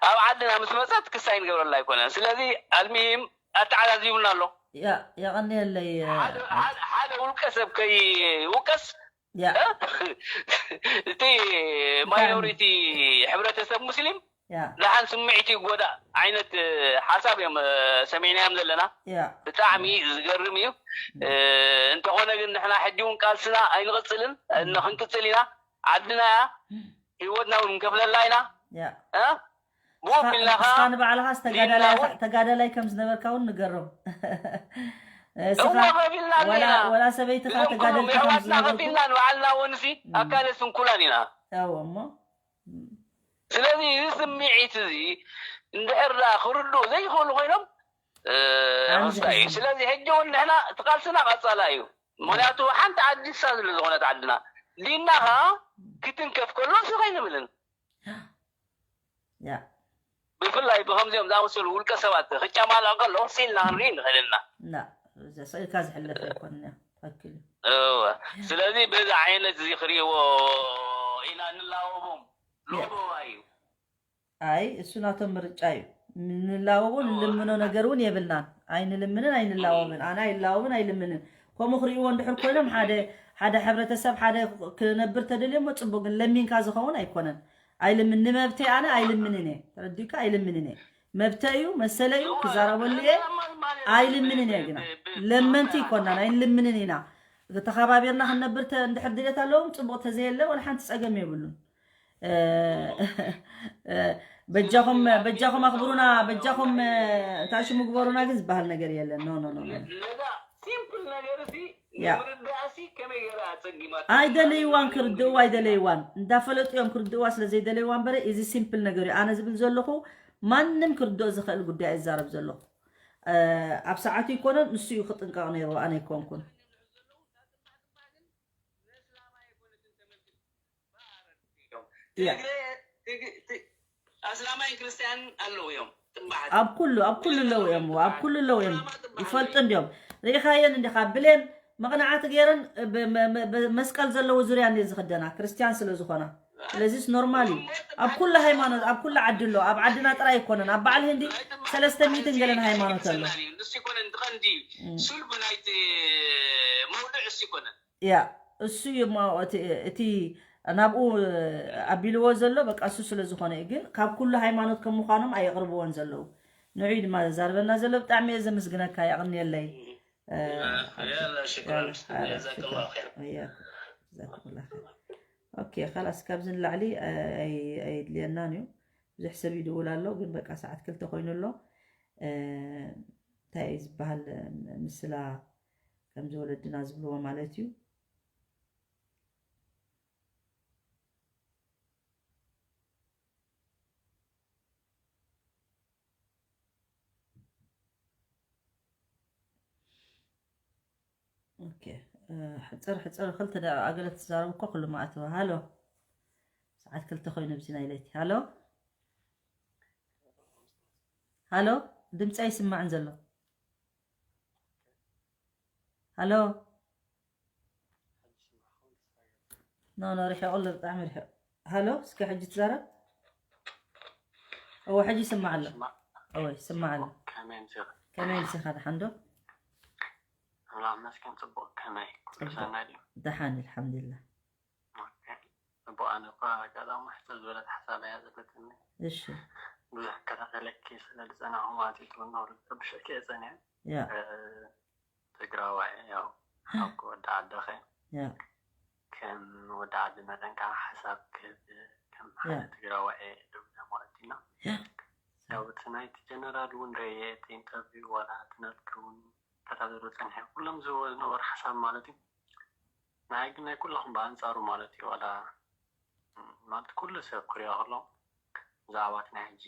ኣብ ዓድና ምስ መጸት ክሳይ ንገብረላ ኣይኮነን። ስለዚ ኣልሚሂም ኣተዓዛዚቡና ኣሎ። ያ፣ የቐንየለይ፣ ሓደ፣ ሓደ፣ ሓደ ውልቀ ሰብ ከይውቀስ፣ ያ። እ? እቲ እንታይ ማይኖሪቲ ሕብረተሰብ ሙስሊም ያ። ደሓን ስምዒት ይጎዳእ ዓይነት፣ እ፣ ሓሳብ እዮም፣ እ፣ ሰሚዕናዮም ዘለና። ያ። ብጣዕሚ ዝገርም እዩ። እ፣ እንተኾነ ግን ንሕና ሕጂ እውን ቃልስና ኣይንቕጽልን፣ እ፣ ክንቅጽል ኢና። ዓድና እያ፣ ህይወትና እውን ንከፍለላ ኢና። ያ። እ? ብኡ ንስኻ፣ ኣቢልና ኸዓ ንስኻ ንባዕልኻስ ተጋዳላይ ዲንና እውን ተጋዳላይ ከም ዝነበርካ እውን ንገሮም። እ፣ ንስኻ እወ፣ ከፊልና ዋላ፣ ኢና። ወላ ሰበይትኻ እዞም ተጋደልቲ ኩሎም ከም የሕዋትና ዝነበርኩ ከፊልና ንባዕልና እውን ሲ እም። ኣካለ ስንኩላን ኢና። እወ እሞ። እም። ስለዚ እዚ ስምዒት እዚ እንድሕር ደኣ ክርድኡ ዘይኽእሉ ኮይኖም፣ እ፣ ኣንዚ ክስታይ እዩ። ሕዝን። ስለዚ ሕጂ እውን ንሕና እቲ ቃልስና ቀጻላ እዩ። ምኽንያቱ ሓንቲ ዓዲ ንሳ ስለ ዝኾነት ዓድና፣ ዲንና ኸዓ ክትንከፍ ከሎ ስቕ ኣይንብልን። ያ። ብፍላይ ብኸምዚኦም ዝኣመሰሉ ውልቀ ሰባት ክጨማለቕ ከሎ ስቕ ኢልና ክንርኢ ንኽእል ኢና። ላ፣ እዚ ስቕ ኢልካ ዝሕለፍ ኣይኮነን። ትኽክል እዩ። እወ። ስለዚ በዚ ዓይነት እዚ ክርእይዎ ኢና ንላወቦም። ያ። ሎበዋ እዩ። ኣይ፣ እሱ ናቶም ምርጫ እዩ። ንላወቦ እወ። ንልምኖ ነገር እውን የብልናን። ኣይንልምንን ኣይንላወብን። ኣነ ኣይላወብን ኣይልምንን። ከምኡ ክርእይዎ እንድሕር ኮይኖም ሓደ፣ ሓደ ሕብረተሰብ ሓደ ክነብር ተደልዮሞ ጽቡቅ፣ ግን ለሚንካ ዝኸውን ኣይኮነን። ኣይልምን፣ ንመብተይ ኣነ ኣይልምንን እየ። ተረዲእካ? ኣይልምንን እየ። መብተይ እዩ፣ መሰለይ እዩ፣ ክዛረበሉ እየ። ኣይልምንን እየ ግና። ለመንቲ ኣይኮናን፣ ኣይንልምንን ኢና። ተኸባቢርና ክንነብር ተ-፣ እንድሕር ድሌት ኣለዎም ጽቡቅ፣ ተዘየለ ወላ ሓንቲ ጸገም የብሉን። እ፣ እ፣ በጃኹም፣ በጃኹም ኣኽብሩና፣ በጃኹም፣ እ፣ እንታይ ሽሙ ግበሩና ግን ዝበሃል ነገር የለን። ኖ፣ ኖ፣ ኖ፣ ኖ። ነዛ ሲምፕል ነገር እዚ ያ። ንምርዳእሲ ከመይ ገይራ ኣጸጊማታ? ኣይደለይዋን፣ ክርድእዋ ኣይደለይዋን። እንዳፈለጡ እዮም ክርድእዋ ስለ ዘይደለይዋ እምበር፣ እዚ ሲምፕል ነገር እዩ። ኣነ ዝብል ዘለኹ ማንም ክርድኦ ዝኽእል ጉዳይ እዛረብ ዘለኹ። እ፣ ኣብ ሰዓቱ ይኮነን፣ ንሱ እዩ ክጥንቀቕ ነይሩ፣ ኣነ ኣይኮንኩን። ያ። ትግሬ፣ ትግ-፣ ት-፣ ኣስላማይን ክርስትያንን ኣለዉ እዮም። ጥንባሓት። ኣብ ኩሉ፣ ኣብ ኩሉ ኣለዉ እዮም፣ ኣብ ኩሉ ኣለዉ እዮም። ይፈልጡ እንዲዮም። ርኢኻየን እንዲኻ፣ ብሌን መቕንዓቲ ገይረን ብ-፣ መ-፣ መ-፣ ብ-፣ መስቀል ዘለዎ ዙርያ እንዲየን ዝኽደና፣ ክርስትያን ስለ ዝኾና። ስለዚስ ኖርማል እዩ። ኣብ ኩሉ ሃይማኖት፣ ኣብ ኩሉ ዓዲ ኣሎ። ኣብ ዓድና ጥራይ ኣይኮነን። ኣብ በዓል ህንዲ ሰለስተ ሚእትን ገለን ሃይማኖት ኣሎ። ንሱ ይኮነን፣ እቲ ቀንዲ እም። ስልቡ ናይቲ መውድዕ እሱ ይኮነን። ያ፣ እሱ እዩ እሞ እቲ፣ እቲ ናብኡ ኣቢልዎ ዘሎ፣ በቃ እሱ ስለ ዝኾነ እዩ። ግን ካብ ኩሉ ሃይማኖት ከም ምዃኖም ኣየቕርብዎን ዘለዉ። ንዑይ ድማ ዘዛርበና ዘሎ። ብጣዕሚ እየ ዘመስግነካ፣ የቕንየለይ። እ፣ ያ፣ ያላ፣ ሽክራን። ያላ፣ ጀዛከላሁ ኸይር። ያ፣ ጀዛኩሙላህ ኸይር። ኦኬ፣ ኸላስ ካብዚ ንላዕሊ፣ እ፣ ኣይ-፣ ኣየድልየናን እዩ። ብዙሕ ሰብ ይድውል ኣሎ፣ ግን በቃ ሰዓት ክልተ ኮይኑ ኣሎ። እ፣ እንታይ እዩ ዝበሃል፣ ምስላ ከምዚ ወለድና ዝብልዎ ማለት እዩ። ኦኬ፣ እ፣ ሕጽር ሕጽር ክልተ ደቂቃ ገለ ትዛረብ እኮ ኩሉ ማእተወ። ሃሎ፣ ሰዓት ክልተ ኮይኑ ኣብዚ ናይ ለይቲ። ሃሎ፣ ሃሎ፣ ድምፂ ኣይስማዕን ዘሎ። ሃሎ፣ ኖ፣ ኖ፣ ርሒቑ ኣሎ፣ ብጣዕሚ ርሒቑ። ሃሎ፣ እስከ ሕጂ ትዛረብ። እወ፣ ሕጂ ይስማዕ ኣሎ። ይስማዕ። እወ፣ ይስማዕ ኣሎ። ከመይ ምሲኻ? ከመይ ምሲኻ? ደሓን ዶ? ኣምላኽ ይመስገን፣ ጽቡቕ። ከመይ? ኩሉ ጽቡቕ። ሰናይ ድዩ? ደሓን፣ ኣልሓምዱሊላህ። ኦኬ። ጽቡቕ፣ ኣነ እኳ ኣጋጣሚ ሕጽር ዝበለት ሓሳብ እያ ዘለትኒ። እሺ። ብዙሕ ከታተለኪ ስለ ዝጸናሕኩ ማለት እዩ፣ ትብኖ ርብሸኪ እየ ጸኒሐ። ያ። እ፣ ትግራዋይ፣ ያው፣ ኣብ ወዲ ዓድኺ። ያ። ከም ወዲ ዓዲ መጠን ከዓ ሓሳብ ክህብ፣ ከም ያ። ሓደ ትግራዋይ እየ፣ ደው ኢለ ማለት ኢና። ያ። ያው፣ እቲ ናይቲ ጀነራል እውን ርእየ፣ እቲ ኢንተርቪው ዋላ እቲ ናትኪ እውን ከታተሎ ጸኒሐ። ኩሎም ዝህቦ ዝነበሩ ሓሳብ ማለት እዩ። ንዓይ ግን ናይ ኩላኹም ብኣንጻሩ ማለት እዩ። ዋላ፣ ማለት፣ ኩሉ ሰብ ክሪኦ ከሎ፣ ብዛዕባ እቲ ናይ ሕጂ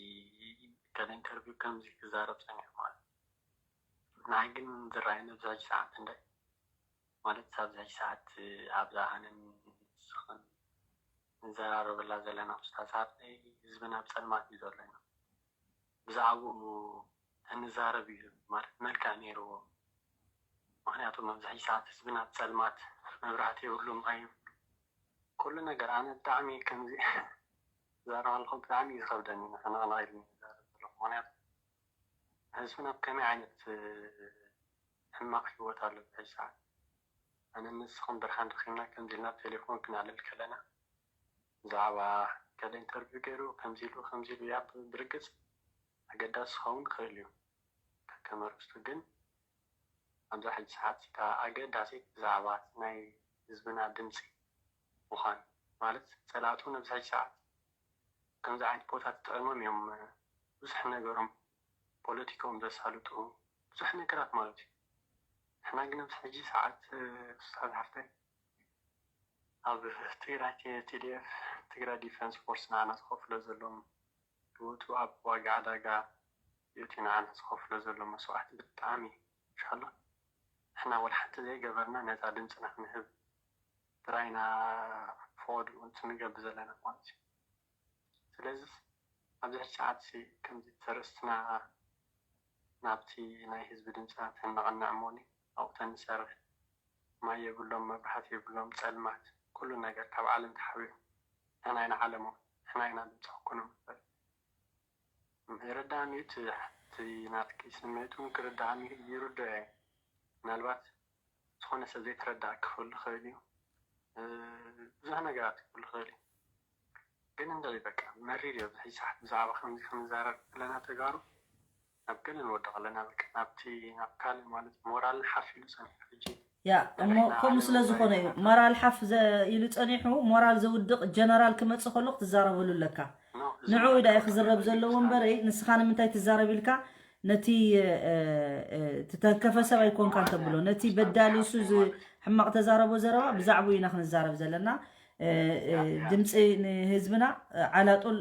ገለ ኢንተርቪው ከምዚ ክዛረብ ጸኒሑ ማለት እዩ። ንዓይ ግን ዝረኣየኒ ኣብዚ ሕጂ ሰዓት እንደ፣ ማለት፣ ኣብዚ ሕጂ ሰዓት ኣብዛ ኣነን ንስኽን ንዘራረበላ ዘለና ክስታሳት ህዝብና ኣብ ጸልማት እዩ ዘሎ ኢና። ብዛዕባኡ እንዛረብ እዩ ማለት መልክዕ ነይርዎ። ምኽንያቱ ኣብዚ ሕጂ ሰዓት ህዝብና ኣብ ጸልማት፣ መብራህቲ የብሉ፣ ማይ የብሉ፣ ኩሉ ነገር። ኣነ ብጣዕሚ ከምዚ ዝዛረብ ኣለኹ ብጣዕሚ እዩ ዝኸብደኒ፣ ንሕንቕንቕ ኢሉኒ ዝዛረብ ዘለኹ። ምኽንያቱ ህዝብና ኣብ ከመይ ዓይነት ሕማቕ ህይወት ኣሎ ኣብዚ ሕጂ ሰዓት። ኣነ ንስኽን ብርሃን ረኺብና ከምዚ ኢልና ቴሌፎን ክነዕልል ከለና፣ ብዛዕባ ገለ ኢንተርቪው ገይሩ፣ ከምዚ ኢሉ፣ ከምዚ ኢሉ፣ ያ፣ ብርግጽ ኣገዳሲ ክኸውን ይኽእል እዩ። ከከም ኣርእስቱ ግን፣ ኣብዛ ሕጂ ሰዓት እታ ኣገዳሲት ብዛዕባ ናይ ህዝብና ድምጺ ምዃን፣ ማለት፣ ጸላእቱ ኣብዚ ሕጂ ሰዓት ከምዚ ዓይነት ቦታ ተጠቒሞም እዮም ብዙሕ ነገሮም፣ ፖለቲካኦም ዘሳልጡ፣ ብዙሕ ነገራት ማለት እዩ። ንሕና ግን ኣብዚ ሕጂ ሰዓት፣ እ፣ ኡስታዝ ሓፍተይ፣ ኣብ ትግራይ ቲ-፣ ቲ ዲ ኤፍ፣ ትግራይ ዲፈንስ ፎርስ ንዓና ዝኸፍሎ ዘለዎም፣ ህይወቱ ኣብ ዋጋ ዕዳጋ የእትዩ ንዓና ዝኸፍሎ ዘሎ መስዋዕቲ ብጣዕሚ እዩ። ኢንሻላህ ንሕና ወላ ሓንቲ ዘይገበርና ነዛ ድምፅና ክንህብ ጥራይ ኢና ፈቐድኡ ንገብር ዘለና ማለት እዩ። ስለዚ ኣብዚ ሕጂ ሰዓት እዚ ከምዚ ተርእስትና ናብቲ ናይ ህዝቢ ድምፅና ተነቐንዕ እሞኒ ኣብኡ ተንሰርሕ። ማይ የብሎም፣ መብራህቲ የብሎም፣ ጸልማት፣ ኩሉ ነገር ካብ ዓለም ተሓቢኡ። ንሕና ኢና ዓለሞም፣ ንሕና ኢና ድምፂ ክኮኖም ንኽእል። ይርድኣኒ እዩ እቲ፣ እቲ ናትኪ ስምዒት እውን ክርድኣኒ ይርድኦ እየ። ምናልባት ዝኾነ ሰብ ዘይተረድኣ ክኽእል ይኽእል እዩ። እ፣ ብዙሕ ነገራት ክኽእል ይኽእል እዩ። ግን እንድዒ በቃ መሪር እዩ። ኣብዚ ሕጂ ሰዓት ብዛዕባ ከምዚ ክንዛረብ ከለና ተጋሩ ናብ ገለ ንወድቕ ኣለና። በቃ ናብቲ፣ ናብ ካልእ ማለት ሞራልና ሓፍ ኢሉ ጸኒሑ ሕጂ ያ፣ እሞ ከምኡ ስለ ዝኾነ እዩ ሞራል ሓፍ ዘ-፣ ኢሉ ጸኒሑ፣ ሞራል ዘውድቕ ጀነራል ክመጽእ ከሎ ክትዛረበሉ ኣለካ። ኖ፣ እዚ ንዕኡ ማለት ዳ እዩ ክዝረብ ዘለዎ እምበረይ፣ ንስኻ ንምንታይ ትዛረብ ኢልካ ነቲ፣ እ፣ እ፣ ዝተንከፈ ሰብ ኣይኮንካን ተብሎ፣ ነቲ በዳሊ እሱ ዝ-፣ ሕማቕ ተዛረቦ ዘረባ ብዛዕባኡ ኢና ክንዛረብ ዘለና። ድምፂ ንህዝብና ዓላጡል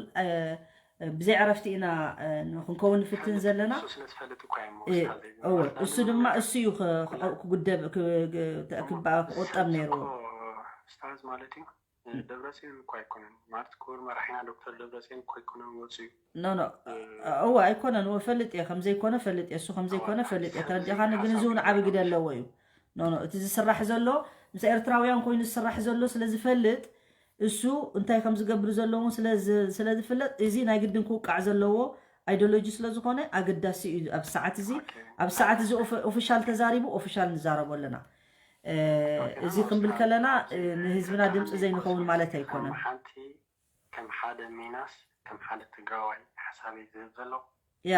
ብዘይ ዕረፍቲ ኢና ክንከውን ንፍትን ዘለና። እሱ ድማ እሱ እዩ ክጉደብ ክቆጠብ ነይርዎ። ደብረፅዮን እኮ ኣይኮነን ማለት ክቡር መራሒና ዶክተር ደብረፅዮን እኮ ኣይኮነን ወፂኡ። ኖ ኖ እወ ኣይኮነን እወ ፈልጥ እየ ከምዘይኮነ ፈልጥ እየ እሱ ከምዘይኮነ ፈልጥ እየ ተረዲኻኒ ግን እዚ እውን ዓብይ ግደ ኣለዎ እዩ። ኖ ኖ እቲ ዝስራሕ ዘሎ ምስ ኤርትራውያን ኮይኑ ዝስራሕ ዘሎ ስለ ዝፈልጥ እሱ እንታይ ከም ዝገብሩ ዘለውን ስለ ዝፍለጥ እዚ ናይ ግድን ክውቃዕ ዘለዎ ኣይዶሎጂ ስለ ዝኾነ ኣገዳሲ እዩ ኣብ ሰዓት እዚ ኣብ ሰዓት እዚ ኦፊሻል ተዛሪቡ ኦፊሻል ንዛረቦ ኣለና። እዚ ክንብል ከለና ንህዝብና ድምፂ ዘይንኸውን ማለት ኣይኮነን። ሓንቲ ከም ሓደ ሚናስ ከም ሓደ ትግራዋይ ሓሳበይ ዝህብ ዘለኹ ያ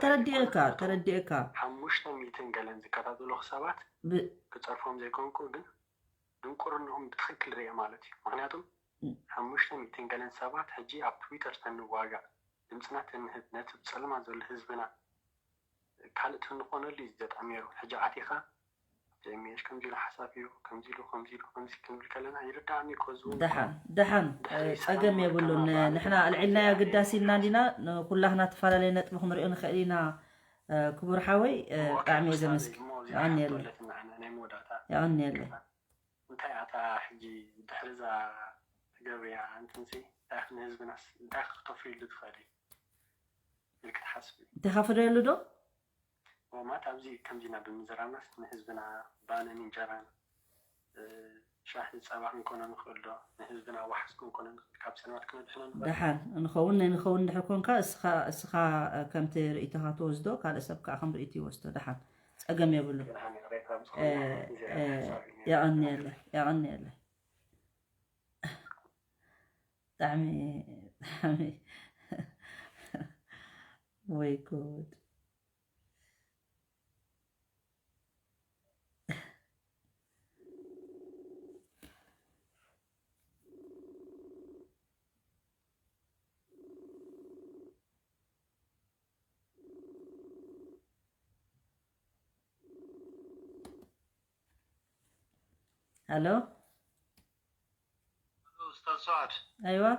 ተረዲኤካ ተረዲኤካ ሓሙሽተ ሚእትን ገለን ዝከታተሉ ሰባት ክፀርፎም ዘይኮንኩ ግን ድንቁርንኦም ብትክክል ርኤ ማለት እዩ። ምክንያቱም ሓሙሽተ ሚእትን ገለን ሰባት ሕጂ ኣብ ትዊተር ተንዋጋእ ድምፅና ተንህብ ነቲ ብፀልማት ዘሎ ህዝብና ካልእ ተንኾነሉ እዩ ዘጣሚሩ። ሕጂ ኣቲኻ ጀሚሽ ከምዚ ኢሉ ሓሳብ ሂቡ ከምዚ ኢሉ ከምዚ ኢሉ ከምዚ ክንብል ከለና ይርዳእኒ እኮ እዚ እውን እኮ ደሓን ደሓን ድሕሪ ጸገም ሰላም የብሉን። ከማና ንሕና ኣልዒልናዮ ኣገዳሲ ኢልና እንዲና ንኩላህና ተፈላለየ ነጥቢ ክንሪኦ ንኽእል ኢና። እ፣ ክቡር ሓወይ እ፣ እሞ ብጣዕሚ እየ ከይወሳነ ዘመስግን። እሞ እዚኣ የቐንየለይ ሓቶለትና ኣነ ናይ መወዳእታ የቐንየለይ። ይቅርታ። እንታይ ኣታ ሕጂ ድሕሪ እዛ ትገብርያ እንትንሲ እንታይ ንህዝብናስ እንታይ ክትከፍልሉ ትኽእል እዩ ኢልክ ትሓስብ እዩ? እንታይ ከፍርየሉ ዶ? ኦማት ኣብዚ ከምዚና ብምዝራብናስ ንህዝብና ባንን እንጀራን እ፣ ሻሂ ጸባ ክንኮኖ ንኽእል ዶ? ንህዝብና ዋሕስ ክንኮኖ ንኽእል ካብ ጸልማት ክነድሕኖ ንኽእል። ደሓን እንኸውን ናይ ንኸውን እንድሕር ኮንካ እስኻ እስኻ እ፣ ከምቲ ርእይቶኻ ትወስዶ ካልእ ሰብ ከዓ ከም ርእይቶ ይወስዶ። ደሓን ጸገም የብሉን። ግን ኣነ ቅሬታ ምስ እ፣ ዝኾነ ግዜ እ፣ ሓሳብ እዩ ነይሩ። የቐንየለይ የቐንየለይ። ብጣዕሚ ብጣዕሚ ወይ ጉድ። الو. استاذ سعد. ايوه.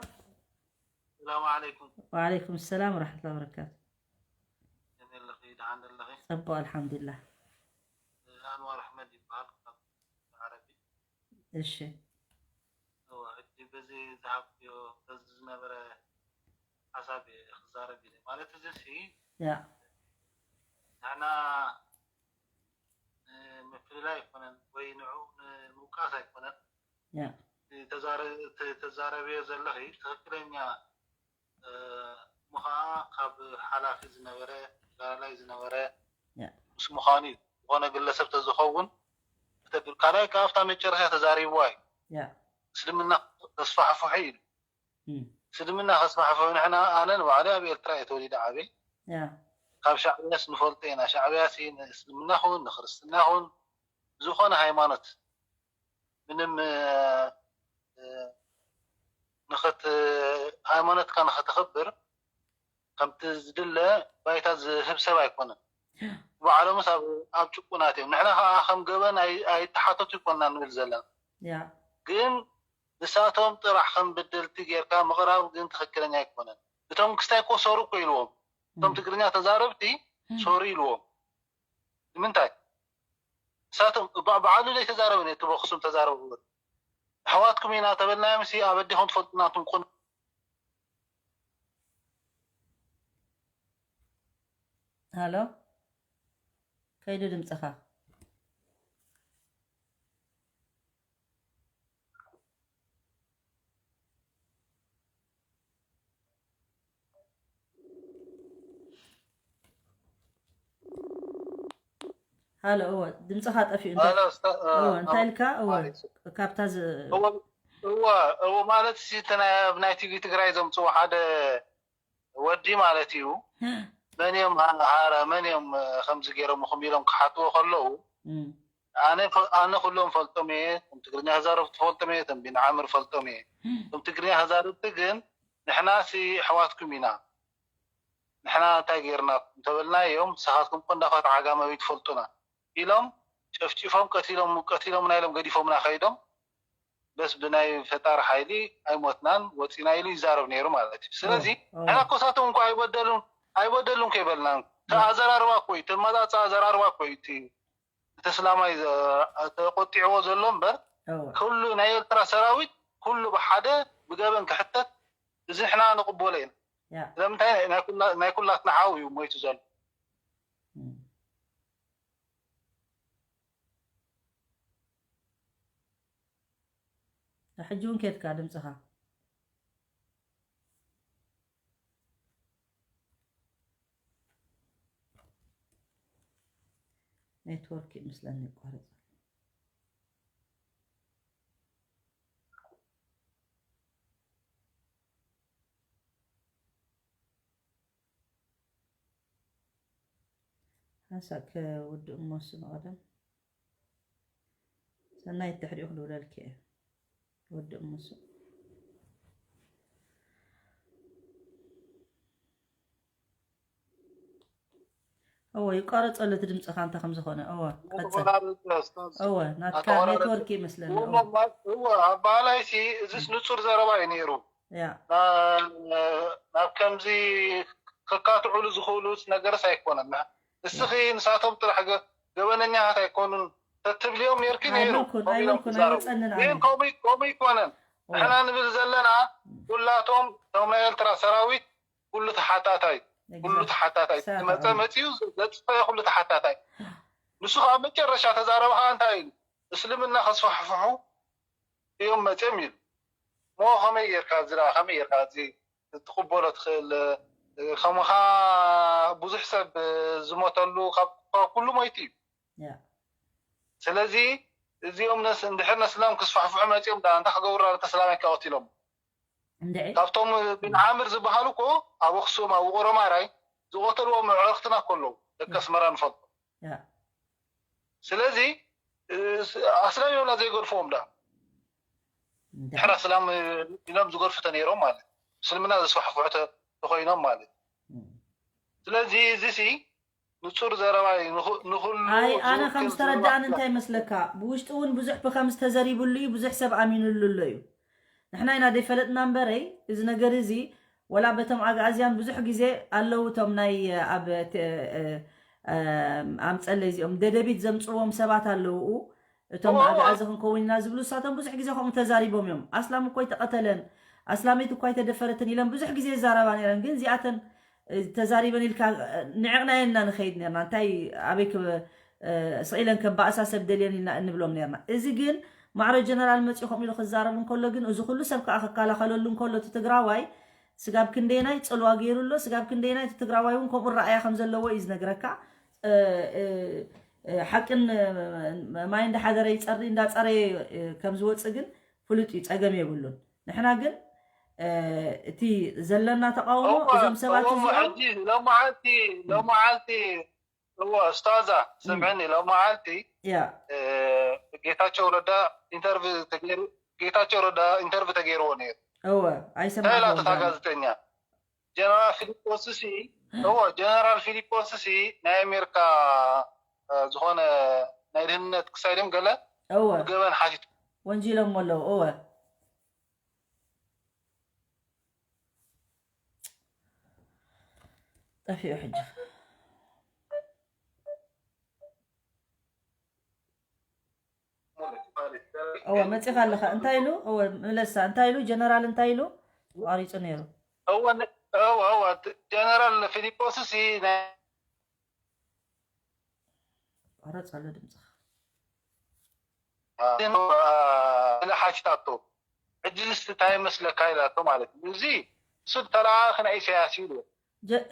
السلام عليكم. وعليكم السلام ورحمه الله وبركاته. ከመይ ኣለኺ? ደሓን ኣለኺ? ጽቡቕ ኣልሓምዱሊላህ። ኣንዋር ኣሕመድ ይበሃል፣ ካብ ዓረቢ። እሺ። እወ፣ ሕጂ በዚ ዝሃብክዮ፣ በዚ ዝነበረ ሓሳብ እየ ክዛረብ ኢለ። ማለት፣ እዚ ሲ፣ ያ። ንሕና ንምፍልላይ ኣይኮነን፣ ወይ ንዑ ንምውቃስ ኣይኮነን። ያ። እቲ ተዛረ-፣ እቲ ተዛረብዮ ዘለኺ ትኽክለኛ፣ እ፣ እሞ ኸዓ ካብ ሓላፊ ዝነበረ፣ ተጋዳላይ ዝነበረ ያ። ምስ ምዃኑ እዩ። ዝኾነ ግለሰብ ተዝኸውን፣ ብተግር-፣ ካልኣይ ከኣ ኣብታ መጨረሻ ተዛሪብዋ እዩ። ያ። እስልምና ተስፋሕፍሑ ኢሉ። እም። እስልምና ከስፋሕፍሑ ንሕና፣ ኣነ ንባዕለይ ኣብ ኤርትራ እየ ተወሊደ ዓብየ። ያ። ካብ ሻዕብያስ ንፈልጦ ኢና። ሻዕብያሲ ንእስልምና ኹን ንክርስትና ኹን ዝኾነ ሃይማኖት ምንም፣ እ፣ እ፣ ንኽት-፣ ሃይማኖትካ ንኸተኽብር ከምቲ ዝድለ ባይታ ዝህብ ሰብ ኣይኮነን። ባዕሎምስ ኣብ፣ ኣብ ጭቁናት እዮም። ንሕና ኸዓ ከም ገበን ኣይ-፣ ኣይተሓተቱ ይኮንና ንብል ዘለና። ያ። ግን ንሳቶም ጥራሕ ከም በደልቲ ጌርካ ምቕራብ ግን ትኽክለኛ ኣይኮነን። እቶም ክስታይ እኮ ሶሪ እኮ ኢልዎም። እቶም እም። ትግርኛ ተዛረብቲ እም። ሶሪ ኢልዎም። ንምንታይ? ንሳቶም ባ-፣ ባዕሉ ዘይተዛረበ ነቲ በኽሱም ተዛረብዎ። ኣሕዋትኩም ኢና ተበልናዮምሲ ኣበዲኹም ትፈልጡና እንቱም ቁን-፣ ሃሎ? ከይዱ ድምፅኻ። ሃሎ፣ እወ፣ ድምፅኻ ጠፊኡ። እንታይ፣ ሃሎ፣ እስታ-፣ እ፣ እወ፣ እንታይ ኣብ-፣ ኢልካ? እወ፣ ማለት ካብታ ዝ-፣ እወ፣ እወ፣ እወ፣ ማለት ሲ፣ እቲ ናይ፣ ኣብ ናይ ቲቪ ትግራይ ዘምፅዎ ሓደ ወዲ ማለት እዩ። መን እዮም ሃ-፣ ሃረ፣ መን እዮም፣ እ፣ ከምዚ ገይሮምኹም ኢሎም ክሓትዎ ከለዉ፣ እም። ኣነ ፈ-፣ ኣነ ኩሎም ፈልጦም እየ። እቶም ትግርኛ ተዛረብቲ ፈልጦም እየ። እቶም ቢንዓምር ፈልጦም እየ። እም። እቶም ትግርኛ ተዛረብቲ ግን ንሕና ሲ ኣሕዋትኩም ኢና። ንሕና እንታይ ጌርናኩም እንተበልናዮም፣ ንስኻትኩም ቆንዳፋት ዓጋመ ኣይትፈልጡና ኢሎም፣ ጨፍጭፎም ቀቲሎም ቀቲሎምና ኢሎም ገዲፎምና ከይዶም፣ በስ ብናይ ፈጣሪ ሓይሊ ኣይሞትናን ወፂና ኢሉ ይዛረብ ነይሩ ማለት እዩ። ስለዚ ንሕና ኮሳቶም እንኳ ኣይበደሉን ኣይበደሉን ከይበልናን፣ ኣዘራርባ እኮ እዩ፣ ተመፃፃ ኣዘራርባ እኮ እዩ እቲ ተስላማይ ተቆጢዕዎ ዘሎ እምበር፣ ኩሉ ናይ ኤርትራ ሰራዊት ኩሉ ብሓደ ብገበን ክሕተት፣ እዚ ንሕና ንቕበሎ ኢና። ስለምንታይ ናይ ኩላትና ሓው እዩ ሞይቱ ዘሎ። ሕጂ እውን ኬድካ ድምፅኻ። ኔትወርክ ይመስለኒ ይቋረፅ። ሓንሳእ ከውድእ እሞ እሱ ንቐደም። ሰናይት ድሕሪኡ ክድውለልኪ እየ። ወዲ እሙሱ። እወ ይቋረፅ ኣሎ እቲ ድምፅኻ እንታይ ከም ዝኾነ። እወ ቀፅል። እወ ናትካ ኔትወርክ ይመስለኒ። እወ ኣባህላይሲ እዚስ ንፁር ዘረባ እዩ ነይሩ። ናብ ከምዚ ክካትዑሉ ዝኽእሉስ ነገርስ ኣይኮነን። እስኺ ንሳቶም ጥራሕ ገበነኛታት ኣይኮኑን ተትብልዮም ነይርኪ ነይሩ። ግን ከምኡ ይኮነን። ንሕና ንብል ዘለና ኩላቶም እቶም ናይ ኤርትራ ሰራዊት ኩሉ ተሓታታይ ኩሉ ተሓታታይ ዝመፀ መፅዩ ዘጥፈአ ኩሉ ተሓታታይ። ንሱ ከዓ መጨረሻ ተዛረበ ከዓ እንታይ ኢሉ? እስልምና ከስፋሕፍሑ እዮም መፅዮም ኢሉ። ሞ ከመይ ጌርካ እዚ ደኣ ከመይ ጌርካ እዚ ክትቕበሎ ትኽእል? ከማኻ ብዙሕ ሰብ ዝሞተሉ ካብ ኩሉ ሞይቱ እዩ። ስለዚ እዚኦም እንድሕር ነስላም ክስፋሕፍሑ መፅዮም ደኣ እንታይ ክገብሩ ተስላማይ ከቐትሎም? ካብቶም ቢን ዓምር ዝበሃሉ እኮ ኣብ ኣክሱም ኣብ ውቕሮ ማራይ ዝቐተልዎም ኣዕርክትና እኮ ኣለዉ። ደቂ ኣስመራ ንፈልጦ። ስለዚ ኣስላም እዮም ዘይገድፍዎም ዳ ድሕር ኣስላም ኢሎም ዝገድፉ ተነይሮም ማለት እስልምና ዘስፋሕፍሑ ተኮይኖም ማለት። ስለዚ እዚ ሲ ንፁር ዘረባ እዩ። ንኹሉ ኣይ ኣነ ከም ዝተረዳእኒ እንታይ ይመስለካ፣ ብውሽጢ እውን ብዙሕ ብከም ዝተዘሪብሉ እዩ፣ ብዙሕ ሰብ ኣሚኑሉ ኣሎ እዩ። ንሕና ኢና ዘይፈለጥና እምበረይ፣ እዚ ነገር እዚ ወላ በቶም ኣግኣዝያን ብዙሕ ግዜ ኣለዉ፣ እቶም ናይ ኣብ ኣምፀለ እዚኦም ደደቢት ዘምፅዎም ሰባት ኣለዉ። እቶም ኣግኣዚ ክንከውን ኢና ዝብሉ እሳቶም ብዙሕ ግዜ ከምኡ ተዛሪቦም እዮም። ኣስላም እኮ ኣይተቐተለን፣ ኣስላመይት እኮ ኣይተደፈረትን ኢለን ብዙሕ ግዜ ይዛረባ ነይረን። ግን እዚኣተን ተዛሪበን ኢልካ ንዕቕናየን ኢና ንኸይድ ነርና። እንታይ ኣበይ ስቕ ኢለን ከባእሳ ሰብ ደልየን ኢልና እንብሎም ነርና። እዚ ግን ማዕረ ጀነራል መፂኡ ከምኡ ኢሉ ክዛረብ እንከሎ ግን እዚ ኩሉ ሰብ ከዓ ክከላኸለሉ እንከሎ እቲ ትግራዋይ ስጋብ ክንደየናይ ፅልዋ ገይሩ ኣሎ፣ ስጋብ ክንደየናይ እቲ ትግራዋይ እውን ከምኡ ረኣያ ከም ዘለዎ እዩ ዝነግረካ። ሓቅን ማይ እንዳሓደረ ይፀሪ እንዳፀረየ ከም ዝወፅእ ግን ፍሉጥ እዩ፣ ፀገም የብሉን። ንሕና ግን እቲ ዘለና ተቃውሞ እዞም ሰባት እዚኦም ሎመዓልቲ ሎመዓልቲ እዎ እስታዛ ስምዕኒ ሎመዓልቲ ጌታቸው ረዳ ኢንተርቪ ተገይሩ ጌታቸው ረዳ ኢንተርቪ ተገይርዎ ነይሩ። እወ ኣይሰማዕኩዎ። ጋዜጠኛ ጀነራል ፊሊጶስ ሲ እዎ ጀነራል ፊሊጶስ ሲ ናይ ኣሜሪካ ዝኾነ ናይ ድህንነት ክሳይድም ገለ እወ ገበን ሓቲቱ ወንጂሎም ኣለዉ። እወ ጠፊኡ ሕጂ እወ መፂኻ ኣለኻ። እንታይ ኢሉ? እወ ምለሳ እንታይ ኢሉ? ጀነራል እንታይ ኢሉ? ተቋሪፁ ነይሩ። እወ ጀነራል ፊሊጶስ ሲ ናይ ቆረፅ ኣሎ ድምፅኻ። ኢላ ሓቲታቶ። ሕጂስ እንታይ ይመስለካ ኢላቶ ማለት እዩ። እዚ እሱ ተለኣኣኺ ናይ ኢሳያስ እዩ ኢሉ።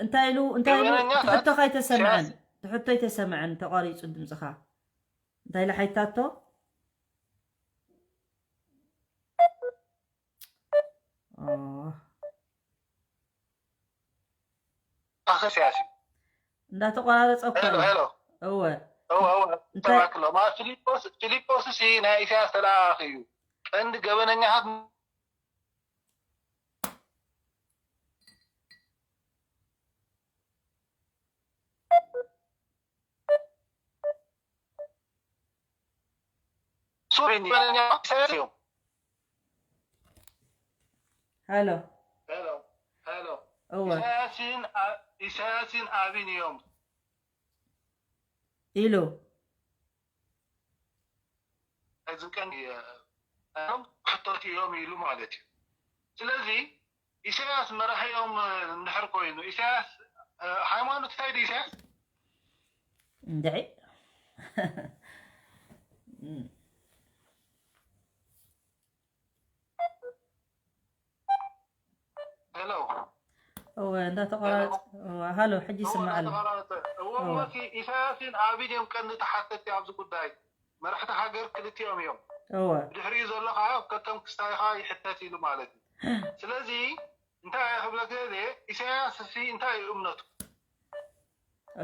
እንታይ ኢሉ እንታይ ኢሉ? ትሕቶኻ ኣይተሰምዐን። ትሕቶ ኣይተሰምዐን። ተቋሪፁ ድምፅኻ። እንታይ ኢላ ሓቲታቶ? ኣኸስያሲ እንዳተቆራረፀ እኮ ሄሎ እዩ። ሄሎ እወ እወ እወ እንታይ- ተባክሎ ማ ፊሊጶስ ፊሊጶስ ሲ ናይ ኢሳያስ ተለኣኣኺ እዩ። ቀንዲ ገበነኛታት ሱር ኢሳያስ እዮም። ሃሎ ሄሎ ሄሎ እወ ኢሳያስን አ- ኢሳያስን ኣብን እዮም ኢሉ እዚ ቀን እዮም ክሕተቱ እዮም ኢሉ ማለት እዩ። ስለዚ ኢሳያስ መራሒኦም እንድሕር ኮይኑ ኢሳያስ እ፣ ሃይማኖት እንታይ ድዩ ኢሳያስ? እንድዒ ሄሎ እወ እንዳተቆራረፅ እወ ሃሎ ሕጂ ይስማዕ ኣሎ እዎ እሞሲ ኢሳያስን ኣብን እዮም ቀንዲ ተሓተቲ ኣብዚ ጉዳይ። መራሕቲ ሃገር ክልቲኦም እዮም። እወ ብድሕሪኡ ዘሎ ከዓ ከከም ክስታይኻ ይሕተት ኢሉ ማለት እዩ። ስለዚ እንታይ እየ ክብለካ እየ ኢሳያስ እሲ እንታይ እዩ እምነቱ?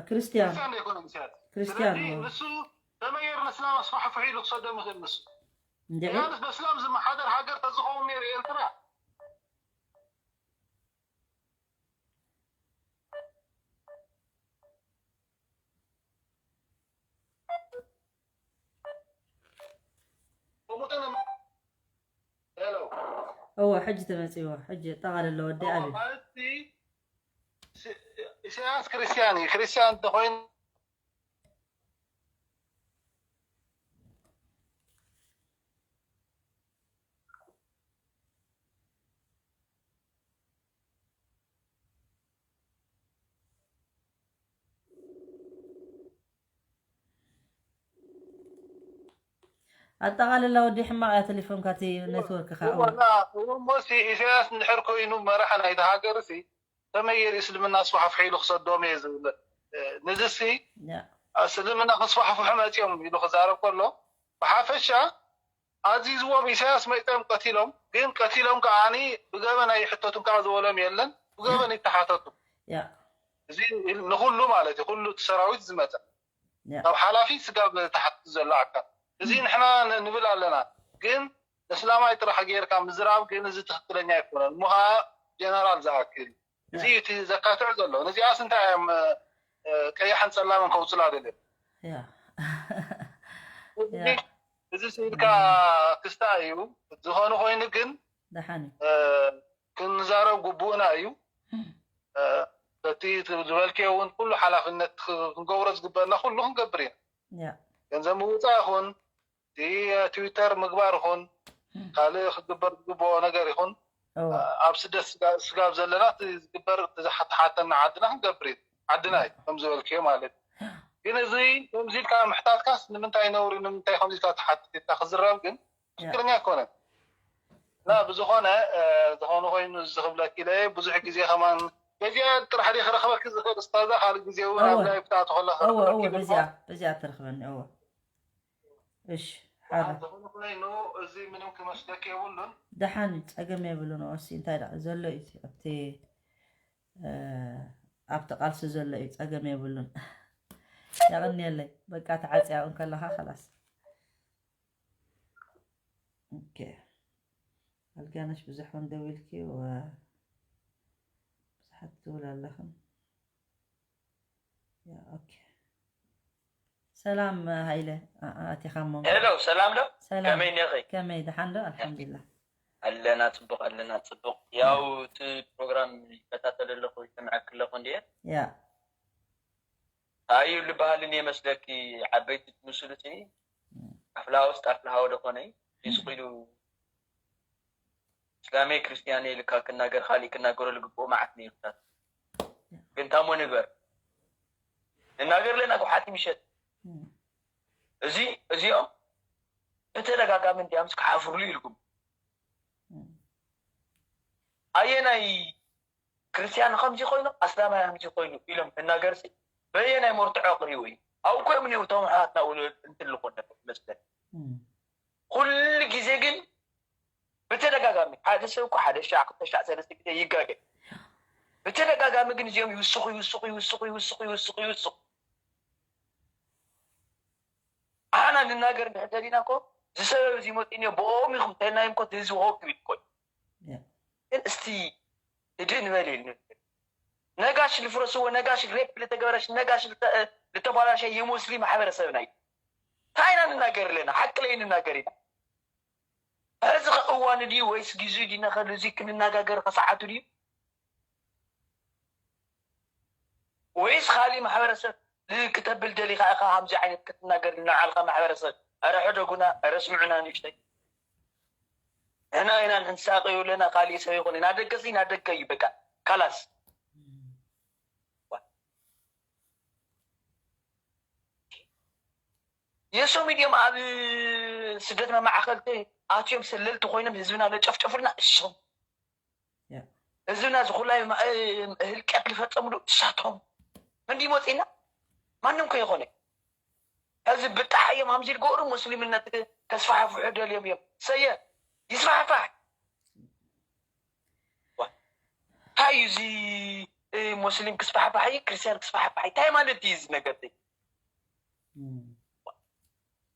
ክርስቲያን ክርስቲያን ዘይኮነ ኢሳያስ። ክርስቲያን ስለዚ እወ ንሱ ተመየር ንስላም ኣስፋሕፍሑ ኢሉ ክሰዶም ይኽእል ንሱ። እንድዒ ኢራንስ በስላም ዝመሓደር ሃገር ተዝኸውን ነይሩ ኤርትራ ከምኡ ተነ- ሄሎ እወ ሕጂ ተመፂዎ ሕጂ ጠቓለሎ ወዲ ኣብዩ ማለት ሲ- ኢሳያስ ክርስቲያን እዩ። ክርስቲያን እንተኮይኑ ኣጠቓልላ ወዲ ሕማቕ እያ ቴሌፎንካ እቲ ኔትወርክኻ እወ እወ ና እወ ሞሲ ኢሳያስ እንድሕር ኮይኑ መራሒ ናይቲ ሃገር ሲ ተመየር እስልምና ኣስፋሕፍሑ ኢሉ ክሰዶም እየ ዝብል። እ፣ ንዝሲ ያ እስልምና ከስፋሕፍሑ መፂኦም ኢሉ ክዛረብ ከሎ ብሓፈሻ ኣዚዝዎም ኢሳያስ መፂኦም ቀቲሎም ግን ቀቲሎም ከዓኒ ብገበን ኣይሕተቱን ከዓ ዝበሎም የለን ብገበን ይተሓተቱ ያ እዚ ንኩሉ ማለት እዩ ኩሉ እቲ ሰራዊት ዝመፀ ያ ካብ ሓላፊ ስጋብ ተሓቲ ዘሎ ኣካል እዚ ንሕና ን- ንብል ኣለና ግን እስላማይ ጥራሕ ጌርካ ምዝራብ ግን እዚ ትክክለኛ ኣይኮነን እሞ ከዓ ጀነራል ዝኣክል እዚ እዩ እቲ ዘካትዕ ዘሎ ነዚኣስ እንታይ እዮም እ፣ ቀያሕን ፀላምን ከውፅላ ደልዮም ያ እዚ- እዚ ስኢልካ ክስታ እዩ ዝኾነ ኮይኑ ግን ደሓን እዩ እ፣ ክንዛረብ ግቡእና እዩ እ፣ በቲ ዝበልክዮ እውን ኩሉ ሓላፍነት ክ- ክንገብሮ ዝግበአና ኩሉ ክንገብር ኢና ያ ገንዘብ ምውፃእ ይኹን እቲ ትዊተር ምግባር ይኹን ካልእ ክግበር ዝግብኦ ነገር ይኹን እወ ኣብ ስደት ስጋ- ስጋብ ዘለና እቲ ዝግበር እቲ ዝሓተሓተና ዓድና ክንገብር ኢና ዓድና እዩ ከም ዝበልክዮ ማለት እዩ ግን እዚ ከምዚ ኢልካ ምሕታትካስ ንምንታይ ነውሪ ንምንታይ ከምዚ ኢልካ ትሓትት ኢልካ ክዝረብ ግን ትክክለኛ ኣይኮነን እና ብዝኾነ እ፣ ዝኾነ ኮይኑ እዚ ክብለክ ኢለ ብዙሕ ግዜ ከማን በዚኣ ጥራሕ ድየ ክረኽበክ ዝኽእል እስታዛ ካልእ ግዜ እውን ኣብ እወ። ላይ ብትኣቱ ከለካ እወ እወ ክረኽበክ በዚኣ በዚኣ ትረኽበኒ እወ እሺ ሓደ ዝኾነ ኮይኑ እዚ ምንም ክመስለክ የብሉን ደሓን እዩ ፀገም የብሉን ኦሲ እንታይ ደኣ ዘሎ እዩ እቲ ኣብቲ እ፣ ኣብቲ ቃልሲ ዘሎ እዩ ፀገም የብሉን ያቕንየለይ በቃ ተዓፅያ እንከለኻ ከላስ ኦኬ ኣልጋነሽ ብዙሕ እውን ደው ኢልኪ ወ- ብዙሓት ትብል ኣለኽን ያ ኦኬ ሰላም ሃይለ ኣ- ኣቲኻ እሞ ሄሎ ሰላም ዶ ሰላም ከመይ ኔኺ ከመይ ደሓን ዶ ኣልሓምዱሊላህ ኣለና ፅቡቅ ኣለና ፅቡቅ ያው እቲ ፕሮግራም ይከታተል ኣለኹ ይሰምዐክ ኣለኹ እንድየ ያ ኣዩ ልበሃልን የመስለኪ ዓበይቲ ትምስሉ ሲ ኣፍላ ውስጥ ኣፍላ ሃወ ደኾነይ ይስቁ ኢሉ እስላሜ ክርስቲያኔ ኢልካ ክናገር ካሊእ ክናገሮ ዝግብኦ መዓት ነይርታት ግን ታሞ ንግበር ንናገር ለና ጉሓት ምሸት እዚ እዚኦም ብተደጋጋሚ እንዲያምስ ክሓፍርሉ ኢልኩም ኣየናይ ክርስቲያን ከምዚ ኮይኑ ኣስላማይ ከምዚ ኮይኑ ኢሎም ክናገርሲ በየናይ መርትዖ ቅሪቡ እዩ ኣብኡ ኮይም እቶም ሓትና ውሉድ እንትልኮ መስለን ኩሉ ግዜ ግን ብተደጋጋሚ ሓደ ሰብ እኮ ሓደ ሻዕ ክልተ ሻዕ ሰለስተ ግዜ ይጋገ ብተደጋጋሚ ግን እዚኦም ይውስኹ ይውስኹ ይውስኹ ይውስኹ ይውስኹ ይውስኹ ኣና ንናገር እንድሕር ደሊና እኮ ዝሰበብ እዚ መፂእኒ ብኦም ኢኹም ተልናዮም እኮ ህዝቢ ሆ ክብል እኮ እዩ ግን እስቲ ህድእ ንበል ኢል ነጋሽ ልፍረስዎ ነጋሽ ሬፕ ልተገበረሽ ነጋሽ ልተባላሸ የሙስሊም ማሕበረሰብና እዩ እንታይ ኢና ንናገር ኣለና ሓቂ ለይ ንናገር ኢና ሕዚ ከ እዋኑ ድዩ ወይስ ግዜኡ ድዩ? ነኸሉ እዚ ክንነጋገር ከሰዓቱ ድዩ? ወይስ ካሊእ ማሕበረሰብ ክተብል ደሊኻ ኢኻ ከምዚ ዓይነት ክትናገር ንዓልኻ ማሕበረሰብ? ኧረ ሕደጉና፣ ኧረ ስምዑና ንእሽተይ። ንሕና ኢና ንሕንሳቀ ይብለና ካሊእ ሰብ ይኹን ኢና ደገ ሲ ናደገ እዩ በቃ ካላስ። የሶም ኢድዮም ኣብ ስደት መማዕኸልቲ ኣትዮም ሰለልቲ ኮይኖም ህዝብና ለጨፍጨፉልና እሶም። ህዝብና ዝኹላይ ህልቀት ዝፈጸምሉ እሳቶም። መንዲ ይመፅና ማንም ከይኾነ ሕዚ ብጣሕ እዮም ሃምዚ ዝገብሩ ሙስሊምነት ከስፋሕፍሑ ደልዮም እዮም። ሰየ ይስፋሕፋሕ። እንታይ እዩ እዚ? ሙስሊም ክስፋሕፋሕ እዩ፣ ክርስቲያን ክስፋሕፋሕ እዩ። እንታይ ማለት እዩ እዚ ነገር እዚ?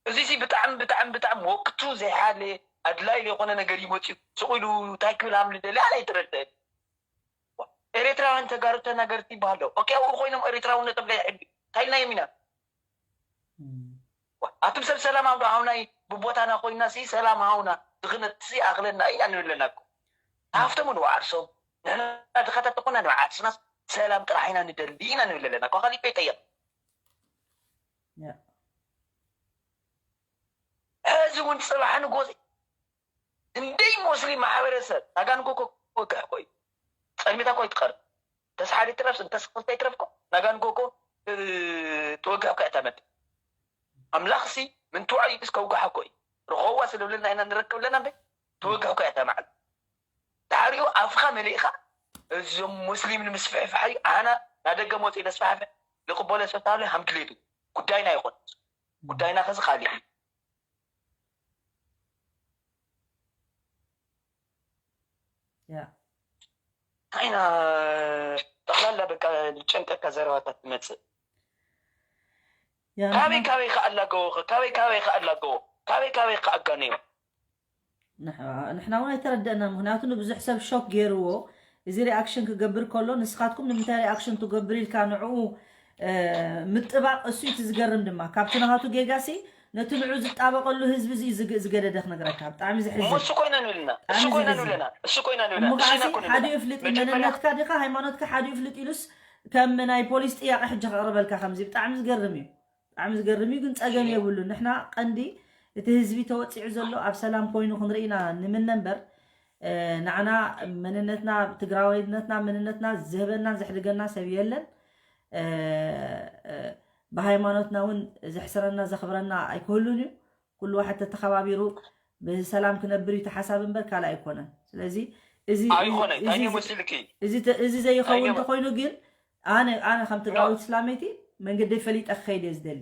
እዚ ሲ ብጣዕሚ ብጣዕሚ ብጣዕሚ ወቅቱ ዘይሓለ ኣድላይ ዘይኮነ ነገር እዩ መፅዩ። ስቕ ኢሉ እንታይ ክብል ሃም ንደሊ ኣነ ኣይተረድአን። ኤርትራውያን ተጋሩ ተናገርቲ ይበሃሉ። ኦኬ ኣብኡ ኮይኖም ኤርትራውነቶም ከይሕሉ እንታይ ኢልናዮም ኢና? ኣቱም ሰብ ሰላም ሃውና ሃውናይ ብቦታና ኮይና ሲ ሰላም ሃውና ድኽነት ሲ ኣኽለና ኢና ንብለና እኮ። ሃፍቶም ንባዓርሶም ንሕና ድኻታት ተኾና ንባዓርስናስ ሰላም ጥራሕ ኢና ንደሊ ኢና ንብል ኣለና እኮ ካሊእ ከይጠየቕ። ሕዚ እውን ፅባሕ ንጎ እንደይ ሙስሊም ማሕበረሰብ ናጋንጎ እኮ ክወግሕ እኮ እዩ። ፀልሚታ እኮ ኣይትቐርብ። ተስሓደ ይትረፍ እንተስክፍታ ይትረፍ እኮ ናጋንጎ እኮ ትወግሕ እኮ እያ እታ መድብ። ኣምላኽ ሲ ምንትዋዕ እዩ እስከ ውጋሕ እኮ እዩ። ርኸዋ ስለብለና ኢና ንረክብ ኣለና እምበይ ትወግሕ እኮ እያ እታ መዓልቲ። ዳሕሪኡ ኣፍኻ መሊእኻ እዞም ሙስሊም ንምስፍሕፋሕ እዩ ኣና ናደገ መፅኡ ለስፋሕፍሕ ልቕበሎ ሰብ ታለ ሃም ድሌቱ ጉዳይና ይኾን ጉዳይና ከዚ ካሊእ እዩ። ያ ኣይና ጠቕላላ በቃ ዝጨንቀካ ዘረባታት ትመፅእ። ያ ካበይ ንሕና ካበይ ከ ኣላገወ ካበይ ካበይ ከ ኣላገወ ካበይ ካበይ ከ ኣጋነዮ። ንሕ- ንሕና እውን ኣይተረደእና። ምክንያቱ ንብዙሕ ሰብ ሾክ ገይርዎ እዚ ሪኣክሽን ክገብር ከሎ ንስኻትኩም ንምንታይ ሪኣክሽን ትገብር ኢልካ ንዕኡ እ፣ ምጥባቕ እሱ እቲ ዝገርም ድማ ካብቲ ናሃቱ ጌጋሲ ነቲ ንዑ ዝጣበቐሉ ህዝቢ እዚ ዝግ- ዝገደደ ክነግረካ ብጣዕሚ እሞ ዝሕዝን እሱ ኮይና ንብልና እሱ ብጣዕሚ ኮይና ዝሕዝን። ንብለና እሱ ኮይና ንብለና እሞ ንስና ከዓሲ እኮ ሓደ ንብለና ይፍልጥ መጀመርያ መንነትካ ዲኻ ሃይማኖትካ ሓደ ይፍልጥ ኢሉስ ከም ናይ ፖሊስ ጥያቄ ሕጂ ከቕርበልካ ከምዚ ብጣዕሚ ዝገርም እዩ። ብጣዕሚ ዝገርም እዩ ግን ጸገም እሺ። የብሉን። ንሕና ቀንዲ እቲ ህዝቢ ተወጺዑ ዘሎ ኣብ ሰላም ኮይኑ ክንርኢ ኢና ንምነ እምበር እ፣ ንዓና መንነትና ትግራዋይነትና መንነትና ዝህበናን ዘሕድገና ሰብ የለን። እ፣ እ፣ ብሃይማኖትና እውን ዘሕስረና ዘኽብረና ኣይክህሉን እዩ። ኩሉ ዋሕድ ተተኸባቢሩ ብሰላም ክነብር እዩ ተሓሳብ እምበር ካልእ ኣይኮነን። ስለዚ እዚ ኣይኾነ እዚ- ታይኒ እዚ- መስልኪ እዚ ተ- እዚ ዘይኸውን ኣይገባ- እንተኮይኑ ግን ኣነ ኣነ ከም ትግራዊት እስላመይቲ መንገደይ ፈሊጠ ክኸይድ እየ ዝደሊ።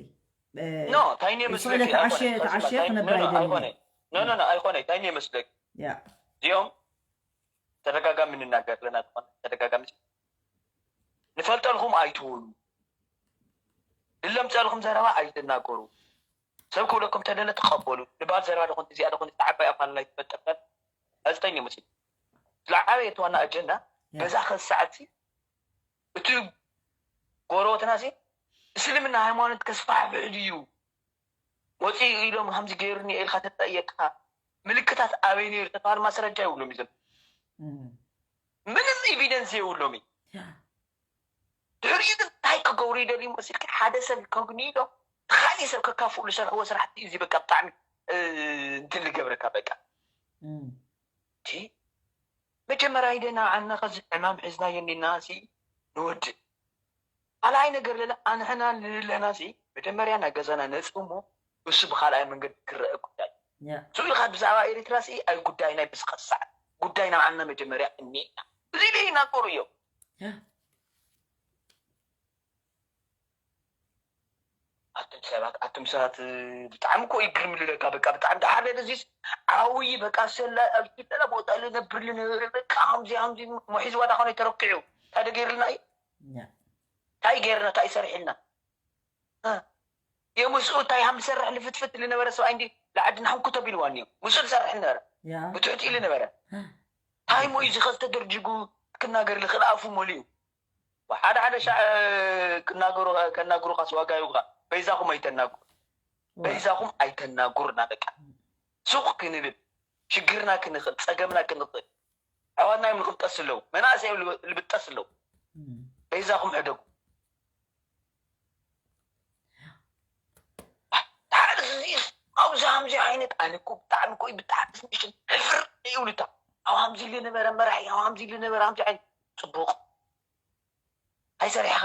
እ፣ ኖ ታይኒ ስለ መስልኪ ተዓሸ ተዓሸ ክነብር ኣይደልን። ኣይኮነ ኖ ኖ ኖ ኣይኮነ ታይኒ መስልክ ያ እዚኦም ተደጋጋሚ እንናገር ኣለና ዝኾነ ተደጋጋሚ ንፈልጠልኩም ኣይትውሉ ድለምፀልኩም ዘረባ ኣይትናገሩ ሰብ ክብለኩም ተደለ ተቐበሉ ንባል ዘረባ ደኹን እዚኣ ደኹን ዓባይ ኣፋል ናይ ትፈጠር ኣዝጠኝ ምስ ዝለዓበየት ዋና ኣጀንዳ በዛ ከዚ ሰዓት እቲ ጎረበትና ሲ እስልምና ሃይማኖት ከስፋሕፍሕ ድዩ ወፂኡ ኢሎም ከምዚ ገይሩኒ ኢልካ ተጠየቅካ ምልክታት ኣበይ ነይሩ ተባሃሉ ማስረጃ ይብሎም እዩ ዘሎ ምንም ኤቪደንስ የብሎም እዩ ድሕሪኡ ግን እንታይ ክገብሩ ይደልዩ መሲልካ ሓደ ሰብ ከግንዩ ኢሎም ካሊእ ሰብ ከካፍኡ ዝሰርሕዎ ስራሕቲ እዩ እዚ በቃ ብጣዕሚ እንትን ዝገብረካ በቃ እቲ መጀመርያ ኢደና ዓና ከዚ ዕማም ሒዝናዮ እኒና ሲ ንወድእ ካልኣይ ነገር ለለ ኣንሕና ንለና ሲ መጀመርያ ናይ ገዛና ነፁ እሞ እሱ ብካልኣይ መንገዲ ክረአ ጉዳይ ስኡ ኢልካ ብዛዕባ ኤርትራ ሲ ኣይ ጉዳይ ናይ ብስኸሳዕ ጉዳይ ናብ ዓና መጀመርያ እኒና እዚ ኢለ ይናገሩ እዮም ኣቱም ሰባት ኣቱም ሰባት ብጣዕሚ እኮ ይግርም ልለካ በቃ ብጣዕሚ ደሓር ለደዚስ ዓብይ በቃ ሰላይ ኣብ ዝፈለ ቦታ ልነብር ልነበረ በቃ ከምዚ ከምዚ መሒዝዋ ዳ ኮነ ተረኪዑ እንታይ ደ ገይርልና እዩ እንታይ ገይርና እንታይ ሰሪሕልና የምስኡ እንታይ ሃም ዝሰርሕ ልፍትፍት ልነበረ ሰብኣይ እንዲ ለዓዲ ንሓንኩቶ ቢልዋ እኒዮ ምስኡ ዝሰርሕ ነበረ ብትሕቲ ኢሉ ነበረ እንታይ ሞ እዩ ዝኸዝ ተደርጅጉ ክናገር ልኽእል ኣፉ መሊኡ ሓደ ሓደ ሻዕ ክናገሩ ከናግሩኻስ ዋጋ ይውጋ በይዛኹም ኣይተናግሩ በይዛኹም ኣይተናግሩና በቃ ሱቕ ክንብል ሽግርና ክንኽእል፣ ጸገምና ክንኽእል። ኣሕዋትና እዮም ልቕብጠስ ኣለዉ። መናእሰይ እዮም ልብ-፣ ልብጠስ ኣለዉ። በይዛኹም ሕደጉ። ተሓርስ እዚስ ኣብዚ ከምዚ ዓይነት ኣነ እኮ ብጣዕሚ እኮ እዩ ብጣዕሚ ስሚሽን ሕፍር ይብሉታ። ኣብ ከምዚ ኢሉ ነበረ መራሒ፣ ኣብ ከምዚ ኢሉ ነበረ ከምዚ ዓይነት ጽቡቕ ኣይሰሪሕኻ።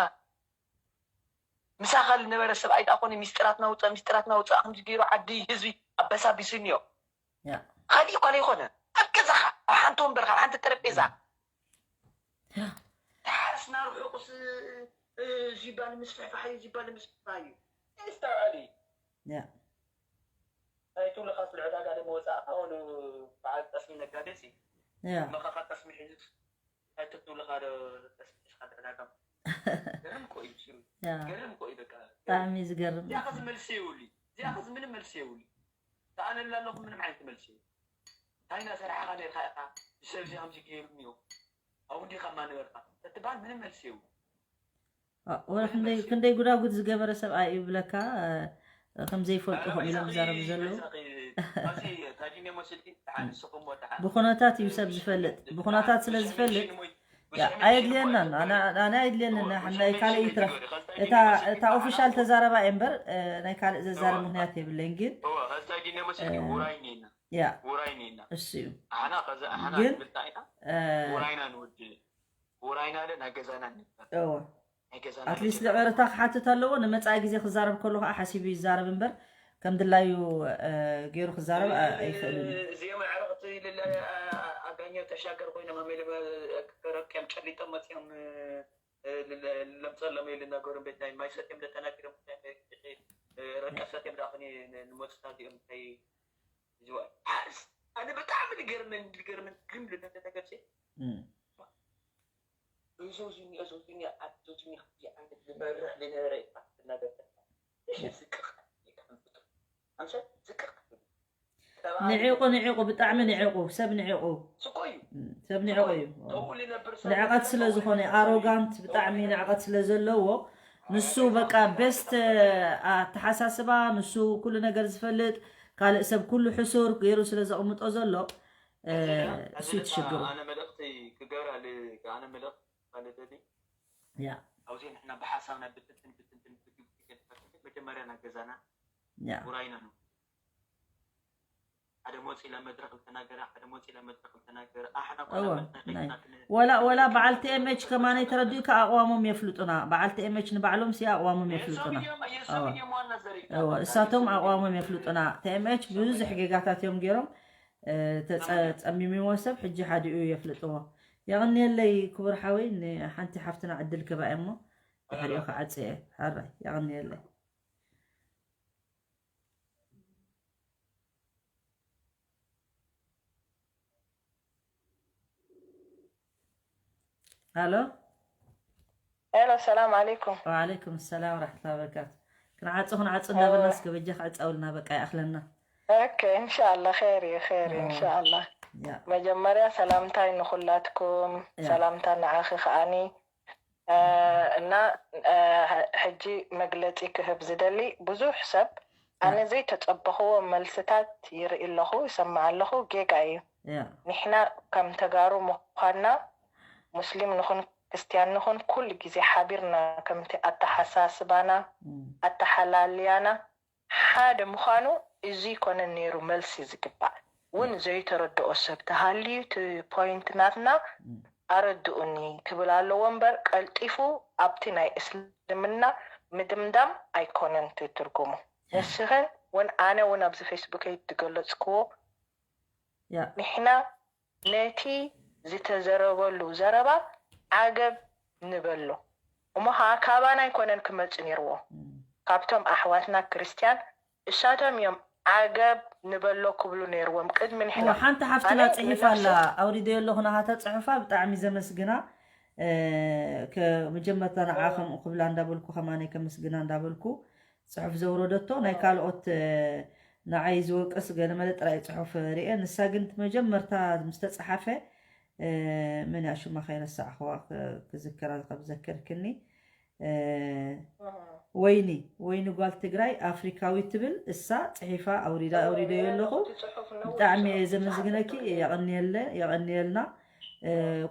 ምሳኻ ዝነበረ ሰብኣይ ደኣ ኮነ ሚስጥራት ናውፅእ፣ ሚስጥራት ናውፅእ፣ ከምዚ ገይሩ ዓዲ ህዝቢ ኣበሳቢስኒ እዮ። ካሊእ እኳ ዘይኮነ ኣብ ገዛኻ ኣብ ሓንቲ ወንበርካ ኣብ ሓንቲ ጠረጴዛ ተሓርስና ርሑቁስ ዚባ ንምስፍሕፋሕ እዩ፣ ዚባ ንምስፍሕፋሕ እዩ። ይስተውዓል እዩ። ኣይትብልኻ ስለ ዕዳጋ ደሞ ወፃእኻ ወሉ በዓል ጠስሚ ነጋዴ ሲ መኻኻ ጠስሚ ሒዙ ኣይትብልኻ ዶ ጠስሚ ሒዝካ ዕዳጋ ገረም እኮ እዩ። ገረም እኮ እዩ። በቃ ብጣዕሚ እዩ ዝገርም። እዚኣ ኸዚ መልሲ የብሉ። እዚኣ ኸዚ ምንም መልሲ የብሉ። ተኣነላ ኣለኹ ምንም ዓይነት መልሲ የብሉ። እንታይ እናሰራሕኻ ነርካ ኢኻ? ብሰብ እዚ ከምዚ ገይሩኒ እዩ። ኣብኡ እንዲኻ እማ ነበርካ ተትበሃል ምንም መልሲ የብሉ። ወላ ክንደይ ክንደይ ጉዳጉድ ዝገበረ ሰብኣይ እዩ ብለካ። ከም ዘይፈልጡ ከም ኢሎም ዝዛረቡ ዘለዉ። ብኩነታት እዩ ሰብ ዝፈልጥ። ብኩነታት ስለ ዝፈልጥ ኣየድልየናን። ኣነ ኣየድልየንን። ናይ ካልእ ይትረፍ። እታ ኦፊሻል ተዛረባ እየ እምበር ናይ ካልእ ዘዛረብ ምክንያት የብለይን። ግን ያ እሱ እዩ። ግን ውራይና ለ ናይ ገዛና ንግበር። እዎ። ናይ ገዛና ኣትሊስት ንግበር። ይቕርታ ክሓትት ኣለዎ። ንመጻኢ ግዜ ክዛረብ ከሎ ከዓ ሓሲቡ ይዛረብ እምበር ከም ድላዩ፣ እ፣ ገይሩ ክዛረብ ኣ-፣ ኣይኽእልን እዩ። እዚኦም ኣዕርቕቲ ልለ-፣ ኣ-፣ ኣጋኘው ተሻገር ኮይኖም ኣሜለ ረቂም ጨሊጦም መጺኦም፣ እ፣ ልለ-፣ ለምጸሎም እዩ ልነገሩ ቤት ናይ ማይ ሰትዮም ለተናጊሮም እንታይ እ፣ ረቀሰት እዮም ዳኹኒ ን-፣ ንመጹታ እዚኦም እንታይ ዝዋ-፣ ሓርስ ኣነ ብጣዕሚ ልገርመን፣ ልገርመን ግርም ልበለ ነገር ሲ እም። እዞ ዝኒ፣ እዞ ዝኒ፣ ኣቶ ዝኒ፣ ከምዚ ዓይነት ዝመርሕ ዝነበረ እዩ እናገርመን። እሺ፣ ዝቅቕ፣ ይቅሕም፣ ኣምሰ፣ ዝቅቕ። ንዒቑ፣ ንዒቑ፣ ብጣዕሚ ንዒቑ፣ ሰብ ንዒቑ። ስኮ እዩ። እም፣ ሰብ ንዒቑ እዩ። ተው ልነብር ሰብ ንዕቐት ስለ ዝኾነ፣ ኣሮጋንት፣ ብጣዕሚ ንዕቐት ስለ ዘለዎ፣ ንሱ በቃ ቤስት ኣተሓሳስባ፣ ንሱ ኩሉ ነገር ዝፈልጥ፣ ካልእ ሰብ ኩሉ ሕሱር ገይሩ ስለ ዘቕምጦ ዘሎ፣ እ፣ እሱ እዩ እቲ ሽግሩ። ኣነ መልእኽቲ ክገብር ኣለ-፣ ኣነ መልእኽቲ ማለት ደሊ። ያ። ኣብዚ ንሕና ብሓሳብና ብትንትን ብትንትን ብግብቲ ከድካ መጀመርያ ናብ ገዛና ያ። ውራይና ነው። ሓደ ሞጺ ኢላ መድረኽ ልተናገረ፣ ሓደ ሞጺ ኢላ መድረኽ ልተናገረ። ኣሕና እወ፣ ኮና ናይ፣ ከይትና ክነ-፣ ወላ፣ ወላ በዓል ቲ ኤም ኤች ከማን ተረዲኡካ ኣቕዋሞም የፍልጡና። በዓል ቲ ኤም ኤች ንባዕሎም ሲ ኣቕዋሞም የፍልጡና። የሶም እዮም፣ የሶም እወ። እዮም ዋና ዘሪግና። እወ፣ እሳቶም ኣቕዋሞም የፍልጡና። ቲ ኤም ኤች ብዙሕ ጌጋታት እዮም ገይሮም፣ እ፣ ተጸ-፣ ጸሚምዎ ሰብ ሕጂ ሓዲኡ የፍልጥዎ። የቐንየለይ ክቡር ሓወይ፣ ንሓንቲ ሓፍትና ዕድል ክባ እሞ ድሕሪኡ ክዓጽ እየ። ሓራይ፣ የቐንየለይ። ሃሎ። ሄሎ፣ ሰላም ዓለይኩም። ወዓለይኩም ሰላም ወራሕመቱላሂ ወበረካቱ። ክንዓጹ፣ ክንዓጹ እንዳበልና እስከ በጃ ክዕጸውልና በቃ ይኣኽለና። ኦኬ፣ እንሻኣላ ኸይር እዩ፣ ኸይር እዩ፣ ኦ። እንሻኣላ። ያ። መጀመርያ ሰላምታይ ንኹላትኩም፣ ያ። ሰላምታ ንዓኺ ከኣኒ። እ፣ እና፣ እ፣ ሕ-፣ ሕጂ መግለጺ ክህብ ዝደሊ፣ ብዙሕ ሰብ ኣነ ያ። ዘይተጸበኽዎ መልስታት ይርኢ ኣለኹ፣ ይሰምዕ ኣለኹ፣ ጌጋ እዩ። ያ። ንሕና ከም ተጋሩ ምዃንና፣ ሙስሊም ንኹን ክርስትያን ንኹን፣ ኩሉ ግዜ ሓቢርና ከምቲ ኣተሓሳስባና፣ እም። ኣተሓላልያና፣ ሓደ ምዃኑ እዚ ይኮነን ነይሩ መልሲ ዝግባእ። እውን ዘይተረድኦ ሰብ ተሃልዩ እቲ ፖይንት ናትና እም። ኣረድኡኒ ክብል ኣለዎ እምበር ቀልጢፉ ኣብቲ ናይ እስልምና ምድምዳም ኣይኮነን እቲ ትርጉሙ። ንስኽን እውን ኣነ እውን ኣብዚ ፌስቡከይ ዝገለጽክዎ ያ። ንሕና ነቲ ዝተዘረበሉ ዘረባ ዓገብ ንበሎ። እሞ ኸዓ ካባና ኣይኮነን ክመጽእ ነይርዎ። እም። ካብቶም ኣሕዋትና ክርስትያን እሳቶም እዮም ዓገብ ንበሎ ክብሉ ነይርዎም ቅድሚ ንሕና። እወ፣ ሓንቲ ሓፍትና ኣነ ጽሒፋ ኣላ። ንነብሰይ ኣውሪደዮ ኣለኹ ናሃታ ጽሑፋ፣ ብጣዕሚ ዘመስግና። እ፣ ከ-፣ መጀመርታ ንዓ ከምኡ ክብላ እንዳበልኩ፣ ከማነይ ከመስግና እንዳበልኩ፣ ጽሑፍ ዘውረደቶ ናይ ካልኦት፣ እ፣ ንዓይ ዝወቅስ ገለ መለ ጥራይ ጽሑፍ ርኤ። ንሳ ግን እቲ መጀመርታ ምስ ተጸሓፈ፣ እ፣ መን እያ ሽማ ከይረሳዕኽዋ ክ-፣ ክዝክራ ካብ ዘከርክኒ። እ፣ ወይኒ ወይኒ ጓል ትግራይ ኣፍሪካዊት ትብል እሳ ፅሒፋ ኣውሪዳ ኣውሪደዮ ኣለኹ። ብጣዕሚ እየ ዘመስግነኪ። የቐንየልና።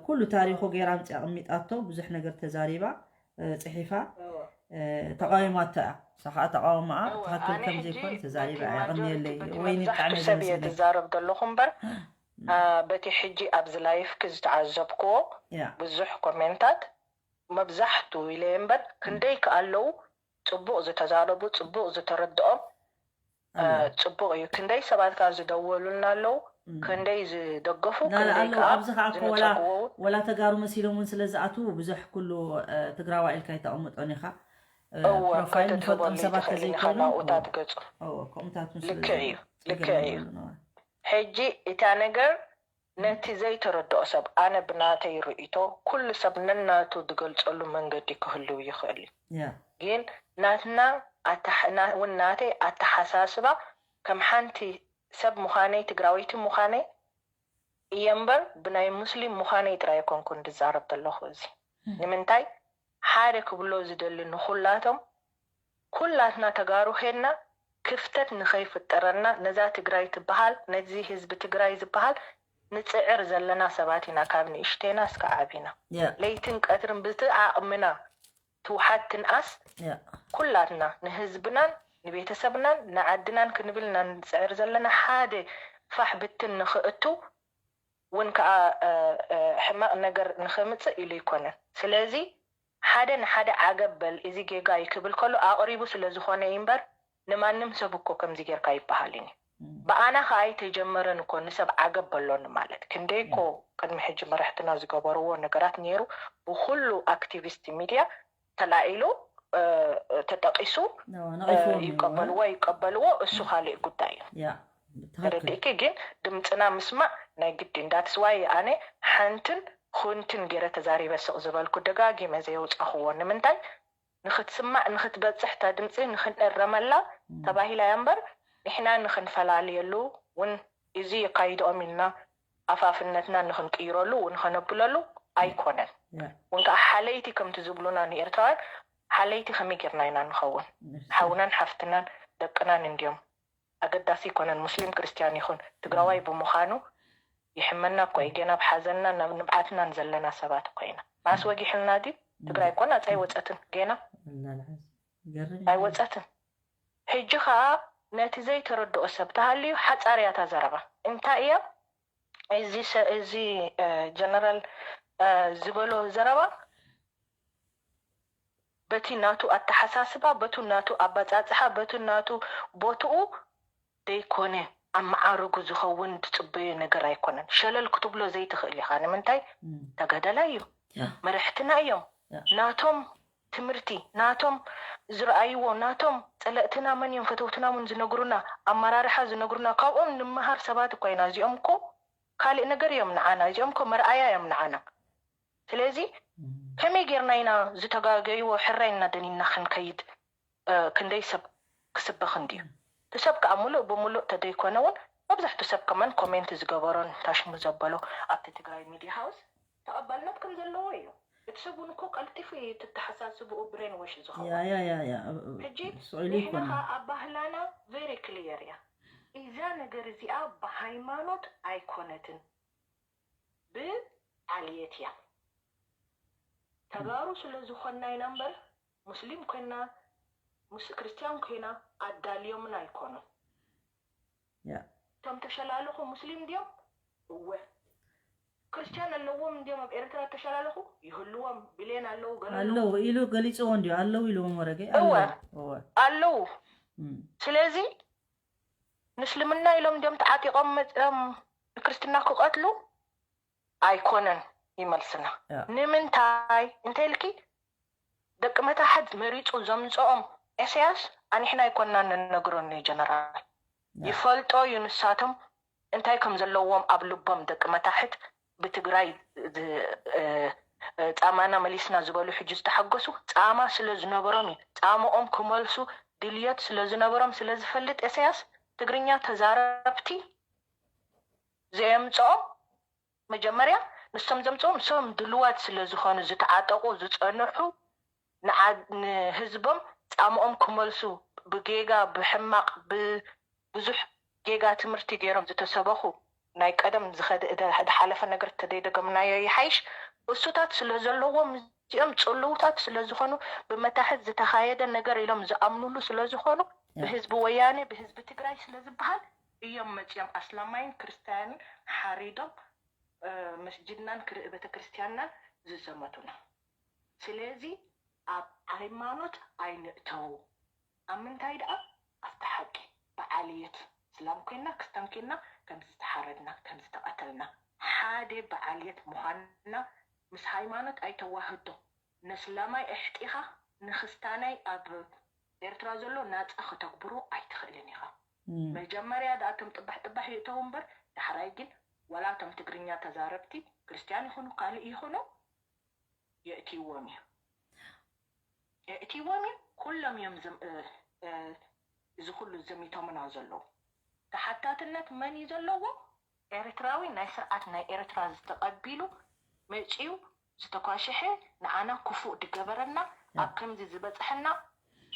ኩሉ ታሪኹ ገይራ ኣምፅያ ኣቕሚጣቶ። ብዙሕ ነገር ተዛሪባ፣ ፅሒፋ፣ ተቃዊማቶ እያ። ንሳ ከዓ ተቃውሞኣ ትክክል ከም ዘይኮነ ተዛሪባ እያ። የቐንየለይ ወይኒ፣ ብጣዕሚ እየ ዘመስግነኪ። ዝዛረብ ዘለኹ እምበር በቲ ሕጂ ኣብዚ ላይፍኪ ዝተዓዘብክዎ ብዙሕ ኮሜንታት መብዛሕቱ ኢለ እምበር ክንደይ ከኣለዉ ፅቡቕ ዝተዛረቡ፣ ፅቡቕ ዝተረድኦም፣ ፅቡቕ እዩ። ክንደይ ሰባት ከዓ ዝደወሉልና ኣለዉ፣ ክንደይ ዝደገፉ፣ ክንደይ ከዓ ዝነፀግዎ እውን። ወላ ተጋሩ መሲሎም እውን ስለ ዝኣትዉ ብዙሕ ኩሉ ትግራዋ ኢልካ ኣይተቐምጦን ኢኻ። እወ፣ ፕሮፋይል ንፈልጦም ሰባት ተዘይኮይኑ ናብኡታት ገፁ። ከምኡታት ልክዕ እዩ፣ ልክዕ እዩ። ሕጂ እታ ነገር ነቲ ዘይተረድኦ ሰብ፣ ኣነ ብናተይ ርእይቶ፣ ኩሉ ሰብ ነናቱ ዝገልጸሉ መንገዲ ክህልው ይኽእል እዩ። ግን ናትና እውን ናተይ ኣተሓሳስባ ከም ሓንቲ ሰብ ምዃነይ፣ ትግራወይቲ ምዃነይ እየ እምበር ብናይ ሙስሊም ምዃነይ ጥራይ ኣይኮንኩን ዝዛረብ ዘለኹ። እዚ ንምንታይ ሓደ ክብሎ ዝደሊ ንኹላቶም ኩላትና ተጋሩ ሄድና ክፍተት ንኸይፍጠረልና ነዛ ትግራይ ትበሃል ነዚ ህዝቢ ትግራይ ዝበሃል ንፅዕር ዘለና ሰባት ኢና ካብ ንእሽተይና እስከ ዓቢና ለይትን ቀትርን ብቲ ዓቕምና ትውሓድ ትንኣስ ኩላትና ንህዝብናን ንቤተሰብናን ንዓድናን ክንብል ኢና ንፅዕር ዘለና ሓደ ፋሕ ብትን ንኽእቱ እውን ከዓ ሕማቕ ነገር ንኸምፅእ ኢሉ ኣይኮነን። ስለዚ ሓደ ንሓደ ዓገብ በል እዚ ጌጋ እዩ ክብል ከሎ ኣቕሪቡ ስለ ዝኾነ እዩ እምበር ንማንም ሰብ እኮ ከምዚ ጌርካ ኣይበሃልን እዩ። ብኣና ከዓ ኣይተጀመረን እኮ ንሰብ ዓገብ በሎኒ ማለት ክንደይ እኮ ቅድሚ ሕጂ መራሕትና ዝገበርዎ ነገራት ነይሩ ብኩሉ ኣክቲቪስት ሚድያ ተላዒሉ ተጠቂሱ ይቀበልዎ ይቀበልዎ እሱ ካሊእ ጉዳይ እዩ። ተረዲእኪ ግን ድምፅና ምስማዕ ናይ ግድን that's why ኣነ ሓንትን ኹንትን ገይረ ተዛሪበ ስቕ ዝበልኩ ደጋጊመ ዘየውፃኽዎ ንምንታይ ንኽትስማዕ ንኽትበፅሕ እታ ድምፂ ንኽንእረመላ ተባሂላ እያ እምበር ንሕና ንኽንፈላልየሉ እውን እዚ የካይድኦም ኢልና ኣፋፍነትና ንኽንቅይረሉ እውን ኸነብለሉ ኣይኮነን እውን ከዓ ሓለይቲ ከምቲ ዝብሉና ንኤርትራውያን ሓለይቲ ከመይ ጌርና ኢና ንኸውን ሓውናን ሓፍትናን ደቅናን እንድዮም ኣገዳሲ ኣይኮነን ሙስሊም ክርስትያን ይኹን ትግራዋይ ብምዃኑ ይሕመና እኮ እዩ ገና ኣብ ሓዘንናን ኣብ ንብዓትናን ዘለና ሰባት እኮ ኢና መዓስ ወጊሕልና ድዩ ትግራይ እኮ ናፃ ኣይወፀትን ገና ኣይወፀትን ሕጂ ከዓ ነቲ ዘይተረድኦ ሰብ ተሃልዩ ሓፃር እያ እታ ዘረባ እንታይ እያ እዚ ጀነራል ዝበሎ ዘረባ በቲ ናቱ ኣተሓሳስባ በቱ ናቱ ኣባፃፅሓ በቱ ናቱ ቦትኡ ዘይኮነ ኣብ መዓርጉ ዝኸውን ዝፅበዮ ነገር ኣይኮነን ሸለል ክትብሎ ዘይትኽእል ኢኻ ንምንታይ ተጋዳላይ እዩ መራሕትና እዮም ናቶም ትምህርቲ ናቶም ዝረኣይዎ ናቶም ፀለእትና መን እዮም ፈተውትና እውን ዝነግሩና ኣመራርሓ ዝነግሩና ካብኦም ንምሃር ሰባት እኳ ኢና እዚኦም እኮ ካሊእ ነገር እዮም ንዓና እዚኦም እኮ መርኣያ እዮም ንዓና ስለዚ ከመይ ጌርና ኢና ዝተጋገይዎ ሕራይ እናደኒና ክንከይድ ክንደይ ሰብ ክስበኽ እንድዩ እቲ ሰብ ከዓ ሙሉእ ብሙሉእ ተደይኮነ እውን መብዛሕቱ ሰብ ከማን ኮሜንት ዝገበሮን ታሽሙ ዘበሎ ኣብቲ ትግራይ ሚድያ ሃውስ ተቐባልነት ከም ዘለዎ እዩ እቲ ሰብ እውን እኮ ቀልጢፉ እዩ ተተሓሳስብኡ ብሬን ወሽ ዝኸውን ሕጂ ንሕና ከዓ ኣብ ባህላና ቨሪ ክሊየር እያ እዛ ነገር እዚኣ ብሃይማኖት ኣይኮነትን ብዓልየት እያ ተጋሩ ስለ ዝኾንና ኢና እምበር ሙስሊም ኮይና ምስ ክርስትያን ኮይና ኣዳልዮምና ኣይኮኑን እቶም ተሸላለኹ ሙስሊም እንድዮም እወ ክርስትያን ኣለዎም እንድዮም ኣብ ኤርትራ ተሸላለኹ ይህልዎም ብሌን ኣለዉ ገለ ኣለዉ ኣለዉ ኢሉ ገሊፅዎ እንድዩ ኣለዉ ኢልዎም ወረገ እወ ኣለዉ እም። ስለዚ ምስልምና ኢሎም እንድዮም ተዓጢቖም መፅኦም ንክርስትና ክቐትሉ ኣይኮነን ይመልስና ያ። ንምንታይ እንተ ኢልኪ ደቂ መታሕት መሪፁ ዘምፅኦም ኤስያስ ኣንሕና ኣይኮንና ንነግሮ ጀነራል ይፈልጦ እዩ ንሳቶም እንታይ ከም ዘለዎም ኣብ ልቦም ደቂ መታሕት ብትግራይ ፃማና መሊስና ዝበሉ ሕጂ ዝተሓገሱ ፃማ ስለ ዝነበሮም እዩ ፃምኦም ክመልሱ ድልየት ስለ ዝነበሮም ስለ ዝፈልጥ ኤስያስ ትግርኛ ተዛረብቲ ዘየምፅኦም መጀመርያ ንሶም ዘምፅኦም ንሶም ድልዋት ስለ ዝኾኑ ዝተዓጠቑ ዝፀንሑ ንህዝቦም ጻምኦም ክመልሱ ብጌጋ ብሕማቕ ብዙሕ ጌጋ ትምህርቲ ገይሮም ዝተሰበኹ ናይ ቀደም ዝኸደ ዝሓለፈ ነገር ተደይደገምናዮ ይሓይሽ። እሱታት ስለ ዘለዎም እዚኦም ጽልውታት ስለ ዝኾኑ ብመታሕት ዝተኻየደ ነገር ኢሎም ዝኣምኑሉ ስለ ዝኾኑ ብህዝቢ ወያኔ ብህዝቢ ትግራይ ስለ ዝበሃል እዮም መጺኦም ኣስላማይን ክርስትያንን ሓሪዶም መስጅድናን ክርኢ ቤተክርስትያንናን ዝዘመቱና። ስለዚ ኣብ ሃይማኖት ኣይንእተው። ኣብ ምንታይ ደኣ ኣብቲ ሓቂ ብዓልየት እስላም ኮይና ክስታን ኮይና ከም ዝተሓረድና ከም ዝተቐተልና ሓደ ብዓልየት ምዃንና ምስ ሃይማኖት ኣይተዋህዶ ነስላማይ ኣሕጢኻ ንክስታናይ ኣብ ኤርትራ ዘሎ ናጻ ከተግብሮ ኣይትኽእልን ኢኻ። መጀመርያ ደኣ እቶም ጥባሕ ጥባሕ ይእተው እምበር ዳሕራይ ግን ዋላ እቶም ትግርኛ ተዛረብቲ ክርስትያን ይኹኑ ካልእ ይኹኑ የእትይዎም እዩ የእትይዎም እዩ ኩሎም እዮም እዚ ኩሉ ዘሚቶምና ዘለዉ ተሓታትነት መን እዩ ዘለዎ ኤርትራዊ ናይ ስርዓት ናይ ኤርትራ ዝተቐቢሉ መጺኡ ዝተኳሸሐ ንዓና ክፉእ ድገበረና ኣብ ከምዚ ዝበጽሐና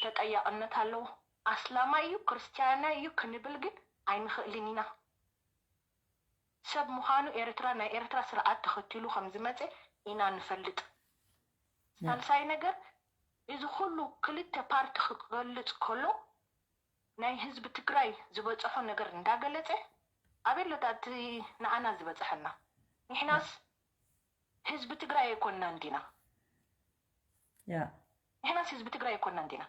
ተጠያቕነት ኣለዎ ኣስላማይ እዩ ክርስትያናይ እዩ ክንብል ግን ኣይንኽእልን ኢና ሰብ ምዃኑ ኤርትራ ናይ ኤርትራ ስርዓት ተኸቲሉ ከም ዝመፀ ኢና ንፈልጥ። ሳልሳይ ነገር እዚ ኩሉ ክልተ ፓርቲ ክገልፅ ከሎ ናይ ህዝቢ ትግራይ ዝበፀሖ ነገር እንዳገለፀ ኣበይ ኣሎ እቲ ንዓና ዝበፀሐና? ንሕናስ ህዝቢ ትግራይ ኣይኮንናን ዲና? ንሕናስ ህዝቢ ትግራይ ኣይኮንናን ዲና?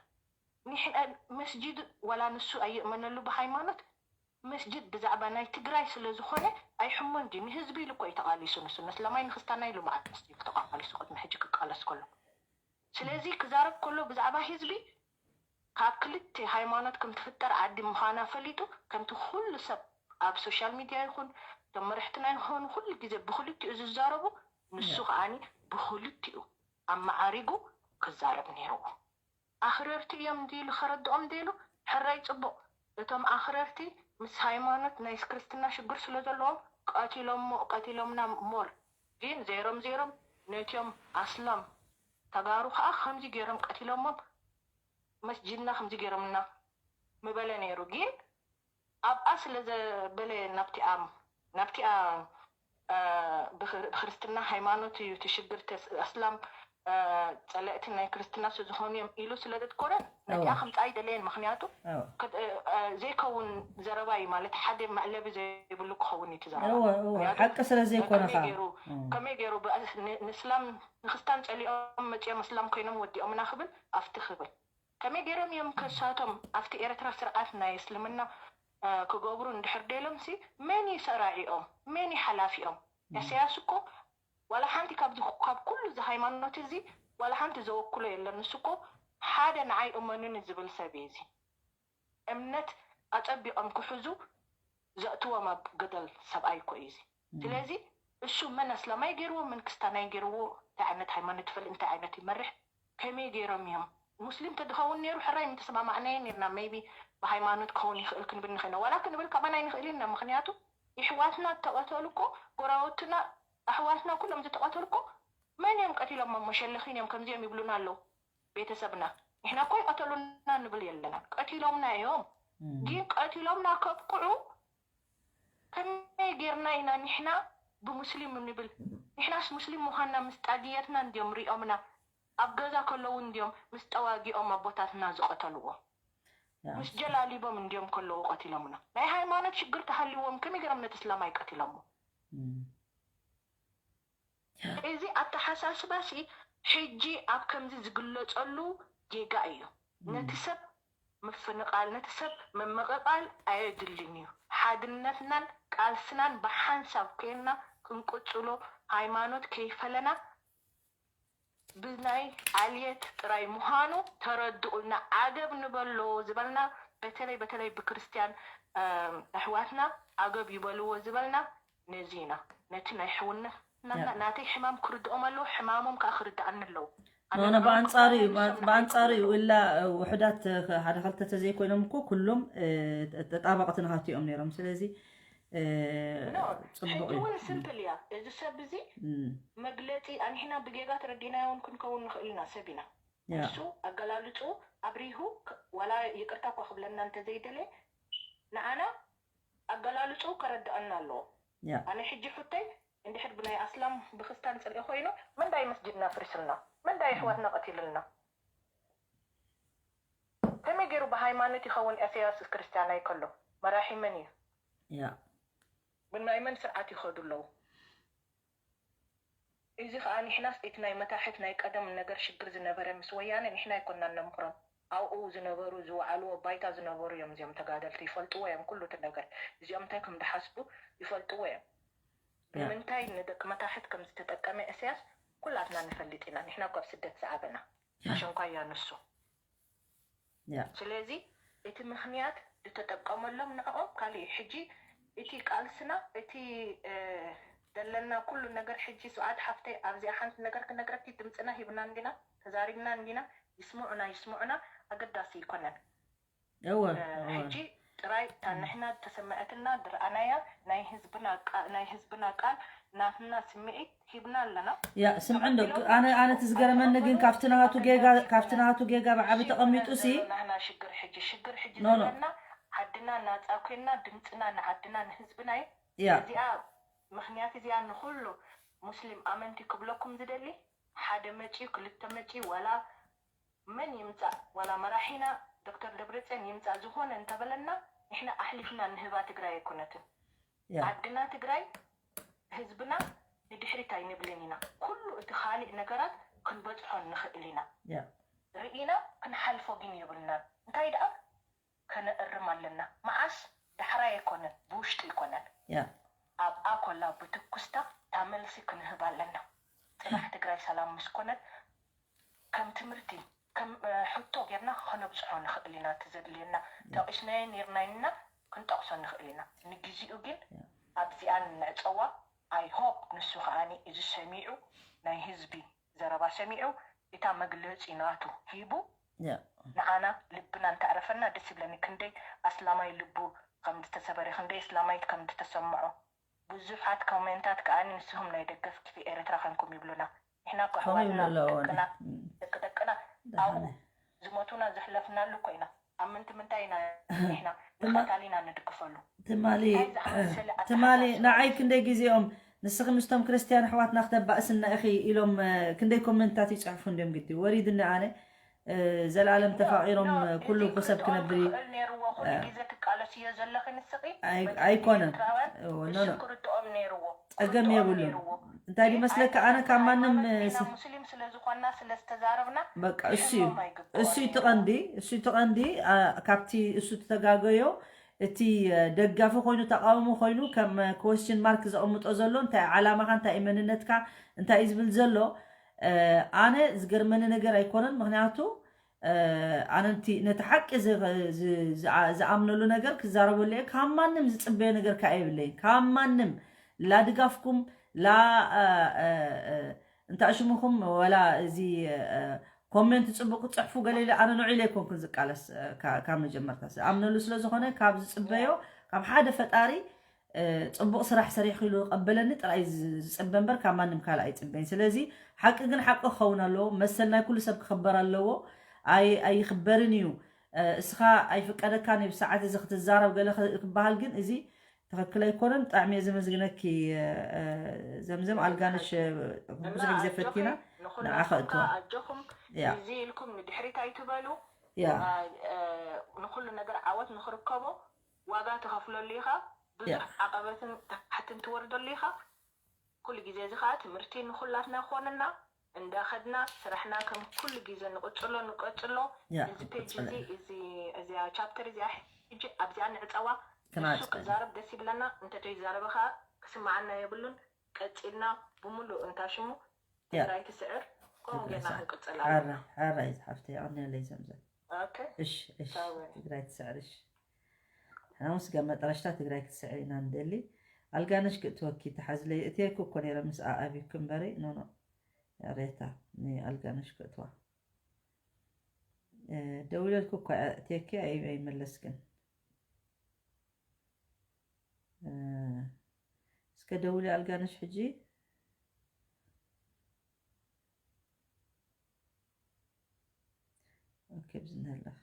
መስጂድ ዋላ ንሱ ኣይእመነሉ ብሃይማኖት መስጅድ ብዛዕባ ናይ ትግራይ ስለ ዝኾነ ኣይሕሞን ድዩ ንህዝቢ ኢሉ እኮ እዩ ተቓሊሱ ንሱ ነስላማይ ንክስታና ኢሉ መዓት መስጅድ ተቓሊሱ ቅድሚ ሕጂ ክቃለስ ከሎ ስለዚ ክዛረብ ከሎ ብዛዕባ ህዝቢ ካብ ክልተ ሃይማኖት ከም ትፍጠር ዓዲ ምዃና ፈሊጡ ከምቲ ኩሉ ሰብ ኣብ ሶሻል ሚድያ ይኹን እቶም መርሕትና ይኾኑ ኩሉ ግዜ ብክልቲኡ ዝዛረቡ ንሱ ከዓኒ ብክልቲኡ ኣመዓሪጉ ክዛረብ ነይርዎ ኣኽረርቲ እዮም ድዩ ልኸረድኦም ደሉ ሕራይ ጽቡቕ እቶም ኣኽረርቲ ምስ ሃይማኖት ናይ ክርስትና ሽግር ስለ ዘለዎም ቀቲሎሞ ቀቲሎምና more ግን ዜሮም ዜሮም ነቲኦም ኣስላም ተጋሩ ከዓ ከምዚ ገይሮም ቀቲሎሞም መስጅድና ከምዚ ገይሮምና ምበለ ነይሩ ግን ኣብኣ ስለ ዘበለ ናብቲኣ ናብቲኣ ብክርስትና ሃይማኖት እዩ እቲ ሽግር ኣስላም ፀለእቲ ናይ ክርስትና ስዝኾኑ እዮም ኢሉ ስለ ዘትኮረ ነቲኣ ከምፃ ኣይደለየን ምክንያቱ ዘይከውን ዘረባ እዩ ማለት ሓደ መዕለቢ ዘይብሉ ክኸውን እዩ ትዘረባ ሓቂ ስለ ዘይኮነ ከመይ ገይሩ ንስላም ንክስታን ፀሊኦም መፂኦም እስላም ኮይኖም ወዲኦምና ክብል ኣብቲ ክብል ከመይ ገይሮም እዮም ከሳቶም ኣብቲ ኤርትራ ስርዓት ናይ እስልምና ክገብሩ እንድሕር ደሎም ሲ መን እዩ ሰራዒኦም መን እዩ ሓላፊኦም ኢሳያስ እኮ ዋላ ሓንቲ ካብ ካብ ኩሉ እዚ ሃይማኖት እዚ ዋላ ሓንቲ ዘወክሎ የለን ንሱ እኮ ሓደ ንዓይ እመኑኒ ዝብል ሰብ እዩ እዚ እምነት ኣጸቢቖም ክሕዙ ዘእትዎም ኣብ ገደል ሰብኣይ እኮ እዩ እዚ ስለዚ እሱ መን ኣስላማይ ገይርዎ መን ክስታናይ ገይርዎ እንታይ ዓይነት ሃይማኖት ይፈልጥ እንታይ ዓይነት ይመርሕ ከመይ ገይሮም እዮም ሙስሊም ተድኸውን ነይሩ ሕራይ ምተሰማማዕናዮ ነርና maybe ብሃይማኖት ክኸውን ይኽእል ክንብል ንኽእልና ዋላ ክንብል ካባና ኣይንኽእል ኢና ምኽንያቱ ይሕዋትና እተቐተሉ እኮ ጎራወትና ኣሕዋትና ኩሎም ዝተቐተሉ እኮ መን እዮም ቀቲሎሞም መሸለኺን እዮም ከምዚኦም ይብሉና ኣለዉ ቤተሰብና ንሕና እኮ ይቐተሉና ንብል የለና ቀቲሎምና እዮም ግን ቀቲሎምና ከብቅዑ ከመይ ጌርና ኢና ንሕና ብሙስሊም ንብል ንሕናስ ሙስሊም ምዃንና ምስ ጣግየትና እንድዮም ሪኦምና ኣብ ገዛ ከለዉ እንድዮም ምስ ጠዋጊኦም ኣቦታትና ዝቐተልዎ ምስ ጀላሊቦም እንድዮም ከለዉ ቀቲሎምና ናይ ሃይማኖት ሽግር ተሃልዎም ከመይ ገሮም ነቲ እስላማይ ቀቲሎሞ እዚ ኣተሓሳስባ ሲ ሕጂ ኣብ ከምዚ ዝግለጸሉ ጌጋ እዩ። ነቲ ሰብ ምፍንቓል፣ ነቲ ሰብ ምምቕቓል ኣየድልን እዩ። ሓድነትናን ቃልስናን ብሓንሳብ ኮይንና ክንቅጽሎ፣ ሃይማኖት ከይፈለና ብናይ ዓልየት ጥራይ ምዃኑ ተረድኡልና፣ ዓገብ ንበሎ ዝበልና፣ በተለይ በተለይ ብክርስትያን ኣሕዋትና ዓገብ ይበልዎ ዝበልና፣ ነዚ ኢና ነቲ ናይ ሕውነትና ናተይ ሕማም ክርድኦም ኣለዎ ሕማሞም ከዓ ክርድኣኒ ኣለዎ ኖኖ ብኣንፃሩ እዩ ብኣንፃሩ እዩ እላ ውሕዳት ሓደ ክልተ ተዘይኮይኖም እኮ ኩሎም ተጣባቕቲ ናሃቱ እዮም ነይሮም ስለዚ ፅቡቅ እዩ እውን ስምፕል እያ እዚ ሰብ እዚ መግለፂ ኣንሕና ብጌጋ ተረዲናዮ እውን ክንከውን ንኽእል ኢና ሰብ ኢና ንሱ ኣገላልጹ ኣብሪሁ፣ ዋላ ይቅርታ እኳ ክብለና እንተዘይደለ፣ ንዓና ኣገላልጹ ከረድኣና ኣለዎ። ኣነ ሕጂ ሕቶይ፣ እንድሕር ብናይ ኣስላም ብክስታን ጽልኢ ኮይኑ፣ መንዳይ መስጅድና ፍሪስልና፣ መንዳይ ኣሕዋትና ቀቲልልና? ከመይ ገይሩ ብሃይማኖት ይኸውን? ኤስያስ ክርስትያን ኣይከሎ፣ መራሒ መን እዩ? ብናይ መን ስርዓት ይኸዱ ኣለዉ? እዚ ኸኣ ንሕናስ እቲ ናይ መታሕት ናይ ቀደም ነገር ሽግር ዝነበረ ምስ ወያነ ንሕና ኣይኮናን ነምኽሮም። ኣብኡ ዝነበሩ ዝወዓልዎ ባይታ ዝነበሩ እዮም እዚኦም ተጋደልቲ፣ ይፈልጥዎ እዮም ኩሉ እቲ ነገር። እዚኦም እንታይ ከም ድሓስቡ ይፈልጥዎ እዮም። ንምንታይ ንደቂ መታሕት ከም ዝተጠቀመ ኤስያስ ኩላትና ንፈልጥ ኢና። ንሕና እኮ ኣብ ስደት ዝዓበና ኣሸንኳያ ንሱ። ስለዚ እቲ ምኽንያት ዝተጠቀመሎም ንዕኦም ካልእ እዩ። ሕጂ እቲ ቃልስና፣ እቲ ዘለና ኩሉ ነገር፣ ሕጂ ስዓድ ሓፍተይ ኣብዚኣ ሓንቲ ነገር ክነግረኪ፣ ድምፅና ሂብና እንዲና፣ ተዛሪብና እንዲና፣ ይስምዑና ይስምዑና ኣገዳሲ ይኮነን። ሕጂ ጥራይ እታ ንሕና ዝተሰመዐትና ዝረኣናያ ናይ ህዝብና ቃል፣ ናይ ህዝብና ቃል ናትና ስምዒት ሂብና ኣለና። ያ ስምዕ እንዶ ኣነ ኣነ ትዝገረመኒ ግን ካብቲ ናቱ ጌጋ ካብቲ ናቱ ጌጋ ብዓቢ ተቐሚጡ ሲ ናህና ሽግር ሕጂ ሽግር ሕጂ ዘለና ዓድና ናጻ ኮይና ድምፅና ንዓድና ንህዝብና እዩ። እዚኣ ምኽንያት እዚኣ ንኹሉ ሙስሊም ኣመንቲ ክብለኩም ዝደሊ ሓደ መጪ ክልተ መጪ ዋላ መን ይምጻእ ዋላ መራሒና ዶክተር ደብረጽዮን ይምጻእ ዝኾነ እንተበለና ንሕና ኣሕሊፍና ንህባ ትግራይ ኣይኮነትን። ዓድና ትግራይ ህዝብና ንድሕሪት ኣይንብልን ኢና። ኩሉ እቲ ካልእ ነገራት ክንበጽሖ ንኽእል ኢና። ርኢና ክንሓልፎ ግን የብልናን። እንታይ ደኣ ከነእርም ኣለና። መዓስ ዳሕራይ ኣይኮነን ብውሽጢ ኣይኮነን። ኣብኣ ኮላ ብትኩስታ እታ መልሲ ክንህብ ኣለና። ጽባሕ ትግራይ ሰላም ምስ ኮነት ከም ትምህርቲ ከም ሕቶ ጌርና ከነብፅሖ ንኽእል ኢና። እቲ ዘድልየና ጠቒስናዮ ኔርና ኢልና ክንጠቕሶ ንኽእል ኢና። ንግዚኡ ግን ኣብዚኣ ንዕፀዋ። I hope ንሱ ከዓኒ እዚ ሰሚዑ ናይ ህዝቢ ዘረባ ሰሚዑ እታ መግለፂ ናቱ ሂቡ ንዓና ልብና እንተዕረፈና ደስ ይብለኒ። ክንደይ ኣስላማይ ልቡ ከም ዝተሰበረ ክንደይ ኣስላማይት ከም ዝተሰምዖ ብዙሓት ኮሜንታት ከዓኒ ንስኹም ናይ ደገፍቲ ኤርትራ ኮንኩም ይብሉና። ንሕና እኮ ኣሕዋትና ደቅና ደቂ ደቅና ኣብኡ ዝሞቱና ዘሕለፍናሉ እኮ ኢና። ኣብ ምንቲ ምንታይ ኢና ንሕና ንቐታል ኢና ንድግፈሉ? ትማሊ ትማሊ ንዓይ ክንደይ ግዜኦም ንስኺ ምስቶም ክርስትያን ኣሕዋትና ክተባእስና ኢኺ ኢሎም ክንደይ ኮመንታት ይፅሕፉ እንዲዮም ግዲ ወሪድኒ ኣነ። ዘላለም ተፋቒሮም ኩሉ ሰብ ክነብር እዩ። ኣይኮነን። ጸገም የብሉ። እንታይ ድመስለካ ኣነ ካብ ማንም በቃ እሱ እዩ እሱ እዩ ትቐንዲ እሱ እዩ ትቐንዲ። ካብቲ እሱ ትተጋገዮ እቲ ደጋፊ ኮይኑ ተቃውሞ ኮይኑ ከም ኮስችን ማርክ ዘቐምጦ ዘሎ እንታይ ዓላማኻ እንታይ መንነትካ እንታይ እዩ ዝብል ዘሎ። ኣነ ዝገርመኒ ነገር ኣይኮነን። ምክንያቱ ኣነ ነቲ ሓቂ ዝኣምነሉ ነገር ክዛረበሉ እየ። ካብ ማንም ዝፅበዮ ነገር ከዓ የብለይን። ካብ ማንም ላ ድጋፍኩም ላ እንታይ ሽሙኹም ወላ እዚ ኮሜንት ፅቡቅ ክፅሕፉ ገለ ኢለ ኣነ ንዑ ኢለ ኣይኮንኩን ዝቃለስ ካብ መጀመርታ ዝኣምነሉ ስለዝኾነ ካብ ዝፅበዮ ካብ ሓደ ፈጣሪ ፅቡቕ ስራሕ ሰሪሕኪ ኢሉ ዝቐበለኒ ጥራይ ዝፅበ እምበር ካብ ማንም ካልእ ኣይፅበይን። ስለዚ ሓቂ ግን ሓቂ ክኸውን ኣለዎ። መሰል ናይ ኩሉ ሰብ ክኽበር ኣለዎ። ኣይኽበርን እዩ። እስኻ ኣይፍቀደካን እዩ ብሰዓት እዚ ክትዛረብ ገለ ክበሃል ግን እዚ ትኽክል ኣይኮነን። ብጣዕሚ እየ ዘመስግነኪ ዘምዘም ኣልጋነሽ። ብዙሕ ግዜ ፈቲና ንዓ ከእትዋ ኣጆኹም እዚ ኢልኩም ንድሕሪት ኣይትበሉ። ንኩሉ ነገር ዓወት ንክርከቦ ዋጋ ትኸፍለሉ ኢኻ። ብዙሕ ዓቐበትን ታሕትን ትወርደሉ ኢኻ። ኩሉ ግዜ እዚ ከዓ ትምህርቲ ንኩላትና ክኾነና እንዳኸድና ስራሕና ከም ኩሉ ግዜ ንቕጽሎ ንቀጽሎ። እዚ ፔጅ እዚ እዚ እዚኣ ቻፕተር እዚኣ ሕጂ ኣብዚኣ ንዕፀዋ። እሱ ክዛረብ ደስ ይብለና፣ እንተዘይዛረበ ከዓ ክስማዓና የብሉን። ቀጺልና ብምሉእ እንታ ሽሙ ትግራይ ትስዕር ከምኡ ጌርና ክንቅጽል ኣለና። ሓራይ ዝሓፍተ የቐንየለይ ዘምዘም። እሺ እሺ ትግራይ ትስዕር እሺ። ሓሙስ ጋር መጠረሽታ ትግራይ ክትስዕር ኢና ንደሊ። ኣልጋነሽ ክእትወኪ ተሓዝለይ እትየኩ እኮ ነይረ ምስ ኣኣብዩኪ እምበሪ ኖኖ። ሬታ ንኣልጋነሽ ክእትዋ ደዊለልኩ እኳ እትየኪ ኣይመለስክን። እስከ ደውሊ ኣልጋነሽ ሕጂ። ኦኬ፣ ብዝነለኽ።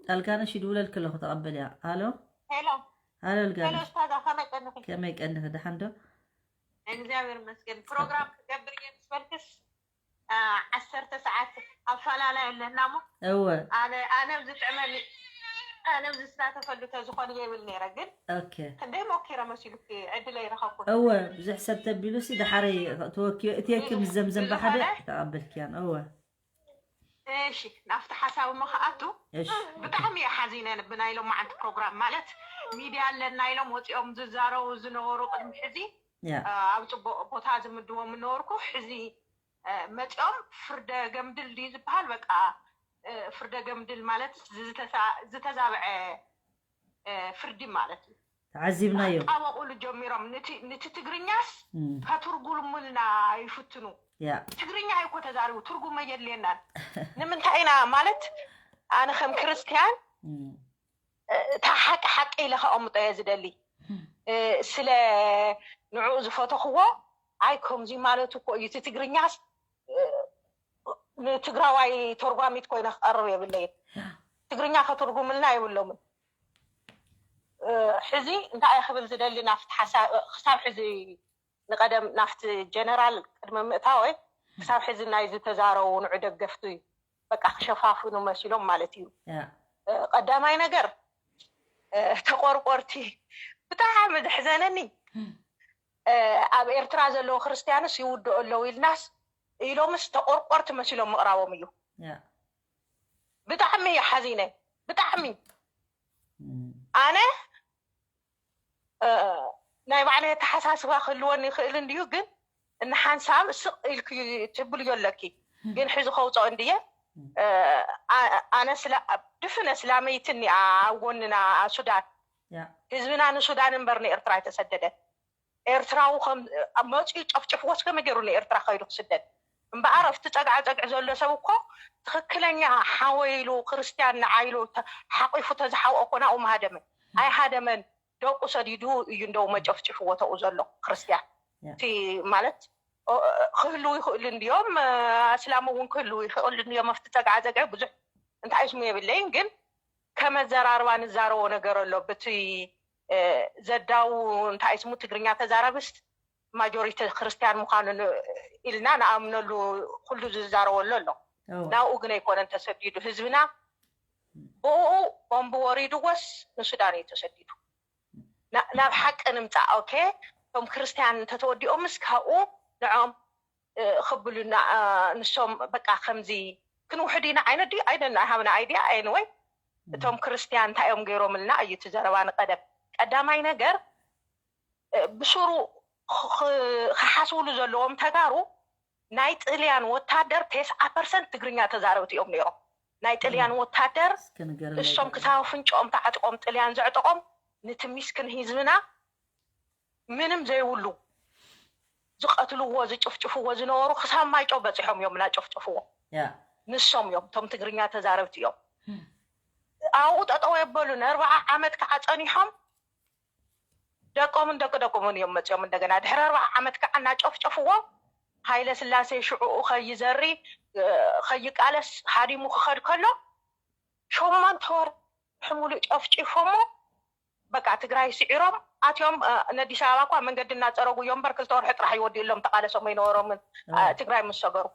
ኣልጋነሽ ይድውለልክ ኣለኹ፣ ተቐበልያ። ኣሎ፣ ሄሎ ኣሎ ሄሎ ኣልጋነሽ፣ እስታዛ ከመይ ቀንኺ? ከመይ ቀንኺ? ደሓን ዶ? እግዚኣብሔር ይመስገን። ፕሮግራም ክገብር እየ ምስ በልክስ አ፣ ዓሰርተ ሰዓት ኣፈላላይ ኣለና እሞ እወ ኣነ ኣነ ኣብዚ ጥዕመኒ ኣነ ኣብዚ ስላተፈሉ ተዝኾን እየ ይብል ነይረ፣ ግን ኦኬ ክንደይ ሞኪረ መሲሉኪ ዕድል ኣይረኸብኩን። እወ ብዙሕ ሰብ ተቢሉ ሲ ደሓረይ ተወኪዮ እትየኪ ምስ ዘምዘም ብሓደ ተቐበልክያን። እወ እሺ ናብቲ ሓሳብ እሞ ክኣቱ እሺ ብጣዕሚ እየ ሓዚነ ብናይ ሎማዓንቲ ፕሮግራም። ማለት ሚድያ ኣለና ኢሎም ወፂኦም ዝዛረቡ ዝነበሩ ቅድሚ ሕዚ ያ አ፣ ኣብ ፅቡቅ ቦታ ዝምድቦም ነበርኩ። ሕዚ አ፣ መፂኦም ፍርደ ገምድል ድዩ ዝበሃል? በቃ አ፣ ፍርደ ገምድል ማለት ዝተሳ- ዝተዛብዐ አ፣ ፍርዲ ማለት እዩ። ተዓዚብናዮ። ክጣበቁሉ ጀሚሮም። ንቲ- ንቲ ትግርኛስ እም፣ ከትርጉሙልና ይፍትኑ። ያ ትግርኛ እኮ ተዛሪቡ ትርጉም የድልየናን። ንምንታይ ኢና ማለት ኣነ ከም ክርስትያን እም፣ እታ ሓቂ ሓቂ ኢለ ከቐምጦ እየ ዝደሊ። እ፣ ስለ ንዕኡ ዝፈተኽዎ ኣይ ከምዚ ማለት እኮ እዩ። እቲ ትግርኛስ እ፣ ንትግራዋይ ተርጓሚት ኮይነ ክቐርብ የብለይን። ትግርኛ ከትርጉምልና የብሎምን። እ፣ ሕዚ እንታይ እየ ክብል ዝደሊ ናብቲ ሓሳብ ክሳብ ሕዚ ንቀደም ናብቲ ጀነራል ቅድሚ ምእታወይ ክሳብ ሕዚ ናይ ዝተዛረቡ ንዑ ደገፍቲ በቃ ክሸፋፍኑ መሲሎም ማለት እዩ። ያ እ፣ ቀዳማይ ነገር እ፣ ተቆርቆርቲ ብጣዕሚ ዘሕዘነኒ እ፣ ኣብ ኤርትራ ዘለዉ ክርስትያንስ ይውድኡ ኣለዉ ኢልናስ ኢሎምስ ተቆርቆርቲ መሲሎም ምቕራቦም እዩ። ያ ብጣዕሚ እየ ሓዚነ ብጣዕሚ። እም፣ ኣነ እ፣ ናይ ባዕለይ ኣተሓሳስባ ክህልወኒ ይኽእል እንድዩ፣ ግን እንሓንሳብ ስቕ ኢልኪ ትብልዮ ኣለኪ። ግን ሕዚ ከውፅኦ እንድየ እ፣ ኣ- ኣነ ስላ- ድፍነ ስላመይቲ እኒኣ ኣብ ጎንና ሱዳን ያ ህዝብና ንሱዳን እምበር ንኤርትራ ኣይተሰደደን። ኤርትራዊ ከም መፂኡ ጨፍጭፍዎስ ከመይ ገይሩ ንኤርትራ ከይዱ ክስደድ? እምበኣር ኣብቲ ፀግዓፀግዒ ዘሎ ሰብ እኮ ትኽክለኛ ሓወይ ኢሉ ክርስትያን ንዓይ ኢሉ ተ- ሓቂፉ ተዝሓውኦ እኮ ናብኡ ምሃደመ ኣይሃደመን። ደቁ ሰዲዱ እዩ እንደው መጨፍጭፍዎ ተኡ ዘሎ ክርስትያን ያ። እቲ ማለት ኦ- ክህልው ይኽእሉ እንድዮም። ኣስላም እውን ክህልው ይኽእሉ እንድዮም። ኣብቲ ፀግዓፀግዒ ብዙሕ እንታይ ስሙ የብለይን፣ ግን ከመዘራርባ ንዛረቦ ነገር ኣሎ። ብቲ እ፣ ዘዳው እንታይ ስሙ ትግርኛ ተዛረብስ ማጆሪቲ ክርስትያን ምዃኑ ን- ኢልና ንኣምነሉ ኩሉ ዝዛረበሉ ኣሎ። እወ ናብኡ ግን ኣይኮነን ተሰዲዱ ህዝብና። ብኡ ቦምብ ወሪድዎስ ንሱዳን እዩ ተሰዲዱ። ና- ናብ ሓቂ ንምፃእ። ኦኬ እቶም ክርስትያን እንተተወዲኦምስ ካብኡ ንዖም እ፣ ክብሉና እ፣ ንሶም በቃ ከምዚ ክንውሕድ ኢና ዓይነት ድዩ ኣይደና ሃብና ኣይድያ ኣይንወይ እቶም ክርስትያን እንታይ እዮም ገይሮምልና እዩ እቲ ዘረባ ንቀደም። ቀዳማይ ነገር እ፣ ብሱሩ ኽ- ኽ- ክሓስብሉ ዘለዎም ተጋሩ ናይ ጥልያን ወታደር ተስዓ ፐርሰንት ትግርኛ ተዛረብቲ እዮም ነይሮም። ናይ ጥልያን ወታደር እስኪ ንገረለይ እሶም በቃ። ክሳብ ኣፍንጭኦም ተዓጥቆም ጥልያን ዘዕጠቆም ንቲ ሚስክን ህዝብና ምንም ዘይብሉ ዝቀትልዎ ዝጭፍጭፍዎ ዝነበሩ ክሳብ ማይጨው በፂሖም እዮም እናጨፍጨፍዎ። ያ ንሶም እዮም እቶም ትግርኛ ተዛረብቲ እዮም። ኣብኡ ጠጠው የበሉን ኣርባዓ ዓመት ከዓ ፀኒሖም ደቆምን ደቂ ደቆምን እዮም መፅኦም። እንደገና ድሕሪ ኣርባዓ ዓመት ከዓ እናጨፍጨፍዎ ሃይለ ስላሴ ሽዕኡ ከይዘሪ እ፣ ከይቃለስ ሃዲሙ ክኸድ ከሎ ሸሞንተ ወርሒ ሙሉእ ጨፍጪፎሞ በቃ ትግራይ ስዒሮም ኣትዮም። እ፣ ነዲስ ኣበባ እኳ መንገዲ እናፀረጉ እዮም እምበር ክልተ ወርሒ ጥራሕ ይወዲእሎም ተቃለሶም ኣይነበሮምን። እ፣ ትግራይ ምስ ሰገሩ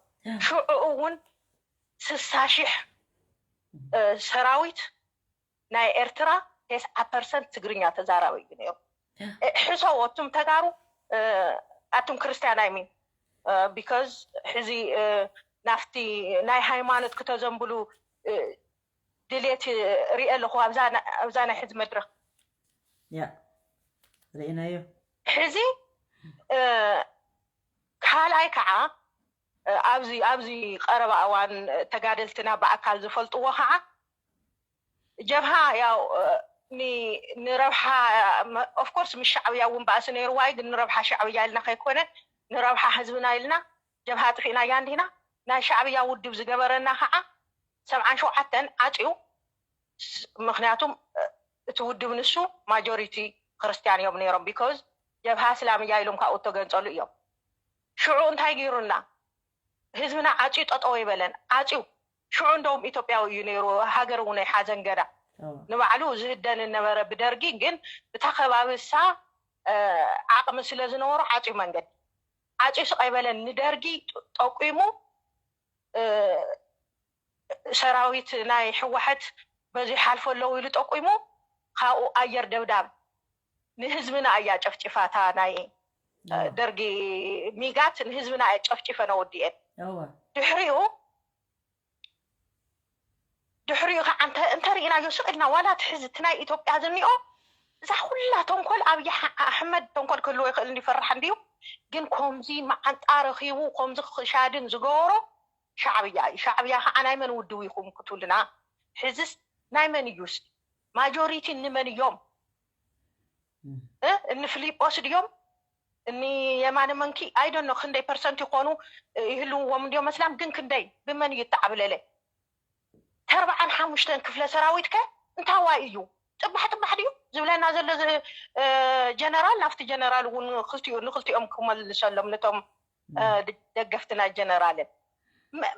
ሽዑ እውን ስሳ ሺሕ እ፣ ሰራዊት ናይ ኤርትራ ተስዓ ፐርሰንት ትግርኛ ተዛራቢ እዩ ነይሩ። እ፣ ሕሰቦ እቱም ተጋሩ እ፣ ኣቱም ክርስትያን ኣይሚን ቢካዝ ሕዚ እ፣ ናፍቲ ናይ ሃይማኖት ክተዘንብሉ እ፣ ድሌት እ፣ ሪኤ ኣለኹ ኣብዛ ና- ኣብዛ ናይ ሕዚ መድረክ። ያ ርኢናዮ። ሕዚ እ፣ ካልኣይ ከዓ እ፣ ኣብዚ ኣብዚ ቀረባ እዋን እ፣ ተጋደልትና ብኣካል ዝፈልጥዎ ከዓ ጀብሃ ያው እ፣ ኒ- ንረብሓ ኦፍኮርስ ምስ ሻዕብያ እውን ባእሲ ነይርዋ እዩ፣ ግን ንረብሓ ሻዕብያ ኢልና ከይኮነ ንረብሓ ህዝብና ኢልና ጀብሃ ጥፊእናያ እንዲና። ናይ ሻዕብያ ውድብ ዝገበረና ከዓ ሰብዓን ሸውዓተን ዓፅዩ ስ- ምክንያቱም እ፣ እቲ ውድብ ንሱ ማጆሪቲ ክርስትያን እዮም ነይሮም። ቢኮዝ ጀብሃ እስላምያ ኢሎም ካብኡ እተገንጸሉ እዮም። ሽዑ እንታይ ገይሩና? ህዝብና ዓፅዩ ጠጠው ይበለን። ዓፅዩ ሽዑ እንደውም ኢትዮጵያዊ እዩ ነይሩ። ሃገር እውን ኣይሓዘን ገና። ንባዕሉ ዝህደን ነበረ ብደርጊ። ግን ብታ ከባቢ እሳ ዓቕሚ ስለ ዝነበሮ ዓፅዩ መንገዲ ዓፅዩ ስቕ ኣይበለን። ንደርጊ ጠቂሙ ሰራዊት ናይ ህወሓት በዚ ሓልፎ ኣለዉ ኢሉ ጠቂሙ ካብኡ ኣየር ደብዳብ ንህዝብና እያ ጨፍጭፋታ። ናይ ደርጊ ሚጋት ንህዝብና እያ ጨፍጭፈን ኣወዲኤን። ድሕሪኡ ድሕሪኡ ከዓ እንተ እንተርኢናዮ ስቕ ኢልና ዋላ እቲ ሕዚ እቲ ናይ ኢትዮጵያ ዝኒኦ እዛ ኩላ ተንኮል ኣብይ ኣሕመድ ተንኮል ክህልዎ ይኽእል እንዲ ፈራሕ እንድዩ። ግን ከምዚ መዓንጣ ረኺቡ ከምዚ ክሻድን ዝገበሮ ሻዕብያ እዩ። ሻዕብያ ከዓ ናይ መን ውድብ ኢኹም ክትብሉና? ሕዝስ ናይ መን እዩስ? ማጆሪቲ እንመን እዮም? እኒ ፊሊጶስ ድዮም? እኒ የማነ መንኪ? ኣይደኖ ክንደይ ፐርሰንት ይኾኑ ይህልውዎም እንዲዮም መስላም። ግን ክንደይ ብመን እዩ ተዓብለለ? ተርባዓን ሓሙሽተን ክፍለ ሰራዊት ከ እንታዋይ እዩ? ጥባሕ ጥባሕ ድዩ ዝብለና ዘሎ ጀነራል? ናብቲ ጀነራል እውን ክልቲኡ ንክልቲኦም ክመልሰሎም ነቶም ደገፍትና ጀነራልን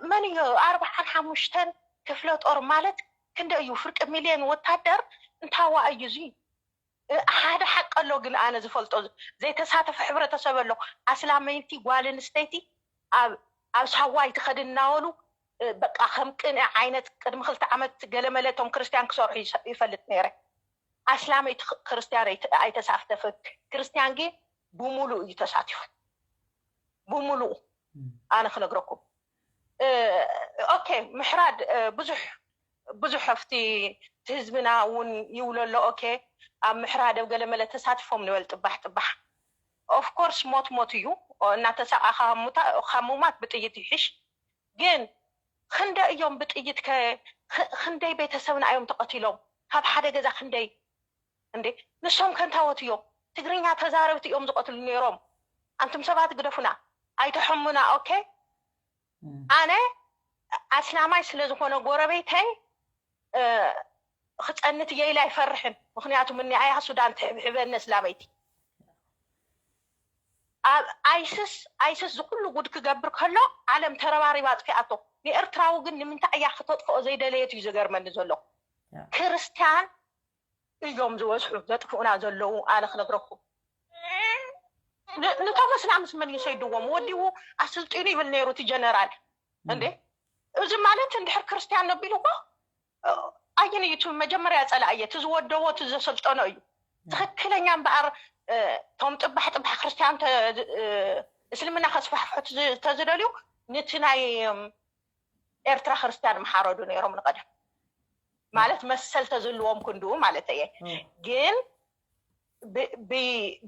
መን እዩ? ኣርባዓን ሓሙሽተን ክፍለ ጦር ማለት ክንደ እዩ? ፍርቂ ሚልዮን ወታደር እንታዋ እዩ እዚ? ሓደ ሓቂ ኣሎ ግን ኣነ ዝፈልጦ ዘይተሳተፈ ሕብረተሰብ ኣሎ። ኣስላመይቲ ጓል ኣንስተይቲ ኣብ ኣብ ሳዋ ይትኸድ እናበሉ በቃ ከም ቅንዕ ዓይነት ቅድሚ ክልተ ዓመት ገለመለ እቶም ክርስትያን ክሰርሑ ይፈልጥ ነይረ። ኣስላመይቲ ክርስትያን ኣይተሳተፈ። ክርስትያን ግን ብሙሉእ እዩ ተሳቲፉ። ብሙሉእ ኣነ ክነግረኩም። ኦኬ ምሕራድ ብዙሕ ብዙሕ ኣብቲ ህዝብና እውን ይብሎ ኣሎ። ኦኬ ኣብ ምሕራድ ኣብ ገለመለ ተሳትፎም ንበል ጥባሕ ጥባሕ። ኦፍኮርስ ሞት ሞት እዩ። እናተሳቃ ካብ ሙማት ብጥይት ይሕሽ። ግን ክንደ እዮም ብጥይት ከ ክንደይ ቤተሰብና እዮም ተቀቲሎም? ካብ ሓደ ገዛ ክንደይ እንዴ ንሶም ከንታወት እዮም። ትግርኛ ተዛረብቲ እዮም ዝቀትሉ ነይሮም። ኣንቱም ሰባት ግደፉና፣ ኣይተሐሙና። ኦኬ ኣነ ኣስላማይ ስለ ዝኾነ ጎረቤተይ ክፀንት እየ ኢለ ኣይፈርሕን። ምክንያቱ ምኒኣያ ሱዳን ትሕብሕበኒ ኣስላመይቲ። ኣብ ኣይስስ ኣይስስ ዝኩሉ ጉድ ክገብር ከሎ ዓለም ተረባሪባ ኣጥፊኣቶ። ንኤርትራዊ ግን ንምንታይ እያ ክተጥፍኦ ዘይደለየት እዩ ዝገርመኒ ዘሎ። ክርስትያን እዮም ዝበዝሑ ዘጥፍኡና ዘለዉ። ኣነ ክነግረኩም ንቶም ኣስላምስ መን ይሰይድዎም? ወዲቡ ኣስልጢኑ ይብል ነይሩ እቲ ጀነራል። እንዴ እዚ ማለት እንድሕር ክርስትያን ነቢሉ እኮ ኣየን እዩ እቲ መጀመርያ ጸላእየ እቲ ዝወደቦ እቲ ዘሰልጠኖ እዩ። ትኽክለኛ እምበኣር እቶም ጥባሕ ጥባሕ ክርስትያን እስልምና ከስፋሕፍሑ ተዝደልዩ ንቲ ናይ ኤርትራ ክርስትያን ምሓረዱ ነይሮም ንቐደም ማለት መሰል ተዝህልዎም ክንድኡ ማለት እየ። ግን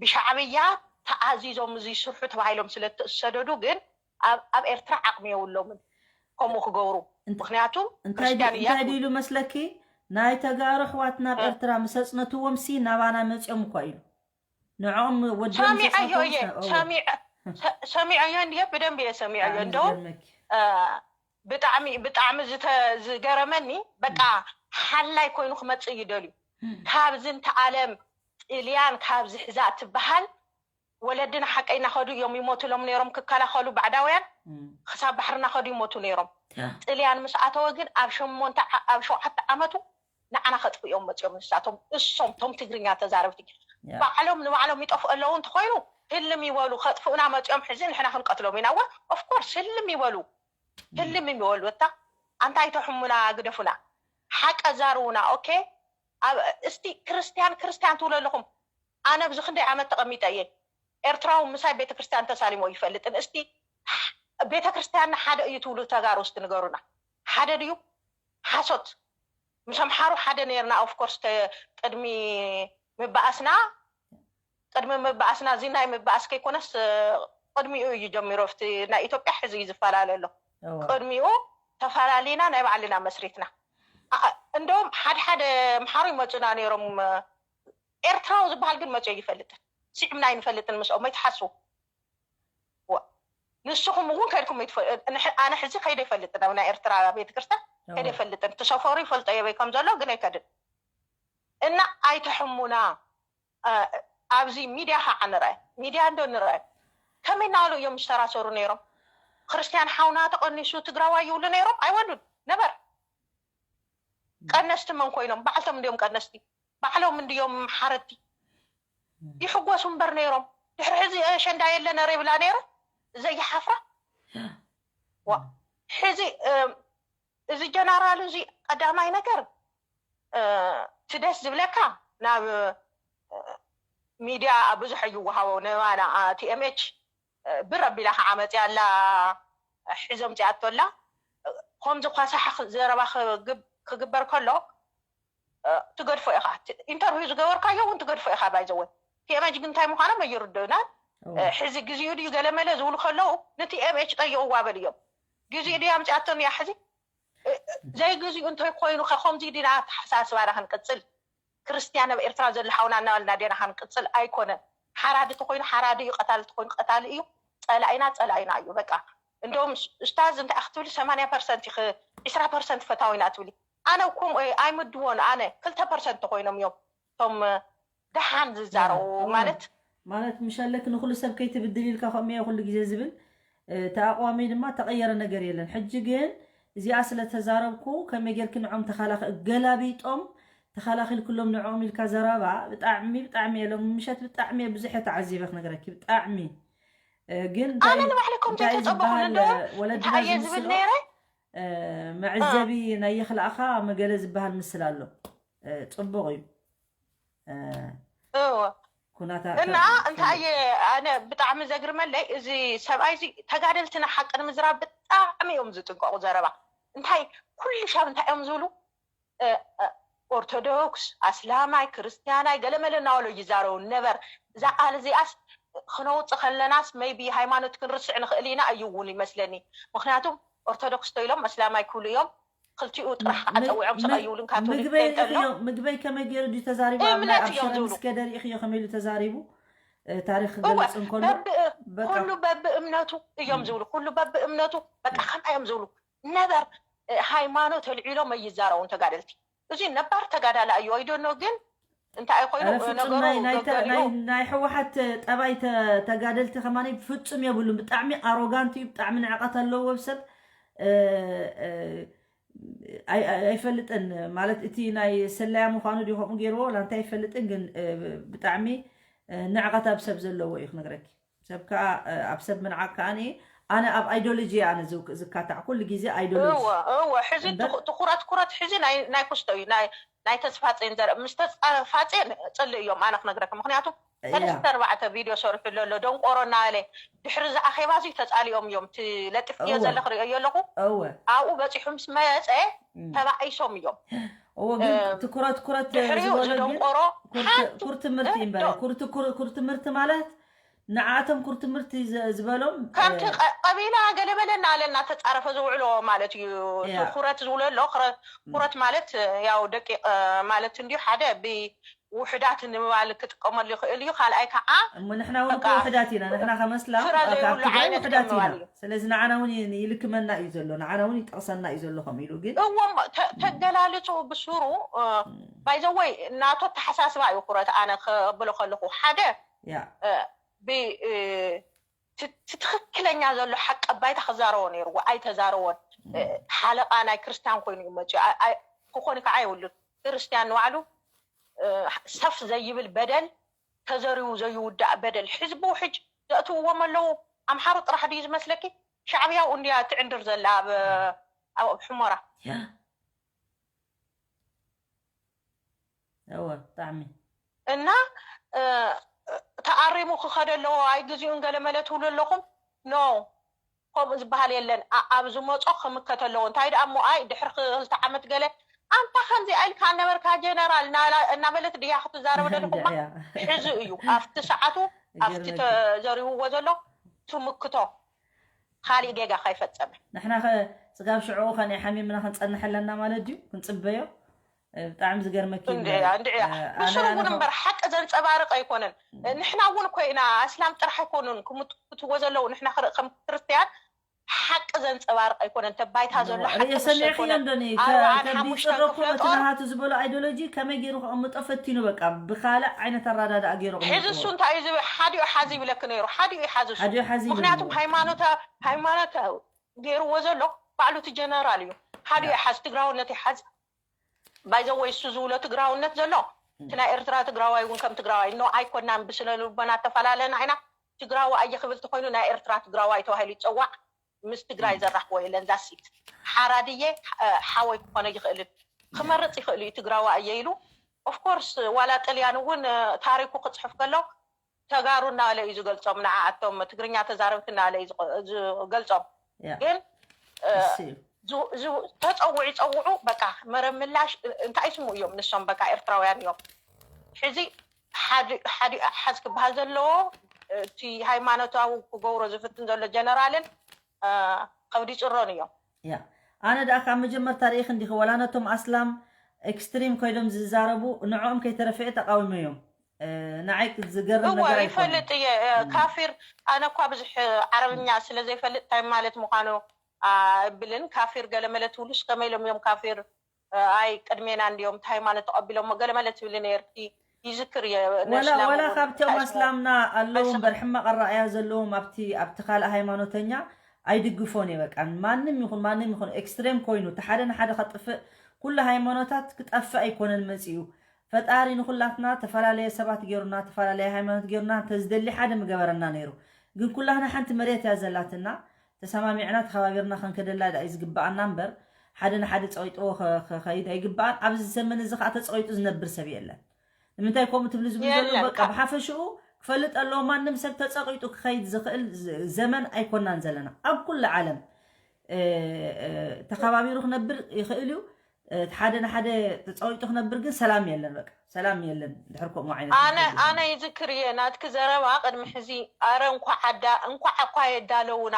ብሻዕብያ ተኣዚዞም እዚ ስርሑ ተባሂሎም ስለ ተሰደዱ ግን ኣብ ኤርትራ ዓቕሚ የብሎምን ከምኡ ክገብሩ። ምክንያቱ እንታይ ድዩ ኢሉ መስለኪ? ናይ ተጋሩ ኣሕዋት ናብ ኤርትራ ምስ ኣጽነትዎም ሲ ናባና መጽኦም እኳ ኢሉ ንዕኦም ወዲኦም ሰሚዐዮ እየ። ሰሚዐዮ እንድየ፣ ብደንብ እየ ሰሚዐዮ። እንደውም ብጣዕሚ ብጣዕሚ ዝገረመኒ በቃ ሓላይ ኮይኑ ክመፅእ ይደልዩ። ካብዚ እንተ ኣለም ጥልያን ካብዚ ሕዛ ትበሃል ወለድና ሓቀይ እናኸዱ እዮም ይሞቱሎም ነይሮም ክከላኸሉ ባዕዳውያን ክሳብ ባሕሪ እናኸዱ ይሞቱ ነይሮም። ጥልያን ምስ ኣተወ ግን ኣብ ሸሞንተ ኣብ ሸውዓተ ዓመቱ ንዓና ከጥፍኡ እዮም መፅኦም። ንሳቶም እሶም ቶም ትግርኛ ተዛረብቲ ባዕሎም ንባዕሎም ይጠፍኡ ኣለዉ እንተኮይኑ ህልም ይበሉ። ከጥፍኡና መፅኦም ሕዚ ንሕና ክንቀትሎም ኢና። ወ ኦፍኮርስ ህልም ይበሉ፣ ህልም ይበሉ። እታ ኣንታይ ተሕሙና ግደፉና፣ ሓቀ ዛርቡና። ኦኬ እስቲ ክርስትያን ክርስትያን ትብሉ ኣለኹም። ኣነ ኣብዚ ክንደይ ዓመት ተቐሚጠ እየ። ኤርትራዊ ምሳይ ቤተክርስትያን ተሳሊሞ ይፈልጥን። እስቲ ቤተክርስትያንና ሓደ እዩ ትብሉ ተጋሩ እስቲ ንገሩና። ሓደ ድዩ? ሓሶት። ምስ ኣምሓሩ ሓደ ነርና ኦፍኮርስ ቅድሚ ምባኣስና ቅድሚ ምባኣስና እዚ ናይ ምባኣስ ከይኮነስ ቅድሚኡ እዩ ጀሚሩ። ኣብቲ ናይ ኢትዮጵያ ሕዚ እዩ ዝፈላለ ኣሎ። ቅድሚኡ ተፈላለና ናይ ባዕልና መስሪትና። እንደውም ሓደ ሓደ ኣምሓሩ ይመፁና ነይሮም። ኤርትራዊ ዝበሃል ግን መፅዮ ይፈልጥን ስዒብና ኣይንፈልጥን ምስኦም ኣይትሓስቡ። ንስኹም እውን ከድኩም ኣይትፈ- ንሕ- ኣነ ሕዚ ከይደ ይፈልጥን ኣብ ናይ ኤርትራ ቤተክርስትያን ከይደ ይፈልጥን። ትሰፈሩ ይፈልጦ የበይ ከም ዘሎ ግን ኣይከድን። እና ኣይትሕሙና። ኣብዚ ሚድያ ከዓ ንርአ፣ ሚድያ እንዶ ንርአ። ከመይ እናበሉ እዮም ዝተራሰሩ ነይሮም? ክርስትያን ሓውና ተቐኒሱ ትግራዋይ ይብሉ ነይሮም? ኣይበሉን ነበር። ቀነስቲ መን ኮይኖም? ባዕልቶም እንዲዮም ቀነስቲ፣ ባዕሎም እንዲዮም ሓረድቲ። ይሕጎሱ እምበር ነይሮም። ድሕሪ ሕዚ ኣሸንዳ የለ ነረ ይብላ ነይረ ዘይሓፍራ። ዋ ሕዚ እዚ ጀነራል እዚ ቀዳማይ ነገር ትደስ ዝብለካ ናብ ሚድያ ብዙሕ ይወሃቦ ንባና ቲኤምኤች ብር ኣቢላ ከዓ መፅያ ኣላ። ሒዞም ፅኣቶ ኣላ። ከምዚ ኳሳሓ ዘረባ ክግበር ከሎ ትገድፎ ኢኻ። ኢንተርቪው ዝገበርካዮ እውን ትገድፎ ኢኻ። ባይዘወ ቲኤምኤች ግን እንታይ ምዃኖም ኣይርድእናን። ሕዚ ግዜኡ ድዩ ገለመለ ዝብሉ ከለዉ ንቲኤምኤች ጠይቕዋ በል እዮም። ግዜኡ ድያ ኣምፅኣቶም እያ ሕዚ ዘይግዜኡ እንተይኮይኑ ከ ከምዚ ዲና ኣተሓሳስባና ክንቅፅል? ክርስትያን ኣብ ኤርትራ ዘሎ ሓውና እናበልና ዲና ክንቅፅል? ኣይኮነን። ሓራዲ ተኮይኑ ሓራዲ እዩ፣ ቀታሊ ተኮይኑ ቀታሊ እዩ፣ ፀላኢና ፀላኢና እዩ። በቃ እንደውም እስታዝ እንታይ ክትብል ሰማንያ ፐርሰንት ኢኺ፣ ዕስራ ፐርሰንት ፈታዊና ትብሊ። ኣነ ከምኡ ኣይምድቦን። ኣነ ክልተ ፐርሰንት ተኮይኖም እዮም እቶም ደሓን ዝዛረቡ ማለት ማለት ምሸለክ ንኩሉ ሰብ ከይትብድል ኢልካ ከምኡ እየ ኩሉ ግዜ ዝብል። እቲ ኣቋመይ ድማ ተቐየረ ነገር የለን። ሕጂ ግን እዚኣ ስለ ተዛረብኩ ከመይ ጌርኪ ንዖም ተኻላኸ እገላቢጦም ተኻላኺልክሎም ንዖም ኢልካ ዘረባ ብጣዕሚ ብጣዕሚ የሎም ምሸት ብጣዕሚ እየ ብዙሕ እየ ተዓዚበ ክነግረኪ ብጣዕሚ ግን ኣነ ንባዕለይ ከምዚ ተፀበኹ ንዶ ወለድና እንታይ እየ ዝብል ነይረ መዕዘቢ ናይ የኽልኣኻ መገለ ዝበሃል ምስል ኣሎ። ፅቡቕ እዩ። እወ ኩናታ እና እንታይ እየ ኣነ ብጣዕሚ ዘግርመለይ እዚ ሰብኣይ እዚ ተጋደልትና ሓቂ ንምዝራብ ብጣዕሚ እዮም ዝጥንቀቑ። ዘረባ እንታይ ኩሉ ሻብ እንታይ እዮም ዝብሉ ኦርቶዶክስ ኣስላማይ ክርስትያናይ ገለመለ እናበሉ ይዛረቡ ነበር። እዛ ቃል እዚኣስ ክነውፅ ከለናስ መይቢ ሃይማኖት ክንርስዕ ንኽእል ኢና እዩ እውን ይመስለኒ። ምክንያቱም ኦርቶዶክስ ተይሎም ኣስላማይ ክብሉ እዮም። ክልቲኡ ጥራሕ ከዓ ፀዊዖም ስቕ ኣይብሉን። ካቶሊክ እንተሎ ምግበይ ከመይ ገይሩ ድዩ ተዛሪቡ? ኣብ ናይ ኣብሽረ ምስ ከደ ርኢኽዮ ከመይ ኢሉ ተዛሪቡ? ታሪክ ክገልፅ እንከሎ ኩሉ በብእምነቱ እዮም ዝብሉ። ኩሉ በብእምነቱ በቃ ከምኣ እዮም ዝብሉ። ነበር ሃይማኖት ኣልዒሎም ኣይዛረቡን ተጋደልቲ። እዚ ነባር ተጋዳላ እዩ። ኣይደኖ ግን እንታይ ኮይኑ ነገሩ ናይ ህወሓት ጠባይ ተጋደልቲ ከማኒ ፍፁም የብሉን። ብጣዕሚ ኣሮጋንት እዩ። ብጣዕሚ ንዕቀት ኣለዎ ብሰብ ኣይፈልጥን ማለት እቲ ናይ ሰላያ ምዃኑ ድዩ ከምኡ ገይርዎ ወላ እንታይ ኣይፈልጥን ግን ብጣዕሚ ንዕቀት ኣብ ሰብ ዘለዎ እዩ ክነግረኪ። ሰብ ከዓ ኣብ ሰብ ምንዓቅ ከዓ ኣነ ኣብ ኣይዶሎጂ ኣነ ዝካታዕ ኩሉ ግዜ ኣይዶሎጂ እወ እወ ሕዚ ትኩረት ኩረት ሕዚ ናይ ኩስቶ እዩ ናይ ተስፋፅን ዘርኢ ምስ ተስፋፅን ፅልእ እዮም ኣነ ክነግረኪ ምክንያቱ ሰለስተ ኣርባዕተ ቪድዮ ሰሪሑ ኣሎ ደንቆሮ እናበለ ድሕሪ እዚ ኣኼባ እዚ ተፃሊኦም እዮም እቲ ለጢፍክዮ ዘለኺ ሪኦዮ ኣለኹ ኣብኡ በፂሑ ምስ መፀ ተባኢሶም እዮም እዎ ግን ትኩረት ኩረት ድሕሪኡ ዝበሎ ግን ዝደንቆሮ ኩር ትምህርቲ እምበር ኩር ትምህርቲ ማለት ንዓቶም ኩር ትምህርቲ ዝበሎም ከምቲ ቀቢላ ገለመለ እናበለ እናተፃረፈ ዝውዕሎ ማለት እዩ። ኩረት ዝብሎ ኣሎ። ኩረት ማለት ያው ደቂቕ ማለት እንዲዩ ሓደ ብውሕዳት ንምባል ክጥቀመሉ ይኽእል እዩ። ካልኣይ ከዓ እሞ ንሕና እውን እኮ ውሕዳት ኢና። ንሕና ከመስላም ካብ ትግራይ ውሕዳት ኢና። ስለዚ ንዓና እውን ይልክመና እዩ ዘሎ፣ ንዓና እውን ይጠቕሰና እዩ ዘሎ። ከም ኢሉ ግን እዎም ተገላልፁ ብሱሩ ባይዘወይ ናቶ ተሓሳስባ እዩ ኩረት ኣነ ክቕብሎ ከለኹ ሓደ ትክክለኛ ዘሎ ሓቂ ኣባይታ ክዛረቦ ነይርዎ ኣይተዛረቦን። ሓለቃ ናይ ክርስትያን ኮይኑ እዩ መፅኡ። ክኾን ከዓ የብሉን። ክርስትያን ንባዕሉ ሰፍ ዘይብል በደል ተዘሪቡ ዘይውዳእ በደል ሕዚ ብውሕጅ ዘእትውዎም ኣለዉ። ኣምሓሩ ጥራሕ ድዩ ዝመስለኪ? ሻዕብያው እንድያ ትዕንድር ዘላ ኣብ ኣብ ሕሞራ እወ ብጣዕሚ እና ተኣሪሙ ክኸደ ኣለዎ። ኣይ ግዚኡን ገለ መለ ትብሉ ኣለኹም። ኖ ከምኡ ዝበሃል የለን። ኣብ ዝመፆ ክምከት ኣለዎ። እንታይ ደኣ እሞ ኣይ ድሕሪ ክልተ ዓመት ገለ ኣንታ ከምዚ ኣልካ ነበርካ ጀነራል እናበለት ድያ ክትዛረብ ደለኹማ? ሕዚ እዩ ኣብቲ ሰዓቱ ኣብቲ ተዘሪብዎ ዘሎ ትምክቶ ካሊእ ጌጋ ከይፈፀመ። ንሕና ከ ስጋብ ሽዑ ከ ናይ ሓሚምና ክንፀንሕ ኣለና ማለት ድዩ? ክንፅበዮ? ብጣዕሚ ዝገርመኪ እንድዕያ እንድዕያ ብስሩ እውን እምበር ሓቂ ዘንፀባርቕ ኣይኮነን። ንሕና እውን እኮ ኢና ኣስላም ጥራሕ ኣይኮኑን ክምትክትዎ ዘለዉ ንሕና ክርኢ ከም ክርስትያን ሓቂ ዘንጸባርቕ ኣይኮነን። ተባይታ ዘሎ ሓቂ ርእየ ንሱ ሰሚዕክዮ ኣይኮነን። እንዶ ኒ ኣርባዓን ከቢፅሮ ሓሙሽተን እኮ ክፍለ እቲ ጦር ናሃቱ ዝበሎ ኣይዲዮሎጂ ከመይ ገይሩ ከቕምጦ ፈቲኑ በቃ ብካልእ ዓይነት ኣራዳድኣ ገይሩ ሕዚ እሱ ቅምጥዎ እንታይ እዩ ዝብል? ሓዲኡ ሓዚ ይብለክ ነይሩ። ሓዲኡ ይሓዝ እሱ። ሓዲኡ ሓዚ ይብል ምክንያቱም ነይሩ። ሃይማኖታ ሃይማኖት ገይርዎ ዘሎ ባዕሉ እቲ ጀነራል እዩ። ሓዲኡ ያ። ይሓዝ፣ ትግራውነት ይሓዝ። ባይዘወይ እሱ ዝብሎ ትግራውነት ዘሎ እቲ ናይ ኤርትራ ትግራዋይ እውን ከም ትግራዋይ ኖ ኣይኮናን። ብስነ ልቦና ተፈላለና ኢና። ትግራዋ እየ ክብል ተኮይኑ ናይ ኤርትራ ትግራዋይ ተባሂሉ ይፀዋዕ። ምስ ትግራይ ዘራኽቦ የለን። ዛሲት ሓራድየ እ፣ ሓወይ ክኾነ ይኽእልን ክመርፅ ይኽእል እዩ ትግራዋ እየ ኢሉ። ኦፍኮርስ ዋላ ጥልያን እውን እ፣ ታሪኩ ክፅሕፍ ከሎ ተጋሩ እናበለ እዩ ዝገልፆም። ንዓኣቶም ትግርኛ ተዛረብቲ እናበለ እዩ ዝቆ- ዝገልፆም። ያ ግን እ፣ እሱ እዩ ዝ- ዝ- ተፀውዑ ይፀውዑ በቃ መረብ ምላሽ እ፣ እንታይ ስሙ እዮም ንሶም በቃ ኤርትራውያን እዮም። ሕዚ ሓዲ- ሓዲኡ ሓዝ ክበሃል ዘለዎ እቲ ሃይማኖታዊ ክገብሮ ዝፍትን ዘሎ ጀነራልን እ፣ ከብዲ ፅሮን እዮም። ያ ኣነ ደኣ ካብ መጀመርታ ርኢኽ እንዲኺ ወላ ነቶም ኣስላም ኤክስትሪም ኮይዶም ዝዛረቡ ንዕኦም ከይተረፈ እየ ተቃዊመ እዮም። እ፣ ንዓይ ዝገርም እወ ነገር ኣይኮነን። ይፈልጥ እየ እ፣ ካፊር ኣነ እኳ ብዙሕ ዓረብኛ ስለ ዘይፈልጥ እንታይ ማለት ምዃኑ ኣይብልን። ካፊር ገለመለ ትብሉስ ከመይ ኢሎም እዮም ካፊር እ፣ ኣይ ቅድሜና እንዲዮም እቲ ሃይማኖት ተቐቢሎሞ ገለመለ ትብሊ ነርኪ። ይዝክር እየ ወላ ነስላም ወላ እውን ካብቶም እንታይ ስሙ ኣስላምና ኣለዉ ኣይስኻ እምበር ሕማቕ ኣረኣእያ ዘለዎም ኣብቲ ኣብቲ ካልእ ሃይማኖተኛ ኣይድግፎን እየ። በቃ ማንም ይኹን ማንም ይኹን ኤክስትሬም ኮይኑ እቲ ሓደ ንሓደ ከጥፍእ ኩሉ ሃይማኖታት ክጠፍእ ኣይኮነን መፂኡ። ፈጣሪ ንኹላትና ተፈላለየ ሰባት ገይሩና ተፈላለየ ሃይማኖት ገይሩና እንተዝደሊ ሓደ ምገበረና ነይሩ። ግን ኩላህና ሓንቲ መሬት እያ ዘላትና። ተሰማሚዕና ተኸባቢርና ከንከደላ ዳ እዩ ዝግበኣና እምበር ሓደ ንሓደ ፀቂጥዎ ከ- ከ- ከይድ ኣይግበኣን። ኣብዚ ዘመን እዚ ከዓ ተፀቂጡ ዝነብር ሰብ የለን። ንምንታይ ከምኡ ትብሊ ዝብል ዘሎ የለን በቃ ካብ ብሓፈሽኡ ክፈልጥ ኣለዎ። ማንም ሰብ ተፀቂጡ ክኸይድ ዝኽእል ዘ- ዘመን ኣይኮናን ዘለና ኣብ ኩሉ ዓለም እ፣ እ፣ ተኸባቢሩ ክነብር ይኽእል እዩ። እ፣ ሓደ ንሓደ ተፀቂጡ ክነብር ግን ሰላም የለን። በቃ ሰላም የለን ድሕር ከምኡ ዓይነት ኣነ ነገር ኣነ ይኾን ይዝክር እየ ናትኪ ዘረባ ቅድሚ ሕዚ ኣረ እንኳዕ ኣዳ እንኳዕ እኳ የዳለውና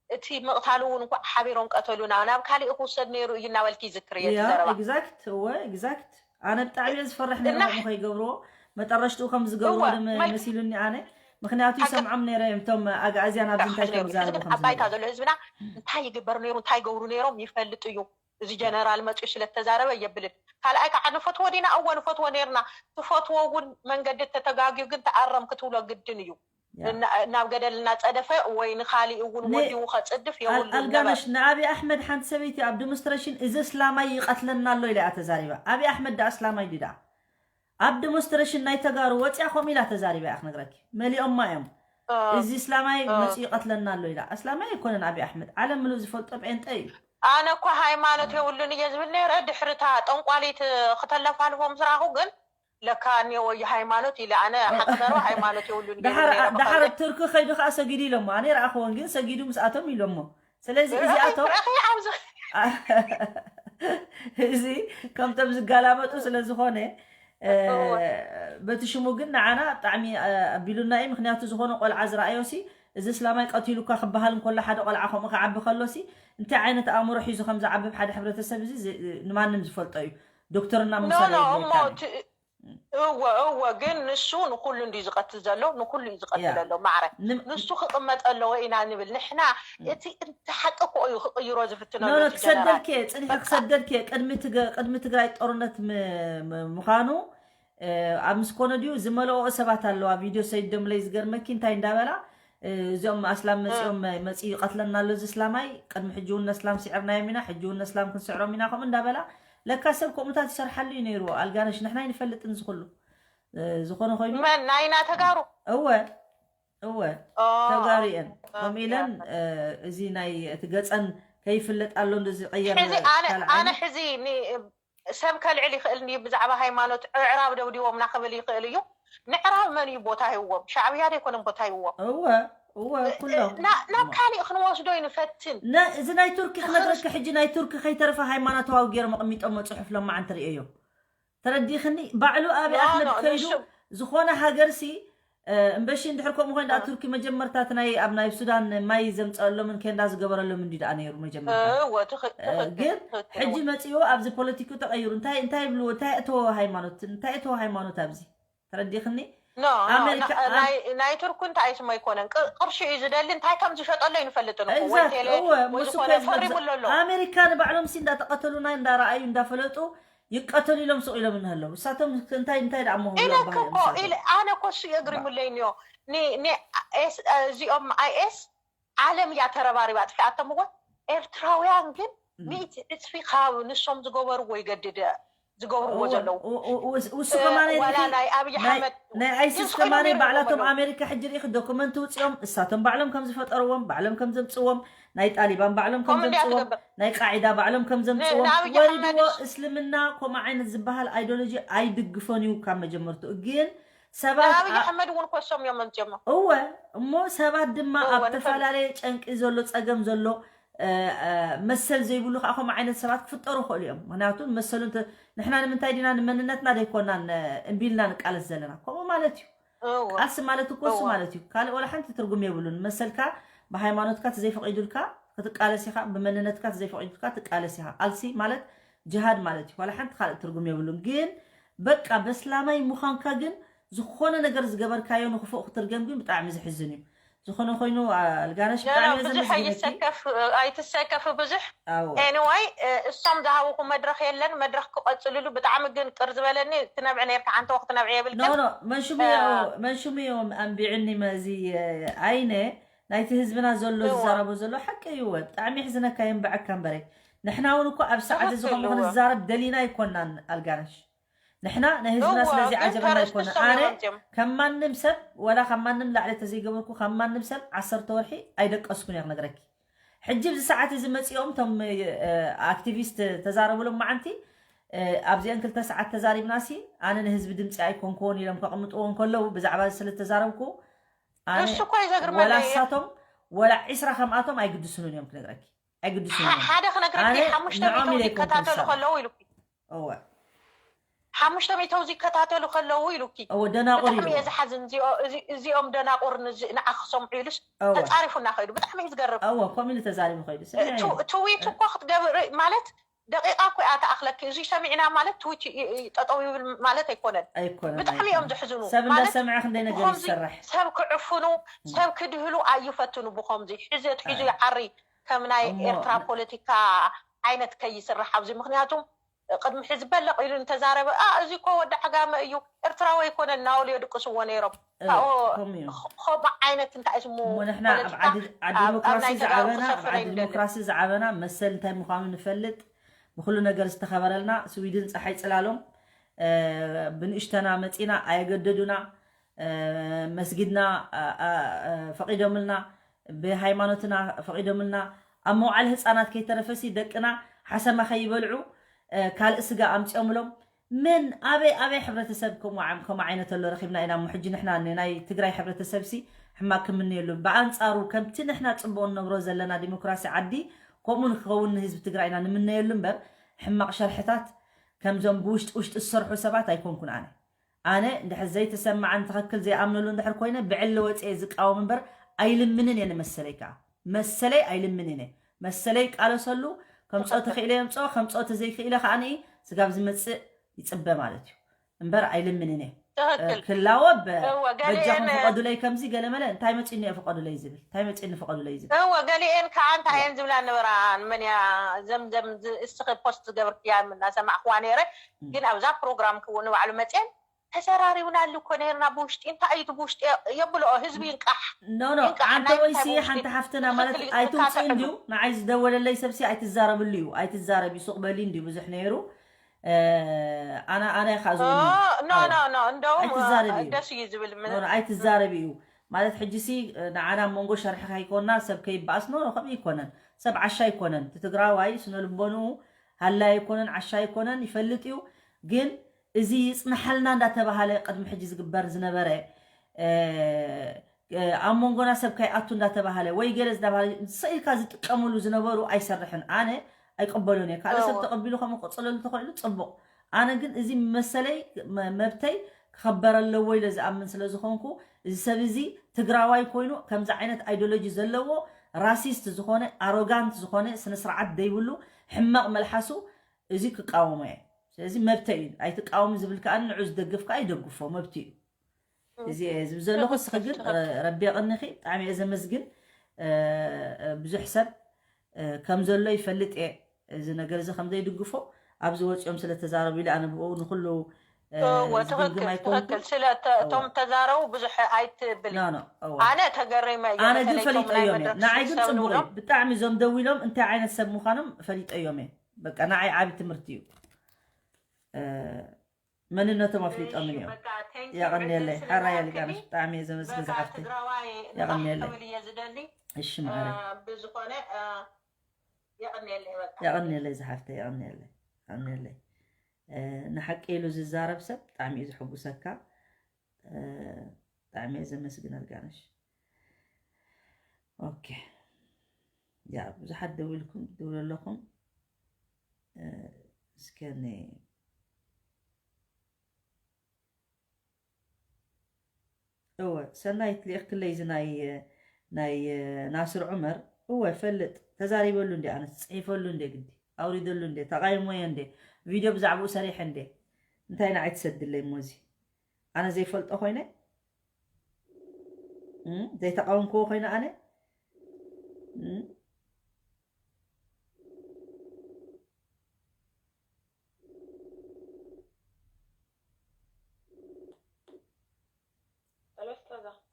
እቲ ምቕታሉ እውን እንኳዕ ሓቢሮም ቀተሉና ናብ ካሊእ ክውሰድ ነይሩ እዩ እናበልኪ ይዝክር እየ እቲ ያ ዘረባ ኤግዛክት እወ ኤግዛክት ኣነ ብጣዕሚ እየ ዝፈርሕ ነይረ እና ከምኡ ከይገብርዎ መጠረሽትኡ ከም ዝገብርዎ እወ ደ መልክ መሲሉኒ ኣነ ምክንያቱ ሓቂ ይሰምዖም ነይረ እዮም እቶም ኣግኣዝያን ኣብዚ ጥራሕ እንታይ ከም ነይሩ ሕዚ ዝዛረቡ ግን ከም ኣብ ባይታ ዝነበሩ ዘሎ ህዝብና እንታይ ይግበር ነይሩ እንታይ ይገብሩ ነይሮም ይፈልጥ እዩ እዚ ጀነራል መፅኡ ስለተዛረበ የብልን ካልኣይ ከዓ ንፈትዎ ዲና እወ ንፈትዎ ነይርና ትፈትዎ እውን መንገዲ ተተጋግዩ ግን ተኣረም ክትብሎ ግድን እዩ ያ እና- ናብ ገደል እናፀደፈ ወይ ንካሊእ እውን ን- ወዲዉ ከፅድፍ ኣል- የብሉን ነበር ኣልጋነሽ ንኣብይ ኣሕመድ ሓንቲ ሰበይቲ ኣብ ዲሞንስትሬሽን እዚ እስላማይ ይቐትለና ኣሎ ኢላ እያ ተዛሪባ። ኣብይ ኣሕመድ ዳ እስላማይ ድዩ ዳ ኣብ ዲሞንስትሬሽን ናይ ተጋሩ ወፅያ ከምኡ ኢላ ተዛሪባ እያ ክነግረኪ። መሊኦማ እዮም እ፣ እዚ እስላማይ እ። መፅኡ ይቐትለና ኣሎ ኢላ። እስላማይ ኣይኮነን ኣብይ ኣሕመድ፣ ዓለም ምሉእ ዝፈልጦ ጴንጠ እዩ። ኣነ እኮ ሃይማኖት የብሉን እየ ዝብል ነይረ ድሕርታ ጠንቋሊት ክተለፋልፎ ምስ ረኣኹ ግን ለካ እኒኦ እዩ ሃይማኖት ኢለ ኣነ ሓቂ ዘረባ ሃይማኖት የብሉን እየ ዝብል ደሓር ነይረ ደሓር ብኸይደ ኣብ ቱርኪ ከይዱ ከዓ ሰጊዱ ኢሎሞ ኣነ ይረኣኽዎን ግን ሰጊዱ ምስኣቶም ኢሎሞ ስለዚ ረኺ እዚኣቶም ረኺ ኣብዚ እዚ ከምቶም ዝጋላበጡ ስለ ዝኾነ እ፣ እወ በቲ ሽሙ ግን ንዓና ብጣዕሚ እ፣ ኣቢሉና እዩ ምክንያቱ ዝኾነ ቆልዓ ዝረኣዮ ሲ እዚ እስላማይ ቀቲሉካ ክበሃል እንከሎ ሓደ ቆልዓ ከምኡ ክዓቢ ከሎ ሲ እንታይ ዓይነት ኣእምሮ ሒዙ ከም ዝዓብብ ሓደ ሕብረተሰብ እዚ ዝ- ንማንም ዝፈልጦ እዩ ዶክተርና ኖ ምውሳድ ኖ ኣየድልየካን እሞ እዩ እቲ- እወ እወ ግን ንሱ ንኩሉ እንዲ ዝቀትል ዘሎ ንኩሉ እዩ ዝቀትል ያ ኣሎ ማዕረ ንም- ንሱ ክቅመጥ ኣለዎ ኢና ንብል ንሕና እቲ እቲ ሓቂ እኮ እዩ ክቅይሮ ዝፍትነሉ ኖኖ እቲ ጀነራል ክሰደልኪ ጽኒሒ በቃ ክሰደልኪ ቅድሚ ትግ- ቅድሚ ትግራይ ጦርነት ም- ም- ምዃኑ እ፣ ኣብ ምስ ኮነ ድዩ ዝመልኦ ሰባት ኣለዋ ቪድዮ ሰይዶምለይ ዝገርመኪ እንታይ እንዳበላ እ፣ እዚኦም ኣስላም እ፣ መፂኦም መፂ ይቀትለና ኣሎ እዚ እስላማይ ቅድሚ ሕጂ እውን ነስላም ስዕርናዮም ኢና ሕጂ እውን ነስላም ክንስዕሮም ኢና ከምኡ እንዳበላ ለካ ሰብ ከምኡታት ይሰርሓሉ እዩ ነይሩ ኣልጋነሽ ንሕና ይንፈልጥን ዝኩሉ እ፣ ዝኾነ ኮይኑ መን ናይና ተጋሩ እወ እወ ኦ፣ ተጋሩ እየን ኦ፣ ከምኡ ያ። ኢለን እ፣ እዚ ናይ እቲ ገፀን ከይፍለጥ ኣሎ እንዶ ዝቀየር ሕዚ ኣነ ካልእ ኣነ ዓይነት ሕዚ ኒ- ሰብ ከልዕል ይኽእል እዩ ብዛዕባ ሃይማኖት ዕዕራብ ደብዲቦምና ክብል ይኽእል እዩ። ንዕራብ መን እዩ ቦታ ሂዎም? ሻዕብያ ዶ ኣይኮነን ቦታ ሂዎም? እወ እወ ኩሎም ና- ናብ እሞ ካሊእ ክንወስዶ ይንፈትን። ነ- እዚ ናይ ቱርኪ ንክርስ ክነግረኪ ሕጂ ናይ ቱርኪ ከይተረፈ ሃይማኖታዊ ገይሮም ኣቕሚጦም መፅሑፍ ሎማዓንቲ ርእየዮ ተረዲኽኒ ባዕሉ ኣብይ ኖ ኣሕመድ ኖ ከይዱ ንሱ ዝኾነ ሃገርሲ እ፣ እምበሺ እንድሕር ከምኡ ኮይን ደኣ እ፣ ቱርኪ መጀመርታ እቲ ናይ ኣብ ናይ ሱዳን ማይ ዘምፀአሎምን ኬንዳ ዝገበረሎም እንዲ ደኣ ነይሩ መጀመርታ እወ ትኽክል እ፣ ትኽክል ግን ትኽክል ሕጂ እወ መፂኡ ኣብዚ ፖለቲኩ ተቐይሩ እንታይ እንታይ ይብልዎ እንታይ እተወ ሃይማኖት እንታይ እተወ ሃይማኖት ኣብዚ ተረዲኽኒ ናይ ቱርኩ እንታይ ስሞ ኣይኮነን፣ ቅርሺ እዩ ዝደሊ። እንታይ ከም ዝሸጠሎ ይንፈልጥን ወይ ቴሌ ወይ ዝኾነ ፈሪሙሎ ኣሎ። ኣሜሪካ ንባዕሎም ሲ እንዳተቐተሉና እንዳረኣዩ እንዳፈለጡ ይቀተሉ ኢሎም ስቕ ኢሎም እንህለው እሳቶም እንታይ እንታይ ደኣ መሆኑ ኣነ ኮሱ የግሪሙለይ ኒዮ እዚኦም ኣይኤስ ዓለም እያ ተረባሪባ ኣጥፊኣቶም እወ። ኤርትራውያን ግን ሚእቲ ዕፅፊ ካብ ንሶም ዝገበርዎ ይገድድ ዝገብርዎ ዘለዉ። ውሱ ከማን ወላ ናይ ኣብይ ኣሕመድ ናይ ኣይሲስ ከማን ባዕላቶም ኣሜሪካ ሕጂ ርኢኽ ዶክመንት ውፅኦም እሳቶም ባዕሎም ከም ዝፈጠርዎም ባዕሎም ከም ዘምፅዎም ናይ ጣሊባን ባዕሎም ከም ዘምፅዎም ናይ ቃዒዳ ባዕሎም ከም ዘምፅዎም ወሪድዎ እስልምና ከምኡ ዓይነት ዝበሃል ኣይዶሎጂ ኣይድግፎን እዩ ካብ መጀመርትኡ ግን ሰባት ኣብይ ኣሕመድ እውን ኮሶም እዮም መምፅኦም እወ እሞ ሰባት ድማ ኣብ ተፈላለየ ጨንቂ ዘሎ ፀገም ዘሎ መሰል ዘይብሉ ከዓ ከምኡ ዓይነት ሰባት ክፍጠሩ ይኽእሉ እዮም ምክንያቱ መሰሉ ንሕና ንምንታይ ዲና ንመንነትና ዘይኮናን እምቢልና ንቃለስ ዘለና ከምኡ ማለት እዩ ቃልሲ ማለት እኮ እሱ ማለት እዩ ካልእ ወላ ሓንቲ ትርጉም የብሉን መሰልካ ብሃይማኖትካ ተዘይፈቂዱልካ ክትቃለስ ኢኻ ብመንነትካ ተዘይፈቂዱልካ ትቃለስ ኢኻ ቃልሲ ማለት ጅሃድ ማለት እዩ ዋላ ሓንቲ ካልእ ትርጉም የብሉን ግን በቃ በስላማይ ምዃንካ ግን ዝኾነ ነገር ዝገበርካዮ ንክፉእ ክትርገም ግን ብጣዕሚ ዝሕዝን እዩ ዝኾነ ኮይኑ ኣልጋነሽ ብጣዕሚ ብዙሕ ኣይትሰከፍ ኣይትሰከፍ ብዙሕ anyway እሶም ዝሃብኹ መድረክ የለን መድረክ ክቐፅልሉ ብጣዕሚ ግን ቅር ዝበለኒ ትነብዒ ነርካ ሓንቲ ወቅት ትነብዒ የብልክን መንሽሙ እዮም ኣንቢዕኒ መዚ ኣይነ ናይቲ ህዝብና ዘሎ ዝዛረቦ ዘሎ ሓቂ እዩ ብጣዕሚ የሕዝነካ የንበዐካ እምበረ ንሕና እውን እኮ ኣብ ሰዓት እዚ ከምኡ ክንዛረብ ደሊና ኣይኮናን ኣልጋነሽ ንሕና ናይ ህዝብና ስለዚ ዓጀበና ኣይኮነ ኣነ ከም ማንም ሰብ ወላ ካብ ማንም ላዕሊ ተዘይገበርኩ ካብ ማንም ሰብ ዓሰርተ ወርሒ ኣይደቀስኩን እየ ክነግረኪ ሕጂ ብዚ ሰዓት እዚ መፂኦም እቶም ኣክቲቪስት ተዛረቡ ሎማዓንቲ ኣብዚአን ክልተ ሰዓት ተዛሪብና ሲ ኣነ ንህዝቢ ድምፂ ኣይኮንክዎን ኢሎም ከቕምጥዎ እንከለዉ ብዛዕባ ስለ ዝተዛረብኩ ኣነ ንሱ እኮ እዩ ዘግርመለይ ወላ እየ። እሳቶም ወላ ዒስራ ከምኣቶም ኣይግድስኑን እዮም ክነግረኪ ኣይግድስኑን እዮም ሓደ ክነግረኪ ኣነ ሓሙሽተ ንዖም ሚእቶም ኢለ ኣይኮንኩን ዝከታተሉ ዝሳረብ ከለዉ ኢሉኪ እወ ሓሙሽተ ሚእቶም ዝከታተሉ ከለዉ ኢሉኪ እወ ደናቑር ብጣዕሚ ኢሉ እየ ዝሓዝን እዚኦ- እዚ- እዚኦም ደናቑር ንዚ- ንዓ ክሰምዑ ኢሉስ እወ ተፃሪፉና ከይዱ ብጣዕሚ እዩ ዝገርም እወ ከምኡ ኢሉ ተዛሪቡ ከይዱ ስምዒ ትው- ትዊት እኮ ክትገብር ማለት ደቂቃ እኮ እያ ትኣኽለኪ። እዙይ ሰሚዕና ማለት ትዊት ይ- ይ- ጠጠው ይብል ማለት ኣይኮነን። ኣይኮነን፣ ብጣዕሚ እዮም ኣይኮነን። ዘሕዝኑ። ሰብ ማለት እንዳሰምዐ ክንደይ ነገር ብኸምዚ ይሰርሕ። ሰብ ክዕፍኑ፣ እም። ሰብ ክድህሉ ኣይፈትኑ። ብኸምዚ ሕዚ ኣትሒዙ ኣይ። ይዓሪ ከም ናይ እሞ ኤርትራ ፖለቲካ ዓይነት ከይስራሕ ኣብዚ። ምኽንያቱም ቅድሚ ሕዚ በለቕ ኢሉ እንተዛረበ፣ "ኣ፣ እዚ እኮ ወዲ ዓጋመ እዩ፣ ኤርትራዊ ኣይኮነን" እናበሉ የድቅስዎ ነይሮም። እ፣ ካብኡ ከምኡ እዩ። ኸ-፣ ከምኡ ዓይነት እንታይ ስሙ እሞ ንሕና ኣብ ፖለቲካ ዓዲ፣ ዓዲ ኣብ፣ ኣብ ዲሞክራሲ ናይ ተጋሩ ዝዓበና፣ ኣብ ክሰፍር ዓዲ ኣይንደልን። ዲሞክራሲ ዝዓበና መሰል እንታይ ምዃኑ ንፈልጥ፣ ብኹሉ ነገር ዝተኸበረልና፣ ስዊድን ጸሓይ ጽላሎም፣ እ፣ ብንእሽተና መጺና ኣየገደዱና፣ እ፣ መስጊድና፣ እ፣ እ፣ እ፣ ፈቒዶምልና፣ ብሃይማኖትና ፈቒዶምልና፣ ኣብ መውዓሊ ህጻናት ከይተረፈሲ ደቅና ሓሰማ ከይበልዑ፣ እ፣ ካልእ ስጋ ኣምጺኦምሎም። መን፣ ኣበይ፣ ኣበይ ሕብረተሰብ ከምኡ ዓም-፣ ከምኡ ዓይነት ኣሎ ረኺብና ኢና እሞ፣ ሕጂ ንሕና ንናይ ትግራይ ሕብረተሰብሲ ሕማቕ ክምነየሉ፣ ብኣንጻሩ ከምቲ ንሕና ጽቡቕ እንነብሮ ዘለና ዲሞክራሲ ዓዲ፣ ከምኡ ንክኸውን ንህዝቢ ትግራይ ኢና ንምነየሉ እምበር፣ ሕማቕ ሸርሕታት ከምዞም ብውሽጢ ውሽጢ ዝሰርሑ ሰባት ኣይኮንኩን ኣነ። ኣነ እንድሕር ዘይተሰማዓኒ ትኽክል ዘይኣምነሉ እንድሕር ኮይነ ብዕሊ ወፅየ ዝቃወም እምበር ኣይልምንን እየ ንመሰለይ ከዓ መሰለይ ኣይልምንን እየ መሰለይ ይቃለሰሉ ከምፅኦ ተኽኢለ የምፅኦ ከምፅኦ ተዘይክኢለ ከዓ ንኢ ስጋብ ዝመፅእ ይፅበ ማለት እዩ እምበር ኣይልምንን እየ ትኽክል። ክላወ በ- እወ፣ ገሊኤን- በጃኹም ፍቐዱለይ ከምዚ ገለመለ እንታይ መፂኒ እየ ፍቐዱለይ ዝብል እንታይ መፂኒ ፍቐዱለይ ዝብል እወ ገሊኤን ከዓ እንታይ እየን ዝብላ ነበራ ንመን እያ ዘምዘም ዝ- እስኺ ፖስት ዝገብርክያ እናሰማዕክዋ ነይረ ግን ኣብዛ ፕሮግራም ክው ንባዕሉ መፅየን ተዘራሪብናሉ እኮ ነይርና ብውሽጢ እንታይ እዩ እቲ ብውሽጢ የብልኦ ህዝቢ ይንቃሕ ኖ ኖ ይንቃሕ፣ ሓንቲ ናይ ወይሲ ምንታይ ብውሽጢ? ሓንቲ ሓፍትና ማለት ትኽክል እዩ፣ ኣይትውፅእ ትካሰዕ እንድዩ ትብሎ። ንዓይ ዝደወለለይ ሰብሲ ኣይትዛረብሉ እዩ ኣይትዛረቢ ሱቕ በሊ እንድዩ ብዙሕ ነይሩ ኣነ ኣነ ከዓ ዝውኒ ኖ ኖ ኖ እንደውም ኣይትዛረቢ እዩ። ደስ እዩ ዝብል ምን- ኖ፣ ኖ፣ ኣይትዛረቢ እዩ ማለት ሕጂሲ ንዓና ኣብ መንጎ ሸርሒ ከይኮና ሰብ ከይበኣስ ኖ ኖ ከምኡ ይኮነን ሰብ ዓሻ ይኮነን እቲ ትግራዋይ ስነ ልቦንኡ ሃላይ ኣይኮነን ዓሻ ኣይኮነን ይፈልጥ እዩ ግን እዚ ይፅናሓልና እንዳተባሃለ ቅድሚ ሕጂ ዝግበር ዝነበረ ኣብ መንጎና ሰብ ካይኣቱ እንዳተባሃለ ወይ ገለ ዝዳባሃለ ሰኢልካ ዝጥቀምሉ ዝነበሩ ኣይሰርሕን ኣነ ኣይቀበሉን እየ ካልእ ሰብ ተቐቢሉ ከምኡ ክቕፅለሉ ተኽእሉ ፅቡቕ ኣነ ግን እዚ መሰለይ መብተይ ክኸበር ኣለዎ ኢለ ዝኣምን ስለ ዝኾንኩ እዚ ሰብ እዚ ትግራዋይ ኮይኑ ከምዚ ዓይነት ኣይዲዮሎጂ ዘለዎ ራሲስት ዝኾነ ኣሮጋንት ዝኾነ ስነስርዓት ዘይብሉ ሕማቕ መልሓሱ እዚ ክቃወሞ እየ ስለዚ መብተ እዩ ኣይትቃወሙ ዝብል ከዓ ንዑ ዝደግፍ ከዓ ይደግፎ መብት እዩ እዚ እየ ዝብል ዘለኹ። እስኺ ግን ረቢ የቐንኺ፣ ብጣዕሚ እየ ዘመስግን። ብዙሕ ሰብ ከም ዘሎ ይፈልጥ እየ፣ እዚ ነገር እዚ ከም ዘይድግፎ። ኣብዚ ወፂኦም ስለ ተዛረቡ ኢለ ኣነ ብኡ ንኩሉ እወ ትኽክል ትኽክል። ስለ እቶም ተዛረቡ ብዙሕ ኣይትብል። ኣነ ተገሪመ እየ። ኣነ ግን ፈሊጠዮም እየ። ንዓይ ግን ፅቡቕ እዩ። ብጣዕሚ እዞም ደው ኢሎም እንታይ ዓይነት ሰብ ምዃኖም ፈሊጠዮም እየ። በቃ ንዓይ ዓቢ ትምህርቲ እዩ። መንነቶም ኣፍሊጦምን እዮም። የቐንየለይ ሓራይ ኣልጋነሽ፣ ብጣዕሚ እየ ዘመስግን ዝሓፍተይ። የቐንየለይ። እሺ መዓረይ። ብዝኾነ የቐንየለይ። በቃ የቐንየለይ ዝሓፍተይ፣ የቐንየለይ፣ የቐንየለይ። ንሓቂ ኢሉ ዝዛረብ ሰብ ብጣዕሚ እዩ ዝሕጉሰካ። ብጣዕሚ እየ ዘመስግን ኣልጋነሽ። ኦኬ፣ ያ ብዙሓት ደው ኢልኩም ትብሉ ኣለኹም። እስከ እወ ሰናይት ልኢኽክለይ እዚ ናይ ናይ ናስር ዑመር። እወ ፈልጥ፣ ተዛሪበሉ እንዴ፣ ኣነስ ጽሒፈሉ እንዴ፣ ግዲ ኣውሪደሉ እንዴ፣ ተቓይሞየ እንዴ፣ ቪድዮ ብዛዕባኡ ሰሪሐ እንዴ። እንታይ ንዓይ ትሰድለይ እሞ እዚ ኣነ ዘይፈልጦ ኮይነ ዘይተቃወምክዎ ኮይነ ኣነ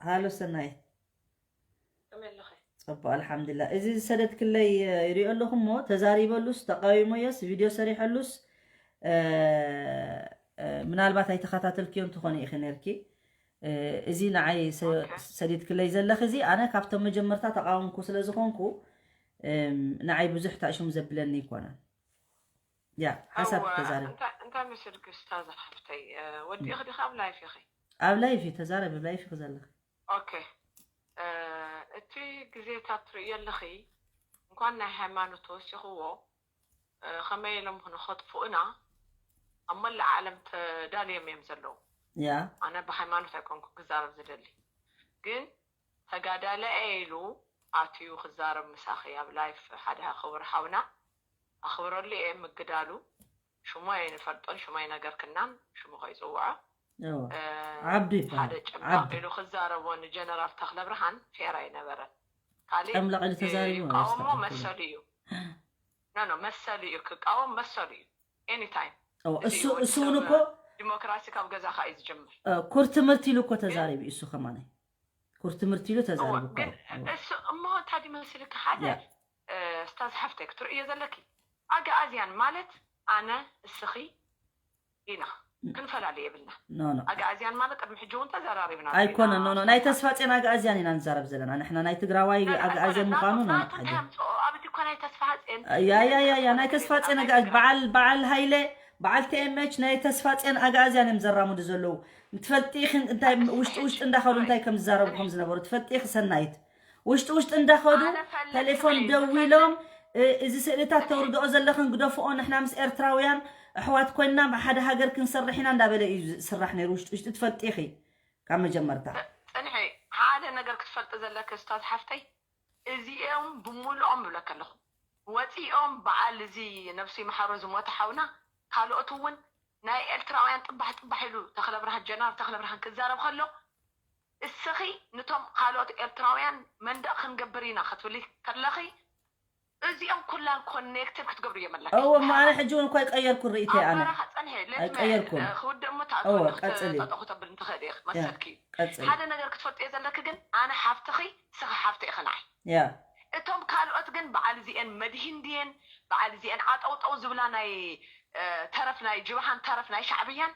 ሃሎ ሰናይት። ጽቡቅ ኣልሓምድላ። እዚ ዝሰደድክለይ ይሪኦ ኣለኹ እሞ ተዛሪበሉስ ተቃዊሞዮስ ቪድዮ ሰሪሐሉስ ምናልባት ኣይተኸታተልክዮን ትኾኒ ኢኺ ነርኪ። እዚ ንዓይ ሰዲድክለይ ዘለኺ እዚ ኣነ ካብቶም መጀመርታ ተቃወምኩ ስለ ዝኾንኩ ንዓይ ብዙሕ ታእሽሙ ዘብለኒ ኣይኮነን። ያ ሓሳብ ተዛረብ። እንታይ መሲልኪ ስታዛ ሓፍተይ? ወዲእኺ ዲኺ ኣብ ላይፍ ኢኺ? ኣብ ላይፍ እዩ ተዛረቢ፣ ኣብ ላይፍ ኢኺ ዘለኺ። ኦኬ እቲ ግዜታት ትርእዮ ኣለኺ እንኳን ናይ ሃይማኖት ተወሲኽዎ ከመይ ኢሎም ንኸጥፍኡና ኣብ መላእ ዓለም ተዳልዮም እዮም ዘለዉ። ያ ኣነ ብሃይማኖት ኣይኮንኩ ክዛረብ ዝደሊ ግን ተጋዳለ እየ ኢሉ ኣትዩ ክዛረብ ምሳኺ ኣብ ላይፍ ሓደ ክቡር ሓውና ኣኽብረሉ እየ ምግዳሉ ሽሙ ኣይንፈልጦን ሽሙ ኣይነገርክናን ሽሙ ከይፅውዖ ዓብዱ ይበሃል። ሓደ ጨምላቕ ኢሉ ክዛረቦ ንጀነራል ተኽለብርሃን ፌር ኣይነበረን። ካሊእ ጨምላቕ ኢሉ ተዛሪቡ ይቃወሞ መሰሉ እዩ። ኖ ኖ መሰሉ እዩ ክቃወም መሰሉ እዩ። ኤኒታይም እሱ እሱ እውን እኮ ዲሞክራሲ ካብ ገዛኻ እዩ ዝጅምር። ኩር ትምህርቲ ኢሉ እኮ ተዛሪቡ እዩ እሱ ከማን ኩር ትምህርቲ ኢሉ ተዛሪቡ እኮ እዩ። እሱ እሞ እንታይ ድዩ መሲልካ ሓደ ስታዝ ሓፍተይ ክትርእዮ ዘለኪ ኣግኣዝያን ማለት ኣነ እስኺ ኢና ክንፈላለ የብልና። ኣግኣዝያን ማለት ቅድሚ ሕጂ እውን ተዘራሪብና ኣይኮነን። ኖ ኖ ናይ ተስፋጼን ኣግኣዝያን ኢና ንዛረብ ዘለና ንሕና ናይ ትግራዋይ ኣግኣዝያን ምዃኑ ኖ። ኣብ እቲ እኮ ናይ ተስፋ ያ ያ ያ ያ ናይ ተስፋጼን ኣግኣዝ በዓል በዓል ሃይለ በዓል ቲኤምኤች ናይ ተስፋጼን ኣግኣዝያን እዮም ዘራምዱ ዘለዉ። ትፈልጢ ኢኺ እንታይ ውሽጢ ውሽጢ እንዳኸዱ እንታይ ከም ዝዛረቡ ከም ዝነበሩ ትፈልጢ ኢኺ ሰናይት። ውሽጢ ውሽጢ እንዳኸዱ ተሌፎን ደዊሎም እዚ ስእልታት ተውርድኦ ዘለኽን ግደፍኦ ንሕና ምስ ኤርትራውያን ኣሕዋት ኮይንና ብሓደ ሃገር ክንሰርሕ ኢና እንዳበለ እዩ ዝስራሕ ነይሩ ውሽጢ ውሽጢ ትፈልጢ ኢኺ ካብ መጀመርታ። ፅንሒ ሓደ ነገር ክትፈልጢ ዘለኪ ስታዝ ሓፍተይ እዚኦም ብምልኦም ብለኪ ኣለኹ ወፂኦም በዓል እዚ ነብሱ ይምሓሮ ዝሞተ ሓውና ካልኦት እውን ናይ ኤርትራውያን ጥባሕ ጥባሕ ኢሉ ተኽለብርሃን ጀነራል ተኽለብርሃን ክዛረብ ከሎ እስኺ ንቶም ካልኦት ኤርትራውያን መንደቕ ክንገብር ኢና ክትብሊ ከለኺ እዚኦም ኩላን ኮኔክትድ ክትገብሩ እዮም ኣለኪ። እወ እሞ ኣነ ሕጂ እውን እኮ ኣይቀየርኩ ርእይተይ ኣነ። ኣብ በረኻ ጸንሐ ኣይቀየርኩን። ክውድእ እሞ እወ ትኣትወኒ ቀጽሊ። ክተጠቑ ተብል እንትኽእል እየ ያ መሰልኪ እዩ። ቀጽሊ። ሓደ ነገር ክትፈልጥዮ ዘለኪ ግን ኣነ ሓፍትኺ እስኺ ሓፍተ ኢኺ ንዓይ። ያ እቶም ካልኦት ግን በዓል እዚኤን መድሂን ድየን በዓል እዚኤን ዓጠውጠው ዝብላ ናይ ተረፍ ናይ ጅብሃን ተረፍ ናይ ሻዕብያን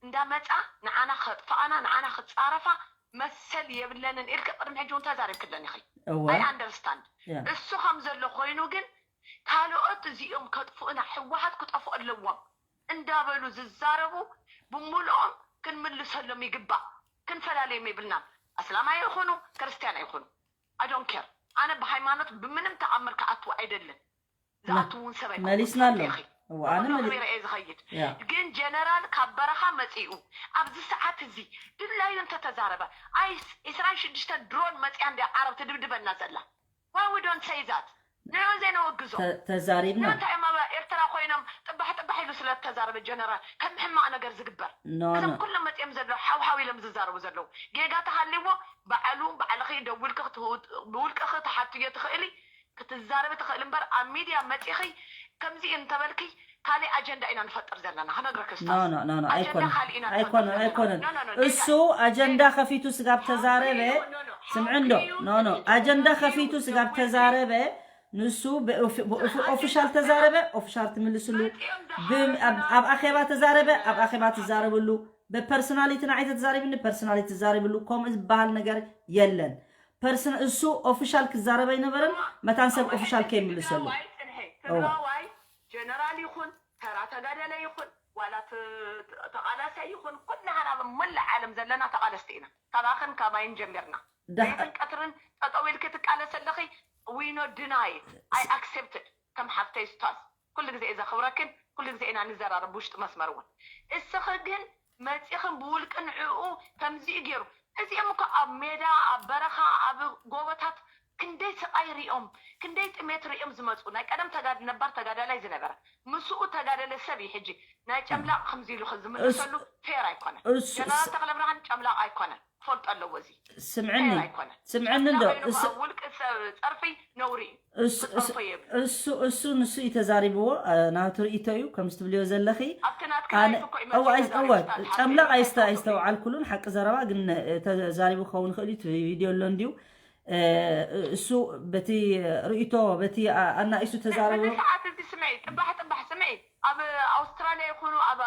እንዳመፃ ንዓና ከጥፍኣና ንዓና ክፃረፋ መሰል የብለንን ኢልኪ ቅድሚ ሕጂ እውን ተዛሪብክለን ኢኺ። እወ I understand። ያ እሱ ከም ዘሎ ኮይኑ ግን ካልኦት እዚኦም ከጥፍኡና ህወሓት ክጠፍኡ ኣለዎም እንዳበሉ ዝዛረቡ ብምልኦም ክንምልሰሎም ይግባእ። ክንፈላለዮም የብልናን። ኣስላማይ ይኹኑ ክርስትያን ኣይኹኑ I don't care። ኣነ ብሃይማኖት ብምንም ተኣምር ክኣትው ኣይደልን። ዝኣትውን ሰብ ኣይኮንኩን መሊስና ኣሎ። ትፈልጢ ኢኺ። እወ፣ ኣነ ኩሉ መሊ- ክሪረ እየ ዝኸይድ። ያ። ግን ጀነራል ካብ በረኻ መፂኡ ኣብዚ ሰዓት እዚ ድላዩ እንተተዛረበ ኣይስ ዒስራን ሽዱሽተን ድሮን መፂኣ እንደ ዓረብ ትድብድበና ዘላ why we don't say that ንዑ ዘይነወግዞ ተዛሪብና ንምንታይ እዮም ኣብ ኤርትራ ኮይኖም ጥባሕ ጥባሕ ኢሉ ስለ ተዛረበ ጀነራል ከም ሕማቕ ነገር ዝግበር ኖ እዞም ኖ ኩሎም መፂኦም ዘለዉ ሓውሓው ኢሎም ዝዛረቡ ዘለዉ ጌጋ ተሃልዎ ባዕሉ ባዕልኺ ደዊልኪ ክትህው- ብውልቅኺ ትሓትዮ ትኽእሊ ክትዛረቢ ትኽእል እምበር ኣብ ሚድያ መፂኺ ከምዚ እዩ እንተበልኪ ካሊእ ኣጀንዳ ኢና ንፈጥር ዘለና ክነግረኪ ኖ ስታፍ ኖ ኖ ኖ ኣጀንዳ ኣይኮነን ካሊእ ኢና ንፈጥር ኣይኮነን ዘለና ኣይኮነን ኖ ኖ ኖ እሱ ኣጀንዳ ከፊቱ ስጋብ ተዛረበ ስምዕንዶ ኖ ኖ ኣጀንዳ ከፊቱ ስጋብ ተዛረበ ንሱ ኦፊሻል ተዛረበ ኦፊሻል ትምልስሉ ኣብ ኣኼባ ተዛረበ ኣብ ኣኼባ ትዛረብሉ ብፐርሶናሊቲ ንዓይ ተዛሪብኒ ፐርሶናሊቲ ትዛረብሉ ከምኡ ዝበሃል ነገር የለን እሱ ኦፊሻል ክዛረብ ኣይነበረን መታን ሰብ ኦፊሻል ከይምልሰሉ ትግራዋይ ጀነራል ይኹን ተራ ተጋደለ ይኹን ዋላ ተቃላሳይ ይኹን ኩልና ሃናብ መላእ ዓለም ዘለና ተቃለስቲ ኢና ካባኽን ካባይን ጀሚርና ለይትን ቀትርን ጠጠው ኢልኪ ትቃለሲ ኣለኺ ዊኖ ድናይ ኣይ ኣክሴፕትድ ከም ሓፍተይ ስታዝ ኩሉ ግዜ እየ ዘኽብረክን ኩሉ ግዜ ኢና ንዘራረብ ውሽጢ መስመር እውን እስኺ ግን መፂኽን ብውልቂ ንዕኡ ከምዚኡ ገይሩ እዚኦም እኮ ኣብ ሜዳ ኣብ በረኻ ኣብ ጎቦታት ክንደይ ስቃይ ሪኦም ክንደይ ጥሜት ሪኦም ዝመፁ ናይ ቀደም ነባር ተጋዳላይ ዝነበረ ምስኡ ተጋደለ ሰብ እዩ ሕጂ ናይ ጨምላቕ ከምዚ ኢሉ ዝምልሰሉ ፌር ኣይኮነን ጀነራል ተክለብርሃን ጨምላቕ ኣይኮነን ክፈልጦ ኣለዎ እዚ ስምዕኒ ስምዕኒ እንዶ ውልቂ ጸርፊ ነውሪ እሱ እሱ ንሱ እዩ ተዛሪብዎ ናቱ ርእቶ እዩ ከምዚ ትብልዮ ዘለኺ እወ ጨምላቕ ኣይስተውዓልኩሉን ሓቂ ዘረባ ግን ተዛሪቡ ክኸውን ይኽእል እዩ ቪድዮ ኣሎ እንድዩ እሱ በቲ ርእቶ በቲ ኣናኢሱ ተዛረቦ ሰዓት እዚ ስምዒ ጥባሕ ጥባሕ ስምዒ ኣብ ኣውስትራልያ ይኹኑ ኣብ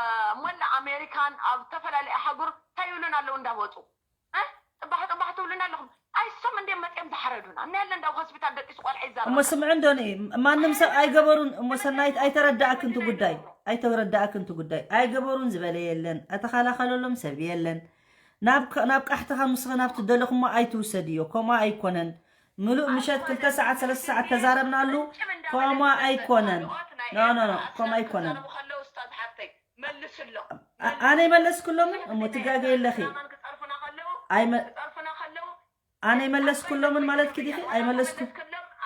ሞላ ኣሜሪካን ኣብ ዝተፈላለዩ ኣህጉር እንታይ ይብሉን ኣለዉ እንዳወፁ ጥባሕ ጥባሕ ትብሉና ኣለኹም ኣይሶም እንደ መፅኦም ዝሓረዱና እነ ያለ እንዳው ሆስፒታል ደቂሱ ቆልዓ ይዛረቡ እሞ ስምዒ እንዶኒ ማንም ሰብ ኣይገበሩን እሞ ሰናይት ኣይተረዳእክን እቲ ጉዳይ ኣይተረዳእክን እቲ ጉዳይ ኣይገበሩን ዝበለ የለን ኣተኸላኸለሎም ሰብ የለን ናብ ቃሕትኻ ንስኺ ናብ ትደለኹሞ ኣይትውሰድዮ ከምኡ ኣይኮነን ምሉእ ምሸት ክልተ ሰዓት ሰለስተ ሰዓት ተዛረብናሉ ከምኡ ኣይኮነን ኖ ኖ ኖ ከምኡ ኣይኮነን ኣነ ይመለስክሎምን እሞ ትጋገ የለኺ ኣነ ይመለስክሎምን ማለት ክዲኺ ኣይመለስኩ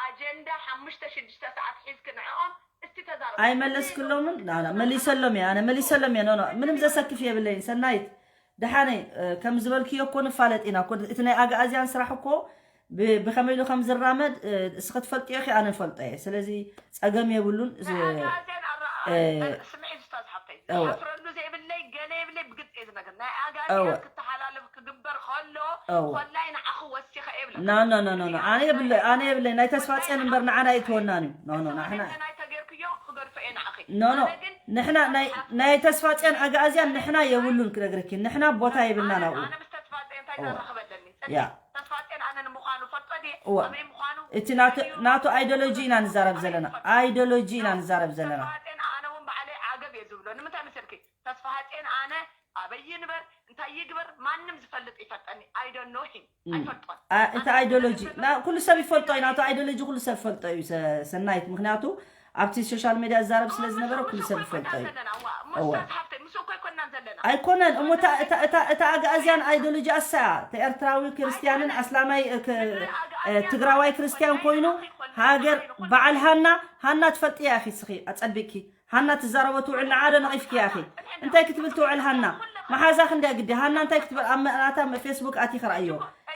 ኣጀንዳ ሓሙሽተ ሽዱሽተ ሰዓት ሒዝክ ንዕኦም እስቲ ተዛረቡ ኣይመለስክሎምን መሊሰሎም እየ ኣነ መሊሰሎም እየ ኖኖ ምንም ዘሰክፍ የብለይን ሰናይት ደሓነይ ከም ዝበልክዮ እኮ ንፋለጥ ኢና እቲ ናይ ኣግኣዝያን ስራሕ እኮ ብኸመይ ኢሉ ከም ዝራመድ እስኺ ትፈልጥዮ ኺ ኣነ ንፈልጦ እየ ስለዚ ጸገም የብሉን ኣፍረሉ ዘይብለይ ገለ የብለይ ብግልፂ እየ ዝነግር ናይ ኣጋዚያን ክተሓላለፍ ክግበር ከሎ ኮላይ ንዓኹ ወሲኸ የብለ ኣነ የብለይ ናይ ተስፋ ፅዮን እምበር ንዓና ኣይትወናን እዩ ናይ ተገርክዮ ክገድፎ እየ ንዓኺ ኖ ኖ ንሕና ናይ ተስፋ ፅዮን ኣግኣዝያን ንሕና የብሉን ክነግረኪ ንሕና ቦታ የብልና ናብኡ እቲ ናቱ ኣይዶሎጂ ኢና ንዛረብ ዘለና ኣይዶሎጂ ኢና ንዛረብ ዘለና ተስፋ ሃፅኤን ኣነ ኣበይ ይንበር እንታይ ይግበር ማንም ዝፈልጥ ይፈልጠኒ ኣይደኖ ሂም ኣይፈልጦን እቲ ኣይዶሎጂ ኩሉ ሰብ ይፈልጦ እዩ ናቱ ኣይዶሎጂ ኩሉ ሰብ ፈልጦ እዩ ሰናይት ምክንያቱ ኣብቲ ሶሻል ሜድያ ዝዛረብ ስለ ዝነበረ ኩሉ ሰብ ይፈልጦ እዩ ኣይኮነን እሞ እታ ኣግኣዝያን ኣይዶሎጂ ኣሳ እታ ኤርትራዊ ክርስትያንን ኣስላማይ ትግራዋይ ክርስትያን ኮይኑ ሃገር በዓል ሃና ሃና ትፈልጥያ ኢኺ ስኺ ኣፀቢቅኪ ሃና ትዛረቦ ትውዕል ንዓዶ ነቒፍክያ ኢኺ እንታይ ክትብል ትውዕል ሃና መሓዛኺ እንድያ ግዲ ሃና እንታይ ክትብል ኣብ መእራታ ፌስቡክ ኣቲኺ ረኣዮ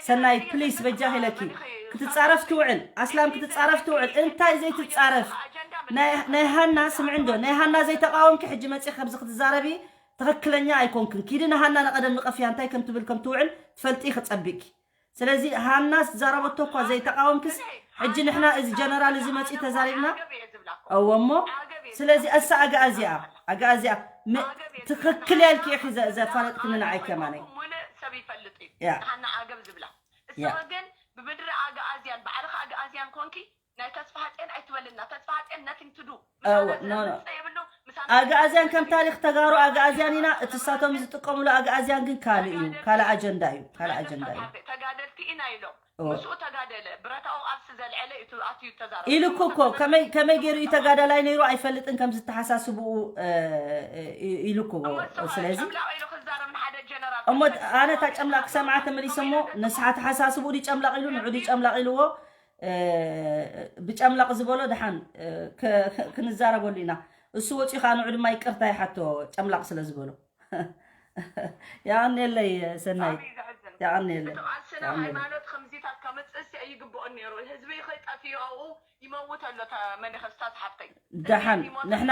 ሰናይት ፕሊስ በጃኺ ኢለኪ ክትጻረፍ ትውዕል ኣስላም ክትጻረፍ ትውዕል እንታይ ዘይትጻረፍ ናይ ሃና ስምዕንዶ ናይ ሃና ዘይተቃወምኪ ሕጂ መጺ ከምዚ ክትዛረቢ ትኽክለኛ ኣይኮንክን ኪዲ ንሃና ንቐደም ንቐፍያ እንታይ ከም ትብል ከም ትውዕል ትፈልጢ ክጸቢቂ ስለዚ ሃና ዝዛረበቶ እኳ ዘይተቃወምክስ ሕጂ ንሕና እዚ ጀነራል እዚ መፂኡ ተዛሪብና እወ እሞ ስለዚ እሳ ኣግኣዚኣ ኣግኣዚኣ ትኽክል ያልኪ ኢኺ ዘፋለጥክኒ ንዓይ ከማነይ ሰብ ይፈልጥ እዩ ሃና ዓገብ ዝብላ እስኻ ግን ብምድሪ ኣግኣዝያን ባዕልኻ ኣግኣዝያን ኮንኪ ናይ ተስፋ ሃፀን ኣይትበልና ተስፋ ሃፀን nothing to do ኣግኣዝያን ከም ታሪክ ተጋሩ ኣግኣዝያን ኢና እቲ ሳቶም ዝጥቀምሉ ኣግኣዝያን ግን ካልእ እዩ ካልእ ኣጀንዳ እዩ ካልእ ኣጀንዳ እዩ ተጋደልቲ ኢና ኢሎም ምስኡ ተጋደለ ብረታዊ ቃልሲ ዘልዐለ እዩ ኣትዩ ተዛረቡ ኢሉ እኮ እኮ ከመይ ከመይ ገይሩ እዩ ተጋዳላይ ነይሩ ኣይፈልጥን ከም ዝተሓሳስብኡ ኢሉ እኮ ስለዚ እሞ ኣነ እታ ጨምላቕ ክሰምዓ ተመሊሰ እሞ ንስሓ ተሓሳስብኡ ድጨምላቕ ኢሉ ንዑ ድጨምላቕ ኢልዎ ብጨምላቕ ዝበሎ ደሓን ክንዛረበሉ ኢና። እሱ ወፂኡ ከዓ ንዑ ድማ ይቅርታ ይሓቶ ጨምላቕ ስለ ዝበሎ። ያቀንየለይ ሰናይ፣ ያቀንየለይ። ሃይማኖት ከምዚታት ከምፅእስ ኣይግብኦን ነይሩ። ህዝቢ ከይጠፍኡ ይመውት ኣሎ። መነኸስታት ሓፍተይ ደሓን ንሕና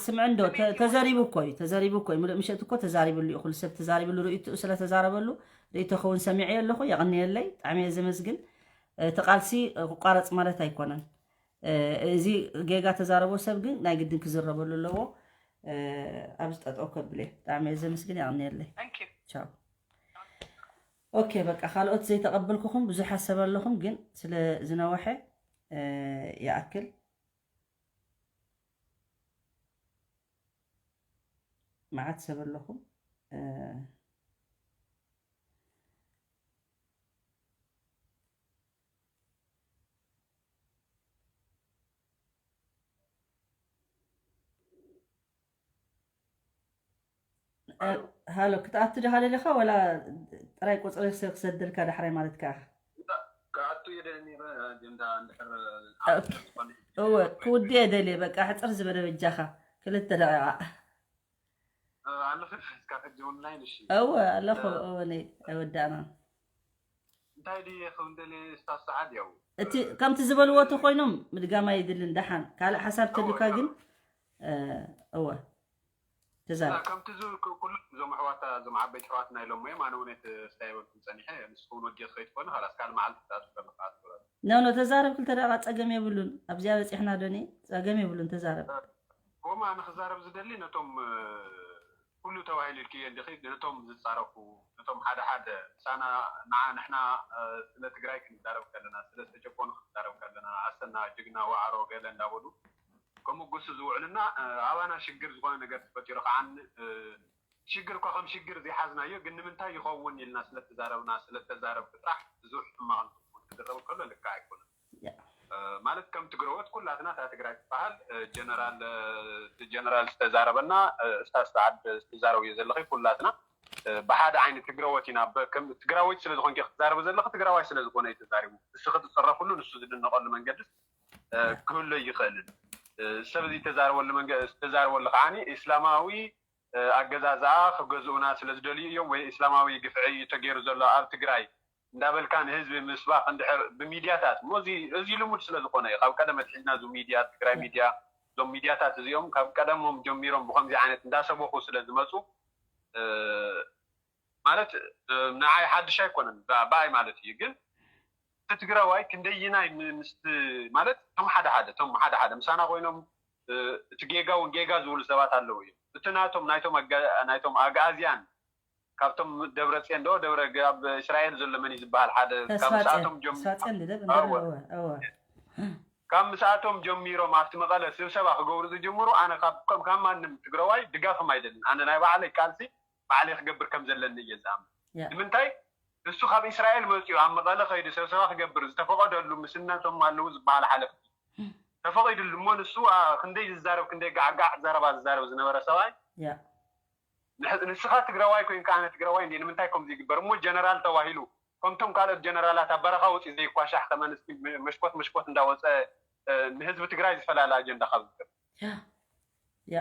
ስምዕ እንዶ ተዘሪቡ እኮ እዩ፣ ተዘሪቡ እኮ እዩ። ምሉእ ምሸት እኮ ተዛሪብሉ እዩ። ኩሉ ሰብ ተዛሪብሉ፣ ርእይትኡ ስለተዛረበሉ ርእይቶ ከውን ሰሚዐ ኣለኹ። ያቀንየለይ፣ ብጣዕሚ እየ ዘመስግን። እቲ ቃልሲ ክቋረፅ ማለት ኣይኮነን። እዚ ጌጋ ተዛረቦ ሰብ ግን ናይ ግድን ክዝረበሉ ኣለዎ። ኣብዚ ጠጠው ከብል እየ። ብጣዕሚ እየ ዘመስግን። ያቀንየለይ። ቻው። ኦኬ፣ በቃ ካልኦት ዘይተቐበልኩኹም ብዙሕ ሓሰብ ኣለኹም፣ ግን ስለ ዝነወሐ ይኣክል። መዓት ሰብ ኣለኹም። ሃሎ፣ ክትኣቱ ዲኻ ደሊኻ ወላ ጥራይ ቁፅሪ ክሰደልካ ዳሕራይ ማለት ከኣ? ክኣቱ እየ ደሊ ነይረ ኣጀንዳ እንድሕር እወ ክውድእ እየ ደልየ። በቃ ሕፅር ዝበለ በጃኻ ክልተ ደቂቓ። ኣለኺ እስካ ሕጂ እውን ናይ ንሽ እወ ኣለኹ። እወ ነይ ኣይወዳእናን። እንታይ ድየ ክውንደልየ ስታፍ ሰዓት ያው እቲ ከምቲ ዝበልዎ ተኮይኖም ምድጋም ኣይድልን። ደሓን ካልእ ሓሳብ ተልካ ግን እወ ተዛረብ። ከምቲ ዝብል ኩሎም እዞም ኣሕዋታ እዞም ዓበይቲ ኣሕዋትና ኢሎሞ እዮም። ኣነ እውን ኣይተስተያየበልኩም ፀኒሐ። ንስኹም እውን ወዲእኺ ከይትኾኒ ካላስ ካልእ መዓልቲ ክትኣትዉ ከለኻ ኣትኩረሉ። ኖ ኖ ተዛረብ፣ ክልተ ደቂቃ ፀገም የብሉን። ኣብዚኣ በፂሕና ዶ እኔ ፀገም የብሉን ተዛረብ። ጎማ ንክዛረብ ዝደሊ ነቶም ኩሉ ተባሂሉ ኢልክዮ እንዲኺ ነቶም ዝፃረፉ ነቶም ሓደ ሓደ ምሳና ንዓ ንሕና ስለ ትግራይ ክንዛረብ ከለና ስለ ዝተጨቆኑ ክንዛረብ ከለና ኣሰና ጅግና ዋዕሮ ገለ እንዳበሉ ከመጉሱ ዝውዕልና ኣባና ሽግር ዝኾነ ነገር ተፈጢሩ ከዓ ሽግር እኳ ከም ሽግር ዘይሓዝናዮ ግን ንምንታይ ይኸውን ኢልና ስለተዛረብና ስለተዛረብኩ ጥራሕ ብዙሕ ሕማቕ ክዝረብ ከሎ ልክዕ ኣይኮነን። ማለት ከም ትግረዎት ኩላትና እታ ትግራይ ትበሃል ጀነራል ጀነራል ዝተዛረበና እስታ ስዓድ ትዛረብዮ ዘለኺ ኩላትና ብሓደ ዓይነት ትግረዎት ኢና። ትግራወይቲ ስለዝኾንኪ ክትዛረቢ ዘለኺ ትግራዋይ ስለዝኾነ እዩ ተዛሪቡ። ንስኺ ትፅረፍሉ ንሱ ዝድነቐሉ መንገድስ ክህሉ ኣይኽእልን። ሰብ እዚ ተዛርበሉ መንገ ዝተዛርበሉ ከዓኒ እስላማዊ ኣገዛዝኣ ክገዝኡና ስለ ዝደልዩ እዮም ወይ እስላማዊ ግፍዒ እዩ ተገይሩ ዘሎ ኣብ ትግራይ እንዳበልካ ንህዝቢ ምስባኽ እንድሕር ብሚድያታት እሞ እዚ እዚ ልሙድ ስለ ዝኾነ እዩ። ካብ ቀደም ኣትሒዝና እዚ ሚድያ ትግራይ ሚድያ እዞም ሚድያታት እዚኦም ካብ ቀደሞም ጀሚሮም ብኸምዚ ዓይነት እንዳሰበኹ ስለ ዝመፁ ማለት ንዓይ ሓድሽ ኣይኮነን ብኣይ ማለት እዩ። ግን እቲ ትግራዋይ ክንደይናይ ምስቲ ማለት እቶም ሓደ ሓደ እቶም ሓደ ሓደ ምሳና ኮይኖም እቲ ጌጋ እውን ጌጋ ዝብሉ ሰባት ኣለዉ እዮም። እቲ ናቶም ናይቶም ናይቶም ኣግኣዝያን ካብቶም ደብረፅዮን ዶ ደብረ ኣብ እስራኤል ዘሎ መን እዩ ዝበሃል ሓደ ካብ ምስኣቶም ጀሚሮም ካብ ምስኣቶም ጀሚሮም ኣብቲ መቐለ ስብሰባ ክገብሩ ዝጅምሩ ኣነ ካብ ማንም ትግራዋይ ድጋፍም ኣይደልን። ኣነ ናይ ባዕለይ ቃልሲ ባዕለይ ክገብር ከም ዘለኒ እየ ዝኣምን። ንምንታይ ንሱ ካብ እስራኤል መፂኡ ኣብ መቐለ ከይዱ ስብሰባ ክገብር ዝተፈቐደሉ ምስነቶም ኣለዉ ዝበሃል ሓለፍቲ ተፈቒዱሉ እሞ ንሱ ክንደይ ዝዛረብ ክንደይ ጋዕጋዕ ዘረባ ዝዛረብ ዝነበረ ሰብኣይ ንስኻ ትግራዋይ ኮይንካ ኣነ ትግራዋይ እንዴ ንምንታይ ከምዚ ይግበር እሞ ጀነራል ተባሂሉ ከምቶም ካልኦት ጀነራላት ኣብ በረኻ ወፂኡ ዘይኳሻሕ ከም ኣንስቲ መሽኮት መሽኮት እንዳወፀ ንህዝቢ ትግራይ ዝፈላለ ኣጀንዳ ካብ ዝገብር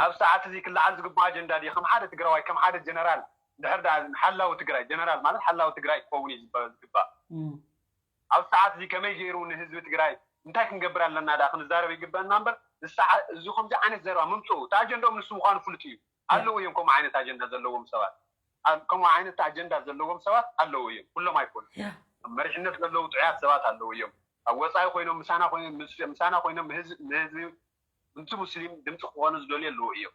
ኣብ ሰዓት እዚ ክለዓል ዝግባእ ኣጀንዳ ድዩ? ከም ሓደ ትግራዋይ ከም ሓደ ጀነራል እንድሕር ደኣ ሓላዊ ትግራይ ጀነራል ማለት ሓላዊ ትግራይ ክኸውን እዩ ዝግባእ። ኣብ ሰዓት እዚ ከመይ ገይሩ ንህዝቢ ትግራይ እንታይ ክንገብር ኣለና ደኣ ክንዛረብ ይግበአና እምበር እዚ ከምዚ ዓይነት ዘረባ ምምፅኡ እቲ ኣጀንዳኦም ንሱ ምዃኑ ፍሉጥ እዩ። ኣለዉ እዮም ከምኡ ዓይነት ኣጀንዳ ዘለዎም ሰባት ከምኡ ዓይነት ኣጀንዳ ዘለዎም ሰባት ኣለዉ እዮም። ኩሎም ኣይኮኑ መሪሕነት ዘለዉ ጥዑያት ሰባት ኣለዉ እዮም። ኣብ ወፃኢ ኮይኖም ምሳና ኮይኖም ንህዝቢ ምንቲ ሙስሊም ድምፂ ክኾኑ ዝደልዩ ኣለዉ እዮም።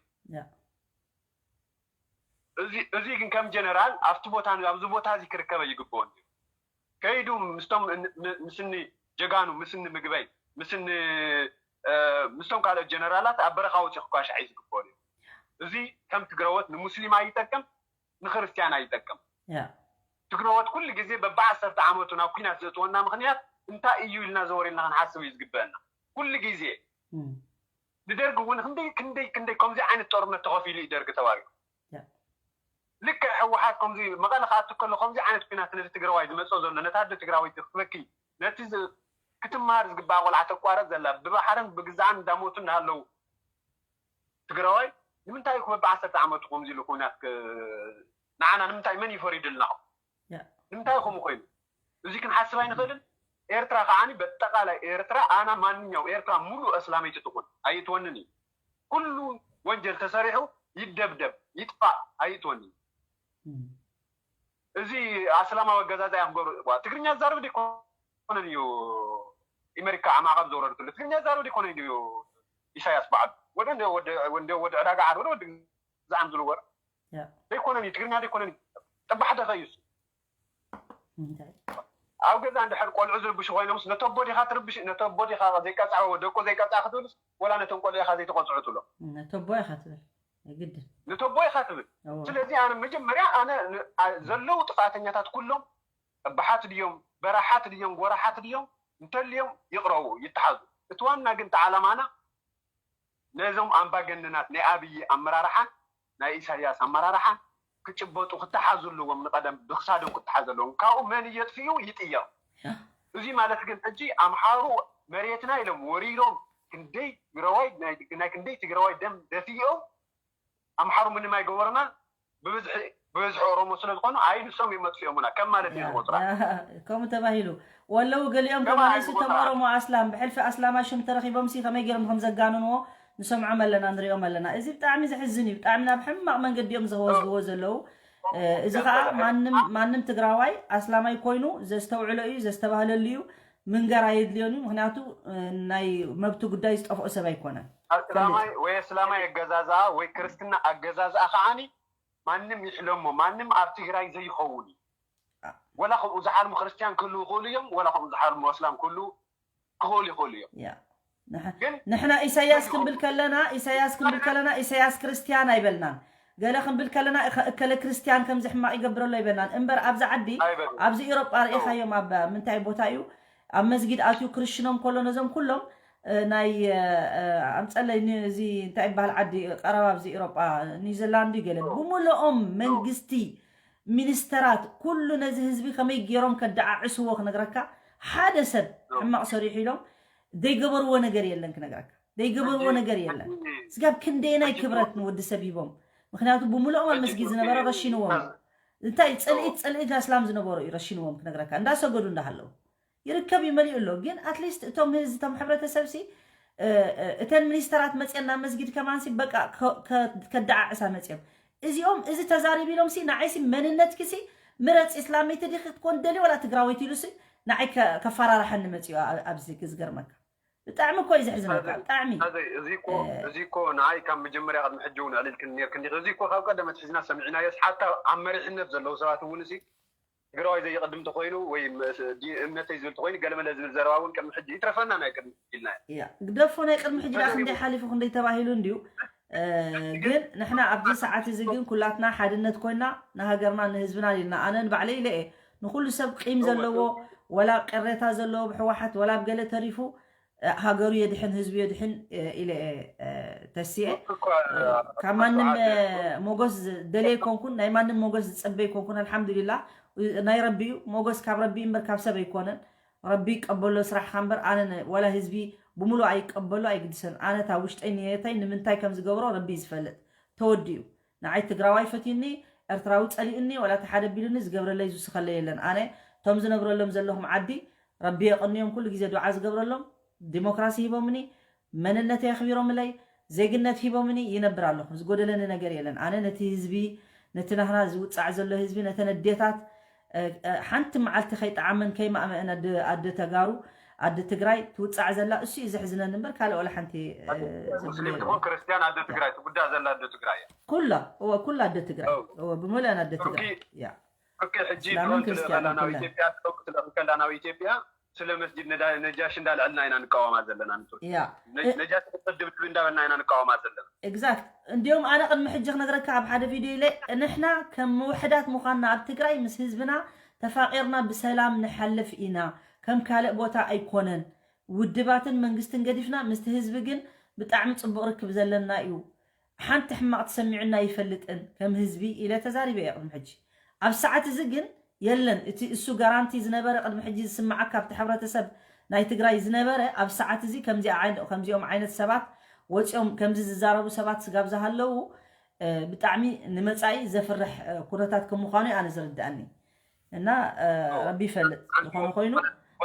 እዚ ግን ከም ጀነራል ኣብቲ ቦታ ኣብዚ ቦታ እዚ ክርከበ ይግብኦ ከይዱ ምስቶም ምስኒ ጀጋኑ ምስኒ ምግበይ ምስኒ ምስቶም ካልኦት ጀነራላት ኣብ በረኻ ወፂ ክኳሻዕ እዩ ዝግብኦ እዩ። እዚ ከም ትግረወት ንሙስሊም ኣይጠቅም ንክርስትያን ኣይጠቅም። ትግረወት ኩሉ ግዜ በብዓሰርተ ዓመቱ ናብ ኩናት ዘእትወና ምክንያት እንታይ እዩ ኢልና ዘወር ኢልና ክንሓስብ እዩ ዝግበአና ኩሉ ግዜ ንደርግ እውን ክንደይ ክንደይ ክንደይ ከምዚ ዓይነት ጦርነት ተኸፊሉ እዩ ደርግ ተዋሪዱ። ልክዕ ህወሓት ከምዚ መቐለ ክኣቱ ከሎ ከምዚ ዓይነት ኩናት ነቲ ትግራዋይ ዝመፅኦ ዘሎ ነቲ ኣደ ትግራወይቲ ክበኪ ነቲ ክትመሃር ዝግባኣ ቆልዓ ተቋረፅ ዘላ፣ ብባሕርን ብግዛዕን እንዳሞቱ እንዳሃለዉ ትግራዋይ ንምንታይ እኮ በብዓሰርተ ዓመቱ ከምዚ ኢሉ ኩናት ክ-፣ ንዓና ንምንታይ መን ይፈሪድልና? ያ ንምንታይ ከምኡ ኮይኑ? እዚ ክንሓስብ ኣይንኽእልን? ኤርትራ ከዓኒ በጠቓላይ ኤርትራ ኣና ማንኛው ኤርትራ ሙሉ እስላመይቲ ትኹን ኣይእትወንን እዩ። ኩሉ ወንጀል ተሰሪሑ ይደብደብ ይጥፋእ ኣይእትወንን። እም። እዚ ኣስላማዊ ኣገዛዝኣ እዮም ክገብሩ። ዋ፣ ትግርኛ ዝዛረብ ደይኮነን እዩ ኣሜሪካ ኣብ ማዕቐብ ዘውረደትሉ። ትግርኛ ዝዛረብ ደይኮነን እዩ ኢሳያስ በዓሉ። ወደ፣ ወደ፣ ወደ፣ ወደ ዕዳጋ ዓድ፣ ወደ፣ ወደ ግዛዕን ዝልወር። ያ ደይኮነን እዩ፣ ትግርኛ ደይኮነን እዩ። ጠባሕ ደኸ እዩ እሱ። እንታይ ኣብ ገዛ እንድሕር ቆልዑ ዝርብሹ ኮይኖምስ ነተቦ ዲኻ ትርብሽ፣ ነተቦ ዲኻ ዘይቀጻዕ፣ ደቆ ዘይቀጻዕ ክትብልስ፣ ወላ ነቶም ቆልዑ ኢኻ ዘይተቆጽዑ ትብሎ። ነተቦ ኢኻ ትብል። ግድን ነተቦ ኢኻ ትብል። እዎ። ስለዚ ኣነ መጀመርያ ኣነ ን-፣ ኣ-፣ ዘለዉ ጥፋተኛታት ኩሎም በሓት ድዮም፣ በራሓት ድዮም፣ ጎራሓት ድዮም፣ እንተልዮም ይቕረቡ፣ ይተሓዙ። እቲ ዋና ግን እቲ ዓላማና ነዞም ኣምባገነናት ናይ ኣብይ ኣመራርሓን ናይ ኢሳያስ ኣመራርሓን ክጭበጡ ክተሓዙ ኣለዎም። ንቐደም ብክሳዶም ክተሓዙ ኣለዎም። ካብኡ መን እየጥፍኡ ይጥየቕ። እዚ ማለት ግን ሕጂ ኣምሓሩ መሬትና ኢሎም ወሪሮም ክንደይ ትግራዋይ ናይ፣ ናይ ክንደይ ትግራዋይ ደም ደፊኦም ኣምሓሩ ምንም ኣይገበሩና ብብዝሒ፣ ብብዝሒ ኦሮሞ ስለ ዝኾኑ ኣይ ንሶም እዮም መጥፊኦምና ከም ማለት እዩ ዝቆፅራ። ከምኡ ተባሂሉ ወለው ገሊኦም ከማን ከማንሲ ኣይግቡና። ተማሮሞ ኣስላም ብሕልፊ ኣስላም ኣሽም ተረኺቦም ሲ ከመይ ገይሮም ከም ዘጋንንዎ ንሰምዖም ኣለና ንሪኦም ኣለና። እዚ ብጣዕሚ ዘሕዝን እዩ። ብጣዕሚ ናብ ሕማቕ መንገዲ እዮም ዝኸወዝዎ ዘለዉ። እ፣ እዚ ከዓ ማንም ማንም ትግራዋይ ኣስላማይ ኮይኑ ዘስተውዕሎ እዩ፣ ዘስተባህለሉ እዩ። ምንጋር ኣየድልዮን እዩ። ምክንያቱ እ፣ ናይ መብቱ ጉዳይ ዝጠፍኦ ሰብ ኣይኮነን። ኣስላማይ ወይ ኣስላማይ ኣገዛዝኣ ወይ ክርስትና ኣገዛዝኣ ከዓኒ ማንም ይሕለሞ፣ ማንም ኣብ ትግራይ ዘይኸውን እዩ። አ። ወላ ከምኡ ዝሓልሙ ክርስትያን ክህልዉ ይኽእሉ እዮም፣ ወላ ከምኡ ዝሓልሙ ኣስላም ክህልዉ ክኽእሉ ይኽእሉ እዮም። ያ ንሕ- ግን ንሕና ኢሳያስ ወይ ክንብል ከለና ኢሳያስ ክንብል ከለና ኢሳያስ ክርስትያን ኣይበልናን። ገለ ክንብል ከለና እኸ- እከለ ክርስትያን ከምዚ ሕማቕ ይገብረሉ ኣይበልናን። እምበር ኣብዚ ዓዲ ኣይበልናን። ኣብዚ ኢሮጳ ርኢኻዮም ኣብ ምንታይ ቦታ እዩ ኣብ መስጊድ ኣትዩ ክርሽኖም ከሎ ነዞም ኩሎም እ፣ ናይ እ፣ እ፣ ኣምፀለይ ን-፣ እዚ እንታይ ይበሃል ዓዲ ቀረባ ኣብዚ ኢሮጳ ኒውዚላንድ እዩ ገለ ብምልኦም መንግስቲ ሚኒስተራት ኩሉ ነዚ ህዝቢ ከመይ ገይሮም ከደዓዕስዎ ክነግረካ ሓደ ሰብ ሕማቕ ሰሪሑ ኢሎም ዘይገበርዎ ነገር የለን ክነግረካ ዘይገበርዎ ነገር የለን። ስጋብ ክንደየናይ ክብረት ንወዲ ሰብ ሂቦም። ምክንያቱ ብምልኦም ኣብ መስጊድ ዝነበረ ረሽንዎም። እንታይ ፅልኢት ፅልኢት ኣስላም ዝነበሩ እዩ ረሽንዎም ክነግረካ እንዳሰገዱ እንዳሃለዉ ይርከብ እዩ መሊኡ ኣሎ። ግን ኣትሊስት እቶም ህዝቢ እቶም ሕብረተሰብ ሲ እ፣ እ፣ እተን ሚኒስተራት መፅየን ናብ መስጊድ ከማን ሲ በቃ ከ- ከ- ከደዓዕሳ መፅዮም እዚኦም እዚ ተዛሪብ ኢሎም ሲ ንዓይ ሲ መንነትኪ ሲ ምረፂ እስላመይቲ ዲኺ ክትኮን ደሊ ወላ ትግራወይቲ ኢሉ ሲ ንዓይ ከ- ከፈራርሐኒ መፅዮ ኣ- ኣብዚ ዝገርመካ ብጣዕሚ እኮ እዩ ዘሕዝነካ ብጣዕሚ ናዘይ እዚ እኮ እዚ እኮ ንዓይ ካብ መጀመርያ ቅድሚ ሕጂ እውን ኣዕሊልክን ነርክን ዲኺ? እዚ እኮ ካብ ቀደም ኣትሒዝና ሰሚዕናዮስ ሓታ ኣብ መሪሕነት ዘለዉ ሰባት እውን እዚ ትግራዋይ ዘይቅድም ተኮይኑ ወይ መስ- ዲ- እምነተይ ዝብል ተኮይኑ ገለመለ ዝብል ዘረባ እውን ቅድሚ ሕጂ ይትረፈና ናይ ቅድሚ ሕጂ ኢልና ያ ግደፎ ናይ ቅድሚ ሕጂ ደኣ ክንደይ ሓሊፉ ክንደይ ተባሂሉ እንድዩ እ፣ ግን ንሕና ኣብዚ ሰዓት እዚ ግን ኩላትና ሓድነት ኮይና ንሃገርና ንህዝብና ኢልና ኣነ ንባዕለይ ኢለ እየ ንኩሉ ሰብ ቂም ዘለዎ ወላ ቅሬታ ዘለዎ ብሕወሓት ወላ ኣብ ገለ ተሪፉ እ፣ ሃገሩ የድሕን ህዝቡ የድሕን እ፣ ኢለ እየ እ፣ ተሲኤ እ፣ ካብ ማንም እ፣ ሞጎስ ዝደልየ ኮንኩን ናይ ማንም ሞጎስ ዝጸበይ ኮንኩን ኣልሓምዱሊላ እ፣ ናይ ረቢ እዩ ሞጎስ ካብ ረቢ እምበር ካብ ሰብ ኣይኮነን ረቢ ይቀበሎ ስራሕካ እምበር ኣነ ነ- ወላ ህዝቢ ብምሉእ ኣይቀበሎ ኣይግድሰን ኣነ እታ ውሽጠይ ንየተይ ንምንታይ ከም ዝገብሮ ረቢ እዩ ዝፈልጥ ተወዲኡ ንዓይ ትግራዋይ ፈትዩኒ ኤርትራዊ ጸሊኡኒ ወላ እቲ ሓደ ቢሉኒ ዝገብረለይ ዝውስኸለይ የለን ኣነ እቶም ዝነብረሎም ዘለኹም ዓዲ ረቢ የቐንዮም ኩሉ ግዜ ዱዓ ዝገብረሎም ዲሞክራሲ ሂቦምኒ መንነተይ ኣኽቢሮምለይ ዜግነት ሂቦምኒ ይነብር ኣለኹ ዝጎደለኒ ነገር የለን ኣነ ነቲ ህዝቢ ነቲ ናህና ዝውፃዕ ዘሎ ህዝቢ ነተን ኣዴታት እ፣ እ፣ ሓንቲ መዓልቲ ከይጠዓመን ከይማእመአን ኣደ ኣደ ተጋሩ ኣደ ትግራይ ትውፃዕ ዘላ እሱ እዩ ዘሕዝነኒ እምበር ካልእ ወላ ሓንቲ እ፣ ዘብሎ ሙስሊም የለን። ትኹን ክርስትያን ኣደ ትግራይ ትጉዳእ ዘላ ኣደ ትግራይ እያ። ኩላ እወ ኩላ ኣደ ትግራይ ኦ። እወ ብምልአን ኣደ ቱርኪ ትግራይ ያ ቱርኪ ሕጂ እስላምን ድሮን ክርስትያንን ትልእኸላ ናብ ኩለን። ኢትዮጵያ ቱርኪ ትልእኽ ከላ ናብ ኢትዮጵያ ስለ መስጂድ ነዳ- ነጃሽ እንዳልዐልና ኢና ንቃወማ ዘለና ንቱርኪ ያ ነ- ነጃሽ ቅድም እንዳበልና ኢና ንቃወማ ዘለና። ኤግዛክት እንዲሁም ኣነ ቅድሚ ሕጂ ክነግረካ ኣብ ሓደ ቪድዮ ኢለ ንሕና ከም ምውሕዳት ምዃንና ኣብ ትግራይ ምስ ህዝብና ተፋቒርና ብሰላም ንሓልፍ ኢና ከም ካልእ ቦታ ኣይኮነን ውድባትን መንግስትን ገዲፍና ምስቲ ህዝቢ ግን ብጣዕሚ ፅቡቕ ርክብ ዘለና እዩ ሓንቲ ሕማቕ ተሰሚዑና ይፈልጥን ከም ህዝቢ ኢለ ተዛሪበ እየ ቅድሚ ሕጂ ኣብ ሰዓት እዚ ግን የለን እቲ እሱ ጋራንቲ ዝነበረ ቅድሚ ሕጂ ዝስማዓካ ኣብቲ ሕብረተሰብ ናይ ትግራይ ዝነበረ ኣብ ሰዓት እዚ ከምዚኣ ዓይነ- ከምዚኦም ዓይነት ሰባት ወፂኦም ከምዚ ዝዛረቡ ሰባት ስጋብ ዝሃለዉ፣ እ፣ ብጣዕሚ ንመፃኢ ዘፍርሕ፣ እ፣ ኩነታት ከም ምዃኑ እዩ ኣነ ዝርድኣኒ። እና፣ እ፣ ረቢ ይፈልጥ። ዝኾነ ኮይኑ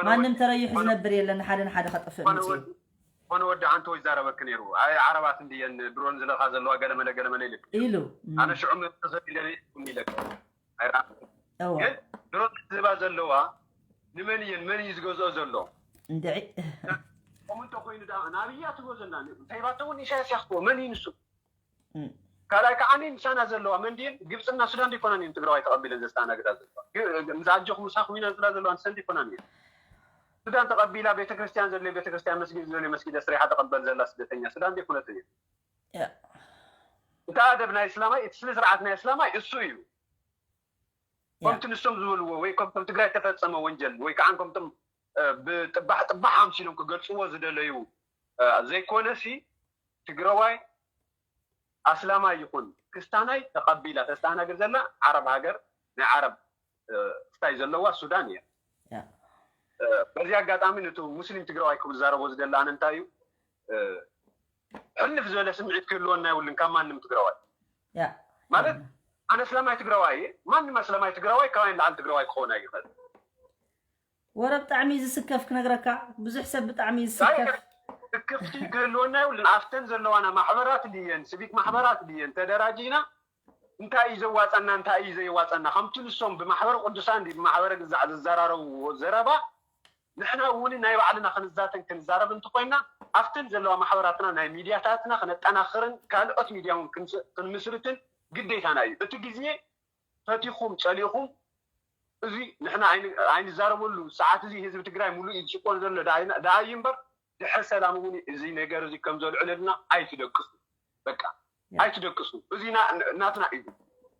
ማንም ተረይሑ ዝነብር የለን፣ ሓደ ንሓደ ከጥፍእ መፅዩ። ኮነ ወዲ ሓንቲ ወይ ዛረበክ ነይሩ። ኣይ ዓረባት እንድየን ድሮን ዝለካ ዘለዋ ገለመለ ገለመለ ኢልክ። ኢሉ። ኣነ ሽዑ መጥተሰብ ኢለኒ ኢለክ። ኣይራ እወ። ግን ድሮን ዝህባ ዘለዋ ንመን እየን? መን እዩ ዝገዝኦ ዘሎ? እንድዒ። ከምኡ እንተኮይኑ ደኣ ናብያ ትህቦ ዘላ? እንታይ ባቶ እውን ኢሳያስ ያኽትቦ? መን እዩ ንሱ? እም። ካልኣይ ከዓ ምሳና ዘለዋ መን ድየን? ግብፅና ሱዳን ዲኮናን እየን ትግራዋይ ተቐቢለን ዘስተኣናግዳ ዘለዋ? ግ- ምስ ኣጆኹም ምሳኹም ኢና ዝብላ ዘለዋ ንሰን ዲኮናን እየን? ሱዳን ተቐቢላ ቤተክርስትያን ዘድልዮ ቤተክርስትያን መስጊድ ዘድልዮ መስጊድ ኣስሪሓ ተቐበል ዘላ ስደተኛ ሱዳን ዲኮነት እየን? ያ። እቲ ኣደብ ናይ እስላማይ እቲ ስነ ስርዓት ናይ እስላማይ እሱ እዩ። ያ። ከምቲ ንሶም ዝበልዎ ወይ ከምቶም ትግራይ ተፈጸመ ወንጀል ወይ ከዓ ከምቶም እ፣ ብጥባሕ ጥባሕ ኣምሲሎም ክገልፅዎ ዝደለዩ እ፣ ዘይኮነሲ ትግራዋይ ኣስላማይ ይኹን ክስታናይ ተቐቢላ ተስተኣናግድ ዘላ ዓረብ ሃገር ናይ ዓረብ እ፣ ስታይ ዘለዋ ሱዳን እያ። ያ። እ፣ በዚ ኣጋጣሚ ነቲ ሙስሊም ትግራዋይ ክብል ዛረቦ ዝደሊ ኣነ እንታይ እዩ እ፣ ሕልፍ ዝበለ ስምዒት ክህልወና የብሉን ካብ ማንም ትግራዋይ ያ። ማለት ኣነ እስላማይ ትግራዋይ እየ። ማንም ኣስላማይ ትግራዋይ ካባይ ንላዕሊ ትግራዋይ ክኸውን ኣይኽእል። ወረ ብጣዕሚ እዩ ዝስከፍ ክነግረካ፣ ብዙሕ ሰብ ብጣዕሚ እዩ ዝስከፍ። ስክፍቲ ክህልወና የብሉን። ኣብተን ዘለዋና ማሕበራት ድየን ሲቪክ ማሕበራት ድየን ተደራጂና እንታይ እዩ ዘዋፀና እንታይ እዩ ዘይዋፀና ከምቲ ንሶም ብማሕበረ ቅዱሳን ድዩ ብማሕበረ ግዛዕ ዝዘራረብዎ ዘረባ ንሕና እውን ናይ ባዕልና ክንዛተን ክንዛረብ እንተኮይና ኣብተን ዘለዋ ማሕበራትና ናይ ሚድያታትና ክነጠናኽርን ካልኦት ሚድያ እውን ክንስ- ክንምስርትን ግዴታና እዩ። እቲ ግዜ ፈቲኹም ፀሊእኹም እዚ ንሕና ኣይን- ኣይንዛረበሉ ሰዓት እዚ ህዝቢ ትግራይ ሙሉእ እዩ ዝጭቆን ዘሎ ደኣ እዩ- ደኣ እዩ እምበር ድሕር ሰላም እውን እዚ ነገር እዚ ከም ዘልዕለልና ኣይትደቅሱ። በቃ ያ። ኣይትደቅሱ። እዚ ና- ናትና እዩ።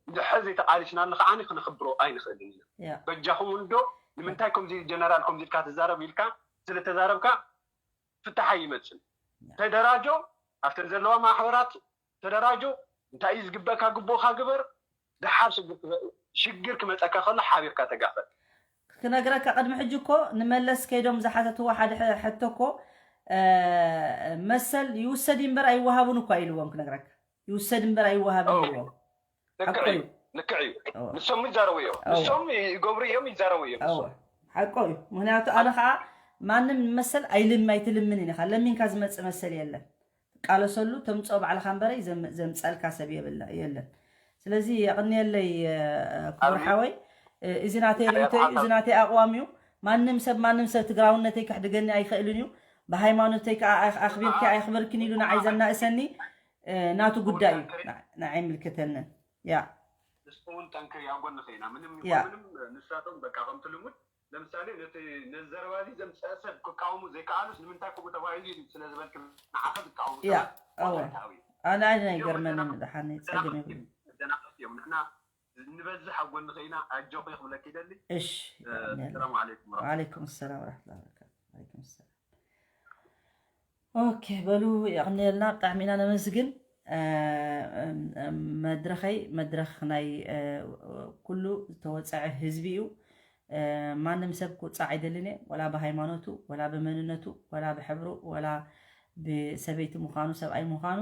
ድሕር ዘይተቃሊስናሉ ከዓ ክንኽብሮ ኣይንኽእልን ኢና። ያ። በጃኹም እንዶ ንምንታይ ከምዚ ጀነራል ከምዚ ኢልካ ትዛረብ ኢልካ ስለተዛረብካ ፍታሕ ኣይመፅን። ተደራጆ ኣብተን ዘለዋ ማሕበራት ተደራጆ እንታይ እዩ ዝግበእካ ግቡእካ ግበር። ደሓር ሽግር ክመ- ሽግር ክመፀካ ከሎ ሓቢርካ ተጋፈጥ። ክነግረካ ቅድሚ ሕጂ እኮ ንመለስ ከይዶም ዝሓተትዎ ሓደ ሕ- ሕቶ እኮ እ፣ መሰል ይውሰድ እምበር ኣይወሃቡን እኳ ኢልዎም ክነግረካ ይውሰድ እምበር ኣይወሃብን ኦ። ኢልዎም ልክዕ ሓቆ እዩ እዩ። ልክዕ እዩ። እወ። ንሶም ይዛረቡ እዮም እወ። ንሶም ይገብሩ እዮም ይዛረቡ እዮም እወ ሓቆ እዩ። ምክንያቱ ኣነ ከዓ ማንም መሰል ኣይልም ኣይትልምን ኢኻ ለሚንካ ዝመፅእ መሰል የለን። ትቃለሰሉ ተምፅኦ ባዕልኻ እምበረይ ዘም- ዘምፀልካ ሰብ የብላ የለን። ስለዚ የቕንየለይ እ፣ ክቡር ሓወይ እ፣ እዚ ናተይ ርእቶ እዩ፣ እዚ ናተይ ኣቕዋም እዩ። ማንም ሰብ ማንም ሰብ ትግራውነተይ ከሕድገኒ ኣይኽእልን እዩ። ብሃይማኖተይ ከዓ ኣኽ- ኣኽቢርኪ ኣየኽብርክን ኢሉ ንዓይ ዘናእሰኒ እ፣ ናቱ ጉዳይ እዩ። ን- ንዓይ ምልክተንን ያ ንሱ እውን ጠንክር ኣብ ጎንኺ ኢና ምንም ያ። ምንም ንሳቶም በቃ ከምቲ ልሙድ ለምሳሌ ነቲ ነዚ ዘረባ እዚ ዘምፀአ ሰብ ክቃወሙ ዘይከኣሉስ ንምንታይ ከምኡ ተባሂሉ እዩ ስለ ዝበልክ ንዓኸ ዝቃወሙ ያ ሰባት እወ ወገንታዊ እዩ። ኣነ ኣነ ኣይገርመንን ደሓን ፀገም የብሉ መደናቐፍቲ እዮም ንሕና ንበዝሕ ኣብ ጎንኺ ኢና ኣጆኺ ክብለኪ ይደሊ። እሺ ሰላም ዓለይኩም ወረሕመቱላህ። ወዓለይኩም ሰላም ወረሕመቱላሂ ወበረካቱ። ወዓለይኩም ሰላም። ኦኬ በሉ የቕንየልና ብጣዕሚ ኢና ነመስግን። እ፣ መድረኸይ መድረኽ ናይ እ፣ ኩሉ ዝተወፀዐ ህዝቢ እዩ። እ፣ ማንም ሰብ ክውፃዕ ኣይደልን እየ ወላ ብሃይማኖቱ ወላ ብመንነቱ ወላ ብሕብሩ ወላ ብሰበይቲ ምዃኑ ሰብኣይ ምዃኑ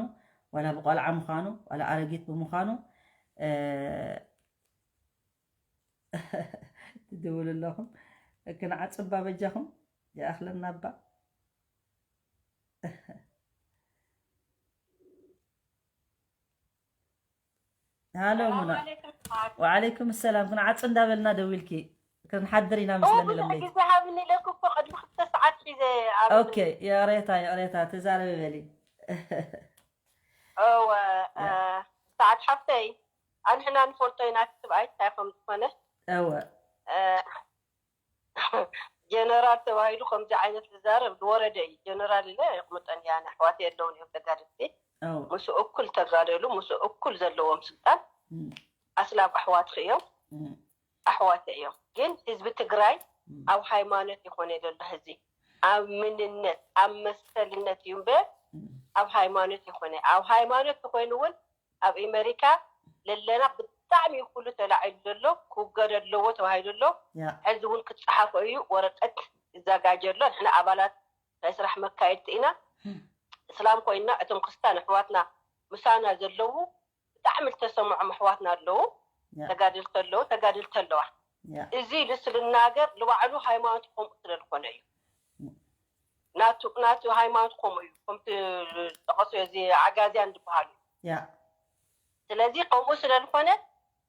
ወላ ብቆልዓ ምዃኑ ወላ ኣረጊት ብምዃኑ እ፣ ትድውሉ ኣለኹም ክንዓፅባ በጃኹም ይኣኽለና እባ ሃሎ ሙና ወዓለይኩም ሰላም ክንዓፂ እንዳበልና ደዊልኪ ክንሓድር ኢና ምስለኒ ብዙሕ ለምለይቲ ግዜ ሃብኒ ኢለኩ እኮ ቅድሚ ክልተ ሰዓት ሒዘ ኣብ ኦኬ ይቕሬታ ይቕሬታ ተዛረቢ በሊ እወ እ፣ ሰዓት ሓፍተይ ኣንሕና ንፈልጦ ኢና እቲ ስብኣይ እንታይ ከም ዝኾነ እወ እ፣ ጀነራል ተባሂሉ ከምዚ ዓይነት ዝዛረብ ዝወረደ እዩ ጀነራል ኢለ የቕምጠን እያ ኣሕዋት የለውን እዮም ተጋደልቲ እወ ምስኡ እኩል ተጋደሉ ምስኡ እኩል ዘለዎም ስልጣን እም፣ ኣስላም ኣሕዋትኺ እዮም እም፣ ኣሕዋተ እዮም ግን ህዝቢ ትግራይ እም፣ ኣብ ሃይማኖት ይኾነ ዘሎ ህዚ ኣብ ምንነት ኣብ መሰልነት እዩ እምበር እም፣ ኣብ ሃይማኖት ይኾነ ኣብ ሃይማኖት ተኮይኑ እውን ኣብ ኤመሪካ ለለና ብጣዕሚ እዩ ኩሉ ተላዒሉ ዘሎ ክውገድ ኣለዎ ተባሂሉ ኣሎ ያ፣ ሕዚ እውን ክፀሓፎ እዩ ወረቀት ዝዘጋጀ ኣሎ። ንሕና ኣባላት ናይ ስራሕ መካየድቲ ኢና። እስላም ኮይና እቶም ክርስታን ኣሕዋትና ምሳና ዘለዉ ብጣዕሚ ዝተሰምዖም ኣሕዋትና ኣለዉ። ተጋደልቲ ኣለዉ፣ ተጋደልቲ ኣለዋ። እዚ ኢሉ ስልናገር ንባዕሉ ሃይማኖት ከምኡ ስለ ዝኾነ እዩ። ናቱ ናቱ ሃይማኖት ከምኡ እዩ። ከምቲ ዝጠቐሶ እዚ ዓጋዝያን ዝበሃሉ። ስለዚ ከምኡ ስለ ዝኾነ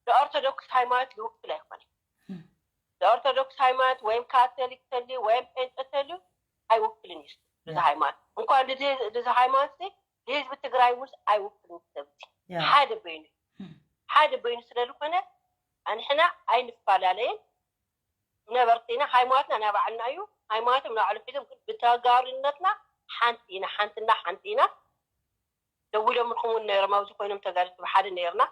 ንኦርቶዶክስ ሃይማኖት ዝውክል ኣይኮነ። ንኦርቶዶክስ ሃይማኖት ወይም ካቶሊክ ተልዩ ወይም ጴንጠ ተልዩ ኣይውክልን እዩ። እዚ ሃይማኖት እንኳን እዚ ሃይማኖት ንህዝቢ ትግራይ ውስ ኣይውክልን። ሰብዚ ሓደ በይኑ ሓደ በይኑ ስለ ዝኾነ ኣንሕና ኣይንፈላለይን። ነበርቲ ኢና። ሃይማኖትና ናይ ባዕልና እዩ። ሃይማኖቶም ናይ ባዕሉ ሒዞም፣ ግን ብተጋሩነትና ሓንቲ ኢና፣ ሓንትና ሓንቲ ኢና። ደዊሎምልኩም እውን ነይሮም፣ ኣብዚ ኮይኖም ተጋደልቲ ብሓደ ነይርና።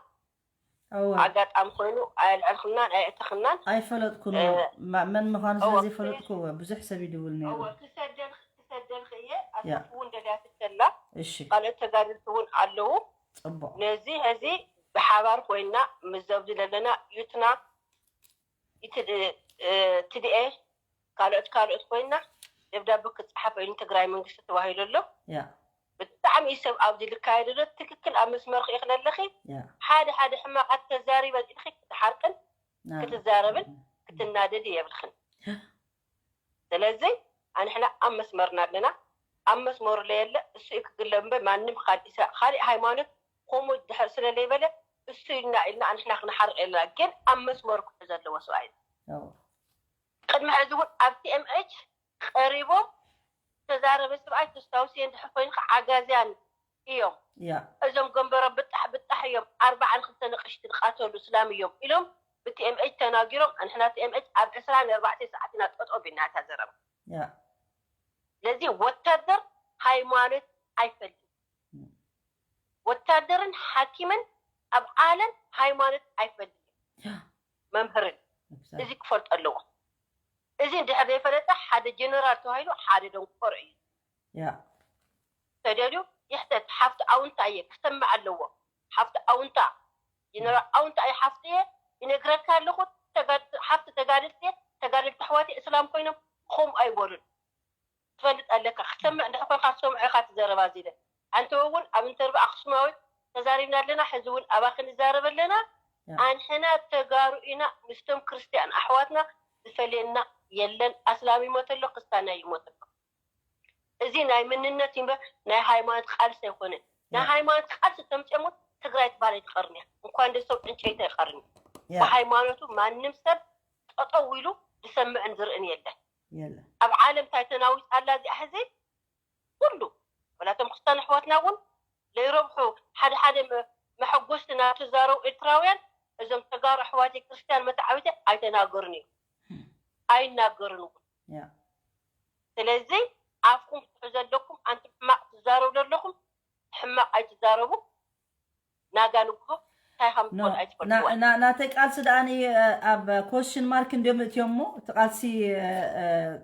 ኣጋጣሚ ኮይኑ ኣየልዐልኩናን ኣየእተኽናን። ኣይፈለጥኩን፣ መን ምዃኑ ስለ ዘይፈለጥኩ ብዙሕ ሰብ ይድውል ነይሩ። ክሰደልክ ክሰደልክ እየ። ኣሰፍ እውን ደልያትከላ ካልኦት ተጋደልቲ እውን ኣለዉ። ነዚ ሕዚ ብሓባር ኮይና ምስ ዘብዚ ዘለና ዩትና ትድኤ ካልኦት ካልኦት ኮይና ደብዳቤ ክፀሓፈ እዩ ንትግራይ መንግስቲ ተባሂሉ ኣሎ። ብጣዕሚ እዩ ሰብ ኣብዚ ዝካየድ ዘሎ። ትክክል ኣብ መስመር ክኢኽን ኣለኺ። ሓደ ሓደ ሕማቃት ተዛሪበ ኢልኺ ክትሓርቅን ክትዛረብን ክትናደድ የብልኽን። ስለዚ ኣንሕና ኣብ መስመርና ኣለና። ኣብ መስመሩ ለየለ እሱ እዩ ክግለብ እምበር ማንም ካሊእ ሃይማኖት ከምኡ ድሕር ስለለይበለ እሱ ኢልና ኢልና ኣንሕና ክንሓርቕ የለና። ግን ኣብ መስመሩ ክሕዝ ኣለዎ ሰብኣይ። ቅድሚ ሕዚ እውን ኣብ ቲኤምኤች ቀሪቦም ተዛረበ ሰብኣይ ተስታውስየ እንድሕር ኮይንካ ዓጋዝያን እዮም እዞም ገንበሮ ብጣሕ ብጣሕ እዮም ኣርባዓን ክልተ ንቕሽቲ ዝቃተሉ እስላም እዮም ኢሎም ብቲኤምኤች ተናጊሮም። ኣንሕና ቲኤምኤች ኣብ ዕስራን ኣርባዕተን ሰዓት ኢና ጠጠው ቢልና እታ ዘረባ። ስለዚ ወታደር ሃይማኖት ኣይፈልጥን። ወታደርን ሓኪምን ኣብ ዓለም ሃይማኖት ኣይፈልጥን። መምህርን እዚ ክፈልጦ ኣለዎ። እዚ እንድሕር ዘይፈለጠ ሓደ ጀነራል ተባሂሉ ሓደ ደንቆሮ እዩ። ተደልዩ ይሕተት። ሓፍቲ ኣውንታ እየ ክሰምዕ ኣለዎ። ሓፍቲ ኣውንታ ጀነራል ኣውንታ እየ ሓፍቲ እየ ይነግረካ ኣለኹ። ሓፍቲ ተጋደልቲ እየ። ተጋደልቲ ኣሕዋት እስላም ኮይኖም ክኸምኡ ኣይበሉን። ትፈልጥ ኣለካ ክትሰምዕ እንድሕር ኮንካ ክትሰምዖ ኢካ ትዘረባ ዚለ ኣንተ እውን ኣብ እንተርባ ኣክሱማዊት ተዛሪብና ኣለና። ሕዚ እውን ኣባኺ ንዛረብ ኣለና። ኣንሕና ተጋሩ ኢና። ምስቶም ክርስትያን ኣሕዋትና ዝፈልየና የለን። ኣስላም ይሞት ኣሎ፣ ክስታና ይሞት ኣሎ። እዚ ናይ ምንነት እምበር ናይ ሃይማኖት ቃልሲ ኣይኮነን። ናይ ሃይማኖት ቃልሲ ተምፅኦሞ ትግራይ ትበሃል ኣይትቐርን እያ። እንኳን ደሰው ዕንጨይቲ ኣይቐርን እዩ። ብሃይማኖቱ ማንም ሰብ ጠጠው ኢሉ ዝሰምዕን ዝርእን የለን። ኣብ ዓለም እንታይ ተናዊፃ ኣላ እዚኣ ሕዚ ኩሉ ወላቶም ክስታን ኣሕዋትና እውን ለይረብሑ ሓደ ሓደ መሐጎስቲ ናብ ተዛረቡ ኤርትራውያን እዞም ተጋሩ ኣሕዋት ክርስትያን መተዓቢቲ ኣይተናገሩን እዮም። ኣይናገሩን እውን። ስለዚ ኣፍኩም ትሕዙ ኣለኩም። ኣንቱም ሕማቕ ትዛረቡ ዘለኹም ሕማቕ ኣይትዛረቡ። ናጋ ንግሆ እንታይ ከም ዝኾነ ኣይትፈልጥዎ። ናተይ ቃልሲ ደኣ ኣብ ኮስሽን ማርክ እንዲዮም እትዮም እሞ እቲ ቃልሲ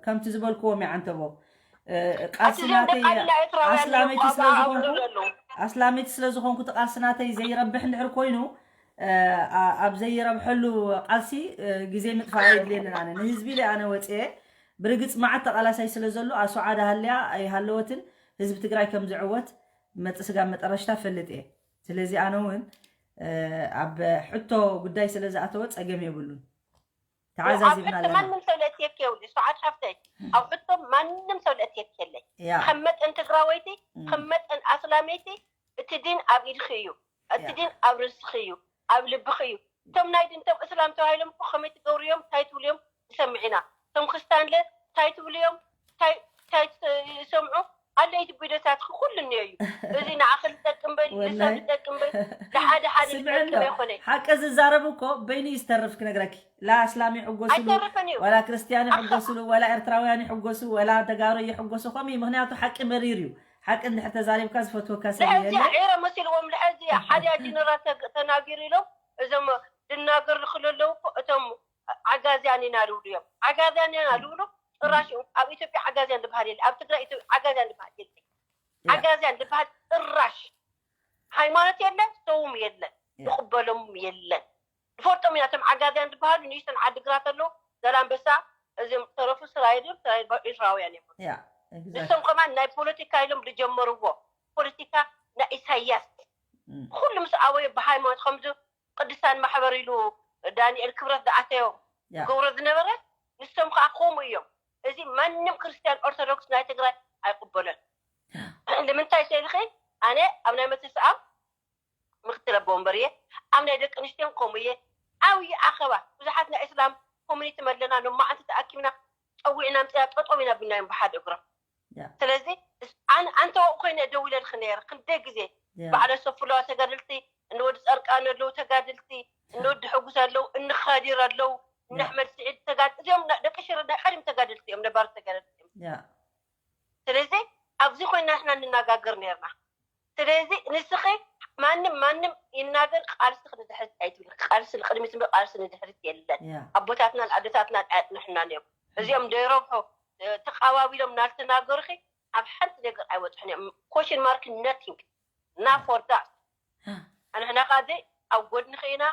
ከምቲ ዝበልክዎም ይዓንተቦ። ቃልሲ ናተይ ኣስላመይቲ ስለ ዝኾንኩ ኣስላመይቲ ስለ ዝኾንኩ እቲ ቃልሲ ናተይ ዘይረብሕ እንድሕር ኮይኑ ኣብ ዘይረብሐሉ ቃልሲ ግዜ ምጥፋእ የድልየንን። ኣነ ንህዝቢ ኢለ ኣነ ወፅየ። ብርግፅ መዓት ተቓላሳይ ስለ ዘሎ ኣስዋዓ ዳሃልያ ኣይሃለወትን ህዝቢ ትግራይ ከም ዝዕወት መጥስጋ መጠረሽታ ፈልጥ እየ። ስለዚ ኣነ እውን ኣብ ሕቶ ጉዳይ ስለ ዝኣተወ ፀገም የብሉን። ተዓዛዚብና ኣለና። ማንም ሰብ ለእትየክ የብሉ። ሰዓት ሓፍተይ ኣብ ሕቶ ማንም ሰብ ለእትየክ የለይ። ከም መጠን ትግራወይቲ ከም መጠን ኣስላመይቲ እቲ ዲን ኣብ ኢድኺ እዩ። እቲ ዲን ኣብ ርእስኺ እዩ፣ ኣብ ልብኺ እዩ። እቶም ናይ ድንቶም እስላም ተባሂሎም እኮ ከመይ ትገብሩ እዮም እንታይ ትብሉ እዮም ንሰምዕ ኢና። እቶም ክስታን ለ እንታይ ትብሉ እዮም እንታይ ይሰምዑ ኣለይቲ ቢዶታት ኩሉ እኒኦ እዩ። እዚ ንዓኺ ዝጠቅም በል ንሰብ ዝጠቅም በል ንሓደ ሓደ ዝጠቅም ኣይኮነ። ሓቂ ዝዛረብ እኮ በይኑ ይስተርፍ ክነግረኪ ላ እስላም ይሕጎስሉ ዋላ ክርስትያን ይሕጎስሉ ዋላ ኤርትራውያን ይሕጎሱ ዋላ ተጋሩ ይሕጎሱ ከምኡ ምክንያቱ ሓቂ መሪር እዩ። ሓቂ እንድሕር ተዛሪብካ ዝፈትወካ ሰብ የለ። ዒረ መሲልዎም ልሐዚ ሓደ ጀነራል ተናጊሩ ኢሎም እዞም ዝናገሩ ክሉ ኣለዉ እኮ እቶም ዓጋዝያን ኢና ልብሉ እዮም። ዓጋዝያን ኢና ልብሉ ጭራሽ ኣብ ኢትዮጵያ ዓጋዝያን ዝበሃል የለ። ኣብ ትግራይ ዓጋዝያን ዝበሃል የለ። ዓጋዝያን ዝበሃል ጭራሽ ሃይማኖት የለ ሰውም የለን ንቕበሎም የለን። ንፈልጦም ኢና እቶም ዓጋዝያን ዝበሃሉ ንእሽተን ዓዲግራት ኣለዉ ዘላንበሳ እዚም ተረፉ ስራይ ድም ስራይ ኤርትራውያን እዮም። Yeah, exactly. ንሶም ከማን ናይ ፖለቲካ ኢሎም ዝጀመርዎ ፖለቲካ ናይ ኢሳያስ ኩሉ ምስ ኣበዮ ብሃይማኖት ከምዚ ቅዱሳን ማሕበር ኢሉ ዳንኤል ክብረት ዝኣተዮ Yeah. ገብሮ ዝነበረ ንሶም ከዓ ከምኡ እዮም። እዚ ማንም ክርስቲያን ኦርቶዶክስ ናይ ትግራይ ኣይቅበሎን። ንምንታይ ሰልኺ ኣነ ኣብ ናይ መተስኣም ምክትል ኣቦ ወንበር እየ። ኣብ ናይ ደቂ ኣንስትዮን ከምኡ እየ። ዓብዪ ኣኸባ ብዙሓት ናይ እስላም ኮሚኒቲ መለና ሎማዓንቲ ተኣኪብና ፀዊዕና ምፅና ጠጠው ኢና ብናዮም ብሓደ እግሮም። Yeah. ስለዚ ኣንተወ ኮይነ ደው ኢለልክ ነይረ ክንደይ ግዜ Yeah. ባዕለ ሰፉለዋ ተጋደልቲ እንወዲ ፀርቃን ኣለዉ ተጋደልቲ እንወዲ ሕጉስ ኣለዉ እንኻዲር ኣለዉ እነሕመድ ስዒድ ተጋድ እዚኦም ደቂ ሽረ ናይ ቀደም ተጋደልቲ እዮም ነባር ተጋደልቲ እዮም። Yeah. ስለዚ ኣብዚ ኮይና ንሕና ንነጋገር ነርና። ስለዚ ንስኺ ማንም ማንም ይናገር ቃልስኽ ንድሕሪት ኣይትብል። ቃልሲ ንቅድሚት እምበር ቃልሲ ንድሕሪት የለን። Yeah. ኣቦታትናን ኣደታትናን ኣያጥንሕናን እዮም። እዚኦም ዘይረብሑ ተቃባቢሎም ናልተናገሩኺ ኣብ ሓንቲ ነገር ኣይወፅሑን እዮም። ኮሽን ማርክ ነቲንግ ናፎርዳ ኣንሕና ካዚ ኣብ ጎድንኺ ኢና።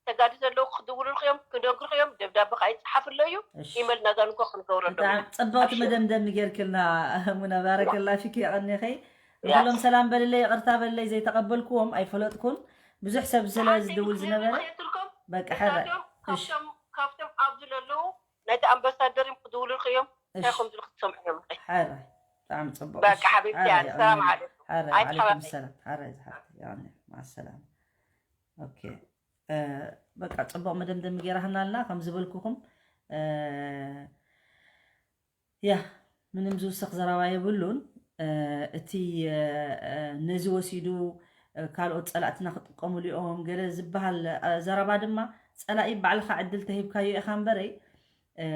ተጋዲ ዘለዉ ክድውሉልኪ እዮም ክነግሩኺ እዮም። ደብዳበ ከዓ ይፅሓፍሎ እዩ። እሺ። ኢመል ናጋንኮ ክንገብረሎም ብጣዕሚ ኢና። ፅብቕቲ ኣብሽር። መደምደሚ ጌርክልና ሙና ባረከላ ፊኪ የቐኒኸይ ንኩሎም ሰላም በልለይ ይቕርታ በልለይ ዘይተቐበልክዎም ኣይፈለጥኩን ብዙሕ ሰብ ስለ ሓንቲ ዝድውል ክልል ዝነበረ ከየትልኩም በቃ ሕረ እሳቶም እሺ ካብቶም ካብቶም ኣብዚ ዘለዉ ነቲ ኣምባሳደር እዮም ክድውሉልኪ እዮም። እንታይ እሺ ከም ዝሉ ክትሰምዑ እዮም። ሕረ ብጣዕሚ ፅቡቅ በቃ እሺ ሓቢብቲ ሕረ ኣነ ሰላም የቐንየልና ዓለይኩም። ሕረ ኣይትሓባበይ። ዓለይኩም ሰላም ሕረ ዝሓፍቲ የቐንየ ማሰላም ኦኬ እ፣ በቃ ፅቡቅ መደምደሚ ገይራህናልና ከም ዝበልኩኹም እ፣ ያ ምንም ዝውሰኽ ዘረባ የብሉን እ፣ እቲ እ፣ እ፣ ነዚ ወሲዱ እ፣ ካልኦት ፀላእትና ክጥቀሙሉ እዮም ገለ ዝበሃል እ፣ ዘረባ ድማ ፀላኢ ባዕልኻ ዕድል ተሂብካዮ ኢኻ እምበረይ እ፣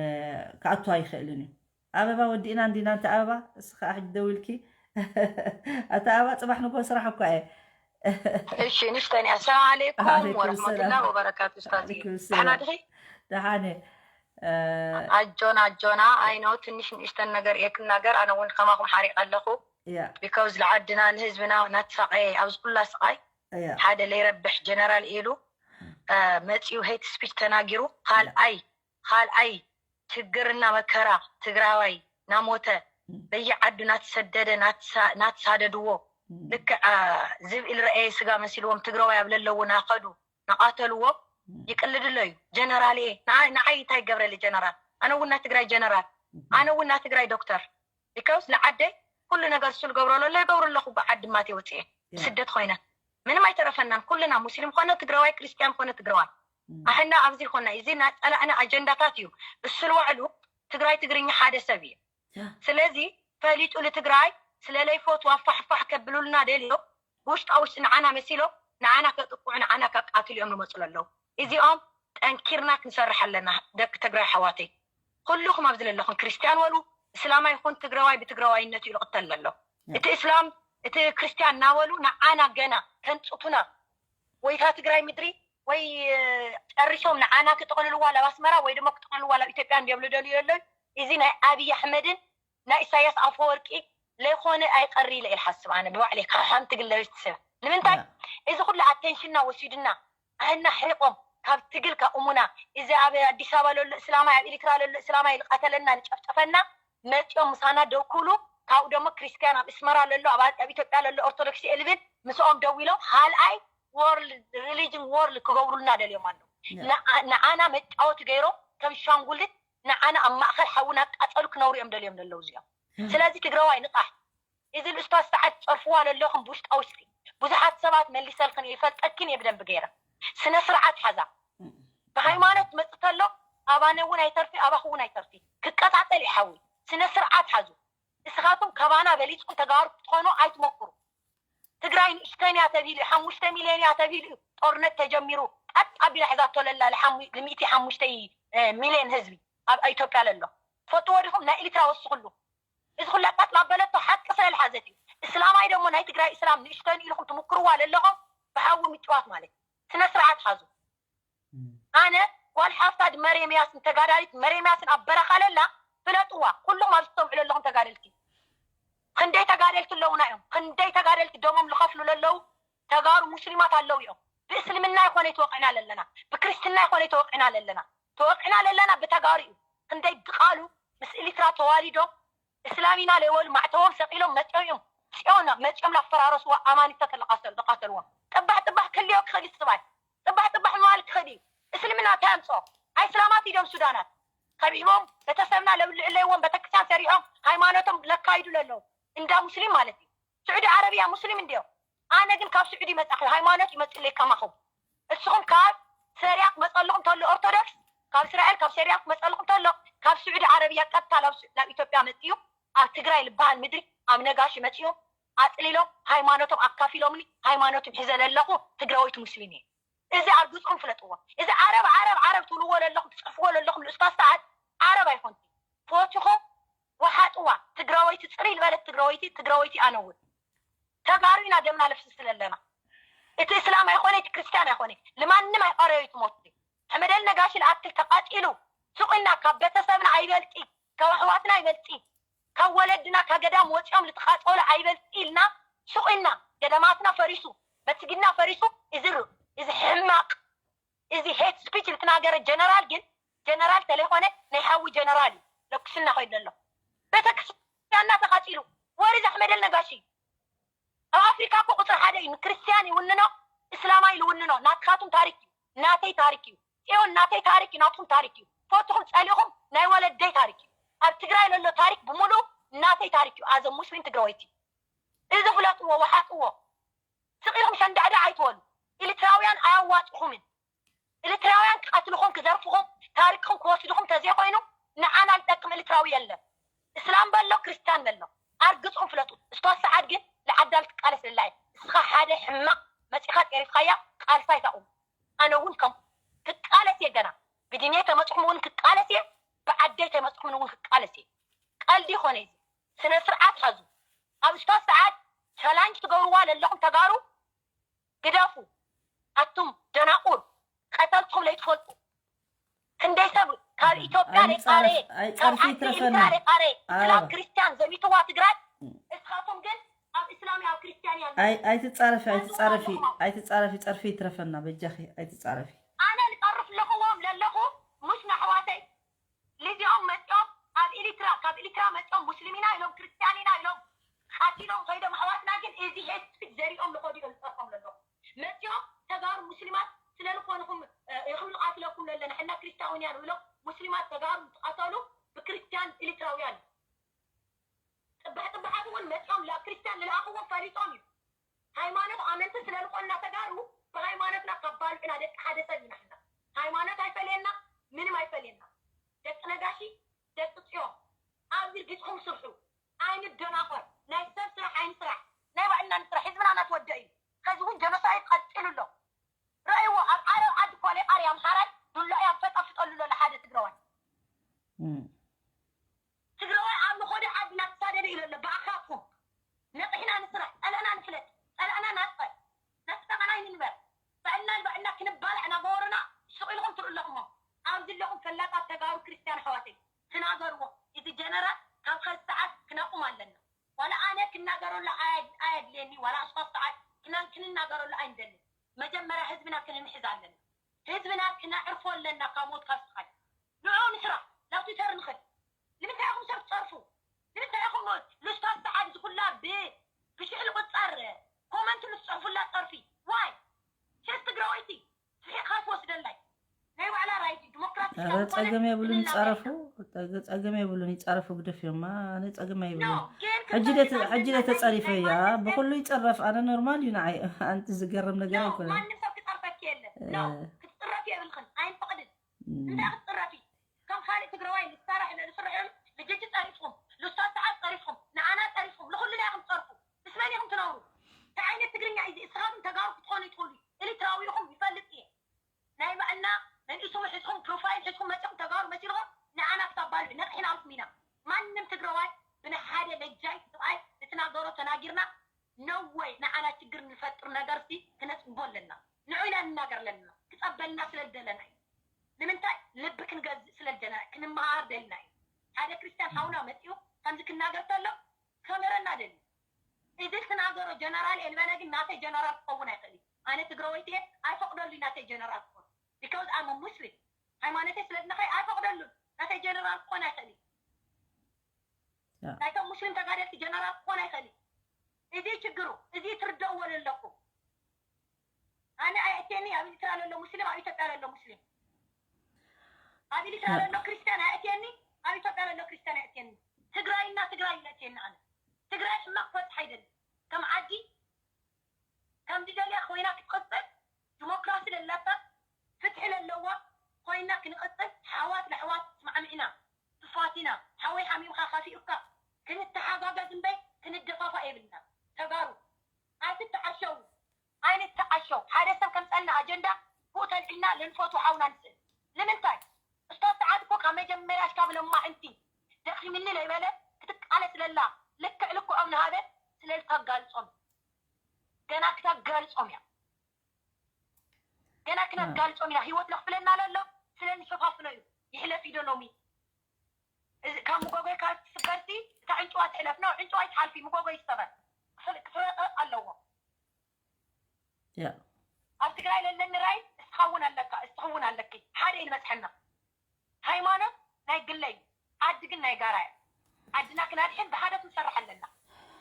ክኣቱ ኣይኽእልን እዩ ኣበባ ወዲእና እንዲና እንተ ኣበባ እስኻ ሕጂ ደው ኢልኪ ኣታ ኣበባ ፅባሕ ንጎ ስራሕ እኳ እየ እሺ ንሽተን እያ ሰላም ዓለይኩም ዓለይኩም ወረሕመቱላ ሰላም ወበረካቱ ስታዚ ዓለይኩም ደሕና ሰላም ድኺ ደሓነ ኣጆና ኣጆና ኣይኖ ትንሽ ንእሽተን ነገር እየ ክናገር ኣነ እውን ከማኹም ሓሪቀ ኣለኹ ያ because ንዓድና ንህዝብና ናትሳቀየ ኣብዚ ኩላ ስቃይ ያ ሓደ ለይረብሕ ጀነራል ኢሉ እ፣ መፂኡ ሄት ስፒች ተናጊሩ ካልኣይ ካልኣይ ችግርና መከራ ትግራዋይ ናሞተ በየዓዱ ናትሰደደ ናትሳ- ናትሳደድዎ ልክዕ እ፣ ዝብኢ ዝረአየ ስጋ መሲልዎም ትግራዋይ ኣብ ለለዎ ናኸዱ ናቃተልዎ ይቅልድሎ እዩ ጀነራል እየ ንዓ- ንዓይ እንታይ ይገብረሊ ጀነራል ኣነ እውን ናይ ትግራይ ጀነራል ኣነ እውን ናይ ትግራይ ዶክተር because ንዓደይ ኩሉ ነገር እሱ ዝገብሮ ዘሎ ይገብሩ ኣለኹ ብዓዲ ማቴ ወፅኤ ብስደት ኮይነ ምንም ኣይተረፈናን ኩልና ሙስሊም ኮነ ትግራዋይ ክርስቲያን ኮነ ትግራዋይ ኣሕና ኣብዚ ኮና እዚ ናይ ፀላእና ኣጀንዳታት እዩ እሱ ልዋዕሉ ትግራይ ትግርኛ ሓደ ሰብ እዩ ስለዚ ፈሊጡ ንትግራይ ስለለይፈትዋ ፋሕፋሕ ከብሉልና ደልዮም ብውሽጣ ውሽጢ ንዓና መሲሎም ንዓና ከጥቅዑ ንዓና ከቃትሉ እዮም ዝመፁ ኣለዉ እዚኦም ጠንኪርና ክንሰርሕ ኣለና ደቂ ትግራይ ኣሕዋተይ ኩልኹም ኣብዚ ዘለኹም ክርስትያን በሉ እስላማይ ይኹን ትግራዋይ ብትግራዋይነቱ እዩ ዝቕተል ዘሎ እቲ እስላም እቲ ክርስትያን እናበሉ ንዓና ገና ከንፅቱና ወይ እታ ትግራይ ምድሪ ወይ ጨሪሶም ንዓና ክጥቕልልዋ ላብ ኣስመራ ወይ ድማ ክጥቕልልዋ ላብ ኢትዮጵያ እንዲዮም ልደልዩ ዘለዩ እዚ ናይ ኣብይ ኣሕመድን ናይ ኢሳያስ ኣፈወርቂ ለይኮነ ኣይቀሪ ኢለ ኢልሓስብ ኣነ ብባዕለይ ካብ ሓንቲ ግለሰብ ንምንታይ እዚ ኩሉ ኣቴንሽንና ወሲድና ኣህና ሕሪቆም ካብ ትግል ከእሙና እዚ ኣብ ኣዲስ ኣበባ ለሎ እስላማይ ኣብ ኤሪትራ ለሎ እስላማይ ልቀተለና ንጨፍጨፈና መፂኦም ምሳና ደው ክብሉ ካብኡ ደሞ ክርስትያን ኣብ እስመራ ለሎ ኣብ ኣብ ኢትዮጵያ ለሎ ኦርቶዶክስ እየ ልብል ምስኦም ደው ኢሎም ካልኣይ ወርልድ ሪሊጅን ወርልድ ክገብሩልና ደልዮም ኣለዉ ንዓና መጫወቲ ገይሮም ከም ሻንጉሊት ንዓና ኣብ ማእኸል ሓዊ ናቃፀሉ ክነብሩ እዮም ደልዮም ዘለዉ እዚኦም ስለዚ ትግራዋይ ንቃሕ እዚ ንእስታ ሰዓት ትፀርፍዋ ለለኹም ብውሽጣ ውሽጢ ብዙሓት ሰባት መሊሰልክን ይፈልጠክን እየ ብደንቢ ገይረ ስነ ስርዓት ሓዛ ብሃይማኖት መፅ ተሎ ኣባነ እውን ኣይተርፊ ኣባኹ እውን ኣይተርፊ ክቀፃፀል ይሓዊ ስነ ስርዓት ሓዙ እስኻቱም ካባና በሊፅኩም ተጋሩ ክትኾኑ ኣይትሞክሩ ትግራይ ንእሽተን እያ ተቢሉ ሓሙሽተ ሚልዮን እያ ተቢሉ ጦርነት ተጀሚሩ ቀጥ ኣቢላ ሕዛቶ ለላ ልሚእቲ ሓሙሽተ ሚልዮን ህዝቢ ኣብ ኢትዮጵያ ለሎ ትፈልጥዎ ዲኹም ናይ ኤሪትራ ወስኽሉ እዚ ኩላ ቀጥ ላበለቶ ሓቂ ስለ ልሓዘት እዩ እስላማይ ደሞ ናይ ትግራይ እስላም ንእሽተን ኢልኩም ትምክርዋ ለለኹም ብሓዊ ምጭዋት ማለት ስነ ስርዓት ሓዙ ኣነ ጓል ሓፍታ ድመሬምያስን ተጋዳሊት መሬምያስን ኣብ በረኻ ለላ ፍለጥዋ ኩልኹም ኣብዚ ትሰምዑ ለለኹም ተጋደልቲ ክንደይ ተጋደልቲ ኣለውና እዮም ክንደይ ተጋደልቲ ደሞም ዝኸፍሉ ለለው ተጋሩ ሙስሊማት ኣለው እዮም ብእስልምና ይኮነ ተወቂዕና ለለና ብክርስትና ይኮነ ተወቂዕና ለለና ተወቂዕና ለለና ብተጋሩ እዩ ክንደይ ድቓሉ ምስ ኤሊትራ ተዋሊዶም እስላም ኢና ለይበሉ ማዕተቦም ሰቒሎም መፂኦም እዮም። ፅዮን መፂኦም ላፈራረስዋ ኣማኒት ተተለቓሰሉ ተቓተልዎም። ጥባሕ ጥባሕ ክልዮ ክኸዲ ስባይ ጥባሕ ጥባሕ ምባል ክኸዲ እዩ። እስልምና እንታይ ኣምፅኦ? ኣይ እስላማት እዮም ሱዳናት ከቢቦም ቤተሰብና ለብልዕለይዎም ቤተክርስትያን ሰሪሖም ሃይማኖቶም ለካይዱ ለለዉ እንዳ ሙስሊም ማለት እዩ። ስዑዲ ዓረብያ ሙስሊም እንድዮ። ኣነ ግን ካብ ስዑዲ መፃኺ ሃይማኖት ይመፅለይ ከማኹም። እስኹም ካብ ሰሪያ ክመፀልኹም ተሎ ኦርቶዶክስ ካብ እስራኤል ካብ ሰሪያ ክመፀልኹም ተሎ ካብ ስዑዲ ዓረብያ ቀጥታ ናብ ኢትዮጵያ መፅዩ ኣብ ትግራይ ዝበሃል ምድሪ ኣብ ነጋሽ መፅዮም ኣፅሊሎም ሃይማኖቶም ኣካፊሎምኒ ሃይማኖቶም ሒዘ ለለኹ ትግራወይቲ ሙስሊም እየ። እዚ ኣርግፅኩም ፍለጥዎ። እዚ ዓረብ ዓረብ ዓረብ ትብልዎ ለለኹም ትፅሕፍዎ ለለኹም ንኡስታዝ ሰዓድ ዓረብ ኣይኮንኩ። ፎቲኹም ወሓጥዋ ትግራወይቲ ፅሪ ዝበለት ትግራወይቲ ትግራወይቲ ኣነውን ተጋሩ ኢና ደምና ለፍስስ ለለና። እቲ እስላም ኣይኮነ እቲ ክርስቲያን ኣይኮነ ልማንም ኣይቀረዩ ትሞት። ሕመደል ነጋሽ ልኣክል ተቃፂሉ ሱቕ ኢልና ካብ ቤተሰብና ኣይበልፂ ካብ ኣሕዋትና ኣይበልፂ ካብ ወለድና ካብ ገዳም ወፂኦም ልትቃፀሉ ኣይበልፂ ኢልና ሱቕ ኢልና ገዳማትና ፈሪሱ መስጊድና ፈሪሱ እዚ ር- እዚ ሕማቕ እዚ ሄት ስፒች ልትናገረ ጀነራል ግን ጀነራል ተለይኮነ ናይ ሓዊ ጀነራል እዩ ለኩስና ኮይዱ ዘሎ። ቤተክርስትያንና ተቃፂሉ ወሪዛ ሕመደል ነጋሽ እዩ። ኣብ ኣፍሪካ እኮ ቁፅሪ ሓደ እዩ ንክርስትያን ይውንኖ እስላማይ ልውንኖ ናትካቱም ታሪክ እዩ ናተይ ታሪክ እዩ። ፅዮን ናተይ ታሪክ እዩ ናትኩም ታሪክ እዩ። ፈትኹም ፀሊኹም ናይ ወለደይ ታሪክ እዩ። ኣብ ትግራይ ለሎ ታሪክ ብምሉእ ናተይ ታሪክ እዩ ኣዘ ሙስሊም ትግራወይቲ። እዚ ፍለጥዎ ወሓጥዎ። ስቕ ኢልኩም ሸንዳዕዳዕ ኣይትበሉ። ኤርትራውያን ኣያዋፅኹምን። ኤርትራውያን ክቐትልኹም ክዘርፍኹም ታሪክኹም ክወስድኹም ተዘይኮይኑ ንዓና ዝጠቅም ኤርትራዊ የለን። እስላም በሎ ክርስቲያን በሎ ኣርግፅኩም ፍለጡ። እስቶ ሰዓት ግን ንዓዳ ልትቃለስ ልላ እየ። እስኻ ሓደ ሕማቕ መፂኻ ጤሪፍካያ ቃልሳ ይታቑም። ኣነ እውን ከም ክቃለስ እየ ገና ብድንየ ተመፅኹም እውን ክቃለስ እየ ብዓደይ ተመፅኹምን እውን ክቃለስ እየ። ቀልዲ ይኾነ እዚ ስነ ስርዓት ሓዙ። ኣብ እስቶ ሰዓት ቻላንጅ ትገብርዋ ለለኹም ተጋሩ ግደፉ ኣቱም ደናቁር ቀተልትኩም ለይትፈልጡ ክንደይ ሰብ ካብ ኢትዮጵያ ለይቃረየ ካብ ዓዲ ኤርትራ ለይቃረየ እስላም ክርስቲያን ዘሚትዋ ትግራይ እስኻቶም ግን ኣብ እስላም ኣብ ክርስቲያን እያ ኣይትፃረፊ ኣይትፃረፊ ኣይትፃረፊ ፀርፊ ይትረፈና በጃኺ ኣይትፃረፊ ኣነ ልፀርፍ ኣለኹዎም ለለኹ ሙሽ ናሕዋተይ ልዚኦም መፂኦም ኣብ ኤሊትራ ካብ ኤሊትራ መፂኦም ሙስሊም ኢና ኢሎም ክርስቲያን ኢና ኢሎም ቃቲሎም ከይዶም ኣሕዋትና ግን እዚ ሄት ስፒች ዘሪኦም ልኸዱ እዮም ዝፀርፎም ዘለኹ መፂኦም ተጋሩ ሙስሊማት ስለልኾንኹም ኢኹም ንቃትለኩም ለለና ሕና ክርስቲያውን እያ ኢሎም ሙስሊማት ተጋሩ ዝቐተሉ ብክርስቲያን ኤሊትራውያን እዩ ፅባሕ ፅባሓት እውን መፂኦም ላ ክርስቲያን ልልኣኽዎም ፈሊጦም እዩ ሃይማኖት ኣመንቲ ስለልኾንና ተጋሩ ብሃይማኖትና ካብ ባልዕና ደቂ ሓደ ሰብ ኢና ሕና ሃይማኖት ኣይፈለየና ምንም ኣይፈለየና ደቂ ነጋሺ ደቂ ፅዮን ኣብዚ ርጊፅኹም ስርሑ ኣይንደናኾር ናይ ሰብ ስራሕ ኣይንስራሕ ናይ ባዕልና ንስራሕ ህዝብና እናተወደእ እዩ ከዚ እውን ጀኖሳይድ ቀፂሉ ኣሎ ረእይዎ ኣብ ዓረብ ዓዲ ኮሌ ቃሪ ኣምሓራይ ዱላ እዮም ፈጠፍጠሉ ዘሎ ሓደ ትግራዋይ ትግራዋይ ኣብ ንኾደ ዓዲ እናተሳደደ እዩ ዘሎ ብኣኻትኩም ነቒሕና ንስራሕ ፀለእና ንፍለጥ ፀለእና ናፀ ናፀቐና ይንንበር ባዕልና ንባዕልና ክንባላዕ እናገበሩና ሱቕ ኢልኩም ትርኢ ኣለኹሞ ኣብዚ ኣለኹም ፈላጣት ተጋሩ ክርስትያን ኣሕዋተይ ትናገርዎ እዚ ጀነራል ካብ ኸዚ ሰዓት ክነቑም ኣለና ዋላ ኣነ ክናገረሉ ኣየድልየኒ ዋላ ኣስፋፍ ሰዓት ክንናገረሉ ኣይንደልን መጀመርያ ህዝብና ክንንሕዝ ኣለና ህዝብና ክነዕርፎ ኣለና ካብ ሞት ካብ ስቓይ ንዑ ንስራሕ ናብ ትዊተር ንኽድ ንምንታይ ኢኹም ሰብ ትፀርፉ ንምንታይ ኢኹም ልስታት ሰዓት ዝኹላ ብሽሕ ልቁፀር ኮመንት ንትፅሕፉላ ፀርፊ ዋይ ሴስ ትግራወይቲ ስሒቕካ ትወስደላይ ናይ ባዕላ ራይቲ ዲሞክራሲ ጸገም የብሉን ይጻረፉ ጸገም የብሉን ይጻረፉ ግደፍዮም ኣነ ጸገም ኣይብሉን ሕጂ ደ ተጸሪፈ እያ ብኩሉ ይጸረፍ ኣነ ኖርማል እዩ ንዓይ ኣንቲ ዝገርም ነገር ኣይኮነ ማንም ሰብ ክጸርፈኪ የለን ክትጽረፊ የብልክን ኣይንፈቅድን እንታይ ክትጽረፊ ከም ካልእ ትግራዋይ ልሳራሕ ልስርሕም ልጅጅ ጸሪፍኩም ልስታት ሰዓት ጸሪፍኩም ንዓና ጸሪፍኩም ንኩልና ኢኹም ትጸርፉ ምስ መን ኢኹም ትነብሩ እንታይ ዓይነት ትግርኛ እዩ እስኻትኩም ተጋሩ ክትኾኑ ይትኽእሉ ኤሪትራዊ ኢኹም ይፈልጥ እየ ናይ ባዕልና መንእሱ ሒዝኩም ፕሮፋይል ሒዝኩም መፂኹም ተጋሩ መሲልኩም ንዓና ክሳብ ባልዕ ነቕሒናልኩም ኢና ማንም ትግራዋይ ብንሓደ ለጃይ ስብኣይ ዝትናገሮ ተናጊርና ነወይ ንዓና ችግር ንፈጥር ነገርሲ ክነፅቦ ኣለና ንዑ ኢና ንናገር ኣለና ክፀበልና ስለ ዝደለና እዩ ንምንታይ ልቢ ክንገዝእ ስለ ዝደለና ክንመሃር ደልና እዩ ሓደ ክርስትያን ሓውና መፂኡ ከምዚ ክናገር ከሎ ከመረና ደሊ እዚ ትናገሮ ጀነራል ኤልበነ ግን ናተይ ጀነራል ክኸውን ኣይኽእል እዩ ኣነ ትግራወይቲ እየ ኣይፈቅደሉ ናተይ ጀነራል ክኾን because I'm a Muslim ሃይማኖተይ ስለ ዝነኸይ ኣይፈቅደሉን ናተይ ጀነራል ክኾን ኣይኽእል እዩ። ናይቶም ሙስሊም ተጋደልቲ ጀነራል ክኾን ኣይኽእል እዩ። እዚ ችግሩ፣ እዚ ትርደእዎ ዘለኩም። ኣነ ኣየእትየኒ፣ ኣብ ኤርትራ ለሎ ሙስሊም፣ ኣብ ኢትዮጵያ ለሎ ሙስሊም፣ ኣብ ኤርትራ ለሎ ክርስቲያን ኣየእትየኒ፣ ኣብ ኢትዮጵያ ለሎ ክርስቲያን ኣየእትየኒ። ትግራይና ትግራይ ይለእትየኒ። ኣነ ትግራይ ሕማቕ ክበፅሕ ኣይደልን። ከም ዓዲ ከም ዝደልያ ኮይና ክትቕፅል፣ ዲሞክራሲ ለላታ፣ ፍትሒ ለለዋ ኮይና ክንቕፅል፣ ሓዋት ለሕዋት ስማዕሚዕና፣ ትፋቲና፣ ሓወይ ሓሚምካ ካፊኡካ፣ ክንተሓጋገዝ እምበይ ክንደፋፋ የብልና። ተጋሩ ኣይትተዓሸው። ኣይንተዓሸው። ሓደ ሰብ ከምፀልና ኣጀንዳ ብኡ ተልዒልና ለንፈቱ ሓውና ንስእል። ንምንታይ? እስቶ ሰዓት እኮ ካብ መጀመርያ እስካብ ለማዕንቲ ደኺምኒ ለይበለ ክትቃለስ ለላ ልክዕ ልክዖም ንሃበ ስለ ልተጋልጾም። ገና ክተጋልጾም እያ። ገና ክነጋልጾም ኢና። ህይወት ለኽፍለና ለሎ ስለ ንሸፋፍኖ እዩ። ይሕለፍ ኢዶ ሎሚ። እዚ ካብ ምጎጎይ ካብ ትስበርቲ እታ ዕንጭዋ ትሕለፍ ነው። ዕንጭዋ ይትሓልፊ፣ ምጎጎይ ይሰበር። ክፍል-፣ ክፍረቐ ኣለዎ። ያ ኣብ ትግራይ ለለኒ ራይ እስኻ እውን ኣለካ፣ እስኻ እውን ኣለኪ። ሓደ እዩ ዝበፅሐና። ሃይማኖት ናይ ግለይ፣ ዓዲ ግን ናይ ጋራ እያ። ዓድና ክናድሕን ብሓደ ክንሰርሕ ኣለና።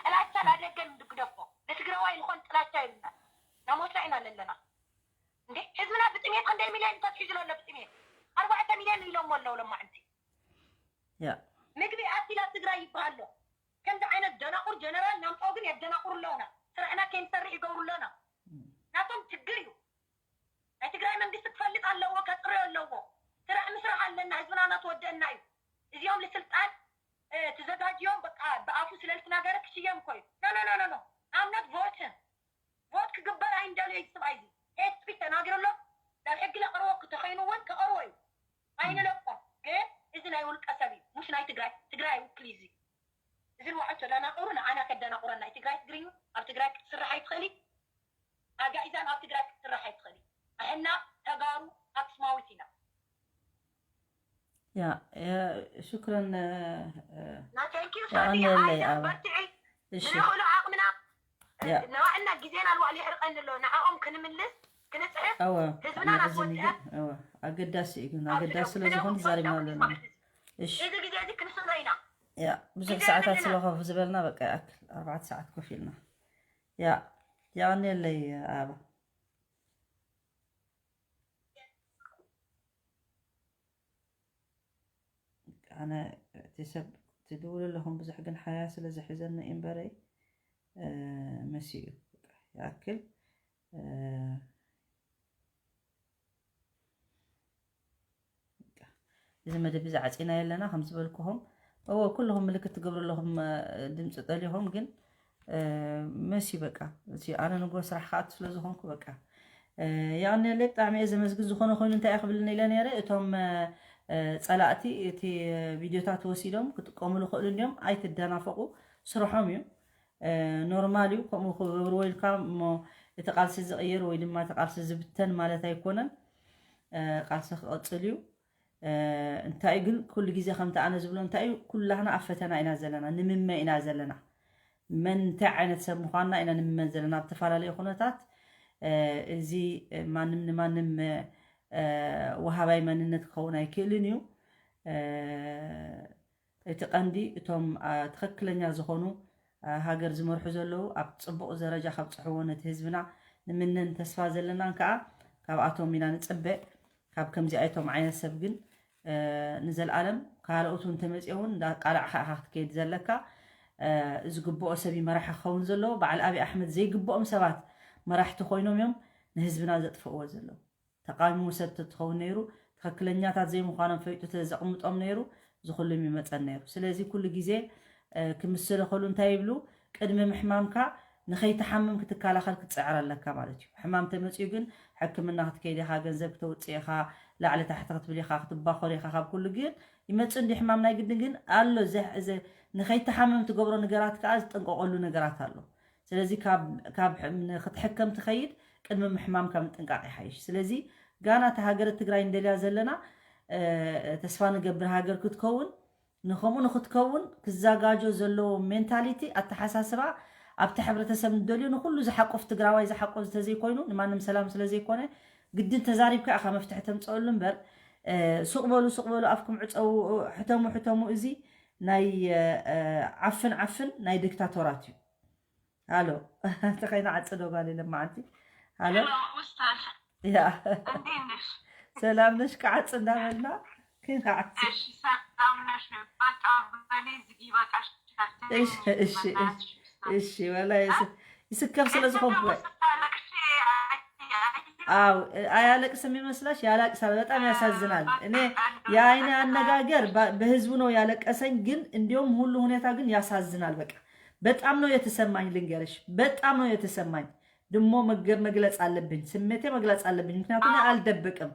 ጥላቻ ናደገ ንግደፎ። ንትግራዋይ ዝኾን ጥላቻ የብልና። ናሞትና ኢና ለለና። እንዴ ህዝብና ብጥሜት ክንደይ ሚልዮን ተትሒዙ ኣሎ? ብጥሜት ኣርባዕተ ሚልዮን ኢሎሞ ኣለዉ ለማዕንቲ። ያ ምግቢ ኣኪላ ትግራይ ይበሃል ኣሎ። ከምዚ ዓይነት ደናቁር ጀነራል ናምጣው ግን የደናቁሩ ኣለውና። ስራሕና ከይንሰርሕ ይገብሩ ኣለና። ናቶም ችግር እዩ። ናይ ትግራይ መንግስቲ ክፈልጥ ኣለዎ፣ ከፅርዮ ኣለዎ። ስራሕ ምስራሕ ኣለና፣ ህዝብና እናተወደአና እዩ። እዚኦም ልስልጣን እ፣ ተዘጋጅዮም በቃ ብኣፉ ስለልትናገረ ክሽየም እኮ እዩ። No, no, no, no, no. I'm not voting. ቮት ክግበር ኣይንደልዮ እዩ ሰብኣይ እዚ። ሄት ስፒች ተናጊሩ ኣሎ። ናብ ሕጊ ለቅርቦ ክተኸይኑ እውን ከቀርቦ እዩ። ኣይንለቆ። ግን እዚ ናይ ውልቀ ሰብ እዩ፣ ሙሽ ናይ ትግራይ። ትግራይ ኣይውክል እዩ እዚ። እዚ ንዋዕቶ ደናቁሩ ንዓና ከደናቁረና እዩ። ትግራይ ትግርኙ ኣብ ትግራይ ክትስራሕ ኣይትኽእሊ። ኣጋኢዛን ኣብ ትግራይ ክትስራሕ ኣይትኽእሊ። ኣሕና ተጋሩ ኣክስማዊት ኢና። ያ ያ፣ ሽክረን። ና thank you ሳዲ። የቐንየለይ ኣይዞን ኣባ። በርትዒ። እሺ ንልእኽእሎ ዓቕምና ያ ንባዕልና ግዜና ንባዕሉ የሕርቀኒ ኣሎ። ንዓኦም ክንምልስ ክንፅሕፍ ኣወ ህዝብና ንዕዝን እዩ ናስወፅአ ግን ኣወ ኣገዳሲ እዩ ግን ኣገዳሲ ስለ ዝኾነ ተዛሪብና ኣለና። እሺ እዚ ግዜ እዚ ክንስኖ ኢና። ያ ብዙሕ ሰዓታት ስለ ኮፍ ዝበልና በቃ ይኣክል ኣርባዕተ ሰዓት ኮፍ ኢልና። ያ የቐንየለይ ኣባ። ኣነ እቲ ሰብ ትድውሉ ኣለኹም ብዙሕ ግን ሓያ ስለ ዝሕዘኒ እምበረይ እ፣ መሲኡ በቃ ይኣክል እ፣ በቃ እዚ መደብ እዚ ዓፂና የለና ከም ዝበልኩኹም እዎ ኩልኹም ምልክት ትገብሩ ኣለኹም እ፣ ድምፂ ጠሊኹም ግን መሲ በቃ እቲ ኣነ ንጎ ስራሕ ክኣቱ ስለ ዝኾንኩ በቃ የቐንየለይ ብጣዕሚ እየ ዘመስግን። ዝኾነ ኮይኑ እንታይ እየ ክብል ኢለ ነይረ እቶም እ፣ ጸላእቲ እቲ ቪድዮታት ወሲዶም ክጥቀሙሉ ክእሉ እንዲዮም ኣይትደናፈቑ ስርሖም እዩ። ኖርማል እዩ ከምኡ ክገብርዎ ኢልካ እሞ እቲ ቃልሲ ዝቕየር ወይ ድማ እቲ ቃልሲ ዝብተን ማለት ኣይኮነን። ቃልሲ ክቐፅል እዩ። እንታይ ግን ኩሉ ግዜ ከምቲ ኣነ ዝብሎ እንታይ እዩ ኩላህና ኣብ ፈተና ኢና ዘለና ንምመ ኢና ዘለና። መን እንታይ ዓይነት ሰብ ምዃንና ኢና ንምመን ዘለና ኣብ ዝተፈላለዩ ኩነታት። እዚ ማንም ንማንም ወሃባይ መንነት ክኸውን ኣይክእልን እዩ። እቲ ቀንዲ እቶም ትኽክለኛ ዝኾኑ ሃገር ዝመርሑ ዘለዉ ኣብ ፅቡቕ ደረጃ ከብፅሕዎ ነቲ ህዝብና ንምነን ተስፋ ዘለናን ከዓ ካብኣቶም ኢና ንፅበ። ካብ ከምዚኣይቶም ዓይነት ሰብ ግን ንዘለኣለም ካልኦቱ እንተመፅኦ እውን እንዳቃላዕካ ኢኻ ክትከይድ ዘለካ። ዝግብኦ ሰብ እዩ መራሒ ክኸውን ዘለዎ። በዓል ኣብይ ኣሕመድ ዘይግብኦም ሰባት መራሕቲ ኮይኖም እዮም ንህዝብና ዘጥፍእዎ ዘለዉ። ተቃዊሞ ሰብ ተትኸውን ነይሩ ትኽክለኛታት ዘይምዃኖም ፈይጡ ተዘቕምጦም ነይሩ ዝኹሉ ይመፀን ነይሩ። ስለዚ ኩሉ ግዜ ክምስለ ከሉ እንታይ ይብሉ ቅድሚ ምሕማምካ ንኸይትሓምም ክትከላኸል ክትፅዕር ኣለካ ማለት እዩ። ሕማም ተመፅኡ ግን ሕክምና ክትከይድ ኢኻ፣ ገንዘብ ክተውፅእ ኢኻ፣ ላዕሊ ታሕቲ ክትብል ኢኻ፣ ክትባኾር ኢኻ። ካብ ኩሉ ግን ይመፅእ እንዲ ሕማም ናይ ግድን ግን ኣሎ። ንኸይትሓምም ትገብሮ ነገራት ከዓ ዝጥንቀቐሉ ነገራት ኣሎ። ስለዚ ካብ ክትሕከም ትኸይድ ቅድሚ ምሕማምካ ምጥንቃቕ ይሓይሽ። ስለዚ ጋና እታ ሃገረ ትግራይ እንደልያ ዘለና ተስፋ ንገብር ሃገር ክትከውን ንከምኡ ንክትከውን ክዘጋጆ ዘለዎ ሜንታሊቲ ኣተሓሳስባ ኣብቲ ሕብረተሰብ ንደልዮ ንኩሉ ዝሓቁፍ ትግራዋይ ዝሓቁፍ እንተዘይኮይኑ ንማንም ሰላም ስለዘይኮነ ግድን ተዛሪብካ ኢኻ መፍትሒ ተምፀአሉ እምበር እ፣ ሱቕ በሉ፣ ሱቕ በሉ፣ ኣፍኩም ዕጸዉ፣ ሕተሙ፣ ሕተሙ። እዚ ናይ፣ እ፣ ዓፍን ዓፍን ናይ ዲክታቶራት እዩ። ሃሎ፣ ተኸይና ዓጽዶ ጓል የለን መዓንቲ። ሃሎ። ሄሎ፣ ኡስታዝ። ያ። እንዴት ነሽ? ሰላም ነሽ? ክዓጽ እንዳበልና ክንዓጽ። እሺ፣ ሰላም ነሽ? በቃ በኔ ዝጊ በቃ። እሺ፣ እሺ፣ እሺ፣ እሺ፣ ወላሂ ይስ-፣ ይስከፍ ስለ ዝኾንኩ። ስታለቅሺ አይ-፣ አይ-፣ አዎ፣ አያለቅስም ይመስላሽ? ያላቅሳል። በጣም ያሳዝናል። እኔ የአይኔ አነጋገር በ-፣ በህዝቡ ነው ያለቀሰኝ፣ ግን እንዲሁም ሁሉ ሁኔታ ግን ያሳዝናል። በቃ በጣም ነው የተሰማኝ፣ ልንገርሽ፣ በጣም ነው የተሰማኝ። ድሞ መገ-፣ መግለጽ አለብኝ፣ ስሜቴ መግለጽ አለብኝ። ምክንያቱም እኔ አልደብቅም።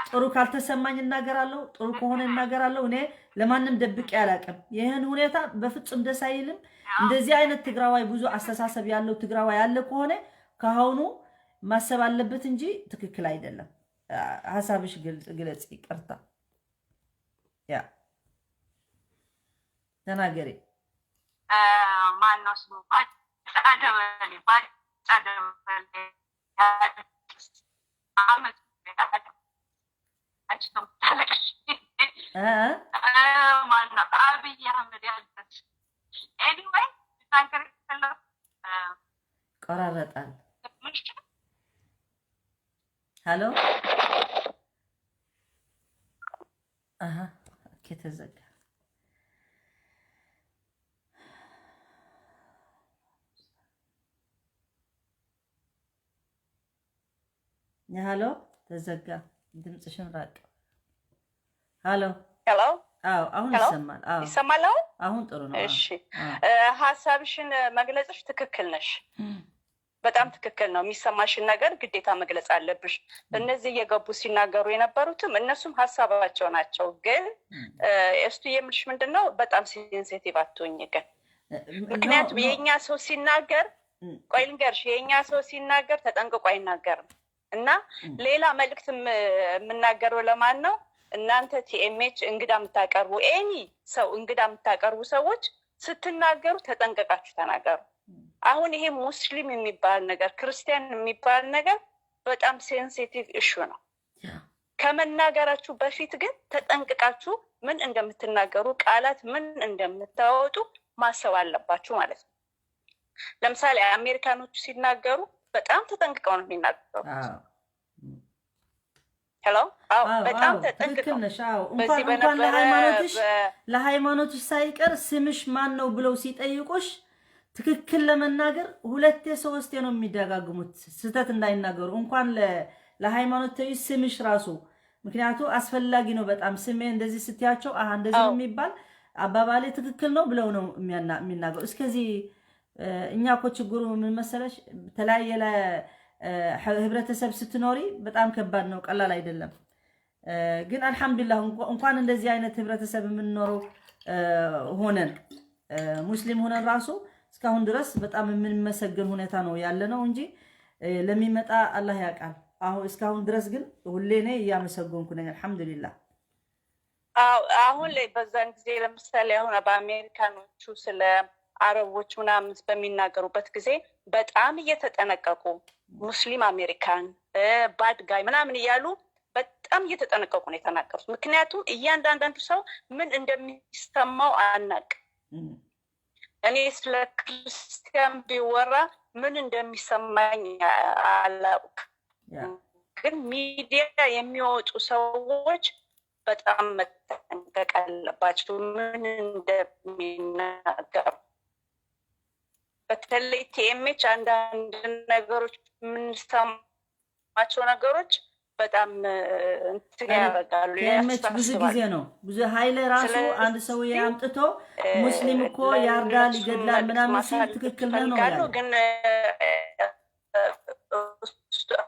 ጥሩ ካልተሰማኝ እናገራለሁ፣ ጥሩ ከሆነ እናገራለሁ። እኔ ለማንም ደብቄ አላቅም። ይህን ሁኔታ በፍጹም ደስ አይልም። እንደዚህ አይነት ትግራዋይ፣ ብዙ አስተሳሰብ ያለው ትግራዋይ ያለ ከሆነ ከአሁኑ ማሰብ አለበት እንጂ ትክክል አይደለም። አ-፣ ሀሳብሽ ግልጽ ግለጽ። ይቅርታ። ያ፣ ተናገሪ። እ፣ ማን ነው ስሙ? ባጫ ደበሌ፣ ባጫ ደበሌ። አመት አንቺ ነው የምታለቅሽ። እ? እ፣ ማን ነው? አብይ አህመድ ያለበት። ኤኒዌይ፣ ልናገር የፈለኩት፣ እ፣ ቆራረጣል። ትንሽ ሀሎ? አሃ፣ ኦኬ፣ ተዘጋ። የሀሎ ተዘጋ። ድምፅሽን ራቅ። ሀሎ። ሄሎ። አዎ፣ አሁን ሄሎ። ይሰማል። አዎ። ይሰማል አሁን? አሁን ጥሩ ነው። እሺ። አዎ። እ፣ ሀሳብሽን መግለጽሽ ትክክል ነሽ። እም። በጣም ትክክል ነው። የሚሰማሽን ነገር ግዴታ መግለጽ አለብሽ። እም። እነዚህ እየገቡ ሲናገሩ የነበሩትም እነሱም ሀሳባቸው ናቸው። ግን፣ እም። እ፣ እስቱ የምልሽ ምንድን ነው፣ በጣም ሴንሲቲቭ አትሁኝ ግን። እ፣ ም-፣ ምክንያቱም ኖ፣ ኖ። የእኛ ሰው ሲናገር፣ እም። ቆይ ልንገርሽ፣ የእኛ ሰው ሲናገር ተጠንቅቆ አይናገርም። እና እም። ሌላ መልእክት የም-፣ የምናገረው ለማን ነው? እናንተ ቲ ኤም ኤች እንግዳ የምታቀርቡ፣ ኤኒ ሰው እንግዳ የምታቀርቡ ሰዎች ስትናገሩ ተጠንቀቃችሁ ተናገሩ። እም። አሁን ይሄ ሙስሊም የሚባል ነገር፣ ክርስቲያን የሚባል ነገር በጣም ሴንሲቲቭ ኢሹ ነው። ያ። ከመናገራችሁ በፊት ግን ተጠንቅቃችሁ ምን እንደምትናገሩ፣ ቃላት ምን እንደምታወጡ ማሰብ አለባችሁ ማለት ነው። ለምሳሌ አሜሪካኖቹ ሲናገሩ በጣም ተጠንቅቀው ነው የሚናገሩት። አዎ። ሄሎ? አዎ፣ አዎ፣ በጣም አዎ፣ ተጠንቅቀው። ትክክል ነሽ። አዎ፣ በዚህ እንኳን፣ እንኳን በነበረ ለሃይማኖትሽ፣ በ- ለሃይማኖትሽ ሳይቀር ስምሽ ማን ነው ብለው ሲጠይቁሽ ትክክል ለመናገር ሁለቴ ሶስቴ ነው የሚደጋግሙት፣ ስህተት እንዳይናገሩ። እንኳን ለ-፣ ለሃይማኖት ተይ፣ ስምሽ ራሱ፣ ምክንያቱ አስፈላጊ ነው በጣም። ስሜ እንደዚህ ስትያቸው፣ አሃ፣ እንደዚህ ነው አዎ። የሚባል፣ አባባሌ ትክክል ነው ብለው ነው የሚያና-፣ የሚናገሩ። እስከዚህ፣ እ፣ እኛ እኮ ችግሩ ምን መሰለሽ፣ ተለያየ ለ-፣ እ፣ ህ-፣ ህብረተሰብ ስትኖሪ በጣም ከባድ ነው፣ ቀላል አይደለም። እ፣ ግን አልሐምዱሊላህ እንኳ-፣ እንኳን እንደዚህ አይነት ህብረተሰብ የምንኖረው፣ እ፣ ሆነን፣ እ፣ ሙስሊም ሆነን ራሱ እስካሁን ድረስ በጣም የምንመሰገን ሁኔታ ነው ያለ ነው እንጂ፣ እ፣ ለሚመጣ አላህ ያውቃል። አሁን እስካሁን ድረስ ግን ሁሌ እኔ እያመሰገንኩ ነኝ፣ አልሐምዱሊላህ። አዎ፣ አሁን ላይ በዛን ጊዜ ለምሳሌ አሁን በአሜሪካኖቹ ስለ አረቦች ምናምን በሚናገሩበት ጊዜ በጣም እየተጠነቀቁ ሙስሊም አሜሪካን፣ እ፣ ባድ ጋይ ምናምን እያሉ በጣም እየተጠነቀቁ ነው የተናገሩት። ምክንያቱም እያንዳንዳንዱ ሰው ምን እንደሚሰማው አናቅ። እም። እኔ ስለ ክርስቲያን ቢወራ ምን እንደሚሰማኝ አላውቅ። ያ። ግን ሚዲያ የሚወጡ ሰዎች በጣም መጠንቀቅ አለባቸው ምን እንደሚናገሩ። በተለይ ቲ ኤም ኤች አንዳንድ ነገሮች የምንሰማቸው ነገሮች በጣም፣ እ፣ እንትን ያደርጋሉ፣ ቲ ኤም ኤች ብዙ ያስተሳስባሉ። ጊዜ ነው። ብዙ ኃይለ ራሱ ስለዚህ፣ አንድ ሰው አምጥቶ፣ እ፣ «ሙስሊም እኮ ያርዳል፣ ለእነሱ ይገድላል» መልዕክት ምናምን ሲል ማሳለፍ ትክክል ነህ ነው እፈልጋለሁ። ያለው። ግን፣ እ፣ እ፣ ኡስታ-፣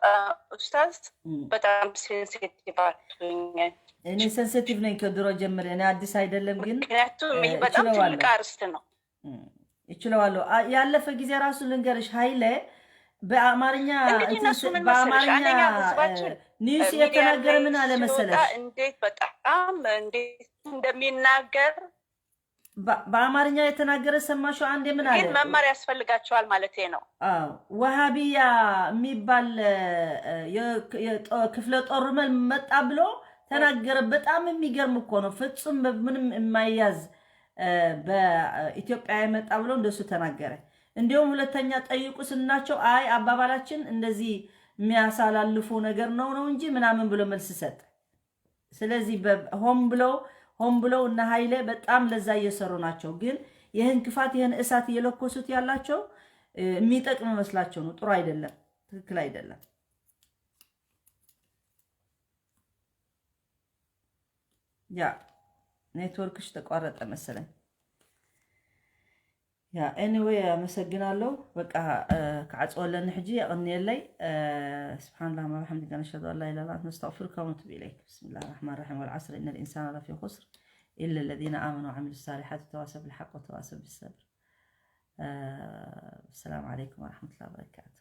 ኡስታዝ እም። በጣም ሴንሲቲቭ አትሁኝ። እኔ ሴንሲቲቭ ነኝ ከድሮ ጀምሬ። እኔ አዲስ አይደለም ግን፣ ምክንያቱም እ፣ ይሄ በጣም ትልቅ እችለዋለሁ። አርዕስት ነው። እም፣ እችለዋለሁ። አ-፣ ያለፈ ጊዜ ራሱ ልንገርሽ ኃይለ፣ በአማርኛ እንግዲህ እንትን እነሱ ስ-፣ ምን መሰለሽ፣ በአማርኛ፣ አንደኛ እ፣ ህዝባችን፣ ኒውስ እ፣ ሚዲያ የተናገረ ላይ ምን አለ ሲወጣ መሰለሽ? እንዴት በጣም እንዴት እንደሚናገር በ-፣ በአማርኛ የተናገረ ሰማሽው? አንዴ ምን አለ? ግን መማር ያስፈልጋቸዋል ማለቴ ነው። አዎ፣ ወሃቢያ የሚባል፣ እ፣ የ-፣ የጦ-፣ ክፍለ ጦር መል-፣ መጣ ብሎ ተናገረ። በጣም የሚገርም እኮ ነው። ፍጹም ምንም የማይያዝ በኢትዮጵያ የመጣ ብሎ እንደሱ ተናገረ። እንዲሁም ሁለተኛ ጠይቁ ስንላቸው አይ አባባላችን እንደዚህ የሚያሳላልፉ ነገር ነው ነው እንጂ ምናምን ብሎ መልስ ሰጠ። ስለዚህ ሆን ብለው ሆን ብለው እነ ኃይለ በጣም ለዛ እየሰሩ ናቸው። ግን ይህን ክፋት ይህን እሳት እየለኮሱት ያላቸው የሚጠቅም መስላቸው ነው። ጥሩ አይደለም፣ ትክክል አይደለም። ያ ኔትወርክሽ ተቋረጠ መሰለኝ። ያ anyway ኣመሰግናለሁ። በቃ ክዓፅዎ ኣለኒ ሕጂ። የቐንየለይ። سبحان الله ما بحمدك نشهد أن لا إله إلا أنت نستغفرك ونتوب إليك. بسم الله الرحمن الرحيم. والعصر إن الإنسان لفي خسر إلا الذين آمنوا وعملوا الصالحات وتواصوا بالحق وتواصوا بالصبر. السلام عليكم ورحمة الله وبركاته.